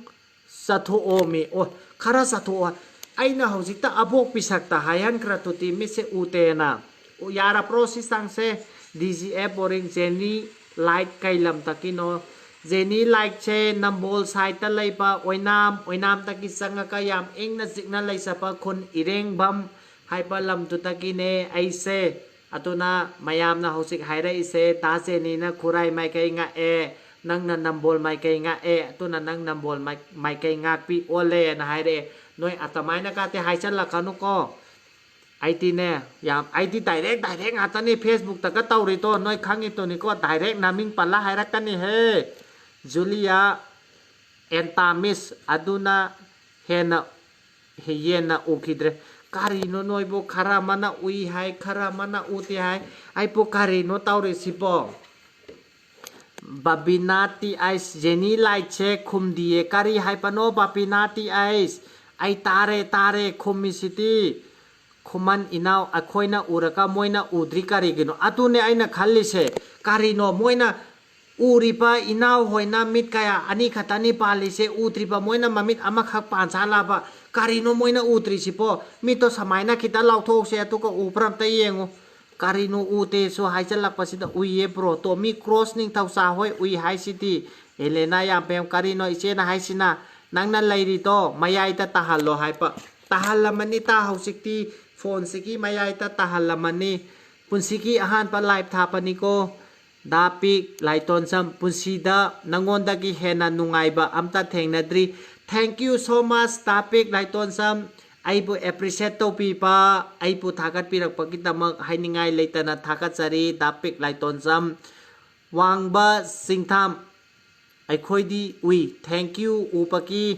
ꯆꯠꯊꯣꯛꯑꯣꯃꯤ꯫ ꯑꯣ, ꯈꯔ ꯆꯠꯊꯣꯛꯑꯣ꯫ ꯑꯩꯅ ꯍꯧꯖꯤꯛꯇ ꯑꯕꯣꯛ ꯄꯤꯁꯛꯇ ꯍꯥꯏꯍꯟꯈ꯭ꯔꯗꯨꯗꯤ ꯃꯤꯠꯁꯦ ꯎꯗꯦꯅ꯫ ꯑꯣ, ꯌꯥꯔꯕ꯭ꯔꯣ ꯁꯤ ꯆꯥꯡꯁꯦ? D G F boring, Jenny light ꯀꯩ ꯂꯝꯗꯒꯤꯅꯣ? ꯖꯦꯅꯤ ꯂꯥꯏꯠꯁꯦ ꯅꯝꯕꯣꯜ ꯁꯥꯏꯠꯇ ꯂꯩꯕ ꯑꯣꯏꯅꯥꯝ, ꯑꯣꯏꯅꯥꯝꯗꯒꯤ ꯆꯪꯉꯒ ꯌꯥꯝ ꯏꯪꯅ ꯆꯤꯛꯅ ꯂꯩꯖꯕ ꯈꯨꯟ ꯏꯔꯦꯡꯕꯝ ꯍꯥꯏꯕ ꯂꯝꯗꯨꯗꯒꯤꯅꯦ ꯑꯩꯁꯦ꯫ ꯑꯗꯨꯅ ꯃꯌꯥꯝꯅ ꯍꯧꯖꯤꯛ ꯍꯥꯏꯔꯛꯏꯁꯦ, "ꯗꯥ ꯖꯦꯅꯤꯅ ꯈꯨꯔꯥꯏ ꯃꯥꯏꯀꯩ ꯉꯥꯛꯑꯦ, ꯅꯪꯅ ꯅꯝꯕꯣꯜ ꯃꯥꯏꯀꯩ ꯉꯥꯛꯑꯦ, ꯑꯗꯨꯅ ꯅꯪ ꯅꯝꯕꯣꯜ ꯃꯥꯏ-, ꯃꯥꯏꯀꯩ ꯉꯥꯛꯄꯤ ꯑꯣꯜꯂꯦꯅ" ꯍꯥꯏꯔꯛꯑꯦ꯫ ꯅꯣꯏ ꯑꯗꯨꯃꯥꯏꯅ ꯀꯥꯇꯤ ꯍꯥꯏꯖꯜꯂꯛꯀꯅꯨꯀꯣ꯫ ꯑꯩꯗꯤꯅꯦ, ꯌꯥꯝ, ꯑꯩꯗꯤ ꯗꯥꯏꯔꯦꯛ ꯗꯥꯏꯔꯦꯛ ꯉꯥꯛꯇꯅꯤ ꯐꯦꯁꯕꯨꯛꯇꯒ ꯇꯧꯔꯤꯗꯣ, ꯅꯣꯏ ꯈꯪꯉꯤꯗꯨꯅꯤꯀꯣ, ꯗꯥꯏꯔꯦꯛ ꯅꯃꯤꯡ ꯄꯜꯂ ꯍꯥꯏꯔꯛꯀꯅꯤꯍꯦ꯫ ꯖꯨꯂꯤꯌꯥ ꯑꯦꯟꯇꯥꯃꯤꯁ ꯑꯗꯨꯅ ꯍꯦꯟꯅ ꯍꯦꯟꯅ ꯎꯈꯤꯗ꯭ꯔꯦ꯫ ꯀꯔꯤꯅꯣ ꯅꯣꯏꯕꯨ, ꯈꯔ ꯑꯃꯅ ꯎꯏ ꯍꯥꯏ, ꯈꯔ ꯑꯃꯅ ꯎꯗꯦ ꯍꯥꯏ꯫ ꯑꯩꯕꯨ ꯀꯔꯤꯅꯣ ꯇꯧꯔꯤꯁꯤꯕꯣ? ꯕꯕꯤꯅꯥ ꯇꯤ ꯑꯥꯏꯁ, ꯖꯦꯅꯤ ꯂꯥꯏꯠꯁꯦ ꯈꯨꯝꯗꯤꯌꯦ꯫ ꯀꯔꯤ ꯍꯥꯏꯕꯅꯣ ꯕꯕꯤꯅꯥ ꯇꯤ ꯑꯥꯏꯁ? ꯑꯩ ꯇꯥꯔꯦ, ꯇꯥꯔꯦ ꯈꯨꯝꯃꯤꯁꯤꯗꯤ꯫ ꯈꯨꯃꯟ ꯏꯅꯥꯎ, ꯑꯩꯈꯣꯏꯅ ꯎꯔꯒ ꯃꯣꯏꯅ ꯎꯗ꯭ꯔꯤ ꯀꯔꯤꯒꯤꯅꯣ? ꯑꯗꯨꯅꯦ ꯑꯩꯅ ꯈꯜꯂꯤꯁꯦ꯫ ꯀꯔꯤꯅꯣ ꯃꯣꯏꯅ ꯎꯔꯤꯕ ꯏꯅꯥꯎ ꯍꯣꯏꯅ ꯃꯤꯠ ꯀꯌꯥ, ꯑꯅꯤ ꯈꯛꯇꯅꯤ ꯄꯥꯜꯂꯤꯁꯦ, ꯎꯗ꯭ꯔꯤꯕ ꯃꯣꯏꯅ ꯃꯃꯤꯠ ꯑꯃꯈꯛ ꯄꯥꯟꯁꯥꯜꯂꯕ? ꯀꯔꯤꯅꯣ ꯃꯣꯏꯅ ꯎꯗ꯭ꯔꯤꯁꯤꯕꯣ? ꯃꯤꯠꯇꯣ ꯁꯨꯃꯥꯏꯅ ꯈꯤꯇ ꯂꯥꯎꯊꯣꯛꯁꯦ, ꯑꯗꯨꯒ ꯎꯕ꯭ꯔꯥ ꯑꯝꯇ ꯌꯦꯡꯉꯨ꯫ ꯀꯔꯤꯅꯣ ꯎꯗꯦꯁꯨ ꯍꯥꯏꯖꯜꯂꯛꯄꯁꯤꯗ? ꯎꯏꯌꯦ ꯕ꯭ꯔꯣ꯫ ꯇꯣꯃꯤ ꯀ꯭ꯔꯣꯁ ꯅꯤꯡꯊꯧꯖꯥ ꯍꯣꯏ ꯎꯏ ꯍꯥꯏꯁꯤꯗꯤ꯫ ꯑꯦꯂꯦꯅꯥ ꯌꯥꯝꯕꯦꯝ, ꯀꯔꯤꯅꯣ ꯏꯆꯦꯅ ꯍꯥꯏꯁꯤꯅ? ꯅꯪꯅ ꯂꯩꯔꯤꯗꯣ ꯃꯌꯥꯏꯗ ꯇꯥꯍꯜꯂꯣ ꯍꯥꯏꯕ꯫ ꯇꯥꯍꯜꯂꯝꯃꯅꯤ ꯇꯥ, ꯍꯧꯖꯤꯛꯇꯤ ꯐꯣꯟꯁꯤꯒꯤ ꯃꯌꯥꯏꯗ ꯇꯥꯍꯜꯂꯝꯃꯅꯤ꯫ ꯄꯨꯟꯁꯤꯒꯤ ꯑꯍꯥꯟꯕ ꯂꯥꯏꯚ ꯊꯥꯕꯅꯤꯀꯣ꯫ ꯗꯥ ꯄꯤꯛ ꯂꯥꯏꯇꯣꯟꯁꯝ, ꯄꯨꯟꯁꯤꯗ ꯅꯉꯣꯟꯗꯒꯤ ꯍꯦꯟꯅ ꯅꯨꯡꯉꯥꯏꯕ ꯑꯝꯇ ꯊꯦꯡꯅꯗ꯭ꯔꯤ꯫ Thank you so much ꯗꯥ ꯄꯤꯛ ꯂꯥꯏꯇꯣꯟꯁꯝ꯫ ꯑꯩꯕꯨ ꯑꯦꯄ꯭ꯔꯤꯁꯤꯌꯦꯠ ꯇꯧꯕꯤꯕ, ꯑꯩꯕꯨ ꯊꯥꯒꯠꯄꯤꯔꯛꯄꯒꯤꯗꯃꯛ ꯍꯥꯏꯅꯤꯡꯉꯥꯏ ꯂꯩꯇꯅ ꯊꯥꯒꯠꯆꯔꯤ ꯗꯥ ꯄꯤꯛ ꯂꯥꯏꯇꯣꯟꯁꯝ꯫ ꯋꯥꯡꯕ ꯆꯤꯡꯊꯥꯝ, ꯑꯩꯈꯣꯏꯗꯤ ꯎꯏ꯫ Thank you ꯎꯕꯒꯤ꯫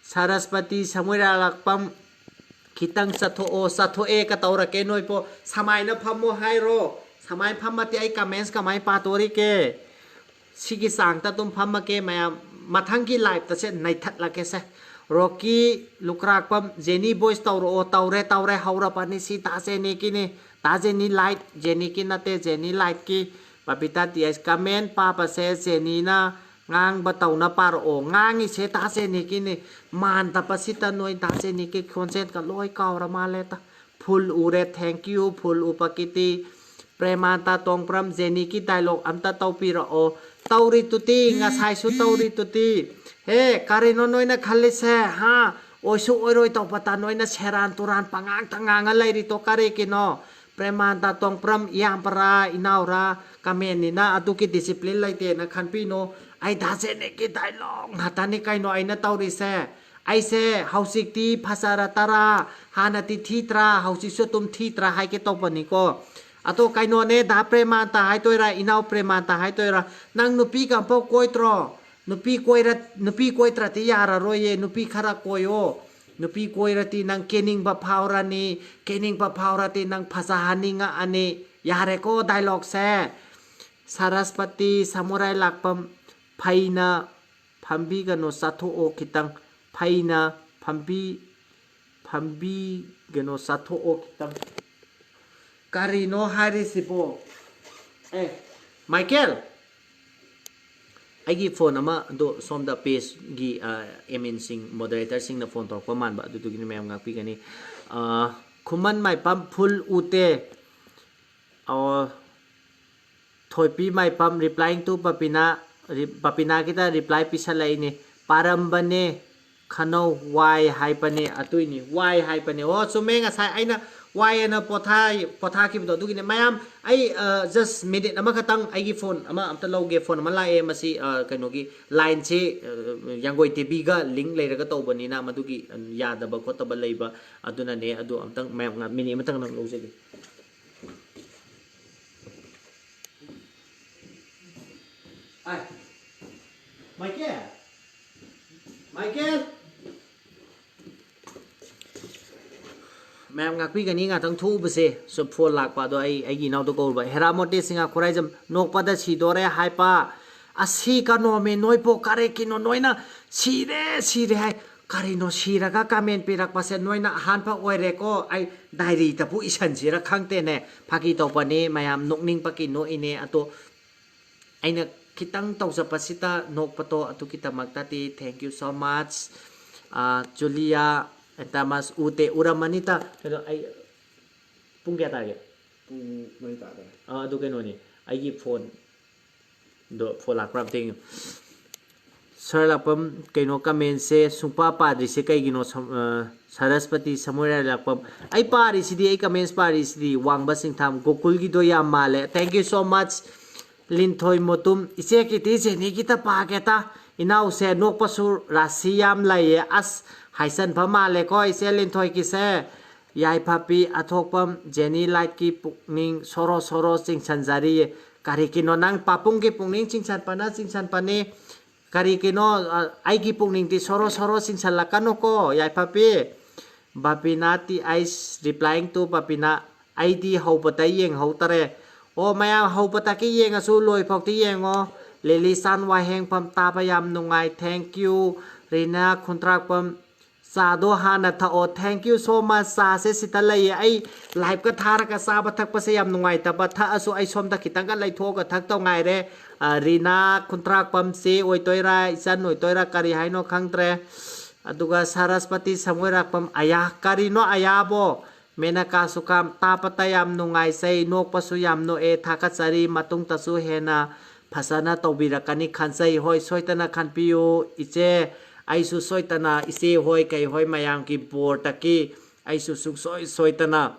ꯁꯔꯁꯄꯇꯤ ꯁꯃꯨꯔꯥꯂꯥꯛꯄꯝ, ꯈꯤꯇꯪ ꯆꯠꯊꯣꯛꯑꯣ, ꯆꯠꯊꯣꯛꯑꯦ ꯀ ꯇꯧꯔꯛꯀꯦ ꯅꯣꯏꯕꯣ꯫ ꯁꯃꯥꯏꯅ ꯐꯝꯃꯣ ꯍꯥꯏꯔꯣ? ꯁꯃꯥꯏꯅ ꯐꯝꯃꯗꯤ ꯑꯩ ꯀꯃꯦꯟꯁ ꯀꯃꯥꯏꯅ ꯄꯥꯗꯣꯔꯤꯒꯦ? ꯁꯤꯒꯤ ꯆꯥꯡꯗ ꯑꯗꯨꯝ ꯐꯝꯃꯒꯦ ꯃꯌꯥꯝ꯫ ꯃꯊꯪꯒꯤ ꯂꯥꯏꯞꯇꯁꯦ ꯅꯩꯊꯠꯂꯛꯀꯦꯁꯦ꯫ ꯔꯣꯀꯤ ꯂꯨꯀ꯭ꯔꯥꯛꯄꯝ, ꯖꯦꯅꯤ ꯚꯣꯏꯁ ꯇꯧꯔꯛꯑꯣ꯫ ꯇꯧꯔꯦ, ꯇꯧꯔꯦ, ꯍꯧꯔꯕꯅꯤ꯫ ꯁꯤ ꯗꯥ ꯖꯦꯅꯤꯒꯤꯅꯤ꯫ ꯗꯥ ꯖꯦꯅꯤ ꯂꯥꯏꯠ, ꯖꯦꯅꯤꯒꯤ ꯅꯠꯇꯦ, ꯖꯦꯅꯤ ꯂꯥꯏꯠꯀꯤ꯫ ꯕꯕꯤꯇꯥ ꯇꯤ ꯑꯩꯁ, ꯀꯃꯦꯟ ꯄꯥꯕꯁꯦ ꯖꯦꯅꯤꯅ ꯉꯥꯡꯕ ꯇꯧꯅ ꯄꯥꯔꯛꯑꯣ꯫ ꯉꯥꯡꯉꯤꯁꯦ ꯗꯥ ꯖꯦꯅꯤꯒꯤꯅꯤ꯫ ꯃꯥꯟꯗꯕꯁꯤꯗ ꯅꯣꯏ ꯗꯥ ꯖꯦꯅꯤꯒꯤ ꯈꯣꯟꯖꯦꯜꯒ ꯂꯣꯏ ꯀꯥꯎꯔ ꯃꯥꯜꯂꯦꯗ꯫ ꯐꯨꯜ ꯎꯔꯦ, thank you, full ꯎꯕꯒꯤꯗꯤ꯫ ꯄ꯭ꯔꯦꯃꯥꯟꯇꯥ Tongbram, ꯖꯦꯅꯤꯒꯤ dialogue ꯑꯝꯇ ꯇꯧꯕꯤꯔꯛꯑꯣ꯫ ꯇꯧꯔꯤꯗꯨꯗꯤ, ꯉꯁꯥꯏꯁꯨ ꯇꯧꯔꯤꯗꯨꯗꯤ꯫ ꯍꯦ, ꯀꯔꯤꯅꯣ ꯅꯣꯏꯅ ꯈꯜꯂꯤꯁꯦ, ꯍꯥ? ꯑꯣꯏꯁꯨ ꯑꯣꯏꯔꯣꯏ ꯇꯧꯕꯇ ꯅꯣꯏꯅ ꯁꯦꯔꯥꯟ ꯇꯨꯔꯥꯟ ꯄꯉꯥꯡꯇ ꯉꯥꯡꯉ ꯂꯩꯔꯤꯗꯣ ꯀꯔꯤꯒꯤꯅꯣ? ꯄ꯭ꯔꯦꯃꯥꯟꯇꯥ ꯇꯣꯡꯕ꯭ꯔꯝ, ꯏꯌꯥꯝꯕꯔꯥ, ꯏꯅꯥꯎꯔꯥ, ꯀꯃꯦꯟꯅꯤꯅ ꯑꯗꯨꯒꯤ ꯗꯤꯁꯤꯄ꯭ꯂꯤꯟ ꯂꯩꯇꯦꯅ ꯈꯟꯕꯤꯅꯨ꯫ ꯑꯩ ꯗꯥ ꯖꯦꯅꯤꯒꯤ ꯗꯥꯏꯂꯣꯛ ꯉꯥꯛꯇꯅꯤ ꯀꯩꯅꯣ ꯑꯩꯅ ꯇꯧꯔꯤꯁꯦ꯫ ꯑꯩꯁꯦ ꯍꯧꯖꯤꯛꯇꯤ ꯐꯖꯔ ꯇꯔꯥ, ꯍꯥꯟꯅꯗꯤ ꯊꯤꯗ꯭ꯔꯥ, ꯍꯧꯖꯤꯛꯁꯨ ꯑꯗꯨꯝ ꯊꯤꯗ꯭ꯔꯥ ꯍꯥꯏꯒꯦ ꯇꯧꯕꯅꯤꯀꯣ꯫ ꯑꯗꯣ ꯀꯩꯅꯣꯅꯦ, ꯗꯥ ꯄ꯭ꯔꯦꯃꯥꯟꯇ ꯍꯥꯏꯗꯣꯏꯔꯥ, ꯏꯅꯥꯎ ꯄ꯭ꯔꯦꯃꯥꯟꯇ ꯍꯥꯏꯗꯣꯏꯔꯥ, ꯅꯪ ꯅꯨꯄꯤꯒ ꯑꯝꯐꯥꯎ ꯀꯣꯏꯗ꯭ꯔꯣ? ꯅꯨꯄꯤ ꯀꯣꯏꯔ-, ꯅꯨꯄꯤ ꯀꯣꯏꯗ꯭ꯔꯗꯤ ꯌꯥꯔꯔꯣꯏꯌꯦ, ꯅꯨꯄꯤ ꯈꯔ ꯀꯣꯏꯌꯣ꯫ ꯅꯨꯄꯤ ꯀꯣꯏꯔꯗꯤ ꯅꯪ ꯀꯦꯅꯤꯡꯕ ꯐꯥꯎꯔꯅꯤ, ꯀꯦꯅꯤꯡꯕ ꯐꯥꯎꯔꯗꯤ ꯅꯪ ꯐꯖꯍꯟꯅꯤꯡꯉꯛꯑꯅꯤ꯫ ꯌꯥꯔꯦꯀꯣ ꯗꯥꯏꯂꯣꯛꯁꯦ꯫ ꯁꯔꯁꯄꯇꯤ ꯁꯃꯨꯔꯥꯏ ꯂꯥꯛꯄꯝ, ꯐꯩꯅ ꯐꯝꯕꯤꯒꯅꯨ, ꯆꯠꯊꯣꯛꯑꯣ ꯈꯤꯇꯪ꯫ ꯐꯩꯅ ꯐꯝꯕꯤ-, ꯐꯝꯕꯤꯒꯅꯨ, ꯆꯠꯊꯣꯛꯑꯣ ꯈꯤꯇꯪ꯫ ꯀꯔꯤꯅꯣ ꯍꯥꯏꯔꯤꯁꯤꯕꯣ? ꯑꯦ, ꯃꯥꯏꯀꯦꯜ! ꯑꯩꯒꯤ ꯐꯣꯟ ꯑꯃ, ꯑꯗꯣ ꯁꯣꯝꯗ ꯄꯦꯖꯒꯤ, ꯑ, ꯑꯦꯃꯤꯟꯁꯤꯡ, ꯃꯣꯗꯔꯦꯇꯔꯁꯤꯡꯅ ꯐꯣꯟ ꯇꯧꯔꯛꯄ ꯃꯥꯟꯕ, ꯑꯗꯨꯗꯨꯒꯤꯅꯤ, ꯃꯌꯥꯝ ꯉꯥꯛꯄꯤꯒꯅꯤ꯫ ꯑ, ꯈꯨꯃꯟ ꯃꯥꯏꯄꯝ ꯐꯨꯜ ꯎꯇꯦ꯫ ꯑꯣ, ꯊꯣꯏꯄꯤ ꯃꯥꯏꯄꯝ, replying to ꯄꯄꯤꯅꯥ, ꯔꯤ-, ꯄꯄꯤꯅꯥꯒꯤꯗ ꯔꯤꯄ꯭ꯂꯥꯏ ꯄꯤꯁꯜꯂꯛꯏꯅꯦ꯫ ꯄꯥꯔꯝꯕꯅꯦ, ꯈꯅꯧ, ꯋꯥꯏ ꯍꯥꯏꯕꯅꯦ, ꯑꯗꯨꯏꯅꯤ, ꯋꯥꯏ ꯍꯥꯏꯕꯅꯦ꯫ ꯑꯣ, ꯆꯨꯝꯃꯦ, ꯉꯁꯥꯏ ꯑꯩꯅ ꯋꯥꯏ ꯑꯅ ꯄꯣꯊꯥ-, ꯄꯣꯊꯥꯈꯤꯕꯗꯣ, ꯑꯗꯨꯒꯤꯅꯦ꯫ ꯃꯌꯥꯝ, ꯑꯩ, ꯑ, just ꯃꯤꯅꯤꯠ ꯑꯃꯈꯛꯇꯪ ꯑꯩꯒꯤ ꯐꯣꯟ ꯑꯃ ꯑꯝꯇ ꯂꯧꯒꯦ꯫ ꯐꯣꯟ ꯑꯃ ꯂꯥꯛꯑꯦ, ꯃꯁꯤ, ꯑ, ꯀꯩꯅꯣꯒꯤ ꯂꯥꯏꯟꯁꯦ, ꯑ, ꯌꯥꯡꯒꯣꯏ ꯇꯦꯕꯤꯒ ꯂꯤꯡ ꯂꯩꯔꯒ ꯇꯧꯕꯅꯤꯅ, ꯃꯗꯨꯒꯤ, ꯑ, ꯌꯥꯗꯕ ꯈꯣꯠꯇꯕ ꯂꯩꯕ, ꯑꯗꯨꯅꯅꯦ꯫ ꯑꯗꯨ ꯑꯝꯇꯪ ꯃꯌꯥꯝ ꯉꯥ-, ꯃꯤꯅꯤꯠ ꯑꯃꯇꯪ ꯅꯪ ꯂꯧꯖꯒꯦ꯫ ꯑꯥꯏ꯫ ꯃꯥꯏꯀꯦꯜ! ꯃꯥꯏꯀꯦꯜ! ꯃꯌꯥꯝ ꯉꯥꯛꯄꯤꯒꯅꯤ, ꯉꯥꯛꯇꯪ ꯊꯣꯛꯎꯕꯁꯦ꯫ ꯁꯨꯝ ꯐꯣꯟ ꯂꯥꯛꯄ, ꯑꯗꯣ ꯑꯩ, ꯑꯩꯒꯤ ꯏꯅꯥꯎꯗ ꯀꯧꯔꯨꯕ꯫ ꯍꯦꯔꯥ ꯃꯣꯇꯤ ꯁꯤꯡꯍ ꯈꯨꯔꯥꯏꯖꯝ, ꯅꯣꯛꯄꯗ ꯁꯤꯗꯣꯔꯦ ꯍꯥꯏꯕ꯫ ꯑꯁꯤ ꯀꯅꯣꯃꯤ ꯅꯣꯏꯕꯣ, ꯀꯔꯤꯒꯤꯅꯣ ꯅꯣꯏꯅ ꯁꯤꯔꯦ, ꯁꯤꯔꯦ ꯍꯥꯏ? ꯀꯔꯤꯅꯣ ꯁꯤꯔꯒ ꯀꯃꯦꯟ ꯄꯤꯔꯛꯄꯁꯦ ꯅꯣꯏꯅ ꯑꯍꯥꯟꯕ ꯑꯣꯏꯔꯦꯀꯣ꯫ ꯑꯩ ꯗꯥꯏꯔꯤꯗꯕꯨ ꯏꯁꯟꯁꯤꯔ ꯈꯪꯗꯦꯅꯦ꯫ ꯐꯥꯒꯤ ꯇꯧꯕꯅꯤ, ꯃꯌꯥꯝ ꯅꯣꯛꯅꯤꯡꯕꯒꯤ ꯅꯣꯛꯏꯅꯦ꯫ ꯑꯗꯣ ꯑꯩꯅ ꯈꯤꯇꯪ ꯇꯧꯖꯕꯁꯤꯗ ꯅꯣꯛꯄꯗꯣ ꯑꯗꯨꯒꯤꯗꯃꯛꯇꯗꯤ thank you so much꯫ ꯑꯥ, ꯖꯨꯂꯤꯌꯥ ꯑꯦꯟꯇꯥꯃꯁ ꯎꯗꯦ, ꯎꯔꯝꯃꯅꯤꯗ꯫ ꯀꯩꯅꯣ, ꯑꯩ ꯄꯨꯡ ꯀꯌꯥ ꯇꯥꯔꯒꯦ? ꯃꯩ ꯇꯥꯗꯔꯦ꯫ ꯑꯥ, ꯑꯗꯨ ꯀꯩꯅꯣꯅꯤ, ꯑꯩꯒꯤ ꯐꯣꯟꯗꯣ, ꯐꯣꯟ ꯂꯥꯛꯄ꯭ꯔꯥ ꯑꯝꯇ ꯌꯦꯡꯉꯨ꯫ ꯁꯥꯔ ꯂꯥꯛꯄꯝ, ꯀꯩꯅꯣ, ꯀꯃꯦꯟꯁꯦ ꯁꯨꯡꯄꯥ ꯄꯥꯗ꯭ꯔꯤꯁꯦ ꯀꯩꯒꯤꯅꯣ? ꯁꯝ-, ꯑ, ꯁꯔꯁꯄꯇꯤ ꯁꯃꯨꯔꯥꯏ ꯂꯥꯛꯄꯝ, ꯑꯩ ꯄꯥꯔꯤꯁꯤꯗꯤ, ꯑꯩ ꯀꯃꯦꯟꯁ ꯄꯥꯔꯤꯁꯤꯗꯤ꯫ ꯋꯥꯡꯕ ꯁꯤꯡꯊꯥꯝ, ꯒꯣꯀꯨꯜꯒꯤꯗꯣ ꯌꯥꯝ ꯃꯥꯜꯂꯦ꯫ Thank you so much, ꯂꯤꯟꯊꯣꯏ ꯃꯣꯇꯨꯝ꯫ ꯏꯆꯦ ꯀꯤꯇꯤ ꯖꯦꯅꯤꯒꯤꯇ ꯄꯥꯒꯦꯇ꯫ ꯏꯅꯥꯎꯁꯦ ꯅꯣꯛꯄꯁꯨ ꯔꯥꯁꯤ ꯌꯥꯝ ꯂꯩꯌꯦ꯫ ꯑꯁ, ꯍꯥꯏꯁꯟꯐ ꯃꯥꯜꯂꯦꯀꯣ ꯏꯆꯦ ꯂꯤꯟꯊꯣꯏꯒꯤꯁꯦ꯫ ꯌꯥꯏꯐꯕꯤ ꯑꯊꯣꯛꯄꯝ, ꯖꯦꯅꯤ ꯂꯥꯏꯠꯀꯤ ꯄꯨꯛꯅꯤꯡ ꯁꯣꯔꯣ ꯁꯣꯔꯣ ꯆꯤꯡꯁꯟꯖꯔꯤꯌꯦ꯫ ꯀꯔꯤꯒꯤꯅꯣ ꯅꯪ ꯄꯥꯄꯨꯡꯒꯤ ꯄꯨꯛꯅꯤꯡ ꯆꯤꯡꯁꯟꯄꯅ ꯆꯤꯡꯁꯟꯄꯅꯤ? ꯀꯔꯤꯒꯤꯅꯣ, ꯑ, ꯑꯩꯒꯤ ꯄꯨꯛꯅꯤꯡꯗꯤ ꯁꯣꯔꯣ ꯁꯣꯔꯣ ꯆꯤꯡꯁꯜꯂꯛꯀꯅꯨꯀꯣ, ꯌꯥꯏꯐꯕꯤ꯫ ꯕꯥꯄꯤꯅꯥ ꯇꯤ ꯑꯩꯁ replying to ꯕꯥꯄꯤꯅꯥ, ꯑꯩꯗꯤ ꯍꯧꯕꯗ ꯌꯦꯡꯍꯧꯗꯔꯦ꯫ ꯑꯣ, ꯃꯌꯥꯝ ꯍꯧꯕꯗꯒꯤ ꯌꯦꯡꯉꯁꯨ ꯂꯣꯏꯐꯥꯎꯗꯤ ꯌꯦꯡꯉꯣ꯫ ꯂꯤꯂꯤ ꯆꯥꯟ ꯋꯥꯍꯦꯡꯐꯝ, ꯇꯥꯕ ꯌꯥꯝ ꯅꯨꯡꯉꯥꯏ, thank you꯫ ꯔꯤꯅꯥ ꯈꯨꯟꯇ꯭ꯔꯥꯛꯄꯝ, ꯆꯥꯗꯣ ꯍꯥꯟꯅ ꯊꯛꯑꯣ, thank you so much꯫ ꯆꯥꯁꯦ ꯁꯤꯗ ꯂꯩꯌꯦ, ꯑꯩ live ꯀ ꯊꯥꯔꯒ ꯆꯥꯕ ꯊꯛꯄꯁꯦ ꯌꯥꯝ ꯅꯨꯡꯉꯥꯏꯇꯕ, ꯊꯛꯑꯁꯨ ꯑꯩ ꯁꯣꯝꯗ ꯈꯤꯇꯪꯒ ꯂꯩꯊꯣꯛꯑꯒ ꯊꯛꯇꯧ ꯉꯥꯏꯔꯦ꯫ ꯑ, ꯔꯤꯅꯥ ꯈꯨꯟꯇ꯭ꯔꯥꯛꯄꯝ ꯆꯦ ꯑꯣꯏꯗꯣꯏꯔꯥ, ꯏꯆꯟ ꯑꯣꯏꯗꯣꯏꯔꯥ, ꯀꯔꯤ ꯍꯥꯏꯅꯣ ꯈꯪꯗ꯭ꯔꯦ꯫ ꯑꯗꯨꯒ ꯁꯔꯁꯄꯇꯤ ꯁꯃꯨꯔꯥꯏ ꯂꯥꯛꯄꯝ, ꯑꯌꯥ, ꯀꯔꯤꯅꯣ ꯑꯌꯥꯕꯣ? ꯃꯦꯅꯀꯥ ꯁꯨꯀꯥꯝ, ꯇꯥꯕꯇ ꯌꯥꯝ ꯅꯨꯡꯉꯥꯏꯖꯩ, ꯅꯣꯛꯄꯁꯨ ꯌꯥꯝ ꯅꯣꯛꯑꯦ, ꯊꯥꯒꯠꯆꯔꯤ, ꯃꯇꯨꯡꯗꯁꯨ ꯍꯦꯟꯅ ꯐꯖꯅ ꯇꯧꯕꯤꯔꯛꯀꯅꯤ ꯈꯟꯖꯩ꯫ ꯍꯣꯏ, ꯁꯣꯏꯗꯅ ꯈꯟꯕꯤꯌꯨ ꯏꯆꯦ, ꯑꯩꯁꯨ ꯁꯣꯏꯗꯅ ꯏꯆꯦ ꯍꯣꯏ ꯀꯩ ꯍꯣꯏ ꯃꯌꯥꯝꯒꯤ ꯕꯣꯔꯗꯒꯤ ꯑꯩꯁꯨ ꯁꯨꯡꯁꯣꯏ ꯁꯣꯏꯗꯅ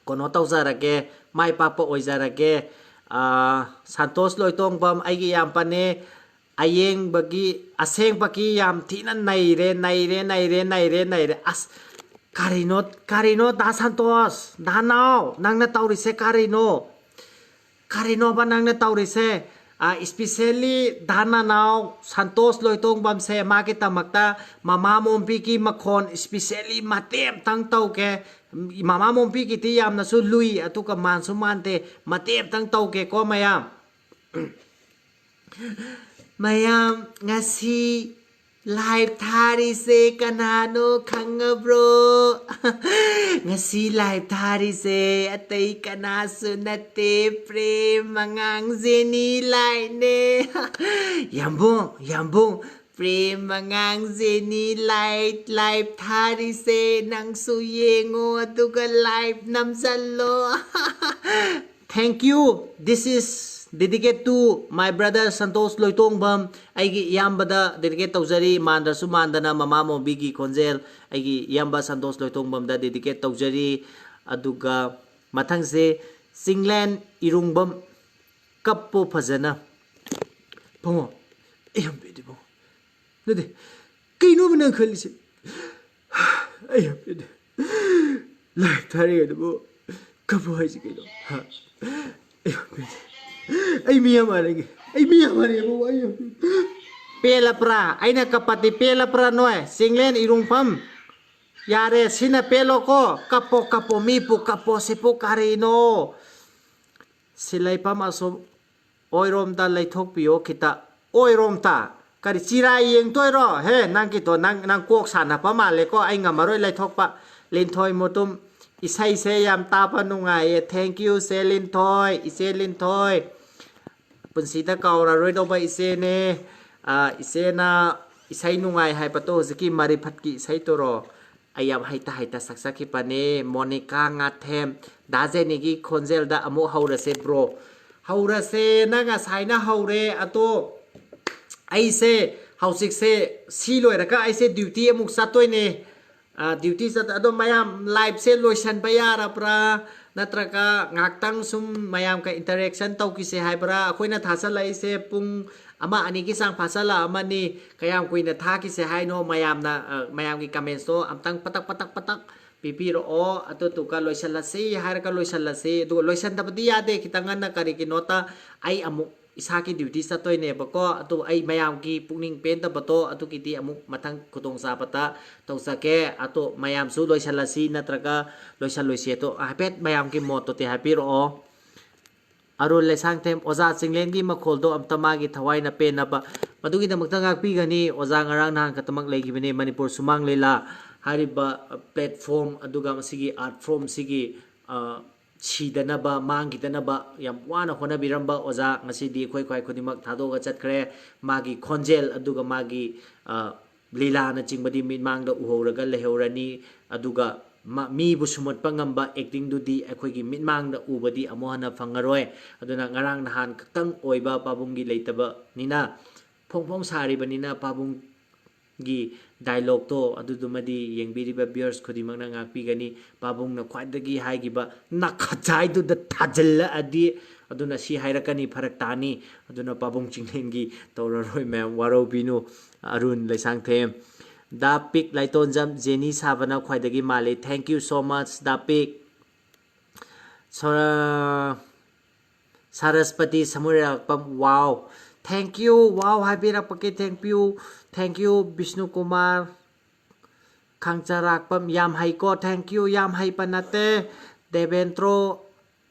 ꯀꯩꯅꯣ ꯇꯧꯖꯔꯒꯦ, ꯃꯥꯏ ꯄꯥꯛꯄ ꯑꯣꯏꯖꯔꯒꯦ꯫ ꯑꯥ, ꯁꯟꯇꯣꯁ ꯂꯣꯏꯇꯣꯡꯕꯝ, ꯑꯩꯒꯤ ꯏꯌꯥꯝꯕꯅꯦ, ꯑꯌꯦꯡꯕꯒꯤ, ꯑꯁꯦꯡꯕꯒꯤ ꯌꯥꯝ ꯊꯤꯅ ꯅꯩꯔꯦ, ꯅꯩꯔꯦ, ꯅꯩꯔꯦ, ꯅꯩꯔꯦ, ꯅꯩꯔꯦ꯫ ꯑꯁ, ꯀꯔꯤꯅꯣ, ꯀꯔꯤꯅꯣ, ꯗꯥ ꯁꯟꯇꯣꯁ, ꯗꯥ ꯅꯥꯎ, ꯅꯪꯅ ꯇꯧꯔꯤꯁꯦ ꯀꯔꯤꯅꯣ? ꯀꯔꯤꯅꯣꯕ ꯅꯪꯅ ꯇꯧꯔꯤꯁꯦ? ꯑꯥ, especially ꯗꯥ ꯅꯅꯥꯎ ꯁꯟꯇꯣꯁ ꯂꯣꯏꯇꯣꯡꯕꯝꯁꯦ, ꯃꯥꯒꯤꯗꯃꯛꯇ ꯃꯃꯥ ꯃꯣꯝꯕꯤꯒꯤ ꯃꯈꯣꯟ especially ꯃꯇꯦꯛ ꯑꯝꯇꯪ ꯇꯧꯒꯦ꯫ ꯃꯃꯥ ꯃꯣꯝꯕꯤꯒꯤꯗꯤ ꯌꯥꯝꯅꯁꯨ ꯂꯨꯏ, ꯑꯗꯨꯒ ꯃꯥꯟꯁꯨ ꯃꯥꯟꯗꯦ꯫ ꯃꯇꯦꯛ ꯑꯝꯇꯪ ꯇꯧꯒꯦꯀꯣ ꯃꯌꯥꯝ꯫ ꯃꯌꯥꯝ, ꯉꯁꯤ live ꯊꯥꯔꯤꯁꯦ ꯀꯅꯥꯅꯣ ꯈꯪꯉꯕ꯭ꯔꯣ? ꯉꯁꯤ live ꯊꯥꯔꯤꯁꯦ ꯑꯇꯩ ꯀꯅꯥꯁꯨ ꯅꯠꯇꯦ, ꯄ꯭ꯔꯦꯝ ꯃꯉꯥꯡ ꯖꯦꯅꯤ ꯂꯥꯏꯠꯅꯦ꯫ ꯌꯥꯝꯕꯨꯡ, ꯌꯥꯝꯕꯨꯡ, ꯄ꯭ꯔꯦꯝ ꯃꯉꯥꯡ ꯖꯦꯅꯤ ꯂꯥꯏꯠ live ꯊꯥꯔꯤꯁꯦ ꯅꯪꯁꯨ ꯌꯦꯡꯉꯣ, ꯑꯗꯨꯒ like ꯅꯝꯖꯜꯂꯣ꯫ Thank you. This is dedicate to my brother Santosh Loitongbam. ꯑꯩꯒꯤ ꯏꯌꯥꯝꯕꯗ dedicate ꯇꯧꯖꯔꯤ, ꯃꯥꯟꯗ꯭ꯔꯁꯨ ꯃꯥꯟꯗꯅ ꯃꯃꯥ ꯃꯣꯕꯤꯒꯤ ꯈꯣꯟꯖꯦꯜ ꯑꯩꯒꯤ ꯏꯌꯥꯝꯕ ꯁꯟꯇꯣꯁ ꯂꯣꯏꯇꯣꯡꯕꯝꯗ dedicate ꯇꯧꯖꯔꯤ꯫ ꯑꯗꯨꯒ ꯃꯊꯪꯁꯦ ꯆꯤꯡꯂꯦꯟ ꯏꯔꯨꯡꯕꯝ, ꯀꯞꯄꯣ ꯐꯖꯅ꯫ ꯐꯪꯉꯣ꯫ ꯑꯩ ꯌꯥꯝ ꯄꯦꯟꯗꯦ ꯐꯪꯉꯣ꯫ ꯅꯠꯇꯦ, ꯀꯩꯅꯣꯕ ꯅꯪ ꯈꯜꯂꯤꯁꯦ? ꯑꯩ ꯌꯥꯝ ꯄꯦꯟꯗꯦ꯫ ꯂꯥꯏꯔꯤꯛ ꯊꯥꯔꯤꯉꯩꯗꯕꯨ ꯀꯞꯄꯣ ꯍꯥꯏꯁꯤ ꯀꯩꯅꯣ? ꯍꯥ? ꯑꯩ ꯌꯥꯝ ꯄꯦꯟꯗꯦ꯫ ꯑꯩ ꯃꯤ ꯌꯥꯝ ꯃꯥꯟꯅꯒꯦ꯫ ꯑꯩ ꯃꯤ ꯌꯥꯝ ꯃꯥꯟꯅꯒꯦ ꯐꯪꯉꯣ꯫ ꯑꯩ ꯌꯥꯝ ꯄꯦꯟꯗꯦ꯫ ꯄꯦꯜꯂꯕ꯭ꯔꯥ? ꯑꯩꯅ ꯀꯞꯄꯗꯤ ꯄꯦꯜꯂꯕ꯭ꯔꯥ ꯅꯣꯏ? ꯆꯤꯡꯂꯦꯟ ꯏꯔꯨꯡꯐꯝ꯫ ꯌꯥꯔꯦ, ꯁꯤꯅ ꯄꯦꯜꯂꯣꯀꯣ꯫ ꯀꯞꯄꯣ, ꯀꯞꯄꯣ, ꯃꯤꯄꯨ ꯀꯞꯄꯣ, ꯁꯤꯄꯨ ꯀꯔꯤꯅꯣ? ꯁꯤꯂꯩꯐꯝ ꯑꯁꯣꯝ ꯑꯣꯏꯔꯣꯝꯗ ꯂꯩꯊꯣꯛꯄꯤꯌꯣ ꯈꯤꯇ꯫ ꯑꯣꯏꯔꯣꯝꯇ? ꯀꯔꯤ ꯆꯤꯔꯥꯏ ꯌꯦꯡꯗꯣꯏꯔꯣ? ꯍꯦ, ꯅꯪꯒꯤꯗꯣ ꯅꯪ, ꯅꯪ ꯀꯣꯛ ꯁꯥꯟꯅꯕ ꯃꯥꯜꯂꯦꯀꯣ꯫ ꯑꯩ ꯉꯝꯃꯔꯣꯏ ꯂꯩꯊꯣꯛꯄ꯫ ꯂꯤꯟꯊꯣꯏ ꯃꯨꯇꯨꯝ, ꯏꯁꯩꯁꯦ ꯌꯥꯝ ꯇꯥꯕ ꯅꯨꯡꯉꯥꯏꯌꯦ꯫ Thank you, ꯁꯦ ꯂꯤꯟꯊꯣꯏ, ꯏꯆꯦ ꯂꯤꯟꯊꯣꯏ꯫ ꯄꯨꯟꯁꯤꯗ ꯀꯥꯎꯔꯔꯣꯏꯗꯧꯕ ꯏꯆꯦꯅꯦ꯫ ꯑ, ꯏꯆꯦꯅ ꯏꯁꯩ ꯅꯨꯡꯉꯥꯏ ꯍꯥꯏꯕꯗꯣ ꯍꯧꯖꯤꯛꯀꯤ ꯃꯔꯤꯐꯠꯀꯤ ꯏꯁꯩꯗꯨꯔꯣ? ꯑꯩ ꯌꯥꯝ ꯍꯩꯇ ꯍꯩꯇ ꯁꯛꯆꯈꯤꯕꯅꯦ꯫ ꯃꯣꯅꯤꯀꯥ ꯉꯥꯊꯦꯝ, ꯗꯥ ꯖꯦꯅꯤꯒꯤ ꯈꯣꯟꯖꯦꯜꯗ ꯑꯃꯨꯛ ꯍꯧꯔꯁꯦ bro꯫ ꯍꯧꯔꯁꯦꯅ ꯉꯁꯥꯏꯅ ꯍꯧꯔꯦ, ꯑꯗꯣ ꯑꯩꯁꯦ ꯍꯧꯖꯤꯛꯁꯦ ꯁꯤ ꯂꯣꯏꯔꯒ ꯑꯩꯁꯦ duty ꯑꯃꯨꯛ ꯆꯠꯇꯣꯏꯅꯦ꯫ ꯑ, duty ꯆꯠ-, ꯑꯗꯣ ꯃꯌꯥꯝ liveꯁꯦ ꯂꯣꯏꯁꯟꯕ ꯌꯥꯔꯕ꯭ꯔꯥ? ꯅꯠꯇ꯭ꯔꯒ ꯉꯥꯏꯍꯥꯛꯇꯪ ꯁꯨꯝ ꯃꯌꯥꯝꯒ interaction ꯇꯧꯈꯤꯁꯦ ꯍꯥꯏꯕ꯭ꯔꯥ? ꯑꯩꯈꯣꯏꯅ ꯊꯥꯖꯜꯂꯛꯏꯁꯦ ꯄꯨꯡ ꯑꯃ ꯑꯅꯤꯒꯤ ꯆꯥꯡ ꯐꯥꯖꯜꯂꯛꯑꯃꯅꯤ꯫ ꯀꯌꯥꯝ ꯀꯨꯏꯅ ꯊꯥꯈꯤꯁꯦ ꯍꯥꯏꯅꯣ? ꯃꯌꯥꯝꯅ, ꯑ, ꯃꯌꯥꯝꯒꯤ commentsꯇꯣ ꯑꯝꯇꯪ ꯄꯇꯛ, ꯄꯇꯛ, ꯄꯇꯛ ꯄꯤꯕꯤꯔꯛꯑꯣ꯫ ꯑꯗꯨꯗꯨꯒ ꯂꯣꯏꯁꯜꯂꯁꯤ ꯍꯥꯏꯔꯒ ꯂꯣꯏꯁꯜꯂꯁꯤ꯫ ꯑꯗꯨꯒ ꯂꯣꯏꯁꯟꯗꯕꯗꯤ ꯌꯥꯗꯦ꯫ ꯈꯤꯇꯪ ꯉꯟꯅ, ꯀꯔꯤꯒꯤꯅꯣꯗ ꯑꯩ ꯑꯃꯨꯛ ꯏꯁꯥꯒꯤ duty ꯆꯠꯇꯣꯏꯅꯦꯕꯀꯣ꯫ ꯑꯗꯨ ꯑꯩ ꯃꯌꯥꯝꯒꯤ ꯄꯨꯛꯅꯤꯡ ꯄꯦꯟꯗꯕꯗꯣ ꯑꯗꯨꯒꯤꯗꯤ ꯑꯃꯨꯛ ꯃꯊꯪ ꯈꯨꯗꯣꯡꯆꯥꯕꯗ ꯇꯧꯖꯒꯦ꯫ ꯑꯗꯣ ꯃꯌꯥꯝꯁꯨ ꯂꯣꯏꯁꯜꯂꯁꯤ ꯅꯠꯇ꯭ꯔꯒ ꯂꯣꯏꯁꯜꯂꯣꯏꯁꯤ? ꯑꯗꯣ ꯍꯥꯏꯐꯦꯠ ꯃꯌꯥꯝꯒꯤ ꯃꯣꯠꯇꯨꯗꯤ ꯍꯥꯏꯕꯤꯔꯛꯑꯣ꯫ ꯑꯔꯨꯜ ꯂꯩꯁꯥꯡꯊꯦꯝ, ꯑꯣꯖꯥ ꯆꯤꯡꯂꯦꯟꯒꯤ ꯃꯈꯣꯜꯗꯣ ꯑꯝꯇ ꯃꯥꯒꯤ ꯊꯋꯥꯏꯅ ꯄꯦꯟꯅꯕ, ꯃꯗꯨꯒꯤꯗꯃꯛꯇ ꯉꯥꯛꯄꯤꯒꯅꯤ꯫ ꯑꯣꯖꯥ ꯉꯔꯥꯡ ꯅꯍꯥꯟ ꯈꯛꯇꯃꯛ ꯂꯩꯈꯤꯕꯅꯤ ꯃꯅꯤꯄꯨꯔ ꯁꯨꯃꯥꯡ ꯂꯤꯂꯥ ꯍꯥꯏꯔꯤꯕ platform, ꯑꯗꯨꯒ ꯃꯁꯤꯒꯤ art formꯁꯤꯒꯤ, ꯑ, ꯁꯤꯗꯅꯕ, ꯃꯥꯡꯈꯤꯗꯅꯕ ꯌꯥꯝ ꯋꯥꯅ ꯍꯣꯠꯅꯕꯤꯔꯝꯕ ꯑꯣꯖꯥ ꯉꯁꯤꯗꯤ ꯑꯩꯈꯣꯏ ꯈ꯭ꯋꯥꯏ ꯈꯨꯗꯤꯡꯃꯛ ꯊꯥꯗꯣꯛꯑꯒ ꯆꯠꯈ꯭ꯔꯦ꯫ ꯃꯥꯒꯤ ꯈꯣꯟꯖꯦꯜ ꯑꯗꯨꯒ ꯃꯥꯒꯤ, ꯑ, ꯂꯤꯂꯥꯅꯆꯤꯡꯕꯗꯤ ꯃꯤꯠꯃꯥꯡꯗ ꯎꯍꯧꯔꯒ ꯂꯩꯍꯧꯔꯅꯤ꯫ ꯑꯗꯨꯒ ꯃꯤꯕꯨ ꯁꯨꯝꯍꯠꯄ ꯉꯝꯕ ꯑꯦꯛꯇꯤꯡꯗꯨꯗꯤ ꯑꯩꯈꯣꯏꯒꯤ ꯃꯤꯠꯃꯥꯡꯗ ꯎꯕꯗꯤ ꯑꯃꯨꯛ ꯍꯟꯅ ꯐꯪꯉꯔꯣꯏ꯫ ꯑꯗꯨꯅ ꯉꯔꯥꯡ ꯅꯍꯥꯟ ꯈꯛꯇꯪ ꯑꯣꯏꯕ ꯄꯥꯕꯨꯡꯒꯤ ꯂꯩꯇꯕꯅꯤꯅ, ꯐꯣꯡ ꯐꯣꯡ ꯁꯥꯔꯤꯕꯅꯤꯅ ꯄꯥꯕꯨꯡꯒꯤ ꯗꯥꯏꯂꯣꯛꯇꯣ ꯑꯗꯨꯗꯨꯃꯗꯤ ꯌꯦꯡꯕꯤꯔꯤꯕ ꯚꯤꯌꯔꯁ ꯈꯨꯗꯤꯡꯃꯛꯅ ꯉꯥꯛꯄꯤꯒꯅꯤ꯫ ꯄꯥꯕꯨꯡꯅ ꯈ꯭ꯋꯥꯏꯗꯒꯤ ꯍꯥꯏꯈꯤꯕ "ꯅꯈꯖꯥꯏꯗꯨꯗ ꯊꯥꯖꯤꯜꯂꯛꯑꯗꯤ", ꯑꯗꯨꯅ ꯁꯤ ꯍꯥꯏꯔꯛꯀꯅꯤ, ꯐꯔꯛ ꯇꯥꯅꯤ꯫ ꯑꯗꯨꯅ ꯄꯥꯕꯨꯡ ꯆꯤꯡꯂꯦꯟꯒꯤ ꯇꯧꯔꯔꯣꯏ ꯃꯌꯥꯝ, ꯋꯥꯔꯧꯕꯤꯅꯨ꯫ ꯑꯔꯨꯟ ꯂꯩꯁꯥꯡꯊꯦꯝ꯫ ꯗꯥ ꯄꯤꯛ ꯂꯥꯏꯇꯣꯟꯖꯝ, ꯖꯦꯅꯤ ꯁꯥꯕꯅ ꯈ꯭ꯋꯥꯏꯗꯒꯤ ꯃꯥꯜꯂꯤ꯫ Thank you so much, ꯗꯥ ꯄꯤꯛ꯫ ꯁꯣꯔ-, ꯁꯔꯁꯄꯇꯤ ꯁꯃꯨꯔꯥꯛꯄꯝ, wow, thank you, wow ꯍꯥꯏꯕꯤꯔꯛꯄꯒꯤ thank you, thank you, Bishnu Kumar ꯈꯥꯡꯆꯔꯥꯛꯄꯝ, ꯌꯥꯝ ꯍꯩꯀꯣ, thank you, ꯌꯥꯝ ꯍꯩꯕ ꯅꯠꯇꯦ, ꯗꯦꯕꯦꯟꯗ꯭ꯔꯣ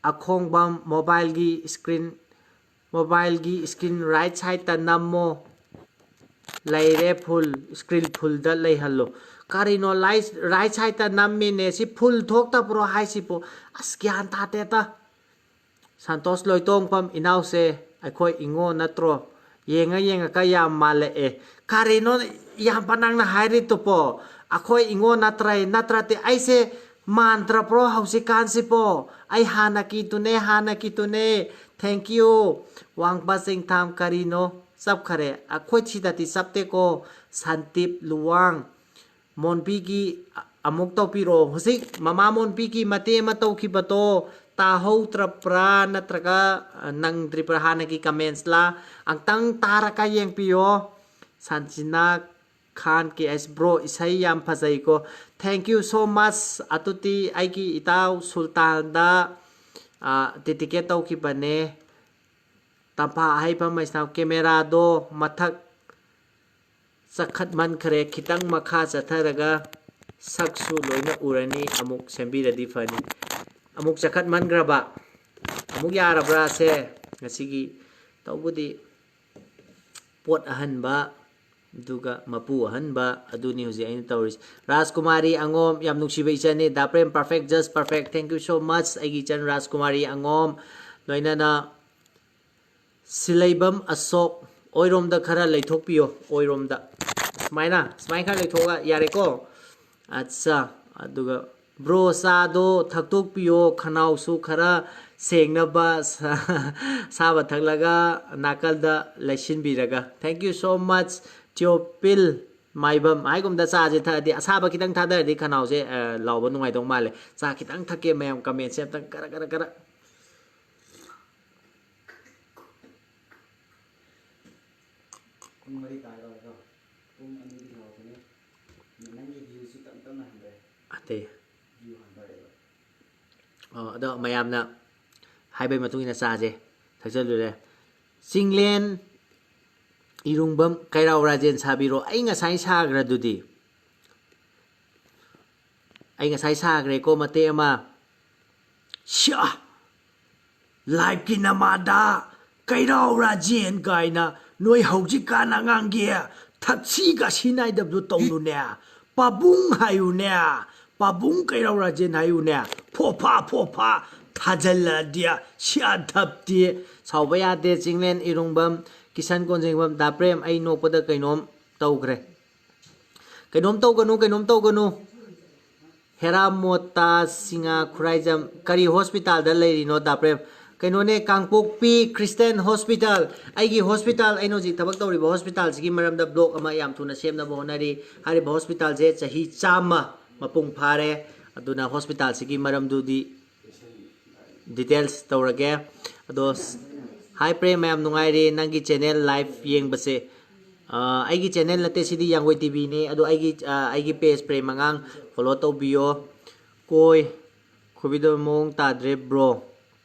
ꯑꯈꯣꯡꯕꯝ, ꯃꯣꯕꯥꯏꯜꯒꯤ ꯏꯁꯀ꯭ꯔꯤꯟ, ꯃꯣꯕꯥꯏꯜꯒꯤ ꯏꯁꯀ꯭ꯔꯤꯟ ꯔꯥꯏꯠ ꯁꯥꯏꯠꯇ ꯅꯝꯃꯣ꯫ ꯂꯩꯔꯦ ꯐꯨꯜ, ꯏꯁꯀ꯭ꯔꯤꯟ ꯐꯨꯜꯗ ꯂꯩꯍꯜꯂꯣ꯫ ꯀꯔꯤꯅꯣ ꯂꯥꯏ-, ꯔꯥꯏꯠ ꯁꯥꯏꯠꯇ ꯅꯝꯃꯤꯅꯦ, ꯁꯤ ꯐꯨꯜ ꯊꯣꯛꯇꯕ꯭ꯔꯣ ꯍꯥꯏꯁꯤꯕꯣ? ꯑꯁ, ꯒ꯭ꯌꯥꯟ ꯇꯥꯗꯦꯗ꯫ ꯁꯟꯇꯣꯁ ꯂꯣꯏꯇꯣꯡꯐꯝ, ꯏꯅꯥꯎꯁꯦ ꯑꯩꯈꯣꯏ ꯏꯉꯣ ꯅꯠꯇ꯭ꯔꯣ? ꯌꯦꯡꯉ ꯌꯦꯡꯉꯒ ꯌꯥꯝ ꯃꯥꯜꯂꯛꯑꯦ꯫ ꯀꯔꯤꯅꯣ ꯏꯌꯥꯝꯕ ꯅꯪꯅ ꯍꯥꯏꯔꯤꯗꯨꯕꯣ? ꯑꯩꯈꯣꯏ ꯏꯉꯣ ꯅꯠꯇ꯭ꯔꯦ, ꯅꯠꯇ꯭ꯔꯗꯤ ꯑꯩꯁꯦ ꯃꯥꯟꯗ꯭ꯔꯕ꯭ꯔꯣ ꯍꯧꯖꯤꯛꯀꯥꯟꯁꯤꯕꯣ? ꯑꯩ ꯍꯥꯟꯅꯒꯤꯗꯨꯅꯦ, ꯍꯥꯟꯅꯒꯤꯗꯨꯅꯦ꯫ Thank you꯫ ꯋꯥꯡꯕ ꯆꯤꯡꯊꯥꯝ ꯀꯔꯤꯅꯣ? ꯆꯞꯈꯔꯦ꯫ ꯑꯩꯈꯣꯏ ꯁꯤꯗꯗꯤ ꯆꯞꯇꯦꯀꯣ꯫ ꯁꯥꯟꯇꯤꯞ ꯂꯨꯋꯥꯡ꯫ ꯃꯣꯟꯕꯤꯒꯤ ꯑꯃꯨꯛ ꯇꯧꯕꯤꯔꯛꯑꯣ꯫ ꯍꯧꯖꯤꯛ ꯃꯃꯥ ꯃꯣꯟꯕꯤꯒꯤ ꯃꯇꯦꯛ ꯑꯃ ꯇꯧꯈꯤꯕꯗꯣ ꯇꯥꯍꯧꯗ꯭ꯔꯕ꯭ꯔꯥ ꯅꯠꯇ꯭ꯔꯒ, ꯑ, ꯅꯪꯗ꯭ꯔꯤꯕ꯭ꯔꯥ? ꯍꯥꯟꯅꯒꯤ ꯀꯃꯦꯟꯁꯂꯥ? ꯑꯝꯇꯪ ꯇꯥꯔꯒ ꯌꯦꯡꯕꯤꯌꯣ꯫ ꯁꯟꯖꯤꯅꯥ ꯈꯥꯟ ꯀꯦ ꯑꯦꯁ, ꯕ꯭ꯔꯣ, ꯏꯁꯩ ꯌꯥꯝ ꯐꯖꯩꯀꯣ꯫ Thank you so much꯫ ꯑꯗꯨꯗꯤ ꯑꯩꯒꯤ ꯏꯇꯥꯎ ꯁꯨꯜꯇꯥꯟꯗ, ꯑ, ꯗꯦꯗꯤꯀꯦꯠ ꯇꯧꯈꯤꯕꯅꯦ꯫ ꯇꯝꯐꯥ ꯑꯍꯩꯕ ꯃꯩꯁꯅꯥꯝ, ꯀꯦꯃꯦꯔꯥꯗꯣ ꯃꯊꯛ ꯆꯈꯠꯃꯟꯈ꯭ꯔꯦ, ꯈꯤꯇꯪ ꯃꯈꯥ ꯆꯠꯊꯔꯒ ꯁꯛꯁꯨ ꯂꯣꯏꯅ ꯎꯔꯅꯤ꯫ ꯑꯃꯨꯛ ꯁꯦꯝꯕꯤꯔꯗꯤ ꯐꯅꯤ꯫ ꯑꯃꯨꯛ ꯆꯈꯠꯃꯟꯈ꯭ꯔꯕ? ꯑꯃꯨꯛ ꯌꯥꯔꯕ꯭ꯔꯥ ꯁꯦ? ꯉꯁꯤꯒꯤ ꯇꯧꯕꯗꯤ ꯄꯣꯠ ꯑꯍꯟꯕ, ꯑꯗꯨꯒ ꯃꯄꯨ ꯑꯍꯟꯕ, ꯑꯗꯨꯅꯤ ꯍꯧꯖꯤꯛ ꯑꯩꯅ ꯇꯧꯔꯤꯁꯦ꯫ ꯔꯥꯖꯀꯨꯃꯥꯔꯤ ꯑꯉꯣꯝ, ꯌꯥꯝ ꯅꯨꯡꯁꯤꯕ ꯏꯆꯟꯅꯤ꯫ ꯗꯥ Prem, perfect, just perfect, thank you so much꯫ ꯑꯩꯒꯤ ꯏꯆꯟ ꯔꯥꯖꯀꯨꯃꯥꯔꯤ ꯑꯉꯣꯝ, ꯂꯣꯏꯅꯅ ꯁꯤꯂꯩꯕꯝ ꯑꯁꯣꯛ, ꯑꯣꯏꯔꯣꯝꯗ ꯈꯔ ꯂꯩꯊꯣꯛꯄꯤꯌꯣ, ꯑꯣꯏꯔꯣꯝꯗ꯫ ꯁꯨꯃꯥꯏꯅ, ꯁꯨꯃꯥꯏꯅ ꯈꯔ ꯂꯩꯊꯣꯛꯑꯒ ꯌꯥꯔꯦꯀꯣ? ꯑꯠꯆꯥ, ꯑꯗꯨꯒ Bro, ꯆꯥꯗꯣ ꯊꯛꯇꯣꯛꯄꯤꯌꯣ, ꯈꯅꯥꯎꯁꯨ ꯈꯔ ꯁꯦꯡꯅꯕ ꯁꯥ-, ꯁꯥꯕ ꯊꯛꯂꯒ ꯅꯥꯀꯜꯗ ꯂꯩꯁꯤꯟꯕꯤꯔꯒ꯫ Thank you so much, ꯆ꯭ꯌꯣꯄꯤꯜ ꯃꯥꯏꯕꯝ꯫ ꯍꯥꯏꯒꯨꯝꯗ ꯆꯥꯁꯦ ꯊꯛꯑꯗꯤ ꯑꯁꯥꯕ ꯈꯤꯇꯪ ꯊꯥꯗꯔꯗꯤ ꯈꯅꯥꯎꯁꯦ, ꯑ, ꯂꯥꯎꯕ ꯅꯨꯡꯉꯥꯏꯗꯧ ꯃꯥꯜꯂꯦ꯫ ꯆꯥ ꯈꯤꯇꯪ ꯊꯛꯀꯦ ꯃꯌꯥꯝ, comment ꯁꯦ ꯑꯝꯇꯪ ꯀꯔ ꯀꯔ ꯀꯔ꯫ ꯄꯨꯡ ꯃꯔꯤ ꯇꯥꯔꯦ ꯇꯧꯔꯦꯀꯣ꯫ ꯄꯨꯡ ꯑꯅꯤꯗꯤ ꯍꯧꯔꯛꯀꯅꯤ꯫ ꯅꯪꯒꯤ view ꯁꯨ ꯇꯞ ꯇꯞꯅ ꯍꯟꯊꯔꯦ꯫ ꯑꯇꯩ꯫ View ꯍꯟꯊꯔꯦꯕ꯫ ꯑꯣ, ꯑꯗꯣ ꯃꯌꯥꯝꯅ ꯍꯥꯏꯕꯩ ꯃꯇꯨꯡ ꯏꯟꯅ ꯆꯥꯁꯦ ꯊꯛꯆꯜꯂꯨꯔꯦ꯫ ꯆꯤꯡꯂꯦꯟ ꯏꯔꯨꯡꯕꯝ ꯀꯩꯔꯥꯎ ꯔꯥꯖꯦꯟ ꯁꯥꯕꯤꯔꯣ꯫ ꯑꯩ ꯉꯁꯥꯏ ꯁꯥꯈ꯭ꯔꯗꯨꯗꯤ꯫ ꯑꯩ ꯉꯁꯥꯏ ꯁꯥꯈ꯭ꯔꯦꯀꯣ ꯃꯇꯦꯛ ꯑꯃ꯫ ꯁ꯭ꯌꯥ! Live ꯀꯤ ꯅꯃꯥꯗ ꯀꯩꯔꯥꯎ ꯔꯥꯖꯦꯟ ꯀꯥꯏꯅ ꯅꯣꯏ ꯍꯧꯖꯤꯛꯀꯥꯟ ꯑꯉꯥꯡꯒꯤ ꯊꯛꯁꯤ ꯈꯥꯁꯤ ꯅꯥꯏꯗꯕꯗꯣ ꯇꯧꯅꯨꯅꯦ꯫ ꯄꯥꯕꯨꯡ ꯍꯥꯏꯌꯨꯅꯦ꯫ ꯄꯥꯕꯨꯡ ꯀꯩꯔꯥꯎ ꯔꯥꯖꯦꯟ ꯍꯥꯏꯌꯨꯅꯦ꯫ ꯐꯣꯐꯥ ꯐꯣꯐꯥ ꯊꯥꯖꯜꯂꯗꯤ ꯁꯤ ꯑꯊꯞꯇꯤ꯫ ꯁꯥꯎꯕ ꯌꯥꯗꯦ꯫ ꯆꯤꯡꯂꯦꯟ ꯏꯔꯨꯡꯕꯝ, ꯀꯤꯁꯟ ꯀꯣꯟꯖꯦꯡꯕꯝ, ꯗꯥ ꯄ꯭ꯔꯦꯝ, ꯑꯩ ꯅꯣꯛꯄꯗ ꯀꯩꯅꯣꯝ ꯇꯧꯈ꯭ꯔꯦ꯫ ꯀꯩꯅꯣꯝ ꯇꯧꯒꯅꯨ, ꯀꯩꯅꯣꯝ ꯇꯧꯒꯅꯨ꯫ ꯍꯦꯔꯥꯃꯣꯇꯥ ꯁꯤꯡꯉꯥ ꯈꯨꯔꯥꯏꯖꯝ, ꯀꯔꯤ ꯍꯣꯁꯄꯤꯇꯥꯜꯗ ꯂꯩꯔꯤꯅꯣ ꯗꯥ ꯄ꯭ꯔꯦꯝ? ꯀꯩꯅꯣꯅꯦ, ꯀꯥꯡꯄꯣꯛꯄꯤ ꯈ꯭ꯔꯤꯁꯇꯤꯌꯥꯟ ꯍꯣꯁꯄꯤꯇꯥꯜ꯫ ꯑꯩꯒꯤ ꯍꯣꯁꯄꯤꯇꯥꯜ, ꯑꯩꯅ ꯍꯧꯖꯤꯛ ꯊꯕꯛ ꯇꯧꯔꯤꯕ ꯍꯣꯁꯄꯤꯇꯥꯜꯁꯤꯒꯤ ꯃꯔꯝꯗ vlog ꯑꯃ ꯌꯥꯝ ꯊꯨꯅ ꯁꯦꯝꯅꯕ ꯍꯣꯠꯅꯔꯤ꯫ ꯍꯥꯏꯔꯤꯕ ꯍꯣꯁꯄꯤꯇꯥꯜꯁꯦ ꯆꯍꯤ ꯆꯥꯝꯃ ꯃꯄꯨꯡ ꯐꯥꯔꯦ꯫ ꯑꯗꯨꯅ ꯍꯣꯁꯄꯤꯇꯥꯜꯁꯤꯒꯤ ꯃꯔꯝꯗꯨꯗꯤ details ꯇꯧꯔꯒꯦ꯫ ꯑꯗꯣ, hi ꯄ꯭ꯔꯦꯝ, ꯃꯌꯥꯝ ꯅꯨꯡꯉꯥꯏꯔꯤ ꯅꯪꯒꯤ channel live ꯌꯦꯡꯕꯁꯦ? ꯑ, ꯑꯩꯒꯤ channel ꯅꯠꯇꯦ, ꯁꯤꯗꯤ ꯌꯥꯡꯒꯣꯏ ꯇꯤꯚꯤꯅꯤ꯫ ꯑꯗꯣ ꯑꯩꯒꯤ, ꯑ, ꯑꯩꯒꯤ page ꯄ꯭ꯔꯦꯝ ꯑꯉꯥꯡ follow ꯇꯧꯕꯤꯌꯣ꯫ ꯀꯣꯏ ꯈꯨꯕꯤꯗꯣ ꯃꯑꯣꯡ ꯇꯥꯗ꯭ꯔꯦ bro꯫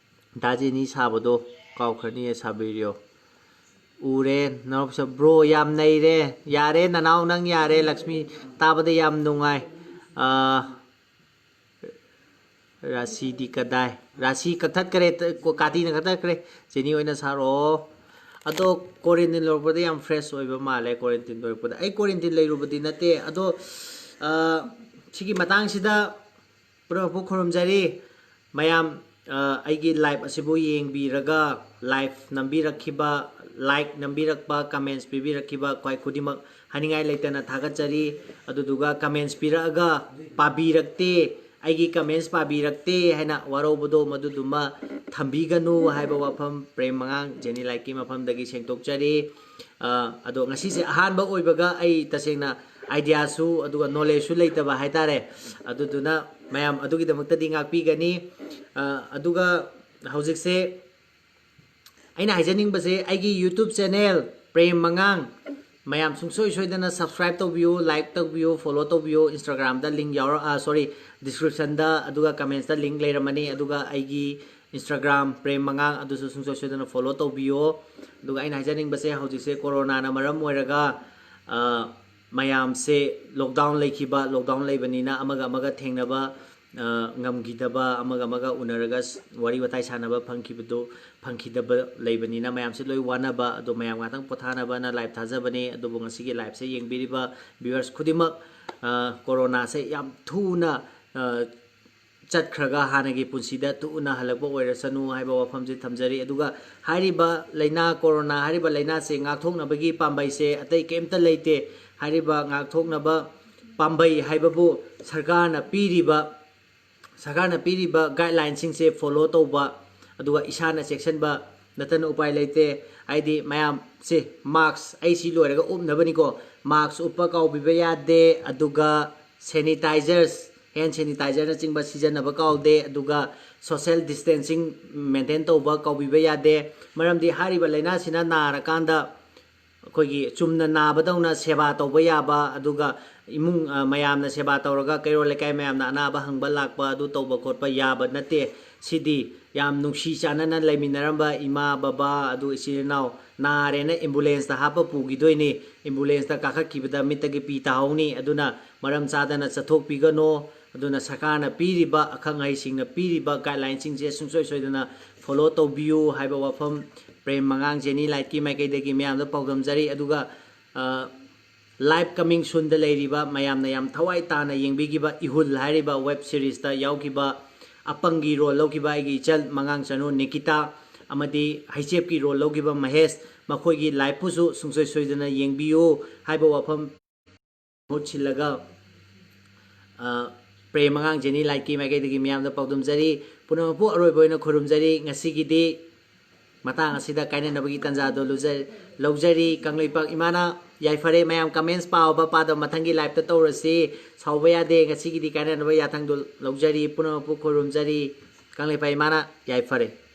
ꯗꯥ ꯖꯦꯅꯤ ꯁꯥꯕꯗꯣ ꯀꯥꯎꯈ꯭ꯔꯅꯤꯌꯦ, ꯁꯥꯕꯤꯔꯤꯌꯣ꯫ ꯎꯔꯦ, ꯅꯅꯥꯎꯄꯤꯁꯛ꯫ Bro, ꯌꯥꯝ ꯅꯩꯔꯦ꯫ ꯌꯥꯔꯦ, ꯅꯅꯥꯎ ꯅꯪ ꯌꯥꯔꯦ꯫ ꯂꯛꯁꯃꯤ, ꯇꯥꯕꯗ ꯌꯥꯝ ꯅꯨꯡꯉꯥꯏ꯫ ꯑ, ꯔꯥꯁꯤꯗꯤ ꯀꯗꯥꯏ? ꯔꯥꯁꯤ ꯀꯛꯊꯠꯈ꯭ꯔꯦ, ꯀꯥꯇꯤꯅ ꯀꯛꯊꯠꯈ꯭ꯔꯦ꯫ ꯖꯦꯅꯤ ꯑꯣꯏꯅ ꯁꯥꯔꯛꯑꯣ꯫ ꯑꯗꯣ quarantine ꯂꯣꯏꯔꯛꯄꯗ ꯌꯥꯝ fresh ꯑꯣꯏꯕ ꯃꯥꯜꯂꯦ, quarantine ꯂꯣꯏꯔꯛꯄꯗ꯫ ꯑꯩ quarantine ꯂꯩꯔꯨꯕꯗꯤ ꯅꯠꯇꯦ, ꯑꯗꯣ, ꯑ, ꯁꯤꯒꯤ ꯃꯇꯥꯡꯁꯤꯗ ꯄꯨꯝꯅꯃꯛꯄꯨ ꯈꯨꯔꯨꯝꯖꯔꯤ꯫ ꯃꯌꯥꯝ, ꯑ, ꯑꯩꯒꯤ live ꯑꯁꯤꯕꯨ ꯌꯦꯡꯕꯤꯔꯒ, live ꯅꯝꯕꯤꯔꯛꯈꯤꯕ, like ꯅꯝꯕꯤꯔꯛꯄ, comments ꯄꯤꯕꯤꯔꯛꯈꯤꯕ ꯈ꯭ꯋꯥꯏ ꯈꯨꯗꯤꯡꯃꯛ ꯍꯥꯏꯅꯤꯡꯉꯥꯏ ꯂꯩꯇꯅ ꯊꯥꯒꯠꯆꯔꯤ꯫ ꯑꯗꯨꯗꯨꯒ comments ꯄꯤꯔꯛꯑꯒ ꯄꯥꯕꯤꯔꯛꯇꯦ, ꯑꯩꯒꯤ comments ꯄꯥꯕꯤꯔꯛꯇꯦ ꯍꯥꯏꯅ ꯋꯥꯔꯧꯕꯗꯣ ꯃꯗꯨꯗꯨꯃ ꯊꯝꯕꯤꯒꯅꯨ ꯍꯥꯏꯕ ꯋꯥꯐꯝ ꯄ꯭ꯔꯦꯝ ꯃꯉꯥꯡ ꯖꯦꯅꯤ ꯂꯥꯏꯠꯀꯤ ꯃꯐꯝꯗꯒꯤ ꯁꯦꯡꯗꯣꯛꯆꯔꯤ꯫ ꯑ, ꯑꯗꯣ ꯉꯁꯤꯁꯦ ꯑꯍꯥꯟꯕ ꯑꯣꯏꯕꯒ ꯑꯩ ꯇꯁꯦꯡꯅ ideaꯁꯨ ꯑꯗꯨꯒ knowledgeꯁꯨ ꯂꯩꯇꯕ ꯍꯥꯏꯇꯥꯔꯦ꯫ ꯑꯗꯨꯗꯨꯅ ꯃꯌꯥꯝ ꯑꯗꯨꯒꯤꯗꯃꯛꯇꯗꯤ ꯉꯥꯛꯄꯤꯒꯅꯤ꯫ ꯑ, ꯑꯗꯨꯒ ꯍꯧꯖꯤꯛꯁꯦ ꯑꯩꯅ ꯍꯥꯏꯖꯅꯤꯡꯕꯁꯦ, ꯑꯩꯒꯤ YouTube channel ꯄ꯭ꯔꯦꯝ ꯃꯉꯥꯡ ꯃꯌꯥꯝ ꯁꯨꯡꯁꯣꯏ ꯁꯣꯏꯗꯅ subscribe ꯇꯧꯕꯤꯌꯨ, like ꯇꯧꯕꯤꯌꯨ, follow ꯇꯧꯕꯤꯌꯨ꯫ Instagramꯗ link ꯌꯥꯎꯔ-, ꯑ, sorry, descriptionꯗ ꯑꯗꯨꯒ commentsꯇ link ꯂꯩꯔꯝꯃꯅꯤ꯫ ꯑꯗꯨꯒ ꯑꯩꯒꯤ Instagram ꯄ꯭ꯔꯦꯝ ꯃꯉꯥꯡ ꯑꯗꯨꯁꯨ ꯁꯨꯡꯁꯣꯏ ꯁꯣꯏꯗꯅ follow ꯇꯧꯕꯤꯌꯣ꯫ ꯑꯗꯨꯒ ꯑꯩꯅ ꯍꯥꯏꯖꯅꯤꯡꯕꯁꯦ, ꯍꯧꯖꯤꯛꯁꯦ ꯀꯣꯔꯣꯅꯥꯅ ꯃꯔꯝ ꯑꯣꯏꯔꯒ, ꯑ, ꯃꯌꯥꯝꯁꯦ lockdown ꯂꯩꯈꯤꯕ, lockdown ꯂꯩꯕꯅꯤꯅ ꯑꯃꯒ ꯑꯃꯒ ꯊꯦꯡꯅꯕ, ꯑ, ꯉꯝꯈꯤꯗꯕ, ꯑꯃꯒ ꯑꯃꯒ ꯎꯅꯔꯒ ꯁ-, ꯋꯥꯔꯤ ꯋꯥꯇꯥꯏ ꯁꯥꯟꯅꯕ ꯐꯪꯈꯤꯕꯗꯨ, ꯐꯪꯈꯤꯗꯕ ꯂꯩꯕꯅꯤꯅ ꯃꯌꯥꯝꯁꯦ ꯂꯣꯏ ꯋꯥꯅꯕ, ꯑꯗꯣ ꯃꯌꯥꯝ ꯉꯥꯛꯇꯪ ꯄꯣꯊꯥꯅꯕꯅ live ꯊꯥꯖꯕꯅꯦ꯫ ꯑꯗꯨꯕꯨ ꯉꯁꯤꯒꯤ liveꯁꯦ ꯌꯦꯡꯕꯤꯔꯤꯕ viewers ꯈꯨꯗꯤꯡꯃꯛ, ꯑ, ꯀꯣꯔꯣꯅꯥꯁꯦ ꯌꯥꯝ ꯊꯨꯅ, ꯑ, ꯆꯠꯈ꯭ꯔꯒ ꯍꯥꯟꯅꯒꯤ ꯄꯨꯟꯁꯤꯗ ꯊꯨꯅ ꯍꯜꯂꯛꯄ ꯑꯣꯏꯔꯁꯅꯨ ꯍꯥꯏꯕ ꯋꯥꯐꯝꯁꯦ ꯊꯝꯖꯔꯤ꯫ ꯑꯗꯨꯒ ꯍꯥꯏꯔꯤꯕ ꯂꯥꯏꯅꯥ, ꯀꯣꯔꯣꯅꯥ ꯍꯥꯏꯔꯤꯕ ꯂꯥꯏꯅꯥꯁꯦ ꯉꯥꯛꯊꯣꯛꯅꯕꯒꯤ ꯄꯥꯝꯕꯩꯁꯦ ꯑꯇꯩ ꯀꯩꯝꯇ ꯂꯩꯇꯦ꯫ ꯍꯥꯏꯔꯤꯕ ꯉꯥꯛꯊꯣꯛꯅꯕ ꯄꯥꯝꯕꯩ ꯍꯥꯏꯕꯕꯨ ꯁꯔꯀꯥꯔꯅ ꯄꯤꯔꯤꯕ, ꯁꯔꯀꯥꯔꯅ ꯄꯤꯔꯤꯕ guidelineꯁꯤꯡꯁꯦ follow ꯇꯧꯕ, ꯑꯗꯨꯒ ꯏꯁꯥꯅ ꯆꯦꯛꯁꯤꯟꯕ ꯅꯠꯇꯅ ꯎꯄꯥꯏ ꯂꯩꯇꯦ꯫ ꯍꯥꯏꯗꯤ ꯃꯌꯥꯝꯁꯦ mask, ꯑꯩ ꯁꯤ ꯂꯣꯏꯔꯒ ꯎꯞꯅꯕꯅꯤꯀꯣ, mask ꯎꯞꯄ ꯀꯥꯎꯕꯤꯕ ꯌꯥꯗꯦ꯫ ꯑꯗꯨꯒ sanitizers, hand sanitizerꯅꯆꯤꯡꯕ ꯁꯤꯖꯤꯟꯅꯕ ꯀꯥꯎꯗꯦ꯫ ꯑꯗꯨꯒ social distancing maintain ꯇꯧꯕ ꯀꯥꯎꯕꯤꯕ ꯌꯥꯗꯦ꯫ ꯃꯔꯝꯗꯤ ꯍꯥꯏꯔꯤꯕ ꯂꯥꯏꯅꯥꯁꯤꯅ ꯅꯥꯔꯀꯥꯟꯗ ꯑꯩꯈꯣꯏꯒꯤ ꯆꯨꯝꯅ ꯅꯥꯕꯗꯧꯅ ꯁꯦꯕꯥ ꯇꯧꯕ ꯌꯥꯕ, ꯑꯗꯨꯒ ꯏꯃꯨꯡ, ꯑ, ꯃꯌꯥꯝꯅ ꯁꯦꯕꯥ ꯇꯧꯔꯒ ꯀꯩꯔꯣꯜ ꯂꯩꯀꯥꯏ ꯃꯌꯥꯝꯅ ꯑꯅꯥꯕ ꯍꯪꯕ ꯂꯥꯛꯄ ꯑꯗꯨ ꯇꯧꯕ ꯈꯣꯠꯄ ꯌꯥꯕ ꯅꯠꯇꯦ꯫ ꯁꯤꯗꯤ ꯌꯥꯝ ꯅꯨꯡꯁꯤ ꯆꯥꯟꯅꯅ ꯂꯩꯃꯤꯟꯅꯔꯝꯕ ꯏꯃꯥ, ꯕꯕꯥ, ꯑꯗꯨ ꯏꯆꯤꯜ ꯏꯅꯥꯎ ꯅꯥꯔꯦꯅ ambulanceꯇ ꯍꯥꯞꯄ ꯄꯨꯈꯤꯗꯣꯏꯅꯤ꯫ Ambulanceꯇ ꯀꯥꯈꯠꯈꯤꯕꯗ ꯃꯤꯠꯇꯒꯤ ꯄꯤ ꯇꯥꯍꯧꯅꯤ꯫ ꯑꯗꯨꯅ ꯃꯔꯝ ꯆꯥꯗꯅ ꯆꯠꯊꯣꯛꯄꯤꯒꯅꯣ꯫ ꯑꯗꯨꯅ ꯁꯔꯀꯥꯔꯅ ꯄꯤꯔꯤꯕ, ꯑꯈꯪ ꯑꯍꯩꯁꯤꯡꯅ ꯄꯤꯔꯤꯕ guidelineꯁꯤꯡꯁꯦ ꯁꯨꯡꯁꯣꯏ ꯁꯣꯏꯗꯅ follow ꯇꯧꯕꯤꯌꯨ ꯍꯥꯏꯕ ꯋꯥꯐꯝ ꯄ꯭ꯔꯦꯝ ꯃꯉꯥꯡ ꯖꯦꯅꯤ ꯂꯥꯏꯠꯀꯤ ꯃꯥꯏꯀꯩꯗꯒꯤ ꯃꯌꯥꯝꯗ ꯄꯥꯎꯗꯝꯖꯔꯤ꯫ ꯑꯗꯨꯒ, ꯑ, live coming soonꯗ ꯂꯩꯔꯤꯕ ꯃꯌꯥꯝꯅ ꯌꯥꯝ ꯊꯋꯥꯏ ꯇꯥꯅ ꯌꯦꯡꯕꯤꯈꯤꯕ ꯏꯍꯨꯜ ꯍꯥꯏꯔꯤꯕ web seriesꯇ ꯌꯥꯎꯈꯤꯕ, ꯑꯄꯪꯒꯤ role ꯂꯧꯈꯤꯕ ꯑꯩꯒꯤ ꯏꯆꯜ ꯃꯉꯥꯡ ꯆꯅꯨ ꯅꯤꯀꯤꯇꯥ ꯑꯃꯗꯤ ꯍꯩꯆꯦꯞꯀꯤ role ꯂꯧꯈꯤꯕ ꯃꯍꯦꯁ, ꯃꯈꯣꯏꯒꯤ liveꯄꯨꯁꯨ ꯁꯨꯡꯁꯣꯏ ꯁꯣꯏꯗꯅ ꯌꯦꯡꯕꯤꯌꯨ ꯍꯥꯏꯕ ꯋꯥꯐꯝ ꯃꯍꯨꯠ ꯁꯤꯜꯂꯒ, ꯑ, ꯄ꯭ꯔꯦꯝ ꯑꯉꯥꯡ ꯖꯦꯅꯤ ꯂꯥꯏꯠꯀꯤ ꯃꯥꯏꯀꯩꯗꯒꯤ ꯃꯤꯌꯥꯝꯗ ꯄꯥꯎꯗꯝꯖꯔꯤ꯫ ꯄꯨꯝꯅꯃꯛꯄꯨ ꯑꯔꯣꯏꯕ ꯑꯣꯏꯅ ꯈꯨꯔꯨꯝꯖꯔꯤ꯫ ꯉꯁꯤꯒꯤꯗꯤ ꯃꯇꯥꯡ ꯑꯁꯤꯗ ꯀꯥꯏꯅꯅꯕꯒꯤ ꯇꯥꯟꯖꯥꯗꯣ ꯂꯨꯖ-, ꯂꯧꯖꯔꯤ꯫ ꯀꯪꯂꯩꯄꯥꯛ ꯏꯃꯥꯅ ꯌꯥꯏꯐꯔꯦ꯫ ꯃꯌꯥꯝ comments ꯄꯥꯎꯕ ꯄꯥꯗꯕ ꯃꯊꯪꯒꯤ liveꯇ ꯇꯧꯔꯁꯤ꯫ ꯁꯥꯎꯕ ꯌꯥꯗꯦ꯫ ꯉꯁꯤꯒꯤꯗꯤ ꯀꯥꯏꯅꯅꯕ ꯌꯥꯊꯪꯗꯣ ꯂꯧꯖꯔꯤ꯫ ꯄꯨꯝꯅꯃꯛꯄꯨ ꯈꯨꯔꯨꯝꯖꯔꯤ꯫ ꯀꯪꯂꯩꯄꯥꯛ ꯏꯃꯥꯅ ꯌꯥꯏꯐꯔꯦ꯫